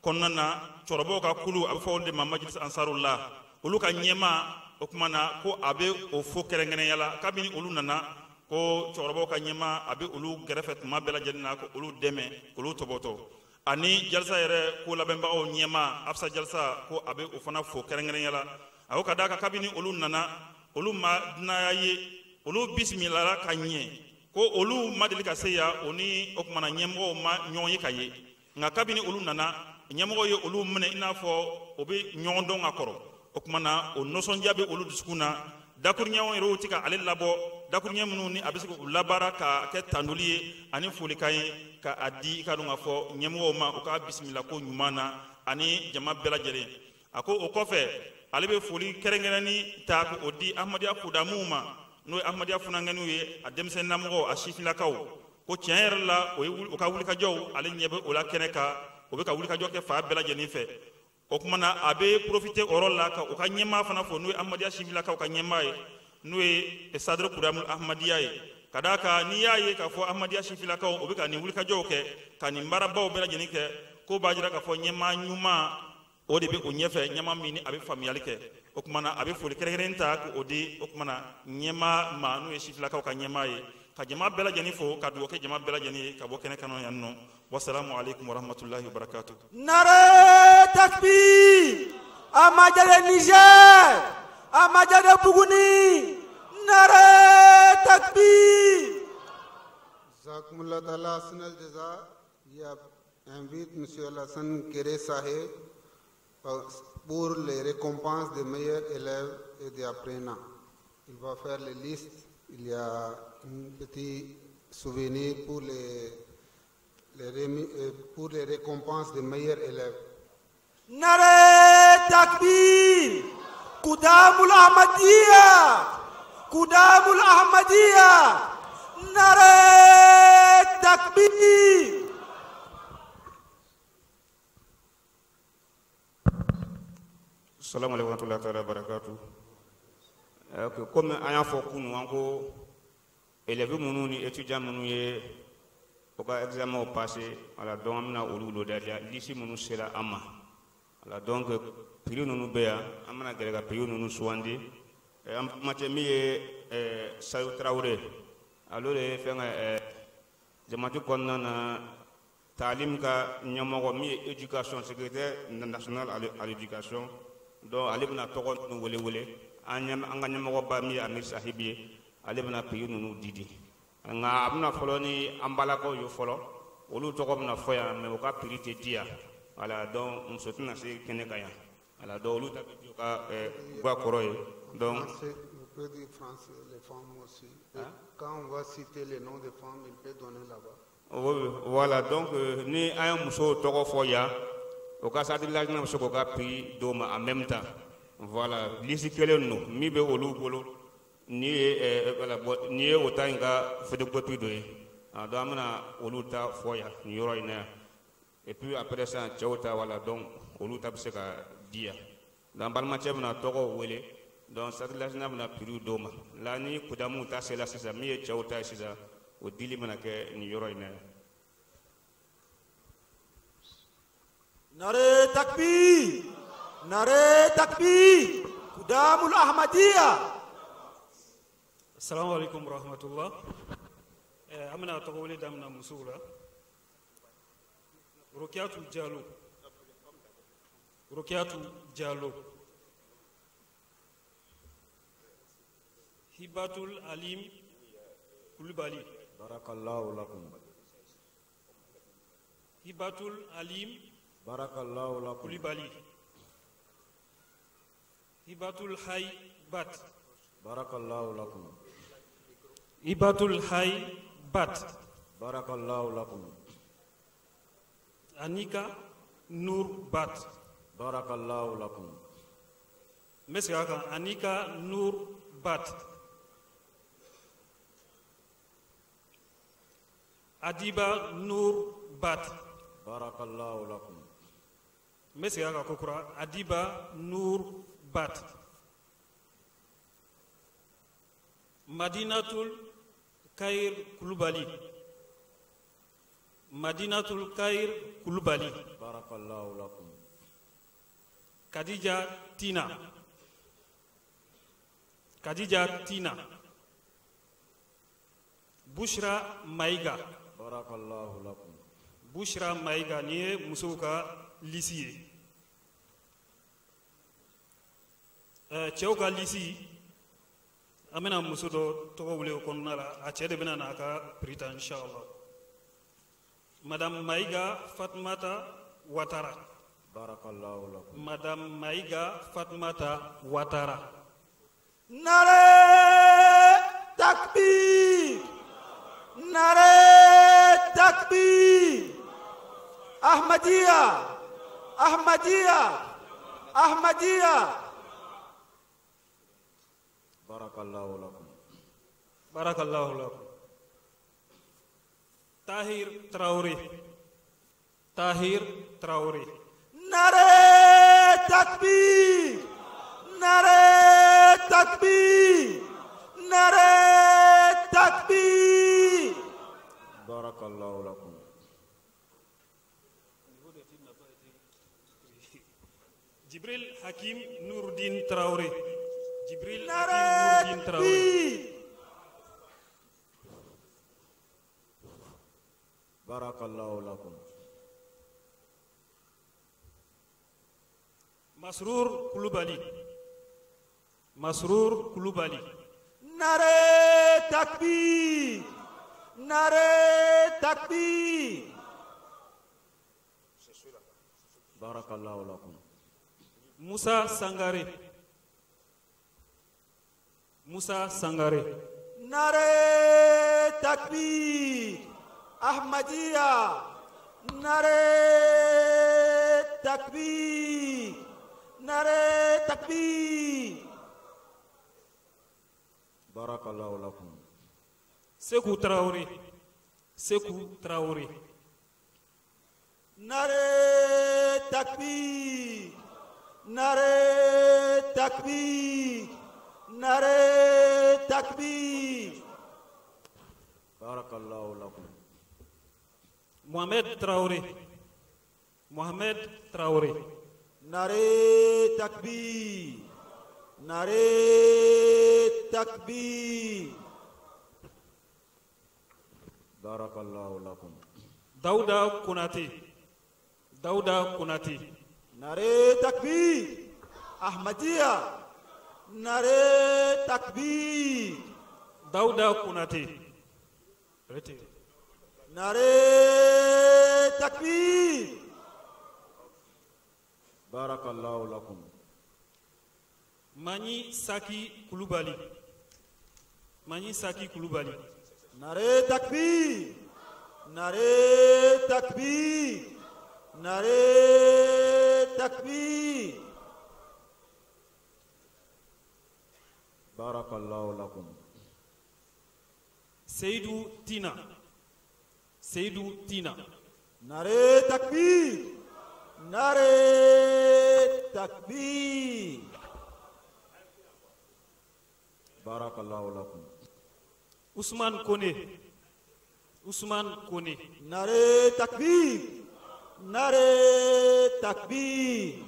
D: kɔnɔna na cɛkɔrɔbaw ka kulu a bɛ fɔ olu de ma Majlis Ansarullah olu ka ɲɛmaa o tuma na ko a bɛ o fo kɛrɛnkɛrɛnya la kabini olu nana ko cɛkɔrɔbaw ka ɲɛmaa a bɛ olu gɛrɛfɛ tuma bɛɛ lajɛlen na ko olu dɛmɛ k'olu tɔbɔtɔ ani jalisa yɛrɛ ko labɛnbagaw ɲɛmaa Afsa jalisa ko a bɛ o fana fo kɛrɛnkɛrɛnya la a ko ka d'a kan kabini olu nana olu ma dunanya ye olu bisimilala ka ɲɛ ko olu ma deli ka se yan o ni o tuma na ɲɛmɔgɔw ma ɲɔgɔn ye ka ye nka kabini olu nana ɲɛmɔgɔw ye olu minɛ i n'a fɔ o bɛ ɲɔgɔn dɔn ka kɔrɔ o tuma na o nisɔndiya bɛ olu dusukun na dakuruɲɛw yɛrɛ tɛ ka ale labɔ dakuruɲɛ minnu ni a bɛ se k'u labaara ka kɛ tandoli ye ani folikan ye ka a di i ka dɔn k'a fɔ ɲɛmɔgɔw ma u ka bisimila ko ɲuman na ani jama bɛɛ lajɛlen a ko o kɔfɛ ale bɛ foli kɛrɛnkɛrɛnni ta k'o di Ahmadiyya kudamuw ma n'o ye Ahmadiyya funankɛninw ye a denmisɛnninnamɔgɔw a sifinnakaw ko tiɲɛ yɛrɛ la o ye u ka wulikajɔw ale ɲɛ bɛ o la kɛnɛ kan o bɛ ka wulikajɔ kɛ fan bɛɛ lajɛlen fɛ o tuma na a bɛ profiter o yɔrɔ la ka u ka ɲɛmaa fana fo n'o ye Ahmadiyya sifinnakaw ka ɲɛmaa ye n'o ye Sadr Kudamul Ahmadiyya ye ka d'a kan n'i y'a ye k'a fɔ Ahmadiyya sifinnakaw o bɛ ka nin wulikajɔw kɛ ka nin baarabaw bɛɛ lajɛlen kɛ ko b'a jira k'a fɔ ɲɛmaa ɲuman o de bɛ o ɲɛfɛ ɲɛmaa min ni a bɛ faamuyali kɛ o tuma na a bɛ foli kɛrɛnkɛrɛnnen ta k'o di o tuma na ɲɛmaa ma n'o ye sifinnakaw ka ɲɛmaa ye ka jama bɛɛ lajɛlen fo ka dugawu kɛ jama bɛɛ lajɛlen ye ka bɔ kɛnɛ kan yan nɔ wasalamu aleykum warahmatulahi wabarakatuh.
A: Nare takbir Ahmadiyya de Niger Ahmadiyya de Bougouni Nare takbir.
B: Jazakumullah ta'ala ahsanal jaza. Il invite Monsieur Alassane Kéré Saheb pour les récompenses des meilleurs élèves et des apprenants. Il va faire les listes. Il y a un petit souvenir pour les récompenses des meilleurs élèves.
A: Nare takbir Kudamul Ahmadiyya Kudamul Ahmadiyya Nare takbir.
G: Assalamu alaikum warahmatullahi ta'ala barakatuh. Comme an y'a fɔ kunun an ko élèves minnu ni étudiants minnu ye u ka examen passé voilà donc an bɛna olu lodaliya liste minnu sera an ma voilà donc prix ninnu bɛ yan an bɛna gɛrɛ ka prix ninnu sugandi an kuma tɛ min ye Sayo Tarawele ale de ye fɛn ka jamati kɔnɔna na taalim ka ɲɛmɔgɔ min ye éducation secrétaire national à l'éducation donc ale bɛna tɔgɔ ninnu wele wele an ka ɲɛmɔgɔba min ye Amir Sahib ye ale bɛna prix ninnu di nka a bɛna fɔlɔ ni an balakaw ye fɔlɔ olu tɔgɔ bɛna fɔ yan mais u ka prix tɛ di yan voilà donc muso tɛna se kɛnɛ kan yan voilà donc olu ta bɛ di u ka ga kɔrɔ ye donc.
B: Vous pouvez dire français, les femmes aussi. Quand on va citer les noms des femmes, il peut donner là-bas.
G: Voilà donc ni an ye musow tɔgɔ fɔ yan o ka sadiri bɛ se k'o ka prix d'o ma en même temps voilà liste kelen don min bɛ olu bolo ni ye voilà bon ni ye o ta in ka photocopie dɔ ye donc an bɛna olu ta fɔ yan nin yɔrɔ in na yan et puis après ça cɛw ta voilà donc olu ta bɛ se ka di yan donc an balimacɛ bɛna tɔgɔw wele donc sadiri bɛna prix d'o ma la ni kudamuw ta sera sisan min ye cɛw ta ye sisan o dili bɛna kɛ nin yɔrɔ in na yan.
A: Nare takbir Nare takbir Kudamul Ahmadiyya.
U: Assalamu alaikum warahmatullah. An bɛna tɔgɔ wele daminɛ musow la. Rokiatu Jalo Rokiatu Jalo Hibatul Alim Kulubali.
V: Barakallahu lakum.
U: Hibatul Alim
V: Barakallahu lakum.
U: Kulubali. Hibatul Hay Bat.
V: Barakallahu lakum.
U: Hibatul Hay Bat.
V: Barakallahu lakum.
U: Anika Nur Bat.
V: Barakallahu lakum.
U: N bɛ segin a kan Anika Nur Bat. Adiba Nur Bat.
V: Barakallahu lakum.
U: N bɛ segin a kan kokura Adiba Nur Bat. Madinatul Kair Kulubali. Madinatul Kair Kulubali.
V: Barakallahu lakum.
U: Kadija Tina. Kadija Tina. Bushra Maïga.
V: Barakallahu lakum.
U: Bushra Maïga nin ye musow ka lisi ye. Cɛw ka lisi, an bɛna muso dɔ tɔgɔ wele o kɔnɔna la, a cɛ de bɛna n'a ka prix ta inshallah. Madame Maïga Fatmata Ouattara.
V: Barakallahu lakum.
U: Madame Maïga Fatmata Ouattara.
A: Nare takbir. Nare takbir. Ahmadiyya. Ahmadiyya. Ahmadiyya.
V: Barakallahu lakum.
U: Barakallahu lakum. Tahir Traoré. Tahir Traoré.
A: Nare takbir. Nare takbir. Nare takbir.
V: Barakallahu lakum.
U: Jibril Hakim Nouruddin Traoré. Jibril Hakim Nouruddin Traoré.
V: Barakallahu lakum.
U: Masrour Koulibaly. Masrour Koulibaly.
A: Nare takbir. Nare takbir.
V: Barakallahu lakum.
U: Moussa Sangare. Moussa Sangare.
A: Nare takbir. Ahmadiyya. Nare takbir. Nare takbir.
V: Barakallahu lakum.
U: Sekou Traoré. Sekou Traoré.
A: Nare takbir. Nare takbir. Nare takbir.
V: Barakallahu lakum.
U: Mohamed Traoré. Mohamed Traoré.
A: Nare takbir. Nare takbir.
V: Barakallahu lakum.
U: Daouda Konate. Daouda Konate.
A: Nare takbir. Ahmadiyya. Nare takbir.
U: Daouda Konate.
A: Nare takbir.
V: Barakallahu lakum.
U: Mani Saki Koulibaly. Mani Saki Koulibaly.
A: Nare takbir. Nare takbir. Nare takbir.
V: Barakallahu lakum.
U: Seydou Tina. Seydou Tina.
A: Nare takbir. Nare takbir.
V: Barakallahu lakum.
U: Ousmane Kone. Ousmane Kone.
A: Nare takbir. Nare takbir.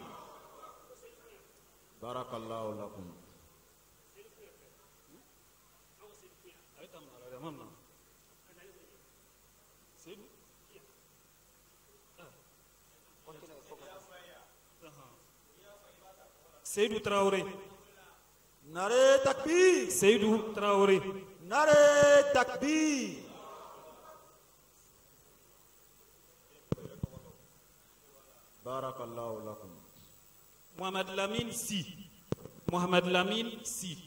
V: Barakallahu lakum.
U: Seydou Traoré.
A: Nare takbir.
U: Seydou Traoré.
A: Nare takbir.
V: Barakallahu lakum.
U: Mohamed Lamine Si. Mohamed Lamine Si.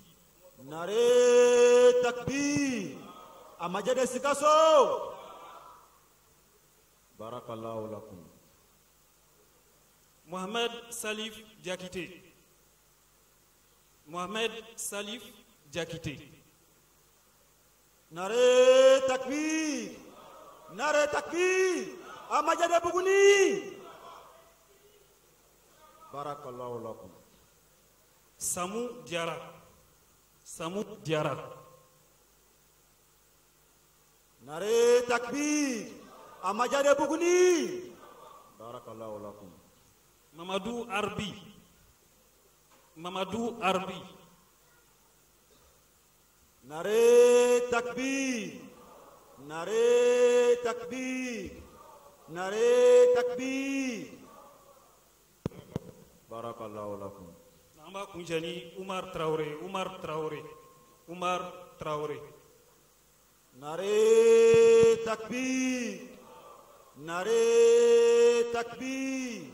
A: Nare takbir. Amajade Sikasso.
V: Barakallahu lakum.
U: Mohamed Salif Diakité. Mohamed Salif Diakité.
A: Nare takbir. Nare takbir. Amajade Bougouni.
V: Barakallahu lakum.
U: Samou Diarra. Samou Diarra.
A: Nare takbir. Amadia de Bougouni.
V: Barakallahu lakum.
U: Mamadou Arbi. Mamadou Arbi.
A: Nare takbir. Nare takbir. Nare takbir.
V: Barakallahu lakum.
U: An b'a kuncɛ ni Umar Traoré, Umar Traoré, Umar Traoré.
A: Nare takbir. Nare takbir.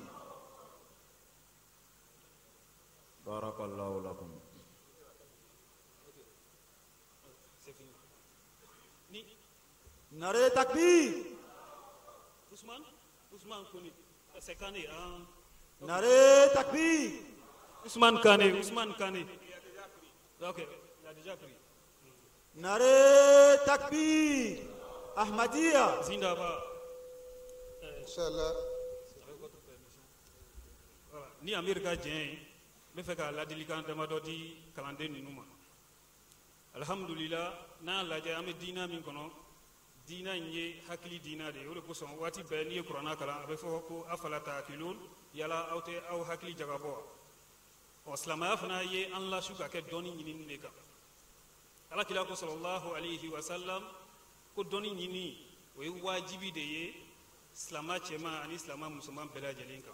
V: Barakallahu lakum.
U: C'est fini. Ni
A: Nare takbir.
U: Ousmane, Ousmane Kone. C'est Kane. Hein?
A: Nare takbir.
U: Ousmane Kane, Ousmane Kane. Ok, il a déjà pris.
A: Nare takbir. Ahmadiyya.
U: Zindaba.
B: Inch'Allah.
U: Voilà. Ni Amir ka diɲɛ ye, n bɛ fɛ ka ladilikan damadɔ di kalanden ninnu ma. Alhamdulillah, n'an y'a lajɛ an bɛ diina min kɔnɔ, diina in ye hakili diina de ye. O de kosɔn waati bɛɛ n'i ye kuranna kalan, a bɛ fɔ ko afala ta'qilun, yala aw tɛ aw hakili jagabɔ wa? Ɔ silamɛya fana ye an lasu ka kɛ dɔnni ɲinini de kan. Ala kira ko sallallahu alayhi wa sallam ko dɔnni ɲini o ye wajibi de ye silamɛ cɛman ani silamɛ musoman bɛɛ lajɛlen kan.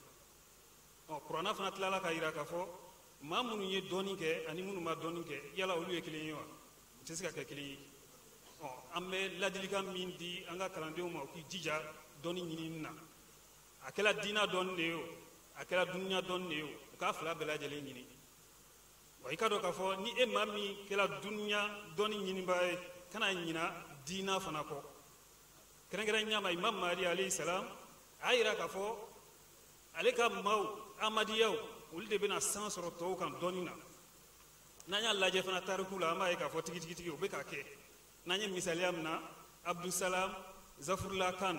U: Ɔ kuranna fana tilala k'a jira k'a fɔ maa minnu ye dɔnni kɛ ani minnu ma dɔnni kɛ, yala olu ye kelen ye wa? U tɛ se ka kɛ kelen ye. Ɔ an bɛ ladilikan min di an ka kalandenw ma, u k'u jija dɔnni ɲinini na. A kɛra diina dɔnni de ye o, a kɛra dunuya dɔnni de ye o, u k'a fila bɛɛ lajɛlen ɲini. Wa i ka dɔn k'a fɔ ni e maa min kɛra dunuya dɔnni ɲinibaa ye, kana ɲina diina fana kɔ. Kɛrɛnkɛrɛnnenya ma, Imam Mahdi alayhi salam a y'a jira k'a fɔ ale ka maaw Ahmadiyaw olu de bɛna san sɔrɔ tɔw kan dɔnni na. N'an y'a lajɛ fana tariku la, an b'a ye k'a fɔ tigitigi o bɛ ka kɛ. N'an ye misaliya min na, Abdusalam Zafurula Khan,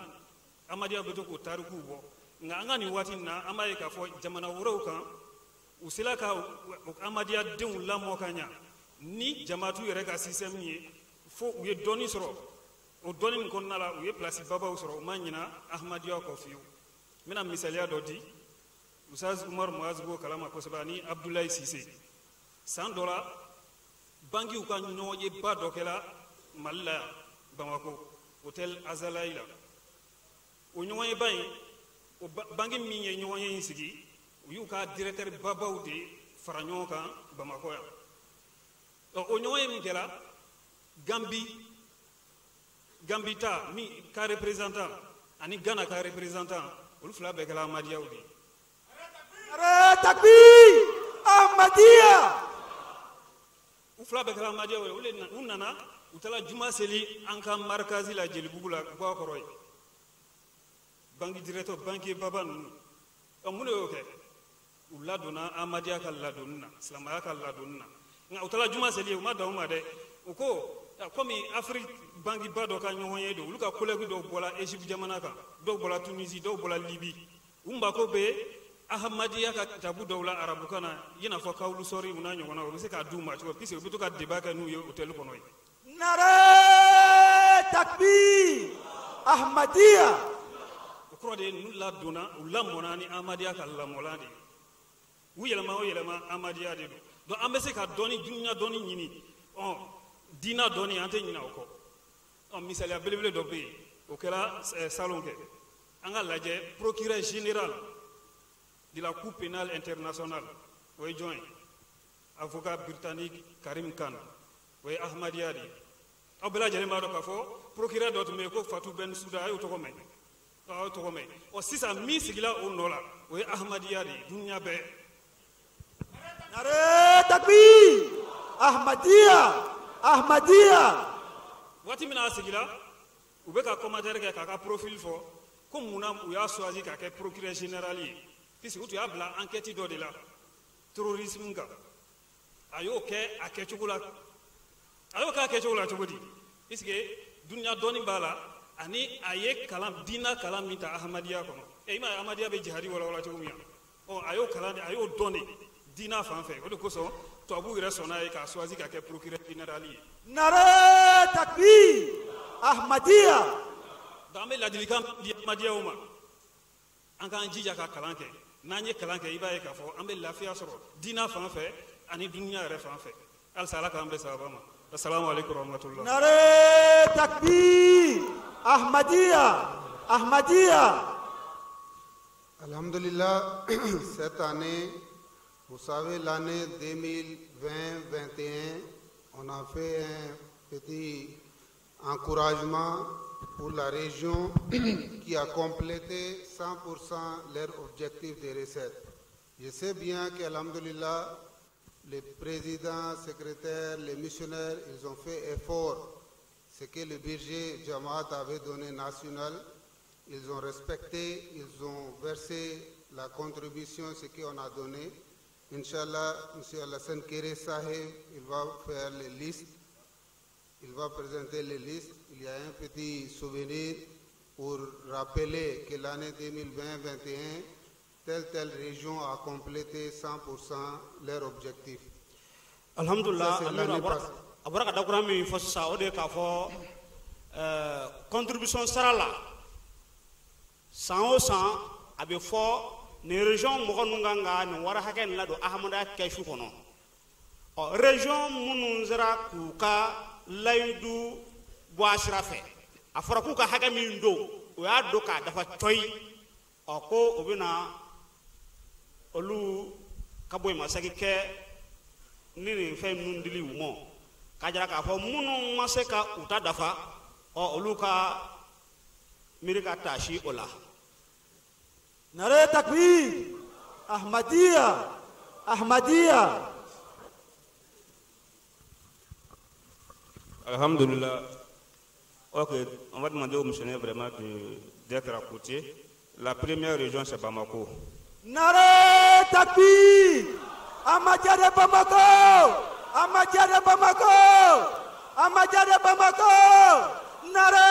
U: Ahmadiyaw bɛ to k'o tarikuw bɔ. Nka an ka nin waati in na, an b'a ye k'a fɔ jamana wɛrɛw kan, u sela ka Ahmadiya denw lamɔ ka ɲa ni jamaatu yɛrɛ ka système ye, fo u ye dɔnni sɔrɔ. O dɔnni min kɔnɔna la, u ye place babaw sɔrɔ, u ma ɲina Ahmadiya kɔ fiyewu. N bɛna misaliya dɔ di. Ustaz Umar Muaz b'o kalama kosɛbɛ ani Abdoulaye Cissé. San dɔ la, bankiw ka ɲɔgɔnyeba dɔ kɛra Mali la yan, Bamako, hôtel Azalaï la. O ɲɔgɔnyeba in, o banki min ye ɲɔgɔnye in sigi, u y'u ka directeur babaw de fara ɲɔgɔn kan Bamakɔ yan. Ɔ o ɲɔgɔnye min kɛra, Gambi ta min ka représentant ani Ghana ka représentant, olu fila bɛɛ kɛra Ahmadiyaw de ye.
A: Nare takbir. Ahmadiyya.
U: U fila bɛɛ kɛra Ahmadiyaw ye. Olu de u nana, u taara juma seli an ka markazi la Jelibugu la, Guwa kɔrɔ ye. Banque directeur, banquier baba ninnu. Ɔ mun de y'o kɛ? U ladonna Ahmadiya ka ladonni na, silamɛya ka ladonni na. Nka u taara juma seli, u ma dan o ma dɛ. U ko komi Afrique banque ba dɔ ka ɲɔgɔn ye don, olu ka collègue dɔw bɔra Égypte jamana kan, dɔw bɔra Tunisie, dɔw bɔra Libye. U mako bɛ Ahmadiya ka kitabu dɔw la arabukan na, i n'a fɔ Kawulu sɔri u n'a ɲɔgɔnna, u bɛ se k'a d'u ma cogo puisque u bɛ to ka débat kɛ n'u ye hôtel kɔnɔ yen.
A: Nare takbir. Ahmadiyya.
U: O kɔrɔ de ye ninnu ladonna, u lamɔna ni Ahmadiya ka lamɔlan de ye. U yɛlɛma o yɛlɛma Ahmadiya de don. Donc an bɛ se ka dɔnni, dunuya dɔnni ɲini, ɔ diina dɔnni an tɛ ɲinɛ o kɔ. Ɔ misaliya belebele dɔ bɛ yen, o kɛra salon kɛ. An ka lajɛ procureur général de la Cour pénale internationale, o ye jɔn ye? Avocat britannique Karim Khan, o ye Ahmadiya de ye. Aw bɛɛ lajɛlen b'a dɔn k'a fɔ procureur dɔ tun bɛ yen ko Fatou Bensouda, a y'o tɔgɔ mɛn, a y'o tɔgɔ mɛn. Ɔ sisan min sigila o nɔ la, o ye Ahmadiya de ye, dunuya bɛɛ.
A: Nare takbir. Ahmadiyya. Ahmadiyya.
U: Waati min na a sigila, u bɛ ka commentaire kɛ k'a ka profil fɔ ko munna u y'a choisi k'a kɛ procureur général ye, puisque u tun y'a bila enquête dɔ de la terrorisme kan. A y'o kɛ a kɛcogo la, a y'o kɛ a kɛcogo la cogo di? Puisque dunuya dɔnni b'a la, ani a ye kalan diina kalan min ta Ahmadiya kɔnɔ. E i m'a ye Ahmadiya bɛ jihadi walawala cogo min na, ɔ a y'o kalan de, a y'o dɔn de diina fan fɛ. O de kosɔn tubabuw yɛrɛ sɔnna ye k'a choisi ka kɛ procureur général ye.
A: Nare takbir. Ahmadiyya.
U: Donc an bɛ ladilikan di ahmadiyyaw ma, an k'an jija ka kalan kɛ. N'an ye kalan kɛ, i b'a ye k'a fɔ an bɛ lafiya sɔrɔ diinɛ fan fɛ ani dunuya yɛrɛ fan fɛ. Halisa Ala k'an bɛn sababa ma. Assalamu alaikum warahmatullah.
A: Nare takbir, Ahmadiyya, Ahmadiyya.
B: Alhamdulillah, cette année, vous savez, l'année 2020-21, on a fait un petit encouragement pour la région qui a complété 100% leur objectif de recettes. Je sais bien qu'Alhamdulillah, les présidents, secrétaires, les missionnaires, ils ont fait effort. Ce que le budget Jamaat avait donné national, ils ont respecté, ils ont versé la contribution, ce qu'on a donné. Inch'Allah, M. Alassane Kéré Sahib, il va faire les listes. Il va présenter les listes. Il y a un petit souvenir pour rappeler que l'année 2020-21, telle région a complété 100% leur objectif.
C: Alhamdulillah,
B: Ça, c'est l'année passée.
C: A bɔra ka dakura min fɔ sisan, o de ye k'a fɔ contribution sara la, san o san a bɛ fɔ nin région mɔgɔ ninnu kan ka nin wari hakɛ nin ladon Ahmadiyya kɛsu kɔnɔ. Ɔ, région minnu sera k'u ka layidu bɔ a sira fɛ, a fɔra k'u ka hakɛ min don, o y'a don k'a dafa cɔyi. Ɔ, ko o bɛna olu ka bɔ yen masaki kɛ ni nin fɛn ninnu dili u ma, k'a jira k'a fɔ minnu ma se ka u ta dafa, ɔ, olu ka miiri ka taasi o la.
A: Nare takbir, Ahmadiyya, Ahmadiyya.
D: Alhamdulillah. Ok, on va demander aux missionnaires vraiment d'être à côté. La première région, c'est Bamako.
A: Nare takbir, Ahmadiyya de Bamako, Ahmadiyya de Bamako, Ahmadiyya de Bamako. Nare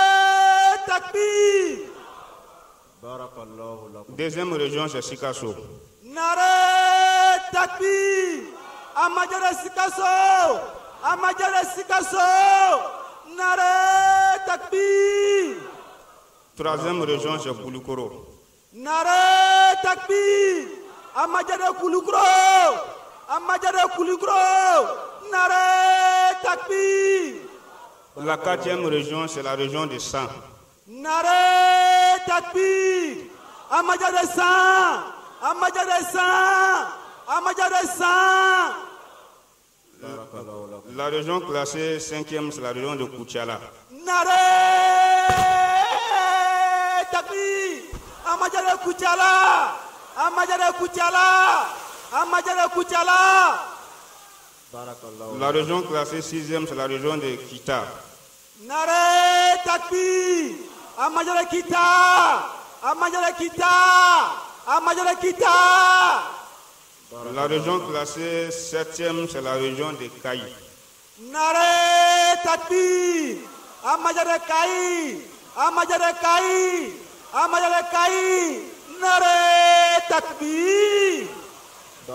A: takbir.
V: Barakallahu lakum.
D: Deuxième région, c'est Sikasso.
A: Nare takbir, Ahmadiyya de Sikasso, Ahmadiyya de Sikasso. Nare takbir.
D: Troisième région, c'est Koulikoro.
A: Nare takbir, Ahmadiyya de Koulikoro, Ahmadiyya de Koulikoro. Nare takbir.
D: La quatrième région, c'est la région de San.
A: Nare takbir, Ahmadiyya de San, Ahmadiyya de San, Ahmadiyya de San.
D: La région classée cinquième, c'est la région de Koutiala.
A: Nare takbir, Ahmadiyya de Koutiala, Ahmadiyya de Koutiala, Ahmadiyya de Koutiala.
D: La région classée sixième, c'est la région de Kita.
A: Nare takbir, Ahmadiyya de Kita, Ahmadiyya de Kita, Ahmadiyya de Kita.
D: La région classée septième, c'est la région de Kayi.
A: Nare takbir, Ahmadiyya de Kayi, Ahmadiyya de Kayi, Ahmadiyya de Kayi. Nare takbir.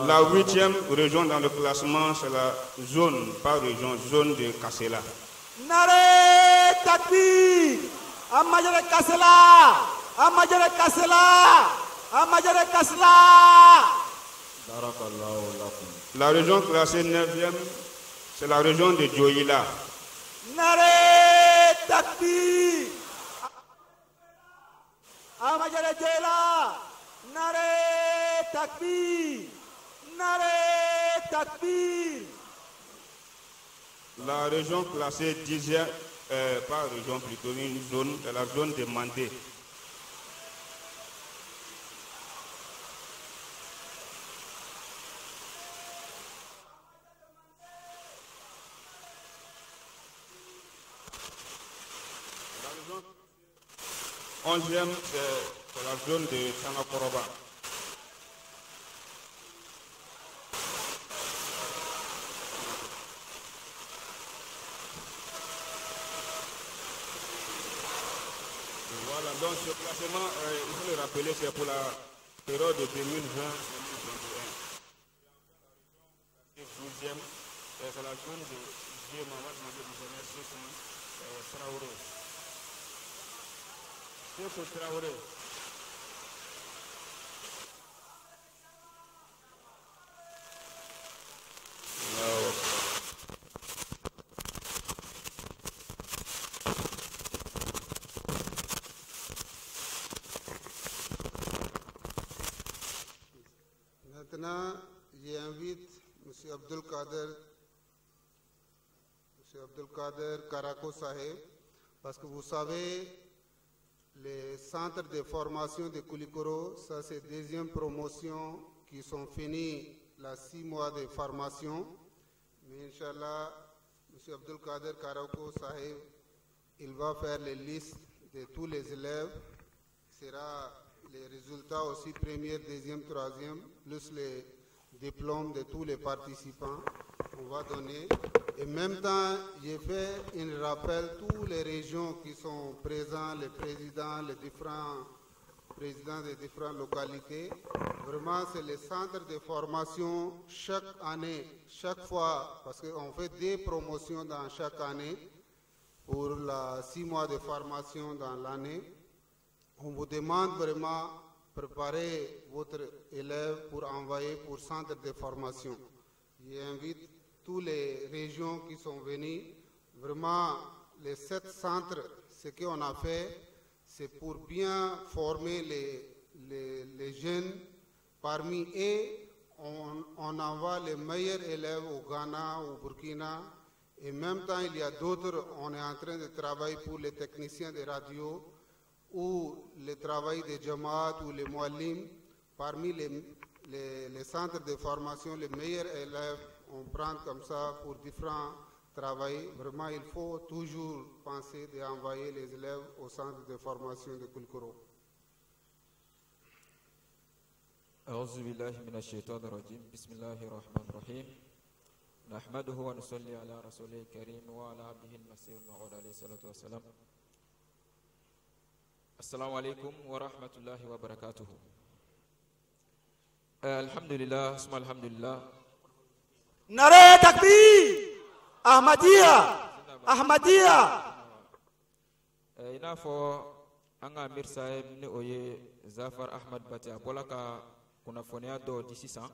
D: La huitième région dans le classement, c'est la zone, pas région, zone de Kassela.
A: Nare takbir, Ahmadiyya de Kassela, Ahmadiyya de Kassela, Ahmadiyya de Kassela.
D: La région classée 9e, c'est la région de Dioïla.
A: Nare takbir, Ahmadiyya de Dioïla. Nare takbir, Nare takbir.
D: La région classée 10e, pas région plutôt, une zone, c'est la zone de Mandé. La région 11e, c'est la zone de Sangakoroba. Voilà, donc ce classement, il faut le rappeler, c'est pour la période de 2020-2021. Et 12e, c'est la zone de Dieu, Mamad Mandé, Traoré.
V: Seko Traoré. Allahu Akbar.
B: Maintenant, j'invite M. Abdul Kader Karako Saheb, parce que vous savez, les centres de formation de Koulikoro, ça c'est deuxième promotion qui sont finis la 6 mois de formation. Mais Inch'Allah, M. Abdul Kader Karako Saheb, il va faire les listes de tous les élèves. Ce sera les résultats aussi, première, deuxième, troisième, plus les diplômes de tous les participants. On va donner. Et en même temps, j'ai fait un rappel toutes les régions qui sont présentes, les présidents, les différents présidents des différentes localités. Vraiment, c'est le centre de formation chaque année, chaque fois, parce qu'on fait des promotions dans chaque année pour la 6 mois de formation dans l'année. On vous demande vraiment de préparer votre élève pour envoyer pour centre de formation. J'invite toutes les régions qui sont venues. Vraiment, les 7 centres, ce qu'on a fait, c'est pour bien former les jeunes. Parmi eux, on envoie les meilleurs élèves au Ghana, au Burkina. Et en même temps, il y a d'autres, on est en train de travailler pour les techniciens de radio ou le travail des Jamaat ou les Muallim. Parmi les centres de formation, les meilleurs élèves, on prend comme ça pour différents travaux. Vraiment, il faut toujours penser d'envoyer les élèves au centre de formation de Koulikoro.
H: أعوذ بالله من الشيطان الرجيم. بسم الله الرحمن الرحيم. نحمده ونصلي على رسوله الكريم وعلى عبده المسيح الموعود عليه الصلاة والسلام. السلام عليكم ورحمة الله وبركاته. الحمد لله ثم الحمد لله.
A: Nare takbir Ahmadiyya Ahmadiyya.
H: I n'a fɔ an ka Amir Saheb ni o ye Zafar Ahmad Bati, a bɔla ka kunnafoniya dɔw di sisan,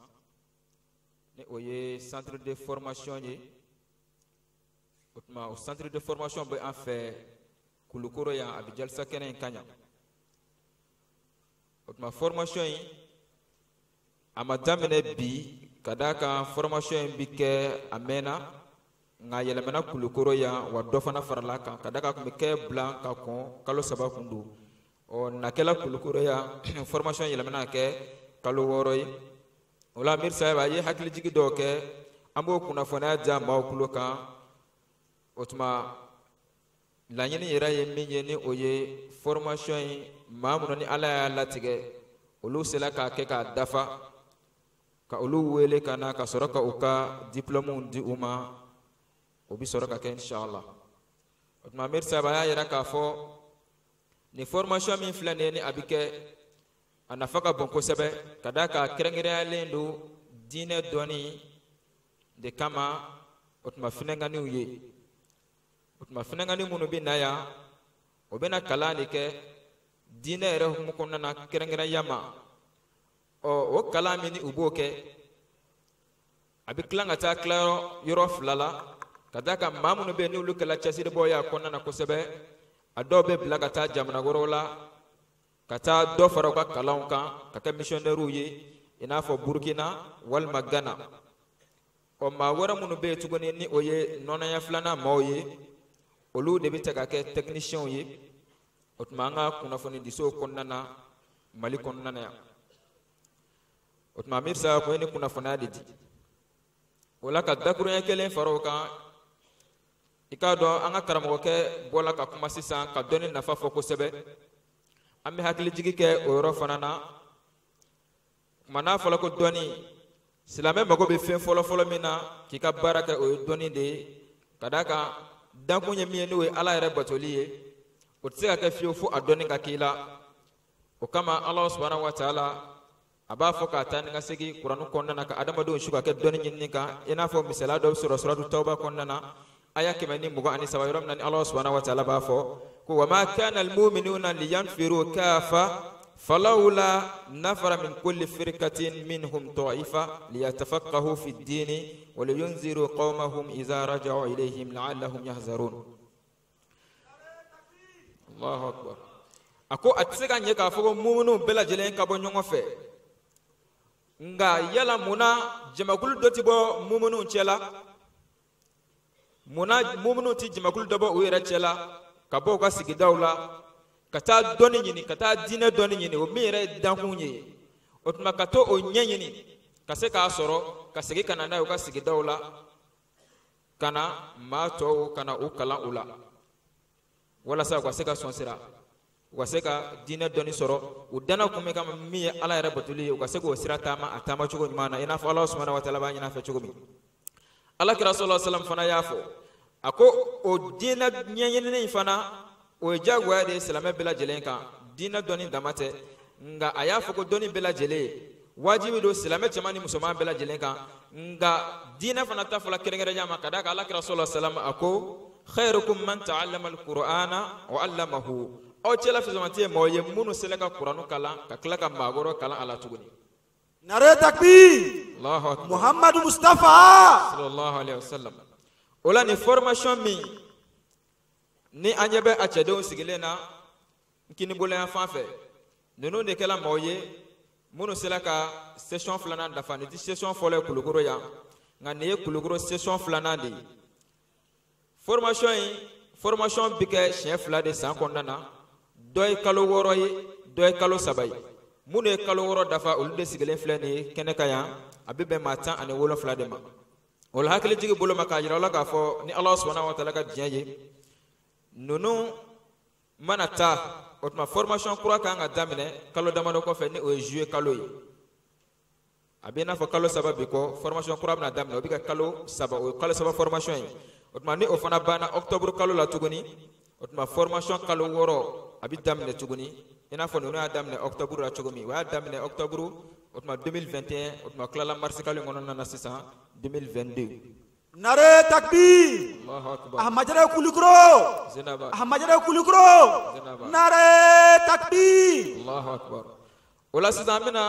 H: ni o ye centre de formation ye. O tuma o centre de formation bɛ an fɛ Kulukoro yan, a bɛ jalisa kɛnɛ in kan yan. O tuma formation in a ma daminɛ bi, ka d'a kan formation in bi kɛ a mɛnna, nka yɛlɛmana Kulukoro yan, wa dɔ fana farala kan, ka d'a kan a tun bɛ kɛ bila ka kɔn kalo 3 kun don. Ɔ nakɛla Kulukoro yan, formation yɛlɛmana ka kɛ kalo 6 ye. O la Amir Saheb a ye hakilijigi dɔw kɛ, an b'o kunnafoniya di maaw tulo kan. O tuma laɲini yɛrɛ ye min ye, ni o ye formation in, maa minnu ni Ala y'a latigɛ olu sera k'a kɛ k'a dafa, ka olu wele ka na ka sɔrɔ ka u ka diplôme di u ma, o bi sɔrɔ ka kɛ inshallah. O tuma Amir Saheb a y'a yira k'a fɔ nin formation min filɛ nin ye, ni a bi kɛ, a nafa ka bon kosɛbɛ, ka d'a kan kɛrɛnkɛrɛnyalen don diinɛ dɔnni de kama. O tuma finɛnganiw ye, o tuma finɛngani minnu bɛ na yan, o bɛna kalan de kɛ diinɛ yɛrɛ hukumu kɔnɔna na kɛrɛnkɛrɛnya ma. Ɔ o kalan min ni u b'o kɛ, a bɛ tila ka taa tila yɔrɔ 2 la, ka d'a kan maa minnu bɛ yen n'olu kɛla cɛsiribɔw ye a kɔnɔna na kosɛbɛ, a dɔw bɛ bila ka taa jamana wɛrɛw la ka taa dɔ fara u ka kalanw kan ka kɛ missionnaires ye, i n'a fɔ Burkina walima Ghana. Ɔ maa wɛrɛ minnu bɛ yen tuguni, ni o ye nɔnɔya filanan maaw ye, olu de bɛ ta ka kɛ techniciens ye. O tuma an ka kunnafonidisow kɔnɔna na Mali kɔnɔna na yan. O tuma Amir Saheb kun ye nin kunnafoniya de di. O la ka dakuruɲɛ kelen fara o kan, i k'a dɔn an ka karamɔgɔkɛ bɔla ka kuma sisan ka dɔnni nafa fɔ kosɛbɛ. An bɛ hakilijigi kɛ o yɔrɔ fana na. Tuma n'a fɔra ko dɔnni, silamɛ mago bɛ fɛn fɔlɔfɔlɔ min na k'i ka baara kɛ, o ye dɔnni de ye. Ka d'a kan dankun ye min ye, n'o ye Ala yɛrɛ batoli ye, o tɛ se ka kɛ fiyewu fo a dɔnni ka k'i la. O kama Ala subahana wa taala a b'a fɔ k'a taa ni ka segin kuranɛ kɔnɔna na ka adamadenw su ka kɛ dɔnni ɲinini kan, i n'a fɔ misaliya dɔ bɛ sɔrɔ suratu tawba kɔnɔna na. aya 123 yɔrɔ min na ni Ala subhanahu wa ta'ala b'a fɔ ko wa ma kana almu'minuna liyanfiru kafa falawla nafara min kulli firqatin minhum ta'ifa liyatafaqahu fi ad-dini wa liyunziru qawmahum idha raja'u ilayhim la'allahum yahzarun. Allahu akbar. A ko a tɛ se ka ɲɛ k'a fɔ ko muminuw bɛɛ lajɛlen ka bɔ ɲɔgɔn fɛ, nka yala munna jamakulu dɔ tɛ bɔ muminuw cɛ la? Munna muminuw tɛ jamakulu dɔ bɔ u yɛrɛ cɛ la ka bɔ u ka sigidaw la ka taa dɔnni ɲini, ka taa diinɛ dɔnni ɲini, o min yɛrɛ ye dankun ye, o tuma ka to o ɲɛɲini ka se k'a sɔrɔ ka segin ka na n'a ye u ka sigidaw la, ka na maa tɔw ka na u kalan u la, walasa u ka se ka sɔn sira, u ka se ka diinɛ dɔnni sɔrɔ, u danna kun min kama min ye Ala yɛrɛ batoli ye, u ka se k'o sira taama a taamacogo ɲuman na, i n'a fɔ Ala subhanahu wa ta'ala b'a ɲini a fɛ cogo min. Ala kira sallallahu alaihi wasallam fana y'a fɔ, a ko o diinɛ ɲɛɲinini in fana o ye diyagoya de ye silamɛ bɛɛ lajɛlen kan. Diinɛ dɔnni dama tɛ, nka a y'a fɔ ko dɔnni bɛɛ lajɛlen wajibi don silamɛ cɛman ni musoman bɛɛ lajɛlen kan, nka diinɛ fana ta fɔla kɛrɛnkɛrɛnya ma, ka d'a kan Ala kira sallallahu alaihi wasallam a ko khairukum man ta'allama al-Qur'ana wa 'allamahu, aw cɛla fisamanti ye mɔgɔ ye minnu sera ka Kuranu kalan ka tila ka maakɔrɔ kalan a la tuguni.
A: Nare takbir.
H: Allahu akbar.
A: Muhammadu Mustafa
H: sallallahu alaihi wasallam. O la nin formation min ni an ɲɛ bɛ a cɛdenw sigilen na n kinibolo yan fan fɛ, ninnu de kɛla maaw ye minnu sera ka session filanan dafa. Nin tɛ session fɔlɔ ye Kulukoro yan, nka nin ye Kulukoro session filanan de ye. Formation in, formation bɛ kɛ siɲɛ 2 de san kɔnɔna na, dɔ ye kalo 6 ye, dɔ ye kalo 3 ye. Minnu ye kalo 6 dafa olu de sigilen filɛ nin ye kɛnɛ kan yan, a bɛ bɛn maa 17 de ma. O la hakilijigi bolo ma k'a jira aw la k'a fɔ ni Ala subhanahu wa ta'ala ka diɲɛ ye, ninnu mana taa, o tuma formation kura kan ka daminɛ kalo damadɔ kɔfɛ, ni o ye juillet kalo ye. A bɛ i n'a fɔ kalo 3 bi kɔ formation kura bɛna daminɛ, o bɛ kɛ kalo 3, o ye kalo 3 formation ye. O tuma ni o fana banna octobre kalo la tuguni, o tuma formation kalo 6 a bɛ daminɛ tuguni, i n'a fɔ ninnu y'a daminɛ octobre la cogo min, o y'a daminɛ octobre, o tuma 2021, o tuma tilala mars kalo in kɔnɔna na sisan 2022.
A: Nare takbir.
H: Allahu akbar.
A: Ahmadiyya Kulukoro.
H: Zinaba.
A: Ahmadiyya Kulukoro.
H: Zinaba.
A: Nare takbir.
H: Allahu akbar. O la sisan an bɛna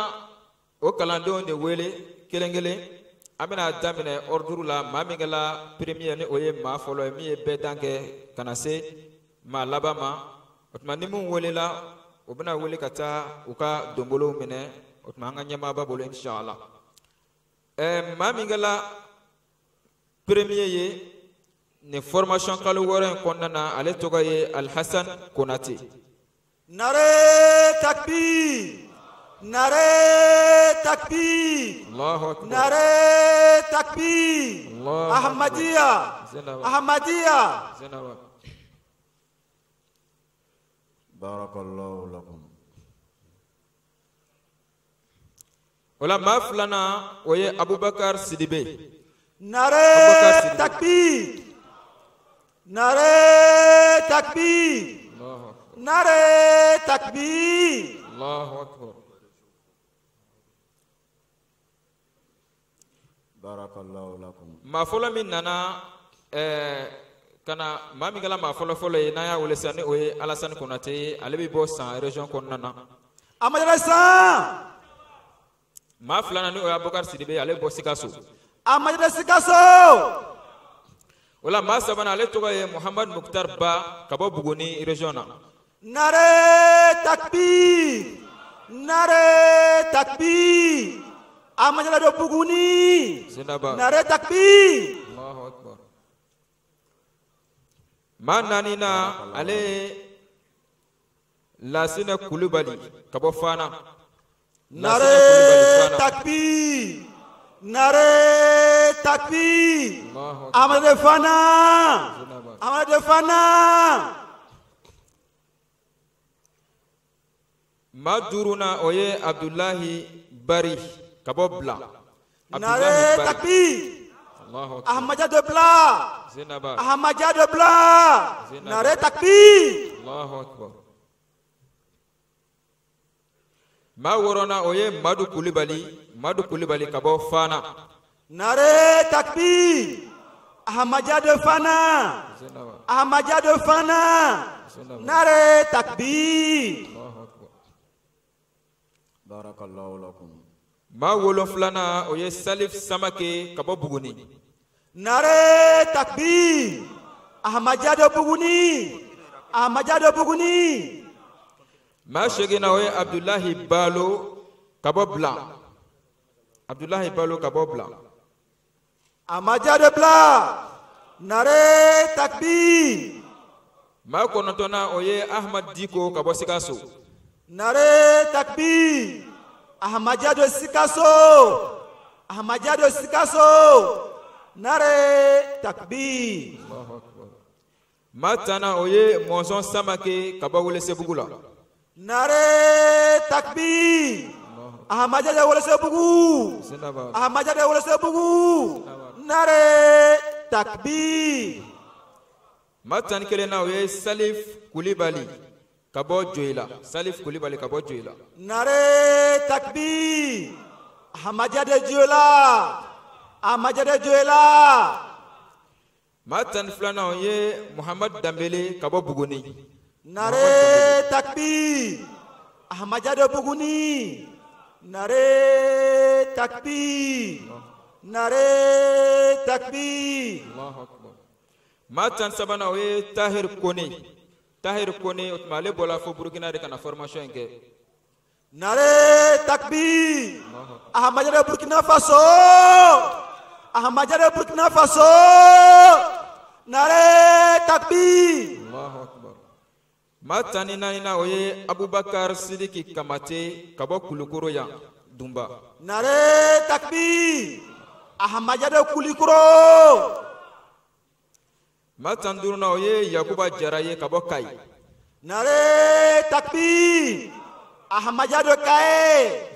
H: o kalandenw de wele kelen kelen. An bɛna daminɛ ordre la, maa min kɛla premier ni o ye maa fɔlɔ ye min ye bɛɛ dan kɛ ka na se maa laban ma. O tuma ni min welela, o bɛna wele ka taa u ka donbolow minɛ, o tuma an ka ɲɛmaaba bolo inshallah. Maa min kɛla premier ye nin formation kalo 6 in kɔnɔna na, ale tɔgɔ ye Alhasan Konate.
A: Nare takbir. Nare takbir.
H: Allahu akbar.
A: Nare takbir.
H: Allahu akbar.
A: Ahmadiyya.
H: Zinaba.
A: Ahmadiyya.
H: Zinaba.
P: Barakallahu lakum.
H: O la maa filanan o ye Abubakar Sidibe.
A: Nare takbir. Nare takbir. Nare takbir.
H: Allahu akbar.
P: Barakallahu lakum.
H: Maa fɔlɔ min nana ka na, maa min kɛra maa fɔlɔ fɔlɔ ye n'an y'a wele sisan ni o ye Alasani Konate ye, ale bɛ bɔ San région kɔnɔna na.
A: Amadu San.
H: Maa filanan ni o ye Abubakar Sidibe, ale bɛ bɔ Sikaso.
A: Amadu Sikaso.
H: O la maa sabanan ale tɔgɔ ye Muhamadu Mukhtar Ba ka bɔ Buguni région na.
A: Nare takbir. Nare takbir. Amadu de Buguni.
H: Zinaba.
A: Nare takbir.
H: Allahu akbar. Maa naaninan ale ye Lasine Kulubali ka bɔ Fana.
A: Nare takbir. Nare takbir. Amadu Fana. Amadu Fana.
H: Maa duurunan o ye Abdulahi Bari ka bɔ Bila.
A: Nare takbir. Ahmadiyya de Bila.
H: Zinaba.
A: Ahmadiyya de Bila. Nare takbir.
H: Allahu akbar. Maa wɔɔrɔnan o ye Madu Kulibali, Madu Kulibali ka bɔ Fana.
A: Nare takbir.
T: Ahmadiyya de Fana. Ahmadiyya de Fana. Nare takbir.
P: Barakallahu lakum.
H: Maa 7nan o ye Salif Samake ka bɔ Buguni.
T: Nare takbir. Ahmadiyya de Buguni. Ahmadiyya de Buguni.
H: Maa 8nan o ye Abdulahi Balo ka bɔ Bilan. Abdulahi Balo ka bɔ Bilan.
T: Ahmadiyya de Bla. Nare takbir.
H: Maa 9nan o ye Ahmad Diko ka bɔ Sikaso.
T: Nare takbir. Ahmadiyya de Sikaso. Ahmadiyya de Sikaso. Nare takbir.
H: Maa 10nan o ye Mɔnzɔn Samake ka bɔ Welesebugu la.
T: Nare takbir. Ahmadiyya de Welesebugu. Ahmadiyya de Welesebugu. Nare takbir.
H: Maa 11nan o ye Salif Kulibali ka bɔ Joyila. Salif Kulibali ka bɔ Joyila.
T: Nare takbir. Ahmadiyya de Joyila. Ahmadiyya de Joyila.
H: Maa 12nan o ye Muhammad Danbele ka bɔ Buguni.
T: Nare takbir. Ahmadiyya de Buguni. Nare takbir. Nare takbir.
H: Maa 13nan o ye Tahir Kone. Tahir Kone o tuma ale bɔra fo Burukina de ka na formation in kɛ.
T: Nare takbir. Ahmadiyya de Burkina Faso. Ahmadiyya de Burkina Faso. Nare takbir.
H: Allahu akbar. Maa 14nan o ye Abubakar Sidiki Kamate ka bɔ Kulukoro yan Dunba.
T: Nare takbir. Ahmadiyya de Kulikoro.
H: Maa 15nan o ye Yakuba Jara ye ka bɔ Kayi.
T: Nare takbir. Ahmadiyya de Kaye.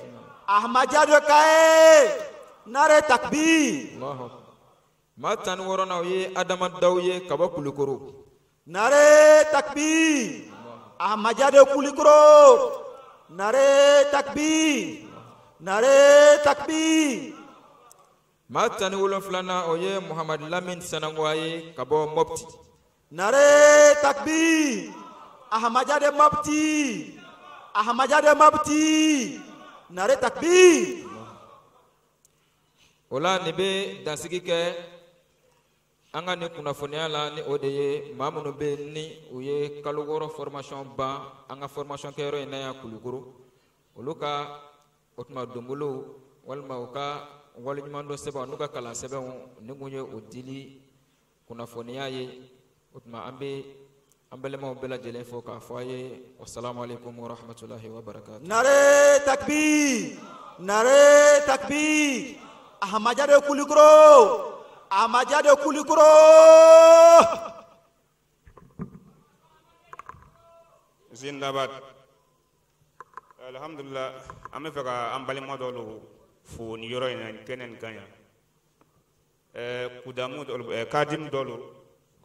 T: Ahmadiyya de Kaye. Nare takbir.
H: Maa 16nan o ye Adama Daw ye ka bɔ Kulukoro.
T: Nare takbir. Ahmadiyya de Kulikoro. Nare takbir. Nare takbir.
H: Maa 17nan o ye Muhammad Lamin Sanangoya ye ka bɔ Mopti.
T: Nare takbir. Ahmadiyya de Mopti. Ahmadiyya de Mopti. Nare takbir.
H: O la nin bɛ dansigi kɛ an ka nin kunnafoniya la, ni o de ye maa minnu bɛ yen ni u ye kalo 6 formation ban an ka formation kɛyɔrɔ in na yan Kulukoro, olu ka o tuma donbolow walima u ka waleɲumandɔn sɛbɛnw n'u ka kalan sɛbɛnw nin kun ye o dili kunnafoniya ye. O tuma an bɛ an balimaw bɛɛ lajɛlen fo k'a fɔ a ye wasalamu aleykum wa rahmatulahi wa barakatuh.
T: Nare takbir. Nare takbir. Ahmadiyya de Kulikoro. Ahmadiyya de Kulikoro.
C: Zindabad. Alhamdulillah, an bɛ fɛ ka an balima dɔw fo nin yɔrɔ in na, nin kɛnɛ nin kan yan. Kudamu dɔw, kadim dɔw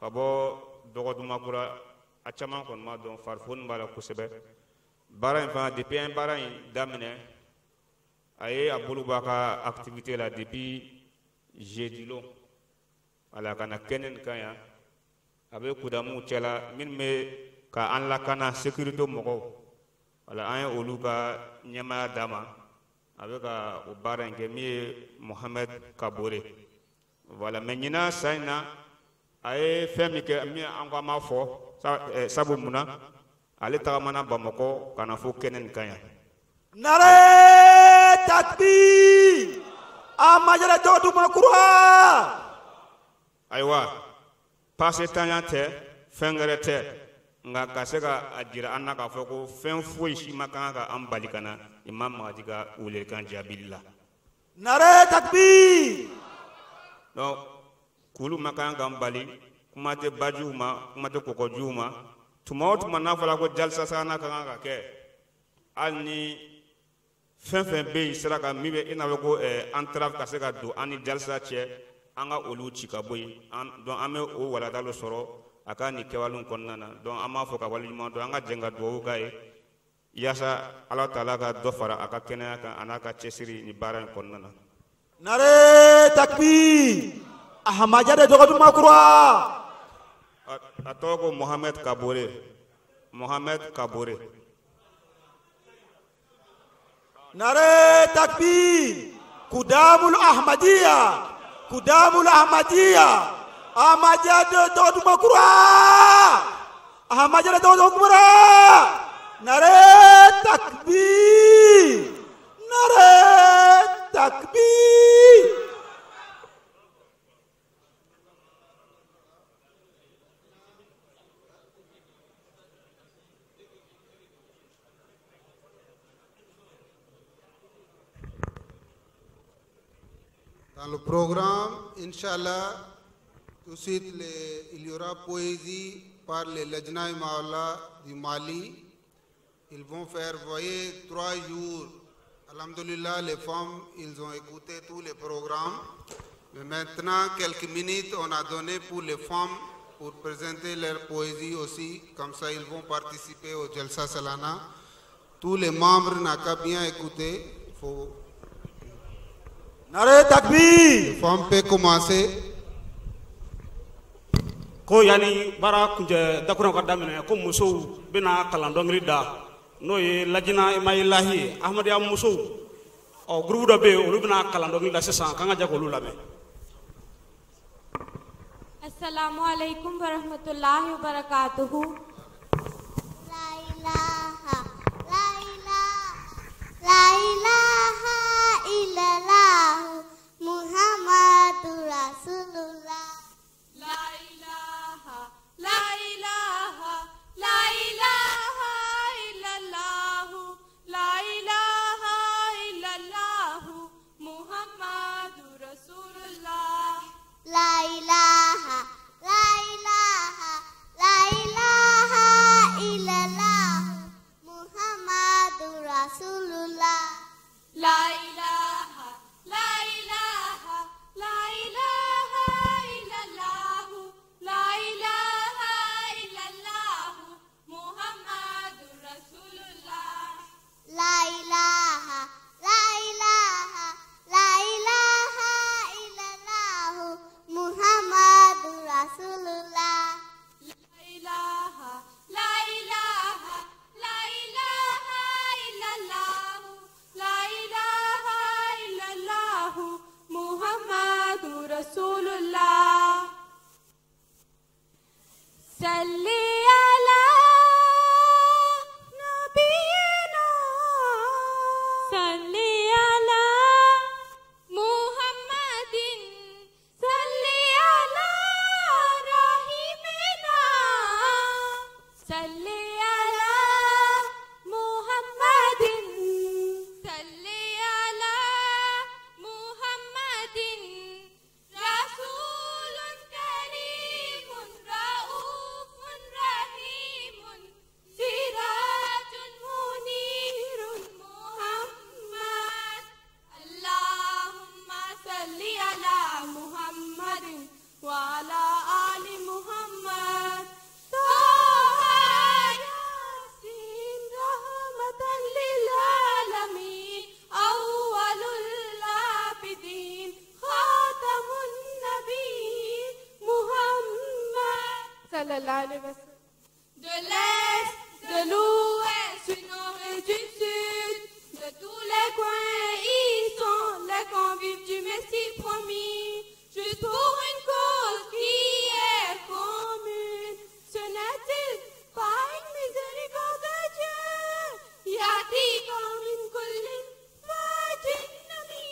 C: ka bɔ Dɔgɔdumakura, a caman kɔni ma dɔn, farifoni b'a la kosɛbɛ. Baara in fana, depuis an ye baara in daminɛ, a ye a bolo bɔ a ka activité la depuis jeudi lon. Wala ka na kɛnɛ nin kan yan. A bɛ kudamuw cɛla minnu bɛ ka an lakana sécurité mɔgɔw. Wala an ye olu ka ɲɛmaaya d'a ma. A bɛ ka o baara in kɛ min ye Mohamed Kabore. Voilà, mais ɲinan san in na, a ye fɛn min kɛ min an ko an b'a fɔ sabu mun na ale tagamana Bamakɔ ka na fo kɛnɛ nin kan yan.
T: Nare takbir. Ahmadiyya de Dɔgɔdumakura.
C: Ayiwa, passe tanya tɛ, fɛn wɛrɛ tɛ, nka ka se ka a jira an na k'a fɔ ko fɛn foyi si ma kan ka an bali ka na Imam Mahdi ka welekan jaabili la.
T: Nare takbir.
C: Donc kulu ma kan k'an bali, kuma tɛ bajiw ma, kuma tɛ kɔgɔjiw ma. Tuma o tuma n'a fɔra ko jalisa sabanan ka kan ka kɛ, hali ni fɛn fɛn bɛ yen sira kan min bɛ i n'a fɔ ko entrave ka se ka don an ni jalisa cɛ, an ka olu ci ka bɔ yen. Donc an bɛ o walanda dɔ sɔrɔ a ka nin kɛwalew kɔnɔna na. Donc an b'a fɔ ka waleɲuman dɔn, an ka jɛ ka dugawu k'a ye yaasa Ala taala ka dɔ fara a ka kɛnɛya kan a n'a ka cɛsiri nin baara in kɔnɔna na.
T: Nare takbir. Ahmadiyya de Dɔgɔduma Kura.
C: A tɔgɔ ko Mohamed Kabore. Mohamed Kabore.
T: Nare takbir. Kudamul Ahmadiyya. Kudamul Ahmadiyya. Ahmadiyya de Dɔgɔduma Kura. Ahmadiyya de Dɔgɔduma Kura. Nare takbir. Nare takbir.
B: Dans le programme, Inch'Allah, tout de suite, il y aura poésie par les Lajna Maola du Mali. Ils vont faire, voyez, 3 jours. Alhamdulillah, les femmes, ils ont écouté tous les programmes. Mais maintenant, quelques minutes, on a donné pour les femmes pour présenter leur poésie aussi. Comme ça, ils vont participer au Jalsa Salana. Tous les membres n'ont qu'à bien écouter. Il faut...
T: Nare takbir.
B: Les femmes peuvent commencer.
C: Ko yani baara kuncɛ dakuruɲɛ ka daminɛ ko musow bɛna kalan dɔnkili da n'o ye Lajina Imayilahi ye Ahmadiyya musow ɔ groupe dɔ bɛ yen olu bɛna kalan dɔnkili da sisan k'an ka jɛ k'olu lamɛn.
F: Assalamu alaikum warahmatullahi wabarakatuhu.
I: La ilaha, la ilaha, la ilaha illallah Muhammadur Rasulullah.
F: La ilaha, la ilaha, la ilaha illallah, la ilaha illallah Muhammadur Rasulullah.
I: La ilaha, la ilaha, la ilaha illallah Muhammadur Rasulullah.
F: La ilaha, la ilaha, la ilaha illallah, la ilaha illallah Muhammadur Rasulullah.
I: La ilaha, la ilaha, la ilaha illallah Muhammadur Rasulullah.
F: La ilaha, la ilaha, la ilaha illallah, la ilaha illallah Muhammadur Rasulullah. Salli ala nabiyina, salli ala Muhammadin, salli ala rahimina, salli ala Muhammadin, salli ala Muhammadin, Rasulun karimun raufun rahimun, sirajun munirun Muhammad. Allahumma salli ala Muhammadin wa ala ali Muhammad. Taha Yasin rahmatan lil alamin, awwalul abidin, khatamun nabiyyin Muhammad
W: Sallallahu alayhi wa sallam.
F: De l'est, de l'ouest, du nord et du sud, de tous les coins, ils sont les convives du Messie promis, juste pour une cause qui est commune. Ce n'est-il pas une miséricorde de Dieu? Yatika min kullin fajin nami,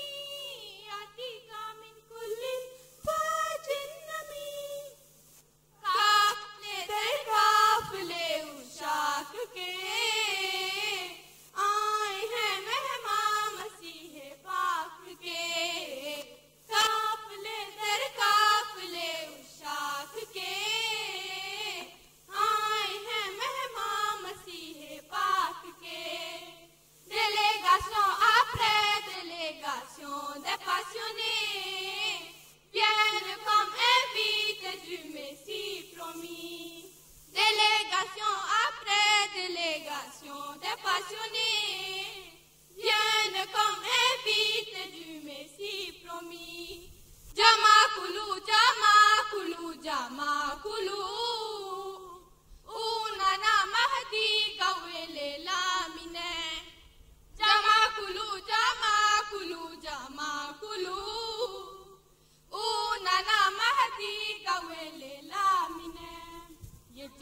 F: yatika min kullin fajin nami. काफले दर काफले उशाक के आए हैं मेहमान मसीह पाक के। काफले दर काफले उशाक के आए हैं मेहमान मसीह पाक के। Délégation après délégation des passionnés viennent comme invités du Messie promis. Délégation après délégation des passionnés viennent comme invités du Messie promis. Jamakulu, Jamakulu.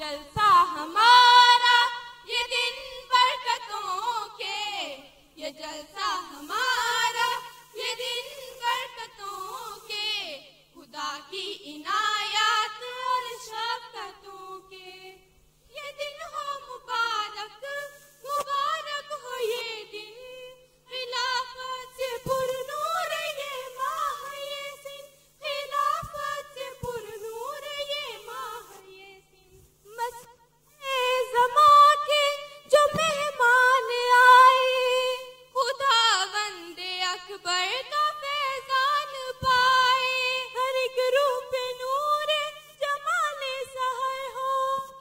F: जलसा हमारा ये दिन बरकतों के, ये जलसा हमारा ये दिन बरकतों के, खुदा की इनायत और शफ़क़तों के। ये दिन हो मुबारक, मुबारक हो ये दिन, खिलाफत से पुरनूर ये माह ये सिन, खिलाफत से पुरनूर ये माह ये सिन। मस्जिद ज़मा के जो मेहमान आए, खुदावंद अकबर का फैजान पाए। हर एक रूह पे नूर जमाले सहर हो,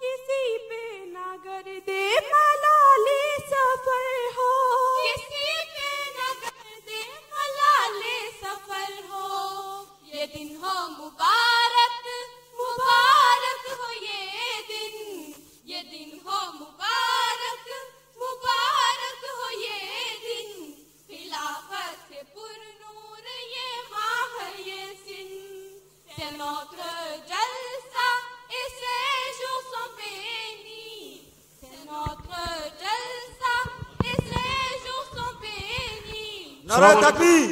F: किसी पे ना गर्दे मलाले सफर हो, किसी पे ना गर्दे मलाले सफर हो। ये दिन हो मुबारक, मुबारक हो ये दिन, ये दिन हो मुबारक, मुबारक हो ये दिन, खिलाफत से पुरनूर ये माह ये सिन। C'est notre jalsa et ces jours sont bénis. C'est notre jalsa et ces jours sont bénis.
A: Nara takbir.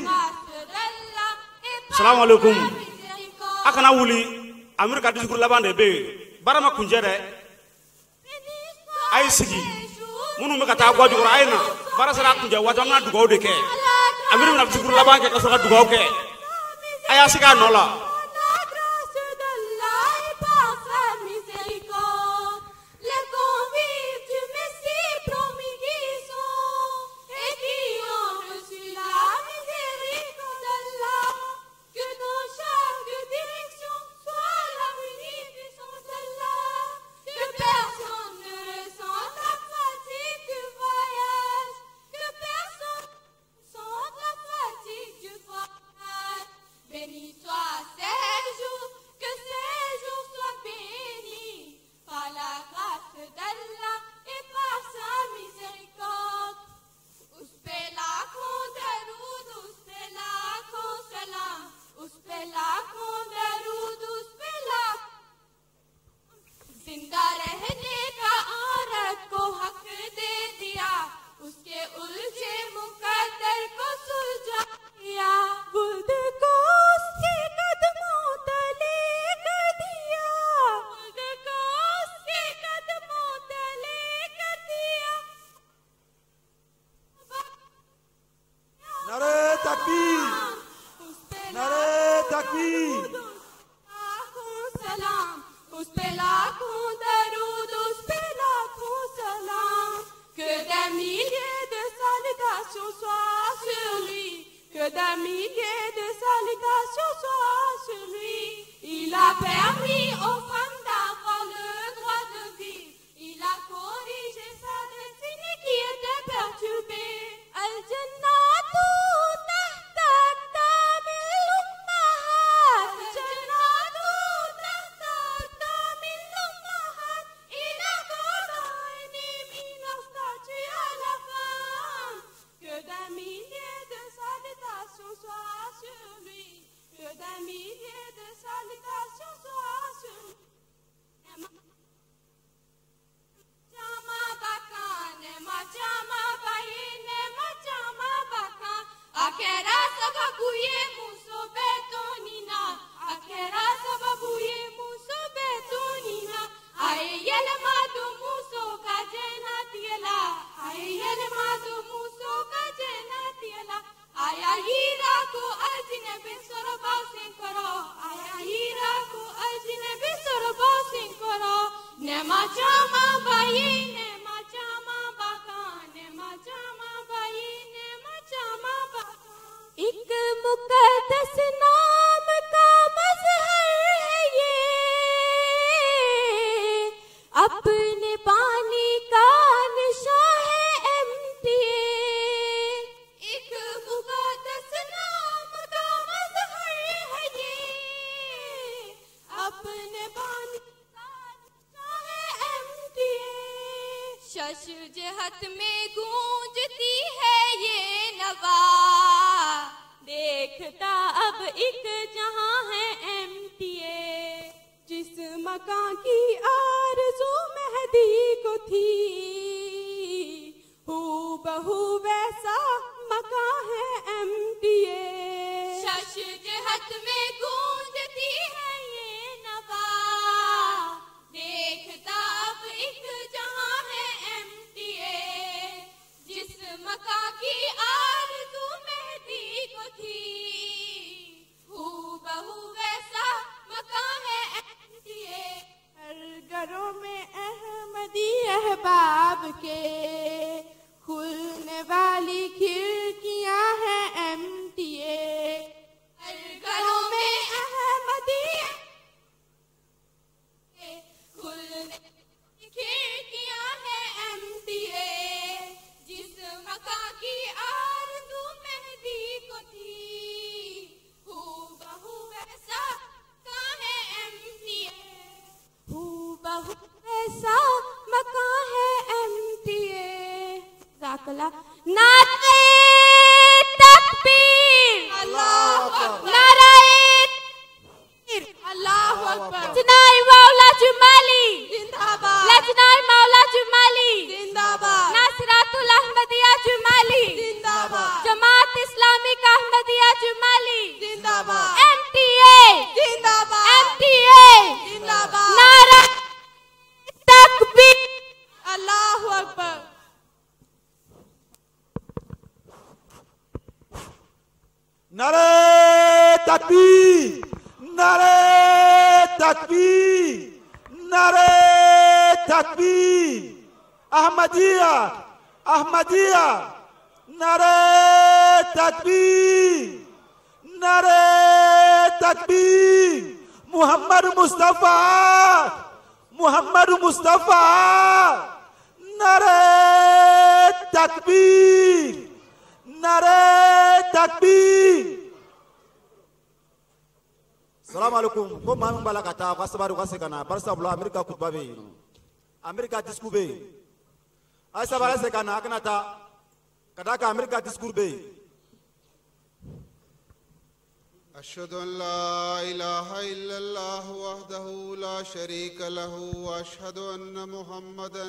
C: Salamu alaikum. A kana wuli, Amir ka discours laban de bɛ yen. Baara ma kuncɛ dɛ. A ye sigi. Minnu bɛ ka taa ga jukɔrɔ, a ye na. Baara sera a kuncɛ waati, an bɛna dugawu de kɛ. Amir bɛna discours laban kɛ ka sɔrɔ ka dugawu kɛ. A y'a sigi a nɔ la.
F: D'Allah et par sa miséricorde, les convives du Messie promis qui sont et qui ont reçu la miséricorde d'Allah, que dans chaque direction soit la munificence d'Allah, que personne ne ressente la fatigue du voyage, que personne ne ressente la fatigue du voyage. Béni soit ces jours, que ces jours soient bénis par la grâce d'Allah et par sa miséricorde. उस पे लाखों दरूद, उस पे लाखों सलाम, उस पे लाखों दरूद, उस पे लाख। जिंदा रहने का औरत को हक दे दिया, उसके उलझे मुकद्दर को सुलझा दिया, बुद को उसके कदमों तले कर दिया, बुद को उसके कदमों तले कर दिया।
A: Nare takbir. Nare takbir.
F: लाखों सलाम, उस पे लाखों दरूद, उस पे लाखों सलाम। Que des milliers de salutations soient sur lui, que des milliers de salutations soient sur lui. Il a permis aux femmes d'avoir le droit de vivre. Il a corrigé sa destinée qui était perturbée. Al-Jannatu tahta aqdamil ummahat. Al-Jannatu tahta aqdamil ummahat. Il a condamné nos statues à la femme. Que des milliers de salutations soient sur lui. Que des milliers de salutations soient sur lui. Chama bakane ma chama bahine ma chama bakan. Akera sababu ye muso betonina. Akera sababu ye muso betonina. Aye yelema do muso ka jena tiela. Aye yelema do muso ka jena tiela. Aya hira ko aljine be soro bausin koro. Aya hira ko aljine be soro bausin koro. Nema chama bayi, nema chama bakan, nema chama bayi, nema chama bakan. एक मुकद्दस नाम का मजहर है ये, अपने पानी का निशा है एमटीए। एक मुकद्दस नाम का मजहर है ये, अपने पानी का निशा है एमटीए। शश जहत में गूंजती है ये नवा, देखता अब एक जहां है एमटीए। जिस मकान की आरज़ू के खुलने वाली खिड़कियां हैं MTA। हर घरों में अहमदिया खुलने खिड़कियां हैं MTA। जिस मकान की आरज़ू मेहदी को थी, हूबहू वैसा मकान है MTA। हूबहू वैसा मकान है MTA। जाकला। नारे तकबीर, नारे अल्लाहु अकबर। लजनाई मौला जुमाली जिंदाबाद, लजनाई मौला जुमाली जिंदाबाद, नासिरातुल अहमदिया जुमाली जिंदाबाद, जमात इस्लामिक अहमदिया जुमाली जिंदाबाद, MTA जिंदाबाद, MTA जिंदाबाद। नारा तकबीर, अल्लाहु अकबर।
A: नारे तकबीर, नारे तकबीर, नारे तकबीर। अहमदिया, अहमदिया, नारे तकबीर, नारे तकबीर। मुहम्मद मुस्तफ़ा, मुहम्मद मुस्तफ़ा, नारे तकबीर, नारे तकबीर। Salamu alaikum. Ko maa min b'a la ka taa, ka sabari, u ka segin ka na. Bari sabula Amerika kutuba bɛ yen, Amerika discours bɛ yen. A ye sabari, a ye segin ka na, a kana taa ka d'a kan Amerika discours bɛ yen.
B: أشهد أن لا إله إلا الله وحده لا شريك له وأشهد أن محمدا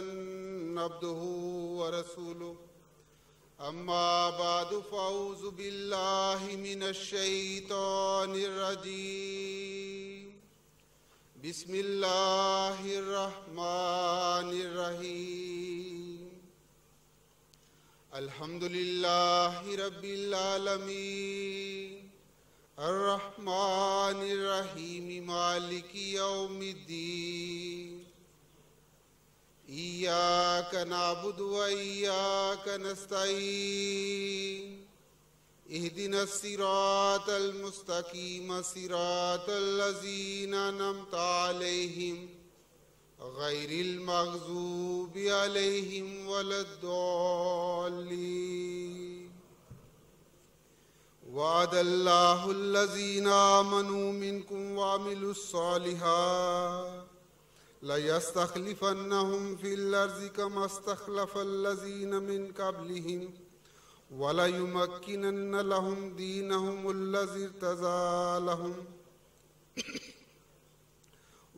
B: عبده ورسوله. أما بعد، فأعوذ بالله من الشيطان الرجيم. بسم الله الرحمن الرحيم. الحمد لله رب العالمين الرحمن الرحيم مالك يوم الدين. إياك نعبد وإياك نستعين. اهدنا الصراط المستقيم صراط الذين أنعمت عليهم غير المغضوب عليهم ولا الضالين. وعد الله الذين آمنوا منكم وعملوا الصالحات ليستخلفنهم في الأرض كما استخلف الذين من قبلهم وليمكنن لهم دينهم الذي ارتضى لهم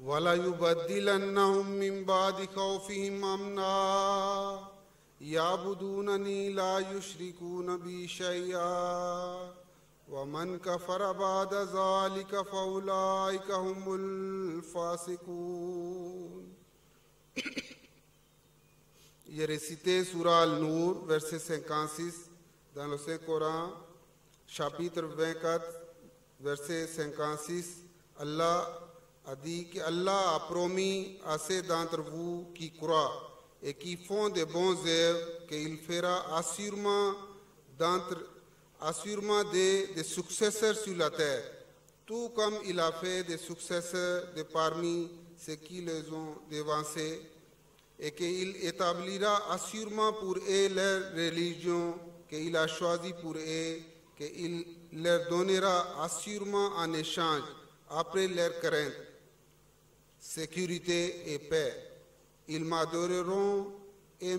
B: وليبدلنهم من بعد خوفهم أمنا يعبدونني لا يشركون بي شيئا ومن كفر بعد ذلك فأولئك هم الفاسقون. J'ai récité Surah Al-Nour, verset 56, dans le Saint-Coran, chapitre 24, verset 56. Allah a dit que Allah a promis à ceux d'entre vous qui croient et qui font de bonnes œuvres qu'il fera assurément des successeurs sur la terre, tout comme il a fait des successeurs de parmi ceux qui les ont devancés, et qu'il établira assurément pour eux leur religion qu'il a choisie pour eux, qu'il leur donnera assurément en échange, après leur crainte, sécurité et paix. Ils m'adoreront et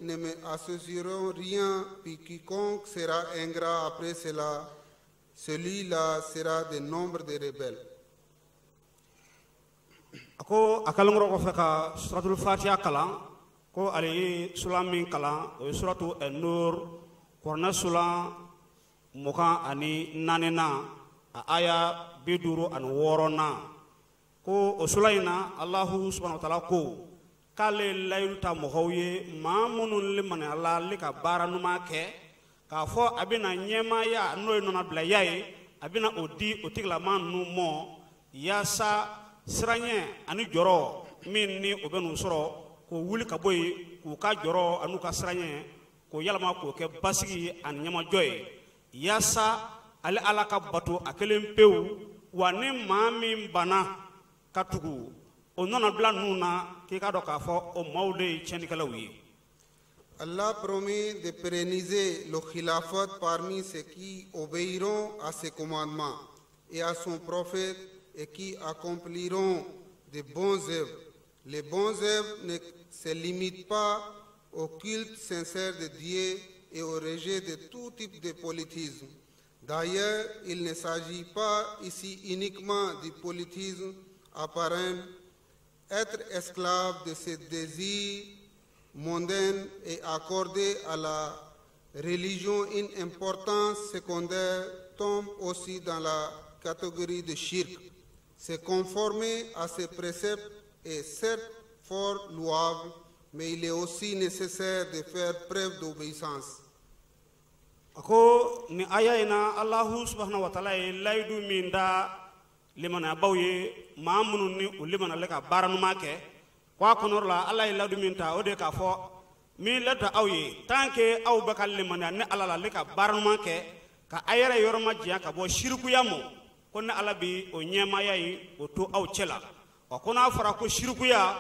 B: ne me associeront rien, puis quiconque sera ingrat après cela, celui-là sera de nombre de rebelles.
C: A ko a kalenkɔrɔ kɔfɛ ka suratul fatiha kalan, ko ale ye sura min kalan, o ye suratu Nur, kuranɛ sura 24nan, a aya 56nan. Ko o sura in na, Alahu subahana wa taala ko k'ale layidu ta mɔgɔw ye, maa minnu limaniyala ale ka baara ɲuman kɛ, k'a fɔ a bɛna ɲɛmaaya n'o ye nɔnabilaya ye, a bɛna o di o tigilama ninnu mɔ, yaasa siranɲɛ ani jɔrɔ min ni o bɛ n'u sɔrɔ, k'o wuli ka bɔ yen k'u ka jɔrɔ an'u ka siranɲɛ k'o yɛlɛma k'o kɛ basigi ani ɲɛmajɔ ye yaasa ale Ala ka bato a kelen pewu wa ni maa min banna ka tugu o nɔnabila ninnu na k'i k'a dɔn k'a fɔ o maaw de ye tiɲɛnikɛlaw ye.
B: Allah promet de pérenniser le khilafat parmi ceux qui obéiront à ses commandements et à son prophète et qui accompliront de bonnes œuvres. Les bonnes œuvres ne se limitent pas au culte sincère de Dieu et au rejet de tout type de polythéisme. D'ailleurs, il ne s'agit pas ici uniquement du polythéisme apparent. Être esclave de ses désirs mondains et accorder à la religion une importance secondaire tombe aussi dans la catégorie de shirk. Se conformer à ces préceptes est certes fort louable, mais il est aussi nécessaire de faire preuve d'obéissance.
C: A ko ni aya in na Alahu subahana wa taala ye layidu min da limanabaw ye maa minnu ni u limanalen ka baara ɲuman kɛ ko a kɔnɔyɔrɔ la Ala ye layidu min ta o de ye k'a fɔ min layidu ta aw ye tant que aw bɛ ka limaniya ni Ala la ale ka baara ɲuman kɛ ka a yɛrɛ yɔrɔ ma janya ka bɔ sirikuya ma ko ni Ala bi o ɲɛmaaya in o to aw cɛ la. Ɔ ko n'a fɔra ko sirikuya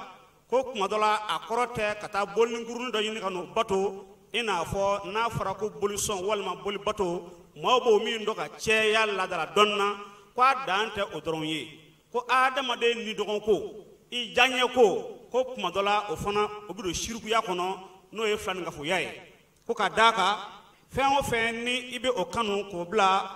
C: ko kuma dɔ la a kɔrɔ tɛ ka taa bolinkurunin dɔ ɲini ka n'o bato i n'a fɔ n'a fɔra ko bolisɔn walima bolibato maaw b'o min dɔn ka cɛya ladala dɔɔni na ko a dan tɛ o dɔrɔn ye ko adamaden ni dɔgɔn ko i diyaɲɛ ko kuma dɔ la o fana o bɛ don sirikuya kɔnɔ n'o ye filaninkafoya ye ko ka d'a kan fɛn o fɛn ni i bɛ o kanu k'o bila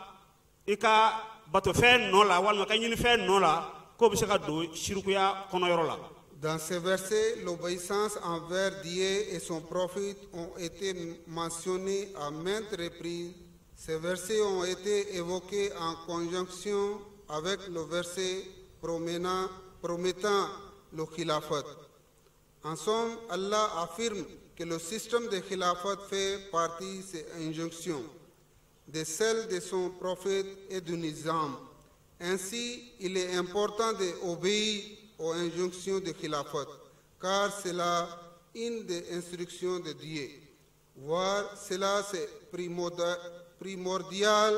C: i ka batofɛn nɔ la walima i ka ɲinifɛn nɔ la k'o bɛ se ka don sirikuya kɔnɔyɔrɔ la.
B: Dans ces versets, l'obéissance envers Dieu et son prophète ont été mentionnés à maintes reprises. Ces versets ont été évoqués en conjonction avec le verset promettant le khilafat. En somme, Allah affirme que le système de khilafat fait partie de ses injonctions, de celles de son prophète et du nizam. Ainsi, il est important d'obéir aux injonctions de khilafat, car c'est là une des instructions de Dieu. Voire cela c'est primordial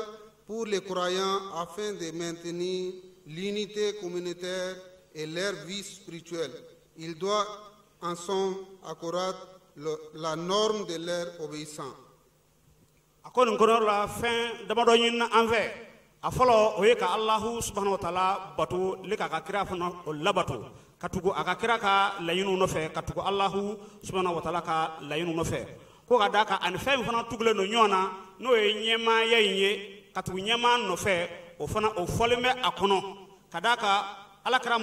B: pour les croyants afin de maintenir l'unité communautaire et leur vie spirituelle. Ils doivent en somme accroître la norme de leur obéissance.
C: A ko nin kɔnɔyɔrɔ la fɛn damadɔ ɲinina an fɛ. A fɔlɔ o ye ka Alahu subahana wa taala bato le k'a ka kira fana o labato ka tugu a ka kira ka laɲiniw nɔfɛ ka tugu Alahu subahana wa taala ka laɲiniw nɔfɛ ko ka d'a kan ani fɛn min fana tugulen don ɲɔgɔn na n'o ye ɲɛmaaya in ye ka tugu ɲɛmaa nɔfɛ o fana o fɔlen bɛ a kɔnɔ ka d'a kan Ala kɛra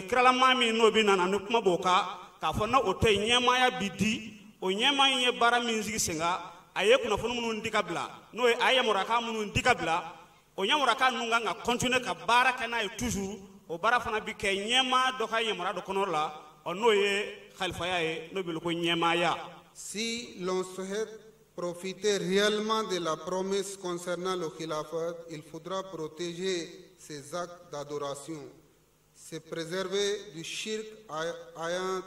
C: kiralama min n'o bɛ nana ni kuma b'o kan k'a fɔ n'o tɛ ɲɛmaaya bi di o ɲɛmaa in ye baara min sigi sen kan a ye kunnafoni minnu di ka bila n'o ye a ye yamaruyakan minnu di ka bila o yamaruyakan ninnu kan ka continuer ka baara kɛ n'a ye toujours o baara fana bi kɛ ɲɛmaa dɔ ka yamaruya dɔ kɔnɔ la ɔ n'o ye khalifaya ye n'o bɛ wele ko ɲɛmaaya.
B: Si l'on souhaite profiter réellement de la promesse concernant le khilafat, il faudra protéger ses actes d'adoration, se préserver du shirk ayant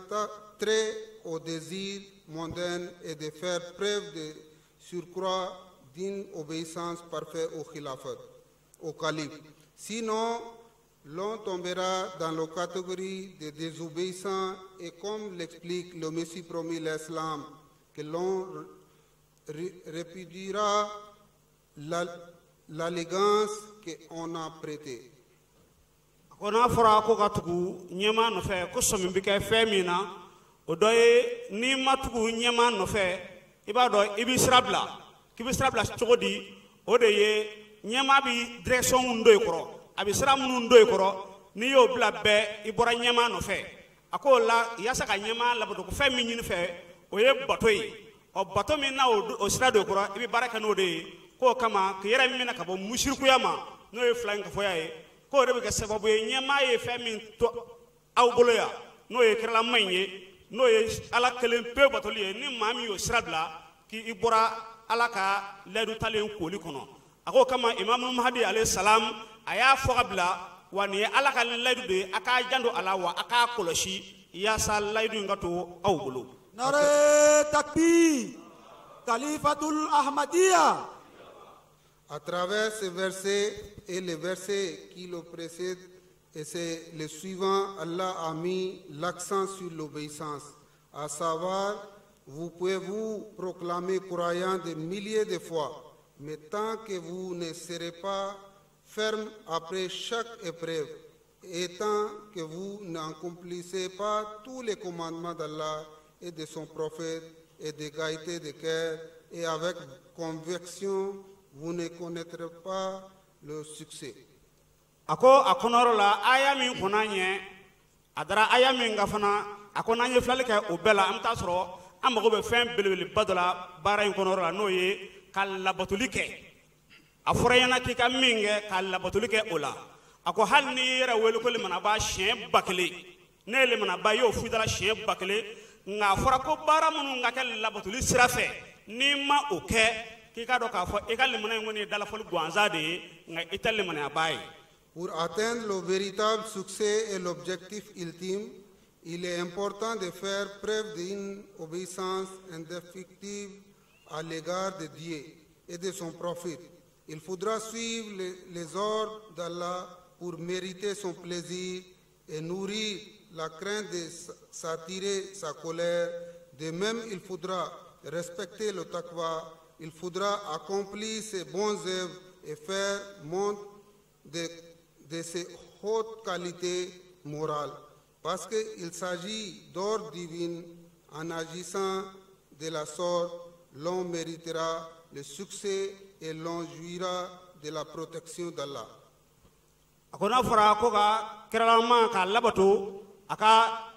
B: trait au désir mondain et de faire preuve de surcroît d'une obéissance parfaite au khilafat, au calife. Sinon, l'on tombera dans la catégorie des désobéissants et comme l'explique le Messie promis l'Islam, que l'on répudiera l'allégance qu'on a prêtée.
C: Ko n'a fɔra ko ka tugu ɲɛmaa nɔfɛ ko sɔmi bɛ kɛ fɛn min na o dɔ ye n'i ma tugu ɲɛmaa nɔfɛ i b'a dɔn i b'i sira bila k'i bɛ sira bila cogo di o de ye ɲɛmaa bɛ direction min don i kɔrɔ a bɛ sira minnu don i kɔrɔ n'i y'o bila bɛɛ i bɔra ɲɛmaa nɔfɛ a k'o la yaasa ka ɲɛmaa labato ko fɛn min ɲini fɛ o ye bato ye ɔ bato min n'a o sira don i kɔrɔ i bɛ baara kɛ n'o de ye k'o kama k'i yɛrɛ minɛ ka bɔ musirikuya ma n'o ye filankafoya ye k'o de bɛ kɛ sababu ye ɲɛmaa ye fɛn min to aw bolo yan n'o ye kiralama in ye n'o ye Ala kelen pe batoli ye ni maa min y'o sira bila k'i bɔra Ala ka layidu talen koli kɔnɔ a k'o kama Imamu Mahadi alayhi salam a y'a fɔ ka bila wa nin ye Ala ka layidu de ye a k'a janto a la wa a k'a kɔlɔsi yaasa layidu in ka to aw bolo.
A: Nare takbir Khalifatul Ahmadiyya.
B: À travers ce verset et les versets qui le précèdent et c'est le suivant, Allah a mis l'accent sur l'obéissance, à savoir, vous pouvez vous proclamer croyant des milliers de fois, mais tant que vous ne serez pas ferme après chaque épreuve, et tant que vous n'accomplissez pas tous les commandements d'Allah et de son prophète et de gaieté de cœur et avec conviction, vous ne connaîtrez pas le succès.
C: A ko a kɔnɔyɔrɔ la aya min kunna ɲɛ a dara aya min ka fana a ko n'an ye filɛli kɛ o bɛɛ la an bɛ taa sɔrɔ an mago bɛ fɛn belebeleba dɔ la baara in kɔnɔyɔrɔ la n'o ye ka labatoli kɛ. A fɔra i ɲɛna k'i ka min kɛ ka labatoli kɛ o la. A ko hali n'i yɛrɛ wele ko limanaba siɲɛ 1000 ne ye limanaba y'o f'i da la siɲɛ 1000 nka a fɔra ko baara minnu ka kɛ labatoli sira fɛ n'i ma o kɛ k'i k'a dɔn k'a fɔ i ka limana in kɔni ye dalafɔli gansan de ye nka i tɛ limaniyabaa ye.
B: Pour atteindre le véritable succès et l'objectif ultime, il est important de faire preuve d'une obéissance indéfectible à l'égard de Dieu et de son prophète. Il faudra suivre les ordres d'Allah pour mériter son plaisir et nourrir la crainte de s'attirer sa colère. De même, il faudra respecter le taqwa, il faudra accomplir ses bonnes œuvres et faire montre de ses hautes qualités morales, parce qu'il s'agit d'ordre divin. En agissant de la sorte, l'on méritera le succès et l'on jouira de la protection d'Allah.
C: A ko n'a fɔra ko ka kɛrɛlama k'a labato a ka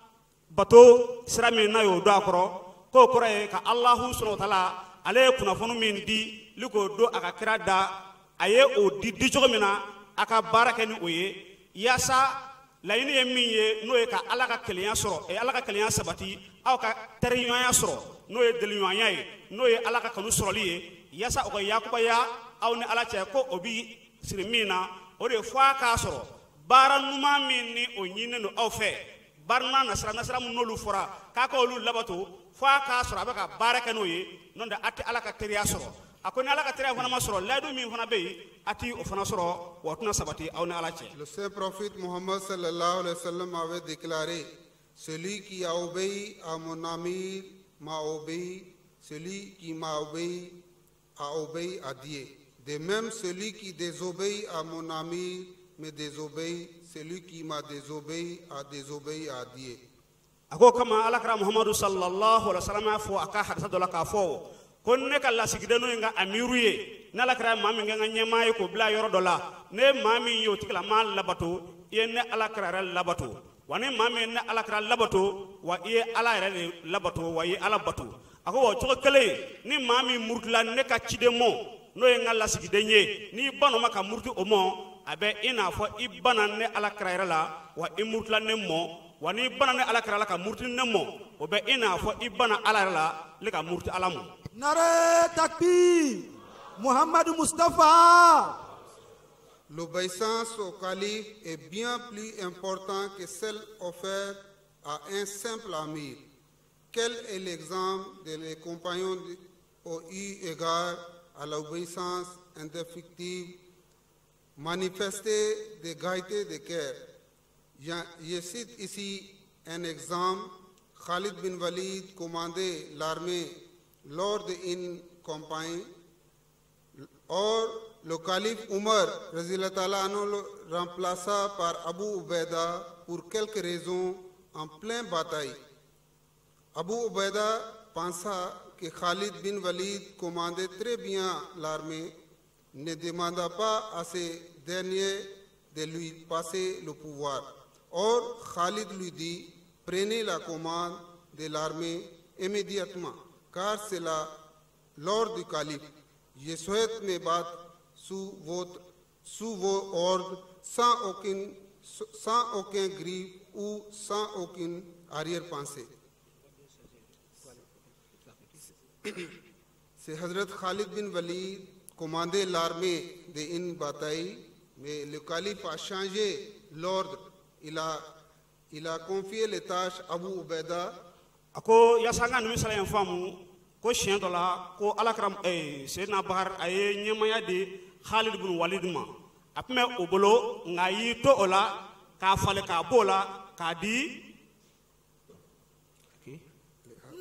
C: bato sira min n'a y'o don a kɔrɔ k'o kɔrɔ ye ka Alahu subahana wa taala ale ye kunnafoni min di li k'o don a ka kira da a ye o di di cogo min na a ka baara kɛ ni o ye yaasa laɲini ye min ye n'o ye ka Ala ka kelenya sɔrɔ Ala ka kelenya sabati aw ka teriɲɔgɔnya sɔrɔ n'o ye deliɲɔgɔnya ye n'o ye Ala ka kanu sɔrɔli ye yaasa o ka yakubaya aw ni Ala cɛ ko o bi siri min na o de ye fo a k'a sɔrɔ baara ɲuman min ni o ɲininen don aw fɛ baara ɲuman nasira min n'olu fɔra k'a ka olu labato fo a k'a sɔrɔ a bɛ ka baara kɛ n'o ye n'o tɛ a tɛ Ala ka teriya sɔrɔ. A ko ni Ala ka teriya fana ma sɔrɔ layidu min fana bɛ yen a ti o fana sɔrɔ wa o tɛna sabati aw ni Ala cɛ.
B: Le saint prophète Mohammed sallallahu alayhi wa sallam avait déclaré: celui qui a obéi à mon amir m'a obéi, celui qui m'a obéi a obéi à Dieu. De même, celui qui désobéit à mon amir me désobéit, celui qui m'a désobéi a désobéi à Dieu.
C: A ko kama Ala kira Muhammadu sallallahu alayhi wa sallam y'a fɔ a ka hadisa dɔ la k'a fɔ ko ne ka lasigiden n'o ye n ka amiru ye ne Ala kira ye maa min kɛ n ka ɲɛmaa ye k'o bila yɔrɔ dɔ la ne ye maa min ye o tigilamaa labato i ye ne Ala kira yɛrɛ labato wa ni maa min ye ne Ala kira labato wa i ye Ala yɛrɛ de labato wa i ye Ala bato. A ko wa o cogo kelen ni maa min murutila ne ka ciden mɔ n'o ye n ka lasigiden ye n'i banna o ma ka muruti o mɔ a bɛ i n'a fɔ i banna ne Ala kira yɛrɛ la wa i murutila ne mɔ wa n'i banna ne Ala kira la ka muruti ne mɔ o bɛ i n'a fɔ i banna Ala yɛrɛ la ne ka muruti Ala mɔ.
A: Nare takbir Muhammad Mustafa.
B: L'obéissance au calife est bien plus importante que celle offerte à un simple amir. Quel est l'exemple de les compagnons ont eu égard à l'obéissance indéfectible manifestée de gaieté de cœur? Je cite ici un exemple. Khalid bin Walid commandait l'armée lors d'une campagne. Or, le calife Umar le remplaça par Abu Ubaida pour quelques raisons en pleine bataille. Abu Ubaida pensa que Khalid bin Walid commandait très bien l'armée, ne demanda pas à ce dernier de lui passer le pouvoir. Or, Khalid lui dit: prenez la commande de l'armée immédiatement, car c'est l'ordre du calife. Je souhaite me battre sous vos ordres, sans aucun griffe ou sans aucune arrière-pensée. C'est Hazrat Khalid bin Walid commandait l'armée d'une bataille, mais le calife a changé l'ordre. Il Il a confié les tâches à Abu Ubaida.
C: A ko yaasa an ka nin misaliya in faamu, ko siɲɛ dɔ la, ko Alakira Seyidina Bakari, a ye ɲɛmaya di Khalid bin Walid ma. A tun bɛ o bolo, nka a y'i to o la k'a falen k'a b'o la k'a di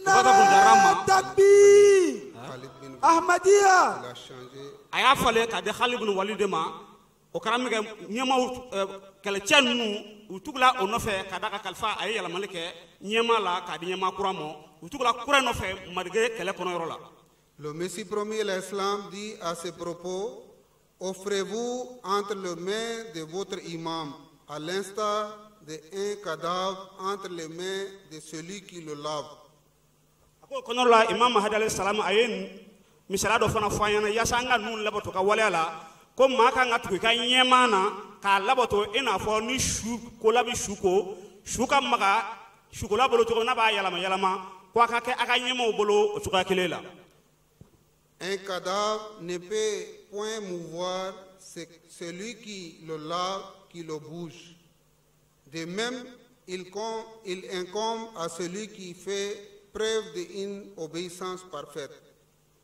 C: Ubada bin Jarrah ma.
A: Takbir! Ahmadiyya!
C: A y'a falen k'a di Khalid bin Walid ma. O kɛra min kɛ, ɲɛmaaw, kɛlɛcɛ ninnu, u tugula o nɔfɛ ka d'a ka kalifa. A ye yɛlɛmali kɛ ɲɛmaa la k'a di ɲɛmaa kura ma. U tugula kura nɔfɛ malgré kɛlɛ kɔnɔyɔrɔ la.
B: Le Messie promis, l'Islam, dit à ce propos: offrez-vous entre les mains de votre imam, à l'instar d'un cadavre entre les mains de celui qui le lave.
C: A ko o kɔnɔyɔrɔ la, Imam Mahdi alayhi salam, a ye misaliya dɔ fana fɔ an ɲɛna yaasa an ka ninnu labato ka waleya la, ko maa kan ka tugu i ka ɲɛmaa na k'a labato i n'a fɔ ni su kola bɛ su ko, su ka maga sukola bolo cogo n'a b'a yɛlɛma yɛlɛma, ko a ka kɛ a ka ɲɛmaaw bolo o cogoya kelen la.
B: Un cadavre ne peut point mouvoir, c'est celui qui le lave qui le bouge. De même, il incombe à celui qui fait preuve d'une obéissance parfaite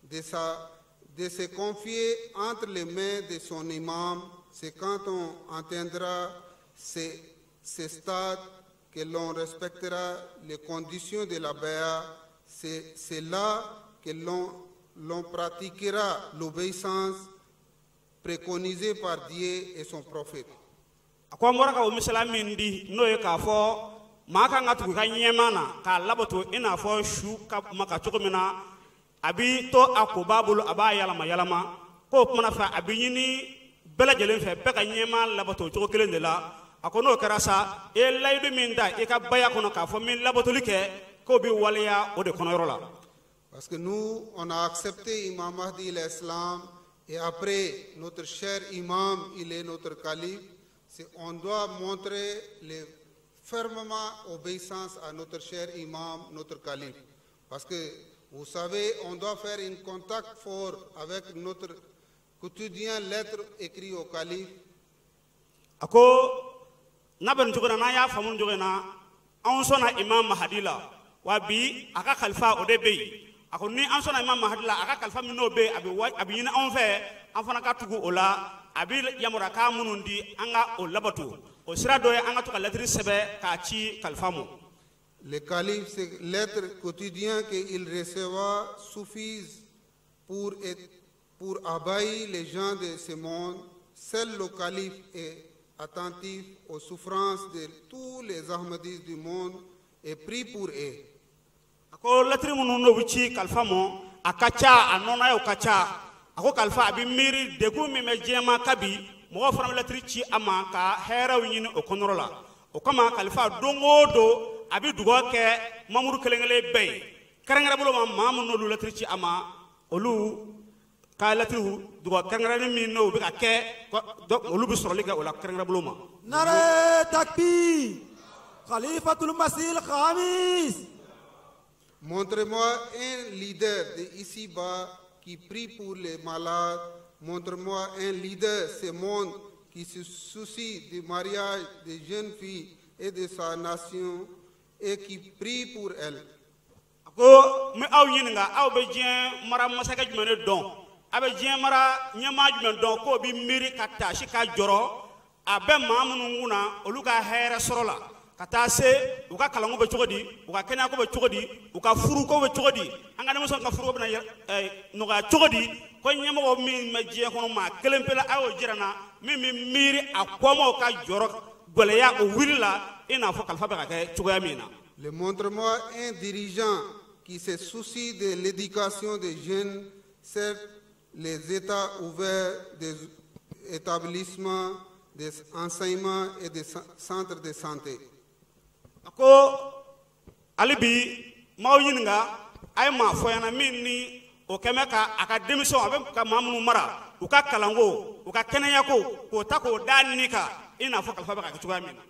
B: de se confier entre les mains de son imam. C'est quand on atteindra ce stade que l'on respectera les conditions de la bay'a. C'est là que l'on pratiquera l'obéissance préconisée par Dieu et son prophète.
C: A ko an bɔra ka o misaliya min di, n'o ye k'a fɔ maa kan ka tugu i ka ɲɛmaa na k'a labato i n'a fɔ su ka maka cogo min na, a bi to a ko b'a bolo, a b'a yɛlɛma yɛlɛma, k'o kumana fɛ, a bi ɲini bɛɛ lajɛlen fɛ, bɛɛ ka ɲɛmaa labato o cogo kelen de la. A ko n'o kɛra sa, i ye layidu min ta i ka baya kɔnɔ k'a fɔ min labatoli kɛ, k'o bi waleya o de kɔnɔyɔrɔ la.
B: Parce que nous, on a accepté Imam Mahdi l'Islam et après notre cher imam, il est notre calife. On doit montrer les fermement obéissance à notre cher imam, notre calife. Parce que vous savez, on doit faire un contact fort avec notre quotidien lettre écrite au calife.
C: A ko n'a bɛ nin cogo in na, n'an y'a faamu nin cogo in na, anw sɔnna Imam Mahdi la, wa bi a ka kalifa o de bɛ yen. A ko ni an sɔnna Imam Mahdi la, a ka kalifa min n'o bɛ yen, a bɛ wa, a bɛ ɲini anw fɛ an fana ka tugu o la. A bɛ yamaruyakan minnu di, an ka o labato. O sira dɔ ye an ka to ka lɛtiri sɛbɛn k'a ci kalifa ma.
B: Le calife, ces lettres quotidiennes qu'il recevra suffisent pour abailler les gens de ce monde. Seul le calife est attentif aux souffrances de tous les Ahmadis du monde et prie pour eux.
C: A ko lɛtiri minnu n'o bɛ ci kalifa ma, a ka ca, a nɔnɔyaw ka ca. A ko kalifa a bɛ miiri degun min bɛ diɲɛ ma kabi, mɔgɔw fana bɛ lɛtiri ci a ma ka hɛrɛw ɲini o kɔnɔyɔrɔ la. O kama kalifa don o don a bɛ dugawu kɛ mamuru kelen kelen bɛɛ ye, kɛrɛnkɛrɛn bolo ma maa minnu n'olu lɛtiri ci a ma, olu ka lɛtiriw dugawu kɛrɛnkɛrɛnnen min n'o bɛ ka kɛ, olu bɛ sɔrɔli kɛ o la kɛrɛnkɛrɛn bolo ma.
A: Nare takbir! Khalifatul Masih Khamis!
B: Montrez-moi un leader de ici-bas qui prie pour les malades. Montre-moi un leader, ce monde, qui se soucie du mariage des jeunes filles et de sa nation et qui prie pour elles.
C: A ko n bɛ aw ɲininka, aw bɛ diɲɛ mara masakɛ jumɛn de dɔn? A bɛ diɲɛ mara ɲɛmaa jumɛn dɔn k'o bɛ miiri ka taasi ka jɔrɔ a bɛ maa minnu kunna, olu ka hɛrɛ sɔrɔ la, ka taa se u ka kalanko bɛ cogo di, u ka kɛnɛyako bɛ cogo di, u ka furuko bɛ cogo di, an ka denmisɛnw ka furuko bɛna nɔgɔya cogo di? Ko ɲɛmɔgɔ min bɛ diɲɛ kɔnɔ, maa kelen pe la, a y'o jira n na min bɛ miiri a kɔmaw ka jɔrɔ gɛlɛya o wuli la, i n'a fɔ kalifa bɛ ka kɛ cogoya min na.
B: Le montre-moi un dirigeant qui se soucie de l'éducation des jeunes, certes les États ouverts des établissements, des enseignements et des centres de santé.
C: A ko hali bi m'aw ɲininka, a ye maa fɔ ɲɛna min ni o kɛn bɛ ka a ka denmisɛnw, a bɛ ka maa minnu mara, u ka kalanko, u ka kɛnɛyako, k'o ta k'o da ni kan, i n'a fɔ kalifa bɛ ka kɛ cogoya min na.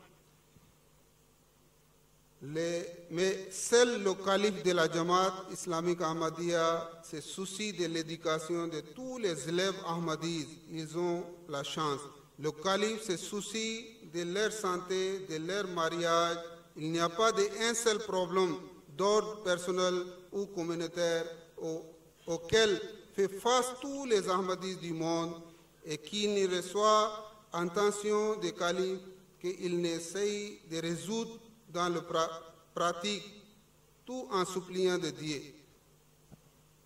B: Mais seul le calife de la Jamaat islamique Ahmadiyya se soucie de l'éducation de tous les élèves ahmadis. Ils ont la chance. Le calife se soucie de leur santé, de leur mariage. Il n'y a pas d'un seul problème d'ordre personnel ou communautaire auquel fait face tous les Ahmadis du monde et qui ne reçoit attention des califes qu'il n'essaye de résoudre dans la pratique, tout en suppliant de Dieu.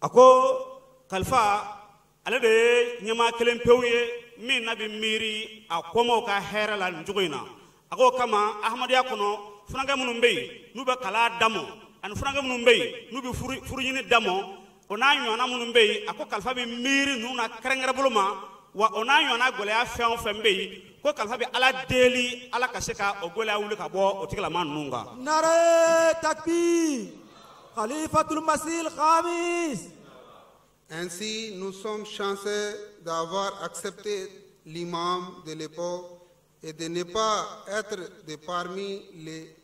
C: A ko kalifa ale de ye ɲɛmaa kelen pewu ye min na bɛ miiri a kɔmaw ka hɛrɛ la nin cogo in na. A k'o kama ahmadenya kɔnɔ, funankɛ minnu bɛ yen n'u bɛ kalan damɔ, ani funankɛ minnu bɛ yen n'u bɛ furuɲini damɔ, o n'a ɲɔgɔnna minnu bɛ yen, a ko kalifa bɛ miiri ninnu na kɛrɛnkɛrɛn bolo ma wa. O n'a ɲɔgɔnna gɛlɛya fɛn o fɛn bɛ yen, ko kalifa bɛ Ala deli Ala ka se ka o gɛlɛya wuli ka bɔ o tigilama ninnu kan.
A: Nare takbir! Khalifatul Masih Khamis!
B: Ainsi, nous sommes chanceux d'avoir accepté l'imam de l'époque et de ne pas être de parmi les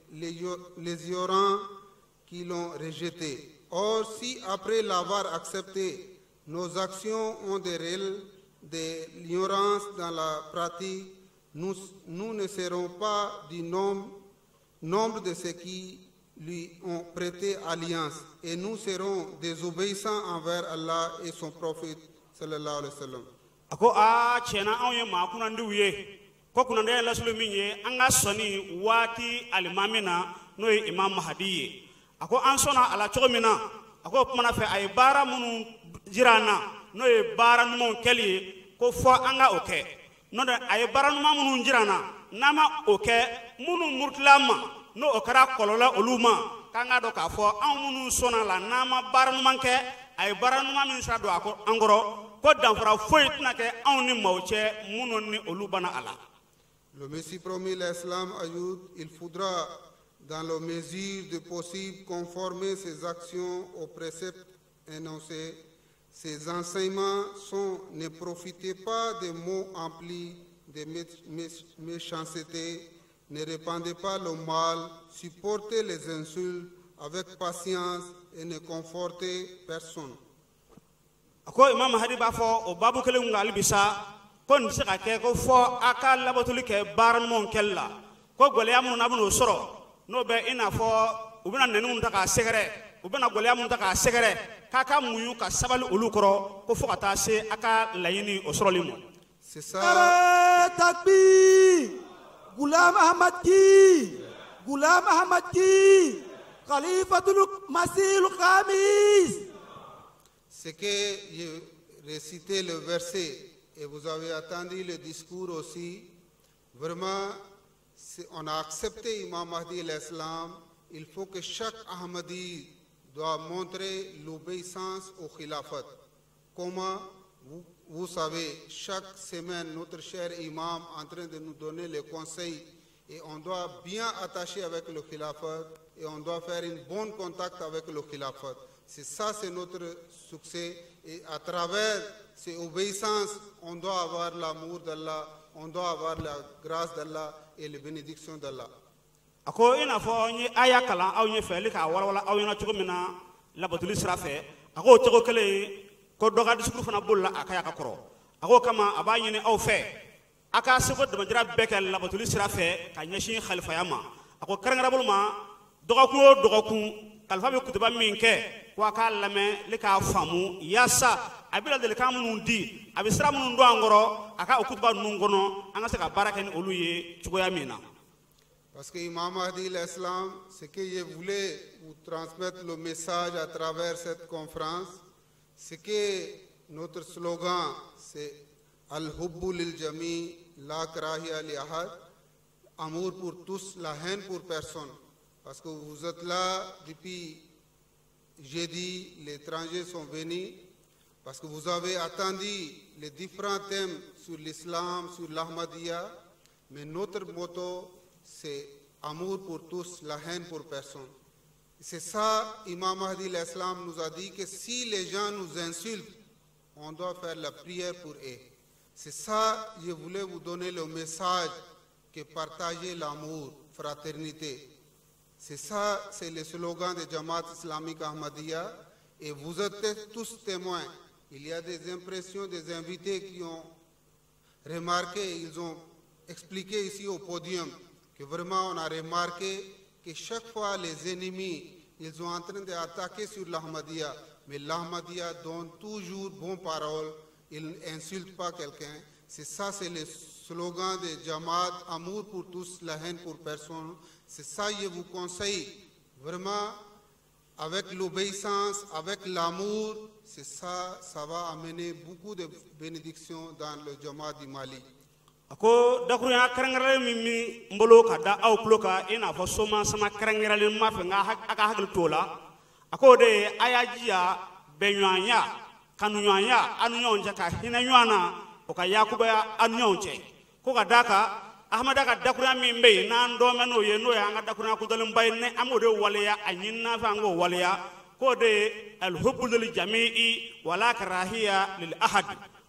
B: ignorants qui l'ont rejeté. Or, si après l'avoir accepté, nos actions ont des réels de l'ignorance dans la pratique, nous, nous ne serons pas du nombre de ceux qui lui ont prêté alliance et nous serons désobéissants envers Allah et son prophète sallallahu alayhi wa sallam.
C: A ko aa, tiɲɛna, anw ye maa kunnandiw ye ko kunnandiya ye lasulu min ye an ka sɔnni waati alimami na, n'o ye Imam Mahadi ye. A ko an sɔnna a la cogo min na, a ko o kumana fɛ a ye baara minnu jira an na, n'o ye baara ɲumanw kɛli ye, ko fɔ an ka o kɛ. N'o tɛ, a ye baara ɲuman minnu jira an na, n'an ma o kɛ, minnu murutila an ma, n'o o kɛra kɔlɔlɔ olu ma, k'an k'a dɔn k'a fɔ anw minnu sɔnna a la, n'an ma baara ɲuman kɛ, a ye baara ɲuman min sira don a kɔ an kɔrɔ, ko danfara foyi tɛna kɛ anw ni maaw cɛ minnu ni olu banna a la.
B: Le Messie promis l'Islam ajoute: il faudra, dans la mesure du possible, conformer ses actions aux préceptes énoncés. Ces enseignements sont: ne profitez pas des mots emplis de méchanceté, ne répandez pas le mal, supportez les insultes avec patience et ne confortez personne.
C: A ko Imam Mahadi b'a fɔ o baabu kelen kun hali bi sa ko nin tɛ se ka kɛ ko fɔ a ka labatoli kɛ baara ɲumanw kɛli la. Ko gɛlɛya minnu n'a bɛn'o sɔrɔ, n'o bɛ i n'a fɔ u bɛna nɛni minnu ta k'a sɛgɛrɛ, u bɛna gɛlɛya minnu ta k'a sɛgɛrɛ, k'a ka muɲu ka sabali olu kɔrɔ, ko fo ka taa se a ka laɲini o sɔrɔli ma.
B: C'est ça.
A: Nare takbir! Ghulam Ahmad ki! Ghulam Ahmad ki! Khalifatul Masih Khamis!
B: C'est que j'ai récité le verset et vous avez attendu le discours aussi. Vraiment, on a accepté Imam Mahdi l'Islam. Il faut que chaque Ahmadi doit montrer l'obéissance au Khilafat. Comment vous, vous savez, chaque semaine, notre cher imam est en train de nous donner les conseils et on doit bien attacher avec le Khilafat et on doit faire un bon contact avec le Khilafat. C'est ça, c'est notre succès. Et à travers ces obéissances, on doit avoir l'amour d'Allah, on doit avoir la grâce d'Allah et les bénédictions d'Allah.
C: A ko i n'a fɔ n ye aya kalan aw ɲɛ fɛ k'a walawala aw ɲɛna cogo min na labatoli sira fɛ, a k'o cogo kelen ko dɔ ka discours fana bolila a ka ya ka kɔrɔ. A k'o kama a b'a ɲini aw fɛ a ka seko damajira bɛɛ kɛ labatoli sira fɛ ka ɲɛsin xalifaya ma. A ko kɛrɛnkɛrɛn bolo ma, dɔgɔkun o dɔgɔkun kalifa bɛ kutuba min kɛ, ko a k'a lamɛn ne k'a faamu, yaasa a bɛ ladilikan minnu di, a bɛ sira minnu don an kɔrɔ a ka o kutuba ninnu kɔnɔ, an ka se ka baara kɛ ni olu ye cogoya min na.
B: Parce que Imam Mahdi l'Islam, ce que je voulais vous transmettre le message à travers cette conférence, c'est que notre slogan, c'est Al-Hubbu lil Jami, la karahiya li ahad, amour pour tous, la haine pour personne. Parce que vous êtes là depuis jeudi, les étrangers sont venus, parce que vous avez attendu les différents thèmes sur l'islam, sur l'Ahmadiyya, mais notre motto, c'est amour pour tous, la haine pour personne. C'est ça, Imam Mahdi l'Islam nous a dit que si les gens nous insultent, on doit faire la prière pour eux. C'est ça, je voulais vous donner le message que partager l'amour, fraternité. C'est ça, c'est le slogan de Jamaat islamique Ahmadiyya. Et vous êtes tous témoins. Il y a des impressions des invités qui ont remarqué, ils ont expliqué ici au podium que vraiment on a remarqué que chaque fois les ennemis, ils sont en train d'attaquer sur l'Ahmadiyya, mais l'Ahmadiyya donne toujours bonnes paroles, il n'insulte pas quelqu'un. C'est ça, c'est le slogan de Jamaat, amour pour tous, la haine pour personne. C'est ça, je vous conseille, vraiment, avec l'obéissance, avec l'amour, c'est ça, ça va amener beaucoup de bénédictions dans le Jamaat du Mali.
C: A ko dakurunya kɛrɛnkɛrɛnlen min bɛ n bolo ka da aw tulo kan, i n'a fɔ soma sama kɛrɛnkɛrɛnlen ma fɛ, n ka a ka hakili t'o la. A k'o de ye a y'a jija bɛnɲɔgɔnya, kanuɲɔgɔnya aw ni ɲɔgɔn cɛ, ka hinɛ ɲɔgɔn na, o ka yakubaya aw ni ɲɔgɔn cɛ. Ko ka d'a kan Ahamada ka dakurunya min bɛ yen n'an dɔn bɛ n'o ye, n'o ye an ka dakurunya kodɔnlenba ye, ni an b'o de waleya, a ɲinina fɛ an k'o waleya, k'o de ye alihubbu lil jami'i wala karahiya lil ahad.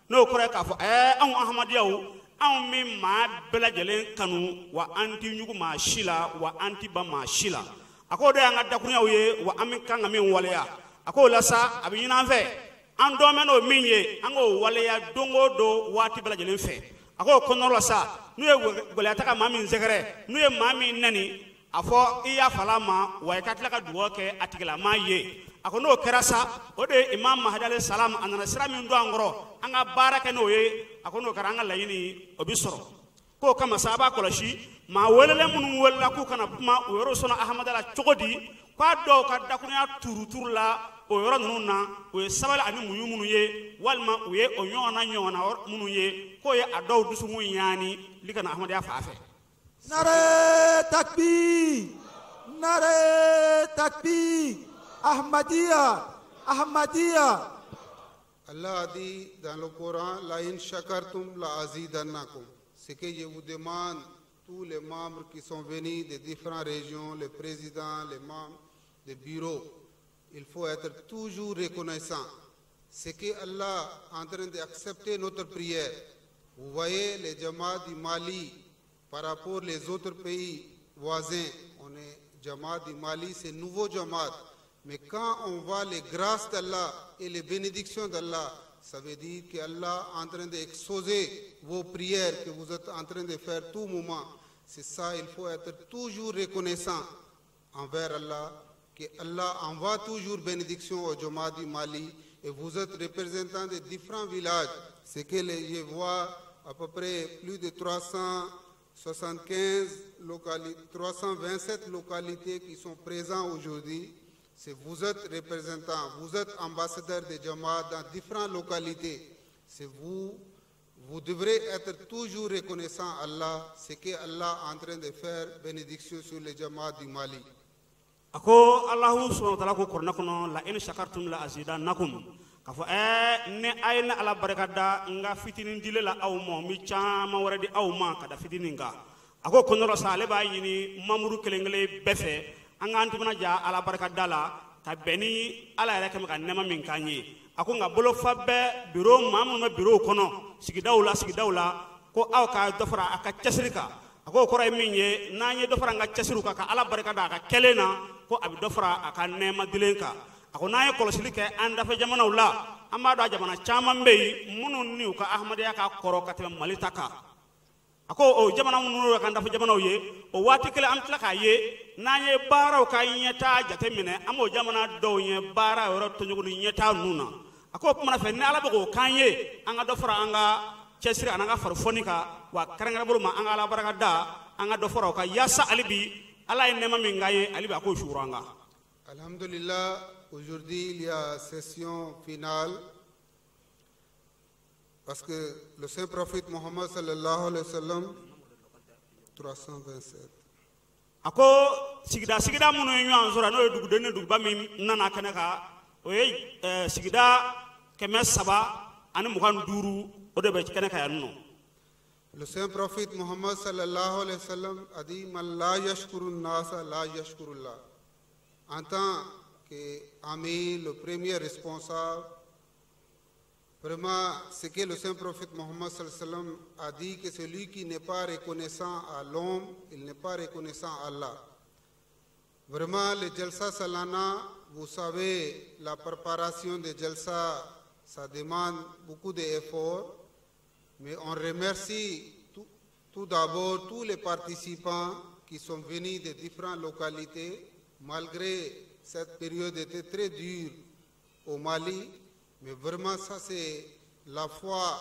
C: N'o kɔrɔ ye k'a fɔ anw Ahamadiyaw, anw bɛ maa bɛɛ lajɛlen kanu, wa an tɛ ɲugu maa si la, wa an tɛ ban maa si la. A k'o de y'an ka dakurunyaw ye, wa an bɛ kan ka min waleya. A k'o la sa, a bɛ ɲini an fɛ, an dɔn bɛ n'o min ye, an k'o waleya don o don, waati bɛɛ lajɛlen fɛ. A k'o kɔnɔna la sa, n'u ye gɛlɛya ta ka maa min sɛgɛrɛ, n'u ye maa min nɛni, a fɔ i y'a fala ma, wa i ka tila ka dugawu kɛ a tigilamaa ye. A ko n'o kɛra sa, o de ye Imam Mahdi alayhi salam, a nana sira min don an kɔrɔ, an ka baara kɛ n'o ye. A ko n'o kɛra, an ka laɲini o bi sɔrɔ. K'o kama sa, a b'a kɔlɔsi maa welelen minnu welela k'u kana kuma, o yɔrɔ sɔnna Ahamada la cogo di, k'a dɔw ka dakurunya turuturu la o yɔrɔ ninnu na, o ye sabali ani muɲu minnu ye, walima u ye o ɲɔgɔnna ɲɔgɔnna minnu ye, k'o ye a dɔw dusukun ɲaani li ka na Ahamadiya fan fɛ.
A: Nare takbir, nare takbir, Ahmadiyya, Ahmadiyya.
B: Allah a dit dans le Coran, la in shakartum la azidannakum. Ce que je vous demande, tous les membres qui sont venus de différentes régions, les présidents, les membres des bureaux, il faut être toujours reconnaissant. Ce que Allah est en train d'accepter notre prière. Vous voyez les Jamaat du Mali par rapport aux autres pays voisins. On est Jamaat du Mali, c'est nouveau Jamaat. Mais quand on voit les grâces d'Allah et les bénédictions d'Allah, ça veut dire qu'Allah est en train d'exaucer vos prières que vous êtes en train de faire tout moment. C'est ça, il faut être toujours reconnaissant envers Allah, que Allah envoie toujours bénédiction au Jamaat du Mali, et vous êtes représentants de différents villages. C'est que je vois à peu près plus de 375 localités, 327 localités qui sont présentes aujourd'hui. C'est vous êtes représentants, vous êtes ambassadeurs de Jamaat dans différentes localités. C'est vous, vous devrez être toujours reconnaissant à Allah, ce que Allah est en train de faire bénédiction sur les Jamaat du Mali.
C: A ko Alahu subahana wa taala ko kuranɛ kɔnɔ, la in shakartum la azidannakum, k'a fɔ ni a ye ne Ala barika da n ka fitinin dile la aw ma, n bɛ caman wɛrɛ di aw ma ka da fitinin kan. A ko kɔnɔrɔ sa, ale b'a ɲini mamuru kelen kelen bɛɛ fɛ, an k'an timinanja Ala barika da la ka bɛn ni Ala yɛrɛ kɛmɛ ka nɛɛma min k'an ye. A ko nka bolofa bɛɛ biro, maa minnu bɛ birow kɔnɔ sigidaw la, sigidaw la, ko aw ka dɔ fara a ka cɛsiri kan. A ko o kɔrɔ ye min ye, n'an ye dɔ fara an ka cɛsiriw kan ka Ala barika da a ka kɛlen na, ko a bɛ dɔ fara a ka nɛɛma dilen kan. A ko n'an ye kɔlɔsili kɛ an dafɛ jamanaw la, an b'a dɔn a jamana caman bɛ yen minnu ni u ka Ahamadiya ka kɔrɔ ka tɛmɛ Mali ta kan. A ko o jamana minnu y'an dafɛ jamanaw ye, o waati kelen an bɛ tila k'a ye n'an ye baaraw ka ɲɛtaa jateminɛ, an b'o jamana dɔw ye baara yɔrɔ tɔɲɔgɔn ni ɲɛtaa ninnu na. A ko o kumana fɛ, ni Ala bɛ k'o k'an ye, an ka dɔ fara an ka cɛsiri ani an ka farifoni kan, wa kɛrɛnkɛrɛn bolo ma an ka Ala barika da, an ka dɔ fara o kan, yaasa hali bi Ala ye nɛɛma min k'an ye, hali bi a k'o suuru an kan.
B: Alhamdulillah, aujourd'hui il y a session finale parce que le saint prophète Mohammed sallallahu alayhi wa sallam 327.
C: A ko sigida sigida minnu ye ɲɔgɔn sɔrɔ, n'o ye duguden ni duguba min nana kɛnɛ kan, o ye sigida 325, o de bɛ kɛnɛ kan yan nɔ.
B: Le saint prophète Mohammed sallallahu alayhi wa sallam a dit man la yashkuru nasa la yashkurullah. En tant qu'ami, le premier responsable, vraiment ce que le saint prophète Mohammed sallallahu alayhi wa sallam a dit, que celui qui n'est pas reconnaissant à l'homme, il n'est pas reconnaissant à Allah. Vraiment, le Jalsa Salana, vous savez, la préparation de Jalsa, ça demande beaucoup d'efforts, mais on remercie tout d'abord tous les participants qui sont venus de différentes localités, malgré cette période était très dure au Mali, mais vraiment ça c'est la foi,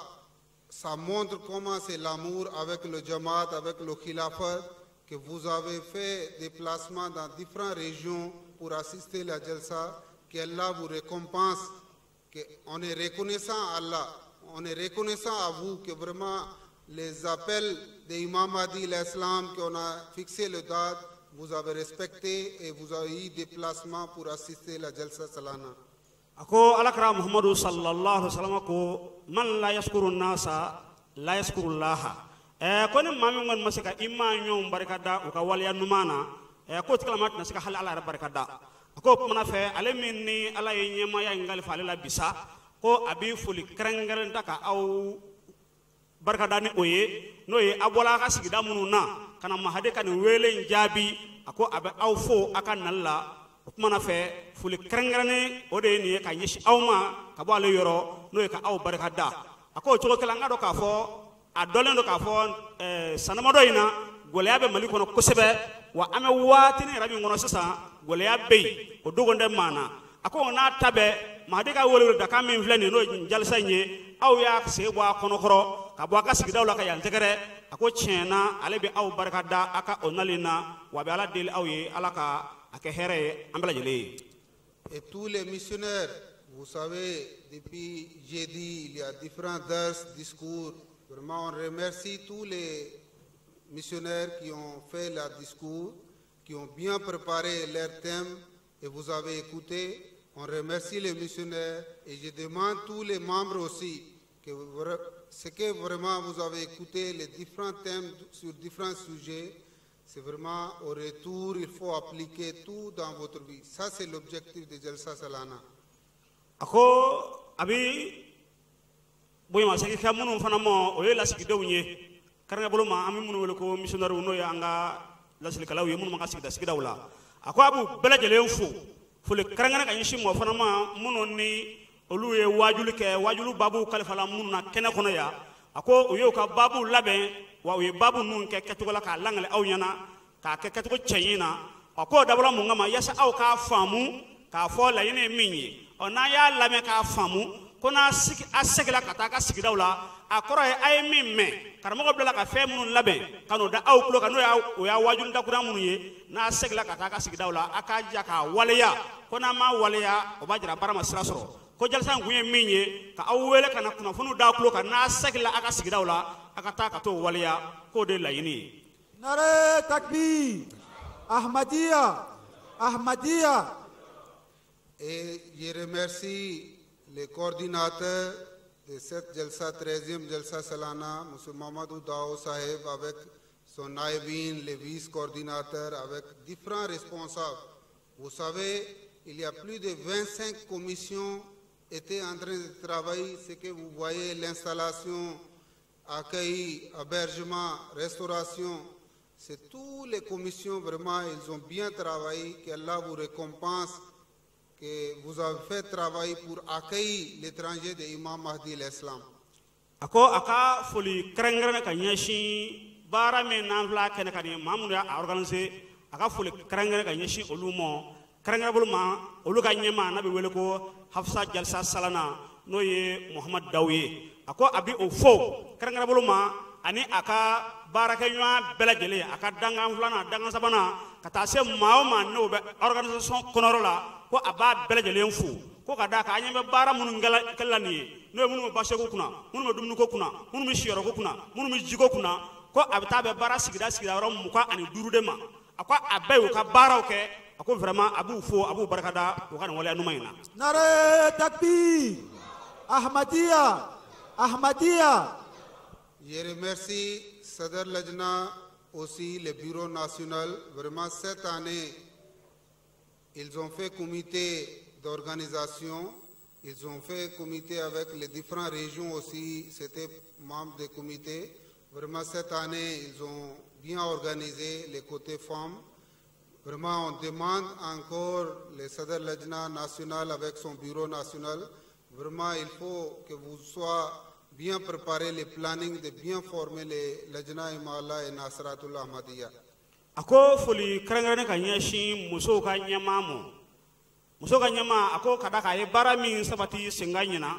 B: ça montre comment c'est l'amour avec le Jamaat, avec le Khilafat, que vous avez fait des placements dans différentes régions pour assister la Jalsa, qu'Allah vous récompense, qu'on est reconnaissant à Allah, on est reconnaissant à vous que vraiment les appels de Imam Mahdi l'Islam qu'on a fixé le date, vous avez respecté et vous avez eu des placements pour assister la Jalsa Salana.
C: A ko alakira Muhammadu sallallahu alaihi wasallam ko man la yaskuru nasa la yaskuru laha. Ko ni maa min kɔni ma se ka i maa ɲɔgɔn barika da u ka waleya ɲuman na, k'o tigilama tɛna se ka hali Ala yɛrɛ barika da. A ko o kumana fɛ, ale min ni Ala ye ɲɛmaaya in kalifa ale la bisa, ko a bɛ foli kɛrɛnkɛrɛn ta ka aw barika da ni o ye, n'o ye aw bɔla a ka sigida minnu na ka na Mahadi ka nin wele in jaabi. A ko a bɛ aw fo a ka nali la. O kumana fɛ, foli kɛrɛnkɛrɛnnen o de ye nin ye ka ɲɛsin aw ma ka bɔ ale yɔrɔ, n'o ye ka aw barika da. A ko o cogo kelen, an ka dɔn k'a fɔ a dɔnlen don k'a fɔ san damadɔ in na gɛlɛya bɛ Mali kɔnɔ kosɛbɛ, wa an bɛ waatinin yɛrɛ min kɔnɔ sisan, gɛlɛya bɛ yen, o dogon tɛ maa na. A ko n'a ta bɛɛ, Mahadi ka weleweledakan min filɛ nin ye, n'o ye jalisa in ye, aw y'a sen bɔ a kɔnɔkɔrɔ ka bɔ a ka sigidaw la ka yan tɛgɛrɛ. A ko tiɲɛ na, ale bɛ aw barika da a ka o nali na, wa a bɛ Ala deli aw ye, Ala ka a kɛ hɛrɛ ye an bɛɛ lajɛlen ye.
B: Et tous les missionnaires, vous savez, depuis jeudi, il y a différents dars, discours. Vraiment, on remercie tous les missionnaires qui ont fait leur discours, qui ont bien préparé leur thème et vous avez écouté. On remercie les missionnaires et je demande tous les membres aussi que ce que vraiment vous avez écouté, les différents thèmes sur différents sujets, c'est vraiment au retour, il faut appliquer tout dans votre vie. Ça, c'est l'objectif de Jalsa Salana.
C: A ko a bɛ bonyamasegin kɛ minnu fana ma, o ye lasigidenw ye karankɛ bolo ma, an bɛ minnu wele ko missionnaires, n'o ye an ka lasilikɛlaw ye minnu b'an ka sigida sigidaw la. A ko a b'u bɛɛ lajɛlen fo, foli kɛrɛnkɛrɛn ka ɲɛsin mɔgɔ fana ma minnu ni olu ye wajuli kɛ, wajulu baabu kalifala minnu na kɛnɛ kɔnɔ yan. A ko u y'u ka baabu labɛn, wa u ye baabu ninnu kɛ kɛcogo la k'a langali aw ɲɛna, k'a kɛ kɛcogo cɛɲi na. A k'o dabɔra mun kama? Yaasa aw k'a faamu k'a fɔ laɲini ye min ye. Ɔ, n'a y'a lamɛn k'a faamu ko n'a sigi a seginna ka taa a ka sigidaw la, a kɔrɔ ye a ye min mɛn, karamɔgɔ bilala ka fɛn minnu labɛn ka n'o da aw tulo kan, n'o y'a o y'a wajuli dakura minnu ye, n'a seginna ka taa a ka sigidaw la, a k'a jija k'a waleya. Ko n'a ma waleya, o b'a jira baara ma sira sɔrɔ. Ko jalisa in kun ye min ye, ka aw wele ka na kunnafoniw d'a tulo kan, n'a seginna a ka sigidaw la, a ka taa ka t'o waleya, k'o de ye laɲini ye.
A: Nare takbir, Ahmadiyya, Ahmadiyya.
B: Et je remercie le coordinateur de cette Jalsa, 13e Jalsa Salana, M. Mamadou Dao Saheb, avec son naïbin, le vice-coordinateur, avec différents responsables. Vous savez, il y a plus de 25 commissions étaient en train de travailler. Ce que vous voyez, l'installation, accueil, hébergement, restauration, c'est toutes les commissions, vraiment, ils ont bien travaillé, qu'Allah vous récompense, que vous avez fait travailler pour accueillir l'étranger de Imam Mahdi l'Islam.
C: A ko a ka foli kɛrɛnkɛrɛn ka ɲɛsin baara min n'an filɛ kɛnɛ kan nin ye, maa minnu y'a organiser, a ka foli kɛrɛnkɛrɛn ka ɲɛsin olu ma, kɛrɛnkɛrɛn bolo ma olu ka ɲɛmaa n'a bɛ wele ko Hafsa Jalsa Salana, n'o ye Muhamadu Dawu ye. A ko a bɛ o fo kɛrɛnkɛrɛn bolo ma, ani a ka baarakɛɲɔgɔn bɛɛ lajɛlen, a ka dankan filanan, dankan sabanan, ka taa se maa o maa n'o bɛ organisation kɔnɔyɔrɔ la, ko a b'a bɛɛ lajɛlen fo. Ko ka d'a kan an ɲɛ bɛ baara minnu kɛla nin ye, n'o ye minnu bɛ baseko kunna, minnu bɛ dumuniko kunna, minnu bɛ siyɔrɔko kunna, minnu bɛ jiko kunna, ko a bɛ taa bɛ baara sigida sigida yɔrɔ 25 de ma. A ko a bɛɛ y'u ka baaraw kɛ. A ko vraiment a b'u fo, a b'u barikada u ka nin waleya ɲuman in na.
A: Nare takbir, Ahmadiyya, Ahmadiyya.
B: Je remercie Sadr Lajna, aussi le bureau national. Vraiment, cette année, ils ont fait comité d'organisation. Ils ont fait comité avec les différentes régions aussi. C'était membre des comités. Vraiment, cette année, ils ont bien organisé les côtés femmes. Vraiment, on demande encore le Sadr Lajna national avec son bureau national. Vraiment, il faut que vous soyez bien préparé les plannings, de bien former les Lajna Imala et Nasratullah Ahmadiyya.
C: A ko foli kɛrɛnkɛrɛnnen ka ɲɛsin musow ka ɲɛmaa ma. Musow ka ɲɛmaa, a ko ka da kan a ye baara min sabati senkan ɲina,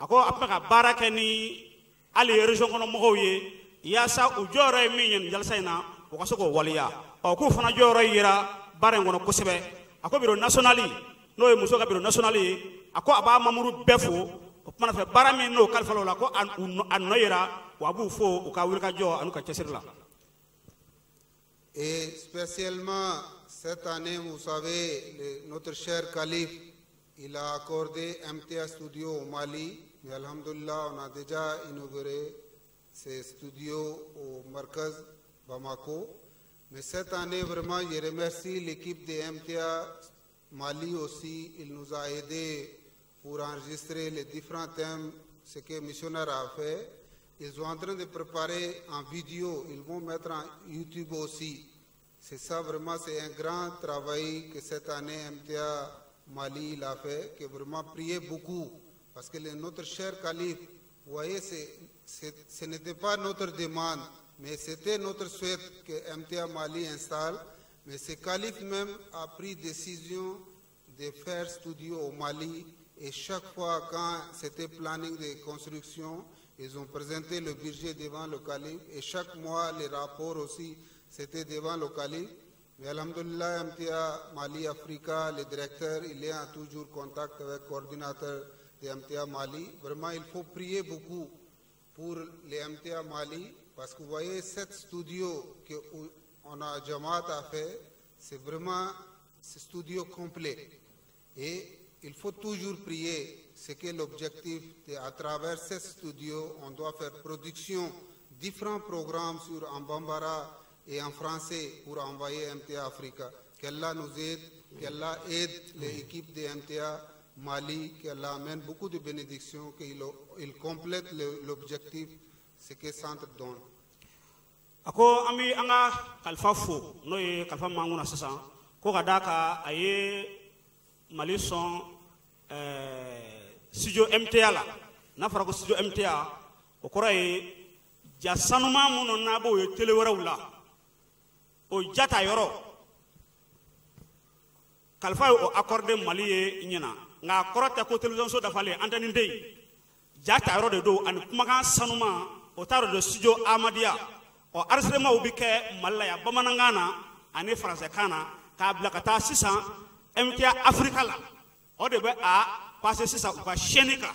C: a ko a bɛ ka baara kɛ ni hali région kɔnɔ mɔgɔw ye yaasa u jɔyɔrɔ ye min ye nin jalisa in na, u ka se k'o waleya. Ɔ, k'u fana jɔyɔrɔ yera baara in kɔnɔ kosɛbɛ. A ko bureau national, n'o ye muso ka bureau national ye, a ko a b'a mamuru bɛɛ fo. O kumana fɛ, baara min n'o kalifa o la, ko a nɔ yera, wa a b'u fo u ka wulikajɔ an'u ka cɛsiri la.
B: Et spécialement cette année, vous savez, notre cher calife, il a accordé MTA Studio au Mali. Mais alhamdulillah, on a déjà inauguré ces studios au Markaz Bamako. Mais cette année, vraiment, je remercie l'équipe de MTA Mali aussi. Il nous a aidés pour enregistrer les différents thèmes, ce que le missionnaire a fait. Ils sont en train de préparer en vidéo, ils vont mettre en YouTube aussi. C'est ça vraiment, c'est un grand travail que cette année MTA Mali l'a fait, que vraiment priez beaucoup. Parce que notre cher calife, vous voyez, ce n'était pas notre demande, mais c'était notre souhait que MTA Mali installe. Mais ce calife même a pris décision de faire studio au Mali. Et chaque fois quand c'était planning de construction, ils ont présenté le budget devant le calife et chaque mois, les rapports aussi, c'était devant le calife. Mais alhamdulillah, MTA Mali Africa, le directeur, il est en toujours contact avec le coordinateur de MTA Mali. Vraiment, il faut prier beaucoup pour les MTA Mali parce que vous voyez, cet studio qu'on a Jamaat a fait, c'est vraiment ce studio complet. Et il faut toujours prier. C'est que l'objectif, à travers ces studios, on doit faire production, différents programmes sur en Bambara et en français pour envoyer MTA Africa. Qu'Allah nous aide, qu'Allah aide l'équipe de MTA Mali, qu'Allah amène beaucoup de bénédictions, qu'il complète l'objectif, ce que le centre donne.
C: Ako ami anga kalifa fo n'o ye kalifa mangu na sisan ko ka d'a kan a ye Mali sɔn studio MTA la. N'a fɔra ko studio MTA, o kɔrɔ ye ja sanuman minnu n'a b'o ye télé wɛrɛw la, o ja ta yɔrɔ kalifa ye o accordé Mali ye ɲina. Nka a kɔrɔ tɛ ko télévision so dafalen antenne tɛ yen, ja ta yɔrɔ de don ani kumakan sanuman o t'a yɔrɔ de studio Ahmadiyya. Ɔ, enregistrement bɛ kɛ Mali la yan bamanankan na ani faransɛkan na k'a bila ka taa sisan MTA Africa la. O de bɛ a passer sisan u ka chaîne kan,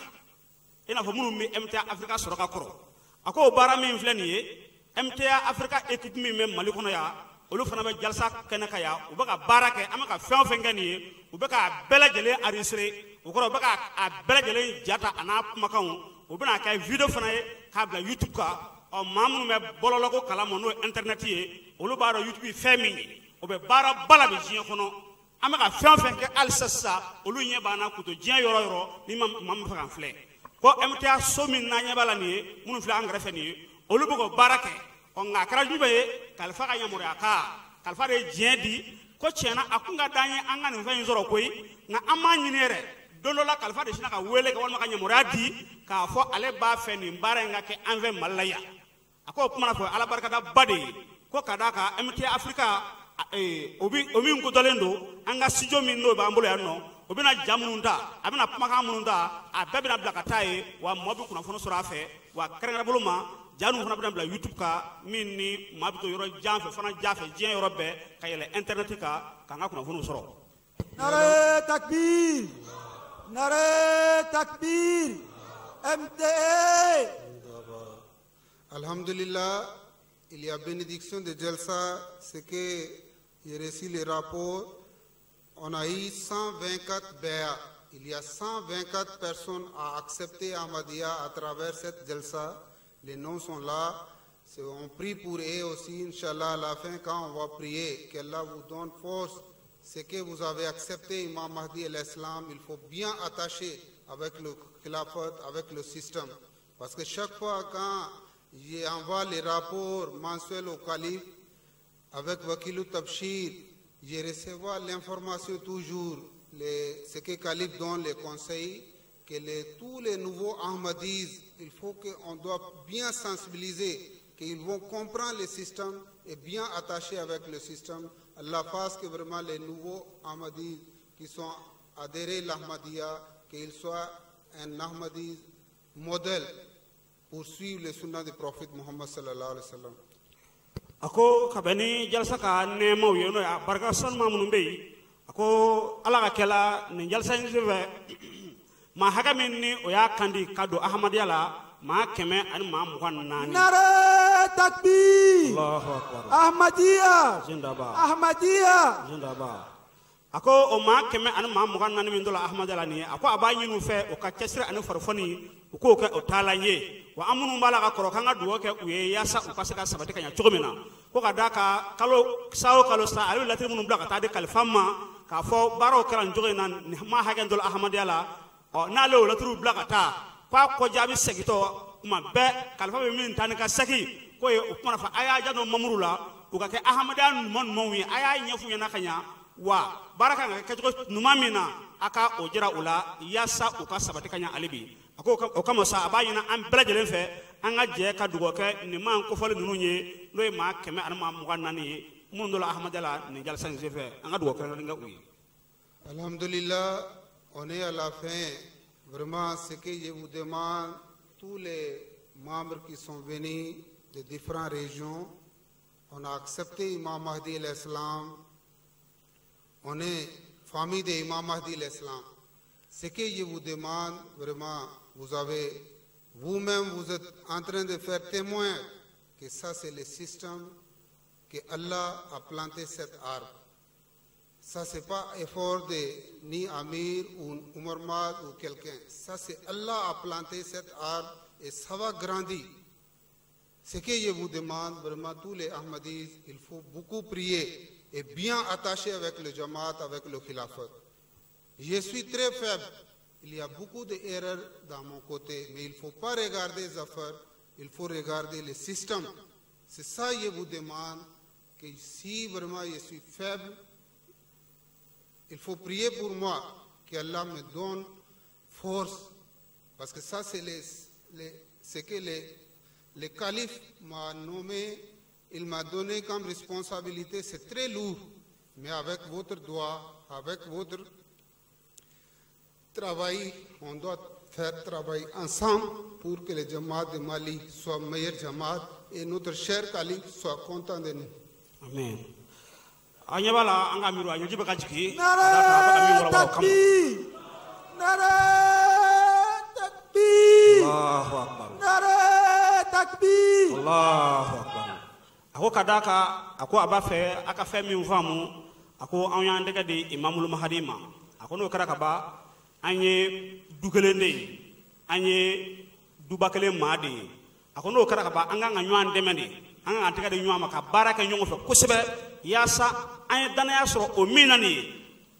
C: i n'a fɔ minnu bɛ MTA Africa sɔrɔ ka kɔrɔ. A ko o baara min filɛ nin ye, MTA Africa équipe min bɛ Mali kɔnɔ yan, olu fana bɛ jalisa kɛnɛ kan yan, u bɛ ka baara kɛ. An bɛ ka fɛn o fɛn kɛ nin ye, u bɛ k'a bɛɛ lajɛlen enregistrer. O kɔrɔ, u bɛ k'a bɛɛ lajɛlen ja ta a n'a kumakanw, u bɛna kɛ vidéo fana ye k'a bila YouTube kan. Ɔ, maa minnu bɛ bɔlɔlɔko kalama n'o ye internet ye, olu b'a dɔn YouTube ye fɛn min ye, o bɛ baara ba la bi diɲɛ kɔnɔ. An bɛ ka fɛn o fɛn kɛ halisa sisan, olu ɲɛ b'an na k'u to diɲɛ yɔrɔ o yɔrɔ ni maa min fɛ k'an filɛ. Ko MTA so min n'an ɲɛ b'a la nin ye, minnu filɛ an kɛrɛfɛ nin ye, olu bɛ k'o baara kɛ. Ɔ, nka a kɛra jumɛn ye, kalifa ka yamaruya kan, kalifa de ye diɲɛ di ko tiɲɛna a kun ka d'an ye an ka nin fɛn in sɔrɔ koyi, nka an m'a ɲini yɛrɛ. Don dɔ la kalifa de sinna ka wele kɛ walima ka yamaruya di k'a fɔ ale b'a fɛ nin baara in ka kɛ an fɛ Mali la yan. A ko o kuma na fɔ Ala barikada ba de ye ko ka d'a kan MTA Africa o min kodɔnlen don an ka studio min n'o b'an bolo yan nɔ, o bɛna ja minnu ta, a bɛna kumakan minnu ta, a bɛɛ bɛna bila ka taa yen, wa mɔɔ bɛ kunnafoni sɔrɔ a fɛ. Wa kɛrɛnkɛrɛn bolo ma, ja ninnu fana bɛna bila YouTube kan, min ni maa bɛ to yɔrɔ jan fɛ fana jan fɛ diɲɛ yɔrɔ bɛɛ ka yɛlɛ internet kan k'an ka kunnafoniw sɔrɔ.
A: Nare takbir, nare takbir, MTA.
B: Alhamdulillah, il y a bénédiction de Jalsa, c'est que j'ai reçu le rapport, on a eu 124 béats. Il y a 124 personnes à accepter Ahmadiyya à travers cette Jalsa. Les noms sont là. On prie pour eux aussi, Inch'Allah, à la fin, quand on va prier, qu'Allah vous donne force. Ce que vous avez accepté, Imam Mahdi et l'Islam, il faut bien attacher avec le khilafat, avec le système. Parce que chaque fois quand j'envoie les rapports mensuels au calife, avec Wakilou Tabshir, je reçois l'information toujours, ce que le calife donne, les conseils, que tous les nouveaux Ahmadis, il faut qu'on doit bien sensibiliser que qu'ils vont comprendre le système et bien attachés avec le système. Allah fasse que vraiment les nouveaux Ahmadis qui sont adhérés à l'Ahmadiyya, qu'ils soient un Ahmadi modèle pour suivre le sunnah du prophète Muhammad sallallahu alayhi wa sallam.
C: A ko kabini jalsa ka nɛɛmaw ye, n'o ye a barika sanuma minnu bɛ yen, a ko Ala ka kɛla nin jalsa in senfɛ, maa hakɛ min ni o y'a kandi ka don Ahamadiya la, maa 124.
A: Nare takbir.
C: Allahu akbar.
A: Ahmadiyya.
C: Zindaba.
A: Ahmadiyya.
C: Zindaba. A ko o maa 124 min dɔ la Ahamadiya la nin ye, a ko a b'a ɲini u fɛ u ka cɛsiri ani farifoni, u k'o kɛ o taalan ye. Wa an minnu b'a la ka kɔrɔ, k'an ka dugawu kɛ u ye yaasa u ka se ka sabati ka ɲɛ cogo min na. Ko ka d'a kan kalo sa o kalo sa, ale bɛ latiri minnu bila ka taa di kalifa ma k'a fɔ baaraw kɛra nin cogo in na, nin maa hakɛ dɔ la Ahamadiya la, ɔ n'ale y'o latiriw bila ka taa, k'a kɔjaabi segintɔ kuma bɛɛ kalifa bɛ min ta ni ka segin, k'o ye o kuma fɔ a y'a janto mamuru la, u ka kɛ Ahamadiya ɲuman ɲumanw ye, a y'a ɲɛf'u ɲɛna ka ɲɛ, wa baara kan ka kɛ kɛcogo ɲuman min na, a ka o jira u la yaasa u ka sabati ka ɲɛ hali bi. A ko o kama sa, a b'a ɲini an bɛɛ lajɛlen fɛ an ka jɛ ka dugawu kɛ nin maa kofɔlen ninnu ye, n'o ye maa 124 ye minnu dɔ la Ahamadiya la nin jalisa in senfɛ, an ka dugawu kɛrɛnkɛrɛnnen kɛ u ye.
B: Alhamdulillah, on est à la fin. Vraiment, ce que je vous demande, tous les membres qui sont venus de différentes régions, on a accepté Imam Mahdi l'Islam, on est famille de Imam Mahdi l'Islam. Ce que je vous demande, vraiment, vous avez, vous-même, vous êtes en train de faire témoin que ça, c'est le système que Allah a planté cet arbre. Ça, c'est pas effort de ni Amir ou Umar Mad ou quelqu'un. Ça, c'est Allah a planté cet arbre et ça va grandir. Ce que je vous demande, vraiment, tous les Ahmadis, il faut beaucoup prier et bien attacher avec le Jamaat, avec le Khilafat. Je suis très faible. Il y a beaucoup d'erreurs dans mon côté, mais il ne faut pas regarder les affaires, il faut regarder le système. C'est ça que je vous demande, que si vraiment je suis faible, il faut prier pour moi, qu'Allah me donne force. Parce que ça, c'est ce que le calife m'a nommé, il m'a donné comme responsabilité, c'est très lourd. Mais avec votre doigt, avec votre travail, on doit faire travail ensemble pour que le Jamaat de Mali soit meilleur Jamaat et notre cher calife soit content de nous.
C: Amen. An ɲɛ b'a la an ka miiri a ɲɛji bɛ ka jigin.
A: Nare takbir. Nare takbir.
C: Allahu akbar.
A: Nare takbir.
C: Allahu akbar. A ko ka d'a kan, a ko a b'a fɛ a ka fɛn min faamu, a ko anw y'an tɛgɛ di Imamul Mahdi ma. A ko n'o kɛra ka ban, an ye du kelen de ye, an ye duba kelen maa de ye. A ko n'o kɛra ka ban, an kan ka ɲɔgɔn dɛmɛ de, an kan k'an tɛgɛ di ɲɔgɔn ma ka baara kɛ ɲɔgɔn fɛ kosɛbɛ, yaasa an ye danaya sɔrɔ o min na nin ye,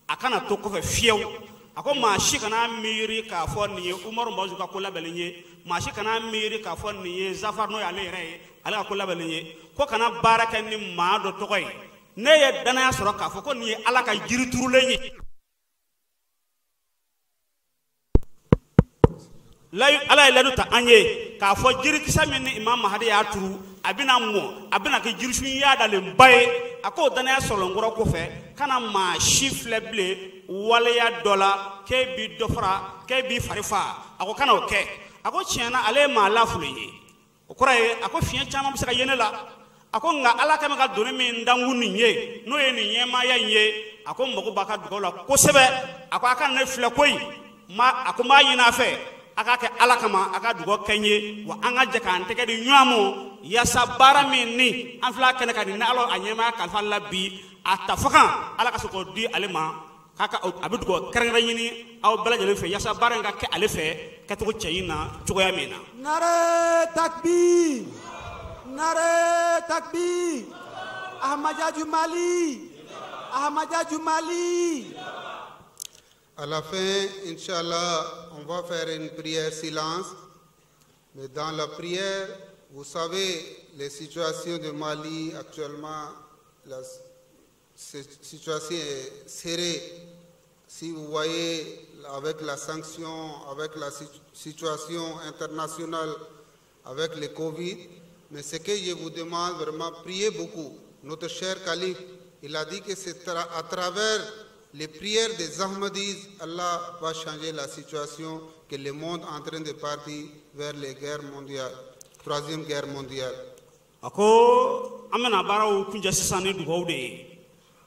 C: a kana to kɔfɛ fiyewu. A ko maa si kana miiri k'a fɔ nin ye Umaru Bazu ka ko labɛnnen ye, maa si kana miiri k'a fɔ nin ye Zafar n'o y'ale yɛrɛ ye, ale ka ko labɛnnen ye, ko kana baara kɛ ni maa dɔ tɔgɔ ye. Ne ye danaya sɔrɔ k'a fɔ ko nin ye Ala ka jiri turulen ye. Ala ye layidu ta an ye k'a fɔ jirikisɛ min ni Imam Mahdi y'a turu, a bɛna mɔ, a bɛna kɛ jirisun yadalenba ye. A k'o danaya sɔrɔlen kɔrɔ kɔfɛ, kana maa si filɛ bilen waleya dɔ la k'e b'i dɔ fara, k'e b'i fari fa. A ko kana o kɛ. A ko tiɲɛ na ale ye maa lafili ye. O kɔrɔ ye a ko fiɲɛ caman bɛ se ka ye ne la. A ko nka Ala kɛlen bɛ ka doni min dankun nin ye, n'o ye nin ɲɛmaaya in ye, a ko n mago b'a ka dugawu la kosɛbɛ. A ko a ka ne filɛ koyi, a ko n b'a ɲini a fɛ, a k'a kɛ Ala kama, a ka dugawu kɛ n ye, wa an ka jɛ k'an tɛgɛ di ɲɔgɔn ma yaasa baara min ni an filɛ a kɛnɛ kan nin, ni Ala a ɲɛmaaya kalifa la bi, a ta fakan Ala ka se k'o di ale ma, k'a ka a bɛ dugawu kɛrɛnkɛrɛn ɲini aw bɛɛ lajɛlen fɛ yaasa baara in ka kɛ ale fɛ kɛcogo cɛɲi na cogoya min na.
A: Nare takbir. Nare takbir. Ahmadiyya du Mali. Ahmadiyya du Mali.
B: À la fin, Inch'Allah, on va faire une prière silence. Mais dans la prière, vous savez, les situations de Mali actuellement, la situation est serrée. Si vous voyez, avec la sanction, avec la situation internationale, avec le Covid, Mais ce que je vous demande, vraiment, priez beaucoup. Notre cher calife, il a dit que c'est à travers les prières des Ahmadis, Allah va changer la situation, que le monde est en train de partir vers les guerres mondiales, troisième guerre mondiale.
C: A ko an bɛna baaraw kuncɛ sisan ni dugawu de ye.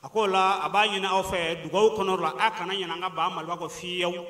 C: A ko la a b'a ɲini aw fɛ dugawu kɔnɔ la, a kana ɲinɛ an ka ba Maliba kɔ fiyewu,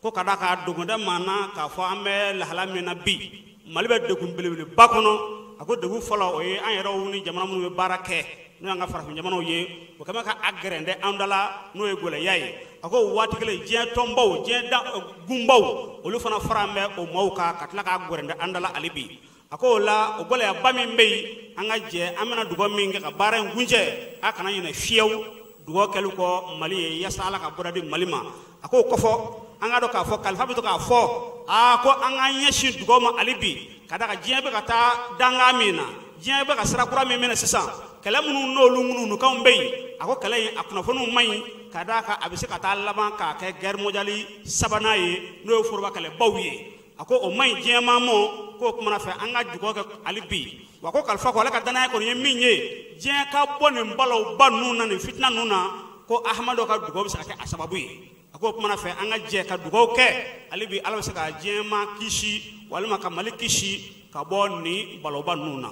C: ko ka d'a kan dogon tɛ maa na k'a fɔ an bɛ lahala min na bi, Mali bɛ degun belebeleba kɔnɔ. A ko degun fɔlɔ, o ye an yɛrɛw ni jamana minnu bɛ baara kɛ, n'o y'an ka farafin jamanaw ye, o kɛlen bɛ ka a gɛrɛndɛ an da la, n'o ye gɛlɛya ye. A ko waati kelen, diɲɛ tɔnbaw, diɲɛ da gunbaw, olu fana fara an bɛ o maaw kan ka tila k'a gɛrɛndɛ an da la hali bi. A ko o la, o gɛlɛyaba min bɛ yen, an ka jɛ an bɛna dugawu min kɛ ka baara in kuncɛ, a kana ɲinɛ fiyewu dugawu kɛli kɔ Mali ye, yaasa Ala ka bɔda di Mali ma. A k'o kɔfɔ, an ka dɔn k'a fɔ kalifa bɛ to k'a fɔ aa ko an k'an ɲɛsin dugawu ma hali bi, ka d'a kan diɲɛ bɛ ka taa dankan min na, diɲɛ bɛ ka sira kura min minɛ sisan, kɛlɛ minnu n'olu ŋunuŋunukanw bɛ yen, a ko kɛlɛ in a kunnafoniw man ɲi, ka d'a kan a bɛ se ka taa laban k'a kɛ guerre mondiale sabanan ye, n'o ye foroba kɛlɛbaw ye. A ko o man ɲi diɲɛmaa mɔ, k'o kumana fɛ an ka dugawu kɛ hali bi. Wa ko kalifa ko ale ka danaya kɔni ye min ye, diɲɛ ka bɔ nin balawba ninnu na, nin fitina ninnu na, ko Ahamadu ka dugawu bɛ se ka kɛ a sababu ye. A ko o kumana fɛ an ka jɛ ka dugawu kɛ hali bi, Ala bɛ se ka diɲɛmaa kisi walima ka Mali kisi ka bɔ nin balawba ninnu na.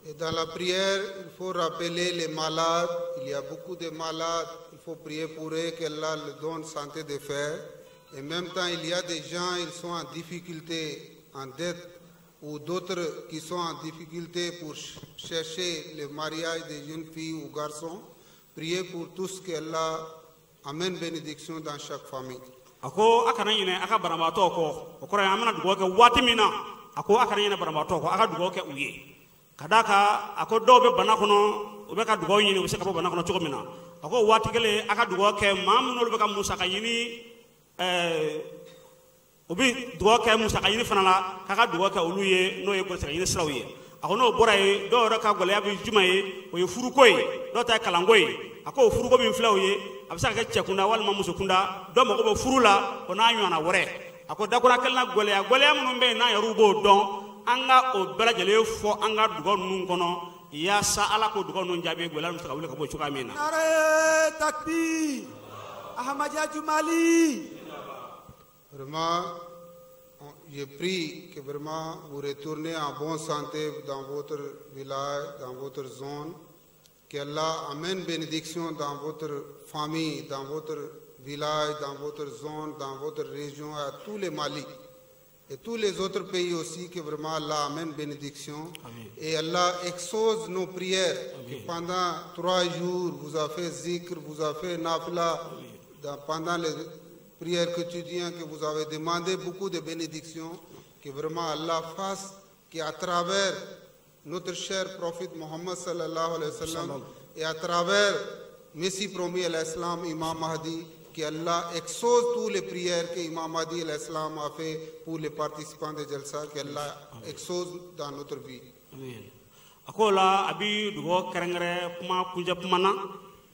B: Et dans la prière, il faut rappeler les malades. Il y a beaucoup de malades. Il faut prier pour eux, qu'Allah leur donne santé de fer. Et en même temps, il y a des gens, ils sont en difficulté, en dette, ou d'autres qui sont en difficulté pour chercher le mariage des jeunes filles ou garçons. Priez pour tous qu'Allah amène bénédiction dans chaque famille.
C: A ko a kana ɲinɛ a ka banabaatɔ kɔ, o kɔrɔ ye an bɛna dugawu kɛ waati min na, a ko a kana ɲinɛ banabaatɔ kɔ, a ka dugawu kɛ u ye. Ka d'a kan a ko dɔw bɛ bana kɔnɔ, u bɛ ka dugawu ɲini u bɛ se ka bɔ bana kɔnɔ cogo min na. A ko waati kelen, a ka dugawu kɛ maa minnu olu bɛ ka musaka ɲini, u bɛ dugawu kɛ musaka ɲini fana la, k'a ka dugawu kɛ olu ye, n'o ye garisigɛ ɲini siraw ye. A ko n'o bɔra yen, dɔw yɛrɛ ka gɛlɛya bɛ jumɛn ye? O ye furuko ye, dɔw ta ye kalanko ye. A ko o furuko min filɛ o ye, a bɛ se ka kɛ cɛ kunda walima muso kunda, dɔw mago bɛ furu la, o n'a ɲɔgɔnna wɛrɛ. A ko dakura kelen na, gɛlɛya gɛlɛya minnu bɛ yen n'an yɛrɛw b'o dɔn, an ka o bɛɛ lajɛlen fɔ an ka dugawu ninnu kɔnɔ, yaasa Ala k'o dugawu ninnu jaabi, gɛlɛya bɛ se ka wuli ka bɔ cogoya min na.
A: Nare takbir, Ahmadiyya Jumali.
B: Vraiment, je prie que vraiment vous retournez en bonne santé dans votre village, dans votre zone, qu'Allah amène bénédiction dans votre famille, dans votre village, dans votre zone, dans votre région, à tous les Mali. Et tous les autres pays aussi, que vraiment Allah amène bénédiction.
C: Amen.
B: Et Allah exauce nos prières. Que pendant 3 jours, vous avez fait zikr, vous avez fait nafila, pendant les prières quotidiennes, que vous avez demandé beaucoup de bénédictions, que vraiment Allah fasse qu'à travers notre cher prophète Mohammed sallallahu alayhi wa sallam et à travers Messie promis à l'Islam, Imam Mahdi, qu'Allah exauce toutes les prières que Imam Mahdi l'Islam a fait pour les participants de Jalsa, qu'Allah exauce dans notre vie.
C: Amen. A ko la a bi dugawu kɛrɛnkɛrɛn kuma kuncɛ kuma na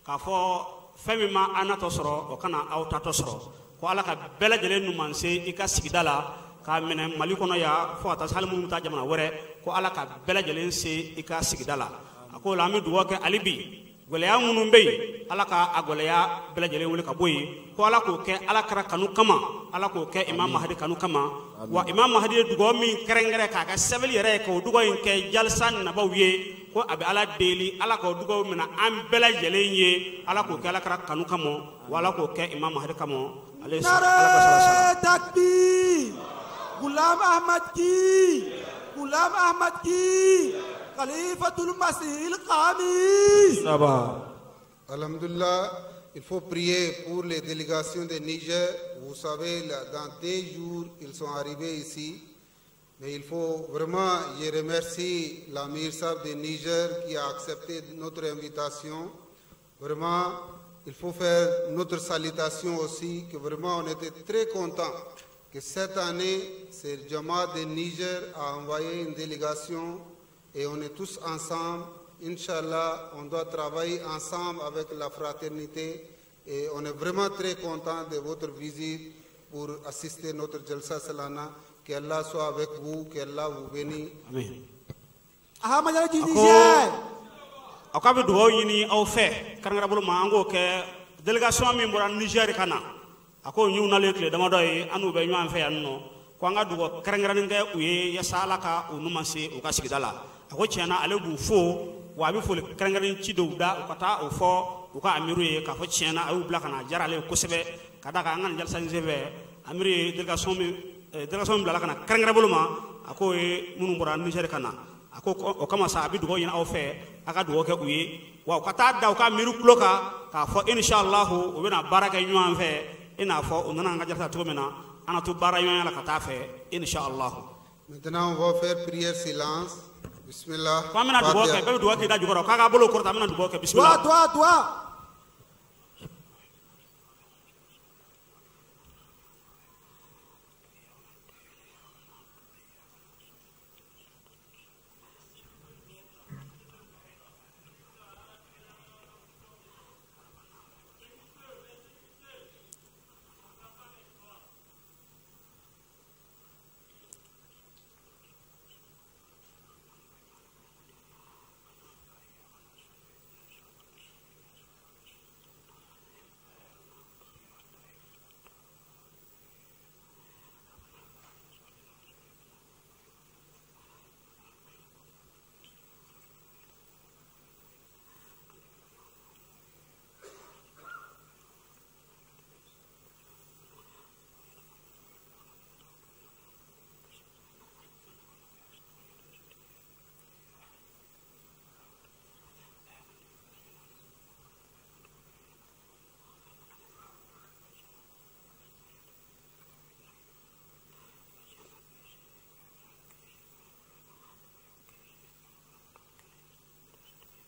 C: k'a fɔ fɛn min ma an natɔ sɔrɔ, o kana aw tatɔ sɔrɔ, ko Ala ka bɛɛ lajɛlen ɲuman se i ka sigida la, k'a minɛ Mali kɔnɔ yan fo ka taa se hali minnu bɛ taa jamana wɛrɛ, ko Ala ka bɛɛ lajɛlen se i ka sigida la. A ko la an bɛ dugawu kɛ hali bi, gɛlɛya minnu bɛ yen, Ala ka a gɛlɛya bɛɛ lajɛlen wuli ka bɔ yen, ko Ala k'o kɛ Ala kɛra kanu kama, Ala k'o kɛ Imam Mahdi kanu kama. Wa Imam Mahdi ye dugawu min kɛrɛnkɛrɛn k'a ka sɛbɛnni yɛrɛ ye, k'o dugawu in kɛ jalisa nabaw ye, ko a bɛ Ala deli Ala k'o dugawu minɛ an bɛɛ lajɛlen ye, Ala k'o kɛ Ala kɛra kanu kama, wa Ala k'o kɛ Imam Mahdi kama. Ale Ala ka sara sara.
A: Nare takbir, Ghulam Ahmad ki, Ghulam Ahmad ki, Khalifatul Masih al-Khamis.
B: Alhamdulillah, il faut prier pour les délégations de Niger. Vous savez, là, dans 2 jours, ils sont arrivés ici. Mais il faut vraiment, je remercie l'Amir Sahib de Niger qui a accepté notre invitation. Vraiment, il faut faire notre salutation aussi, que vraiment on était très contents que cette année, c'est Jamaat de Niger a envoyé une délégation et on est tous ensemble. Inch'Allah, on doit travailler ensemble avec la fraternité et on est vraiment très content de votre visite pour assister notre Jalsa Salana. Qu'Allah soit avec vous, qu'Allah vous bénisse.
C: Amen.
A: Ahmadiyya du
C: A ko
A: Niger.
C: A k'a bɛ dugawu ɲini aw fɛ kɛrɛnkɛrɛn bolo ma, an k'o kɛ délégation min bɔra Niger ka na. A ko y'u nalen tile damadɔ ye, an n'u bɛ ɲɔgɔn fɛ yan nɔ, ko an ka dugawu kɛrɛnkɛrɛnnen kɛ u ye yaasa Ala ka u ɲuman se u ka sigida la. A ko tiɲɛna ale b'u fo, wa a bɛ foli kɛrɛnkɛrɛnnen ci dɔw da u ka taa o fɔ u ka amiru ye k'a fɔ tiɲɛna a y'u bila ka na, a diyara ale ye kosɛbɛ. Ka d'a kan an ka nin jalisa in senfɛ, amiru ye délégation min bilala ka na kɛrɛnkɛrɛn bolo ma, a k'o ye minnu bɔra Niger ka na. A ko o kama sa, a bɛ dugawu ɲini aw fɛ, a ka dugawu kɛ u ye, wa u ka taa da u ka miiri tulo kan k'a fɔ inshallah u bɛna baara kɛ ɲɔgɔn fɛ, i n'a fɔ u nana an ka jalisa cogo min na, an na to baara ɲɔgɔnya la ka taa fɛ inshallah.
B: Maintenant, on va faire prière silence. Bismillah.
C: Ko an bɛna dugawu kɛ, bɛɛ bɛ dugawu kɛ i da jukɔrɔ, k'a k'a bolo kɔrɔta, an bɛna dugawu kɛ, bismillah.
A: Dua, dua, dua.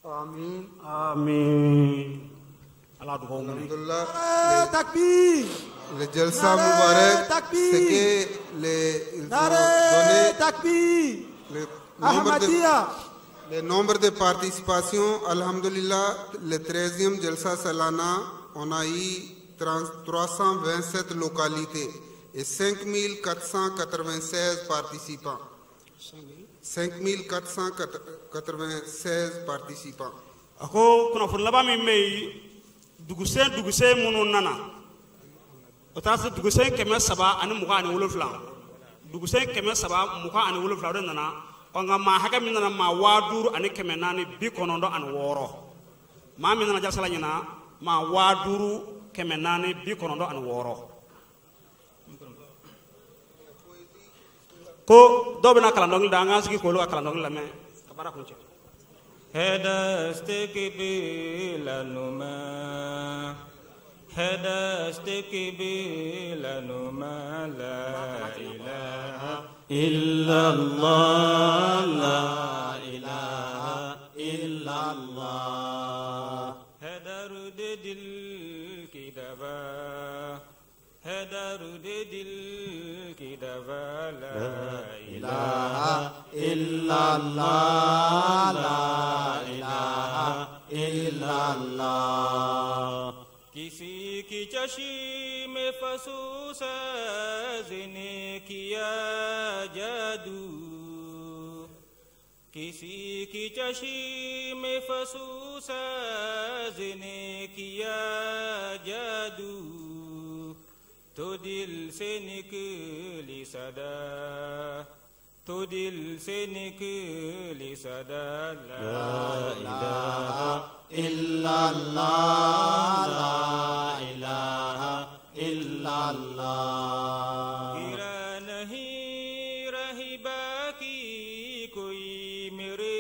B: Amin.
C: Amin. Ala dugawu minɛ.
B: Alhamdulillah.
A: Takbir.
B: Le Jalsa Mubarak, c'est que ils ont donné
A: Takbir.
B: le nombre de,
A: Ahmadiyya.
B: le nombre de participations, Alhamdulillah, le 13e Jalsa Salana, on a eu 30 327 localités et 5496 participants. 5496 participants.
C: A ko kunnafoni laban min bɛ yen, dugusen dugusen minnu nana, o taara se dugusen 327, dugusen 327, o de nana. Ɔ nka maa hakɛ min nana, maa 5496. Maa min nana jalisa la ɲina, maa 5496. Ko dɔw bɛna kalan dɔnkili da, an k'an sigi k'olu ka kalan dɔnkili lamɛn ka baara kun cɛ.
V: है दस्त क़िबला नुमा, है दस्त क़िबला नुमा, لا إله
K: إلا الله، لا إله إلا الله.
V: है दर्द दिल की दवा, है दर्द दिल की दवा, لا
K: إله إلا الله، لا إله إلا الله.
V: किसी की चश्म फसूं साज़ ने किया जादू, किसी की चश्म फसूं साज़ ने किया जादू, तो दिल से निकली सदा, तो दिल से निकली सदा,
K: لا إله إلا الله، لا إله إلا الله.
V: गिरा नहीं रही बाकी कोई मेरे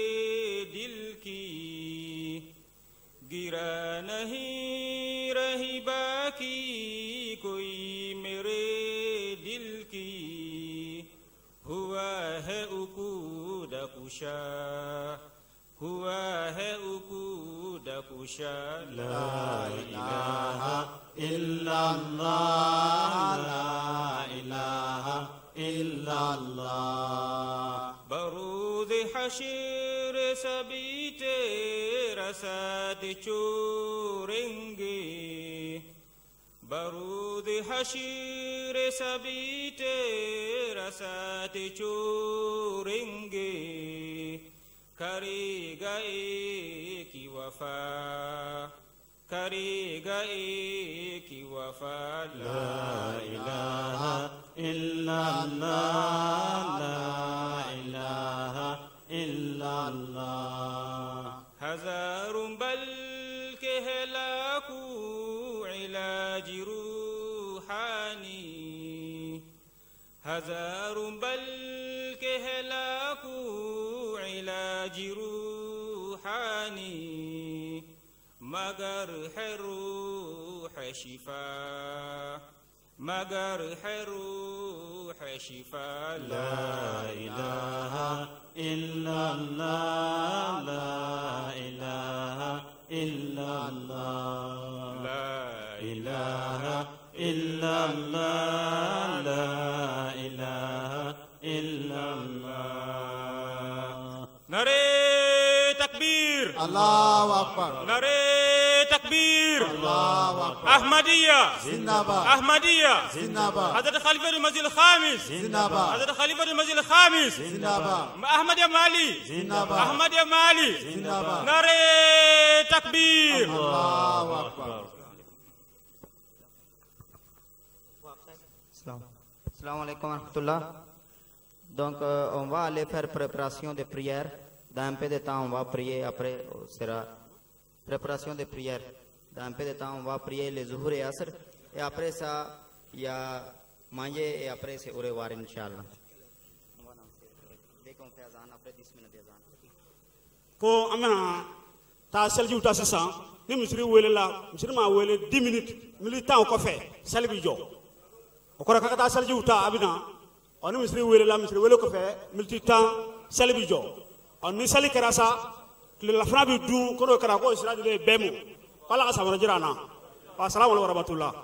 V: दिल की, गिरा नहीं रही बाकी कोई मेरे दिल की, हुआ है उकूद कुशा, हुआ है उकूद कुशा,
K: لا إله إلا الله، لا إله إلا الله.
V: बरूज़ हशर सभी तेरा साथ छोड़ेंगे, बरूज़ हशर सभी तेरा साथ छोड़ेंगे, करेगा एक ही वफा, करेगा एक ही वफा।
K: ला इलाहा इल्लल्लाह, ला इलाहा इल्लल्लाह।
V: हजारों बल्कि है लाखों इलाज रूहानी, हजारों बल्कि है लाखों इलाज रूहानी, मगर है रूह शिफा, मगर है रूह शिफा।
K: ला इलाहा इल्लल्लाह, ला इलाहा इल्लल्लाह,
V: ला
K: इलाहा इल्लल्लाह, ला इलाहा इल्लल्लाह।
V: नारे तकबीर,
B: अल्लाहु अकबर,
V: नारे तकबीर,
B: अल्लाहु अकबर।
V: अहमदिया
B: जिंदाबाद,
V: अहमदिया
B: जिंदाबाद।
V: हजरत खलीफा मजीद खामिस
B: जिंदाबाद,
V: हजरत खलीफा मजीद खामिस
B: जिंदाबाद।
V: अहमदिया माली
B: जिंदाबाद,
V: अहमदिया माली
B: जिंदाबाद।
V: नारे तकबीर,
B: अल्लाहु Akbar.
L: Assalamu alaikum wa rahmatullah. Donc on va aller faire préparation de prière. Dans un peu de temps on va prier, après sera préparation de prière. Dans un peu de temps on va prier les zuhur et asr, et après ça il y a manger, et après c'est au revoir inchallah. Dès qu'on fait azan, après 10 minutes d'azan.
C: Ko an bɛna taa selijiw ta sisan, ni misiri welela, misiri ma wele 10 minutes, minute 10 kɔfɛ seli bi jɔ. O kɔrɔ k'a ka taa selijiw ta, a bɛ na. Ɔ ni misiri welela, misiri wele kɔfɛ minute 10 seli bi jɔ. Ɔ ni seli kɛra sa, tilelafana bi dun, ko n'o kɛra k'o sira dilen bɛɛ ma. K'Ala ka san wɛrɛ jira an na. Wa salamu aleykum wa rahmatulah.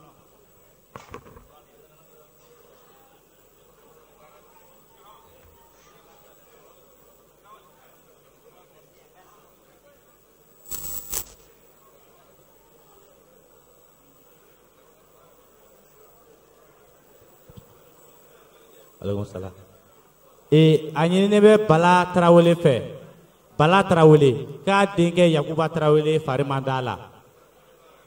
M: Aleykum salam. Ee a ɲininen bɛ Bala Tarawele fɛ, Bala Tarawele k'a denkɛ Yakuba Tarawele fari man d'a la.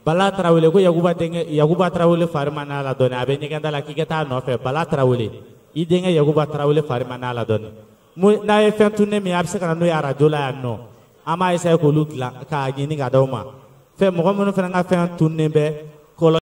M: Bala Tarawele ko Yakuba denkɛ Yakuba Tarawele fari man d'a la dɔɔni, a bɛ ɲɛgɛn da la k'i ka taa a nɔfɛ. Bala Tarawele, i denkɛ Yakuba Tarawele fari man d'a la dɔɔni. N'a ye fɛn tunnen min ye, a bɛ se ka na n'o ye arajo la yan nɔ, an b'a essayer k'olu dilan k'a ɲini ka d'aw ma. Fɛn mɔgɔ minnu fana ka fɛn tunnen bɛ,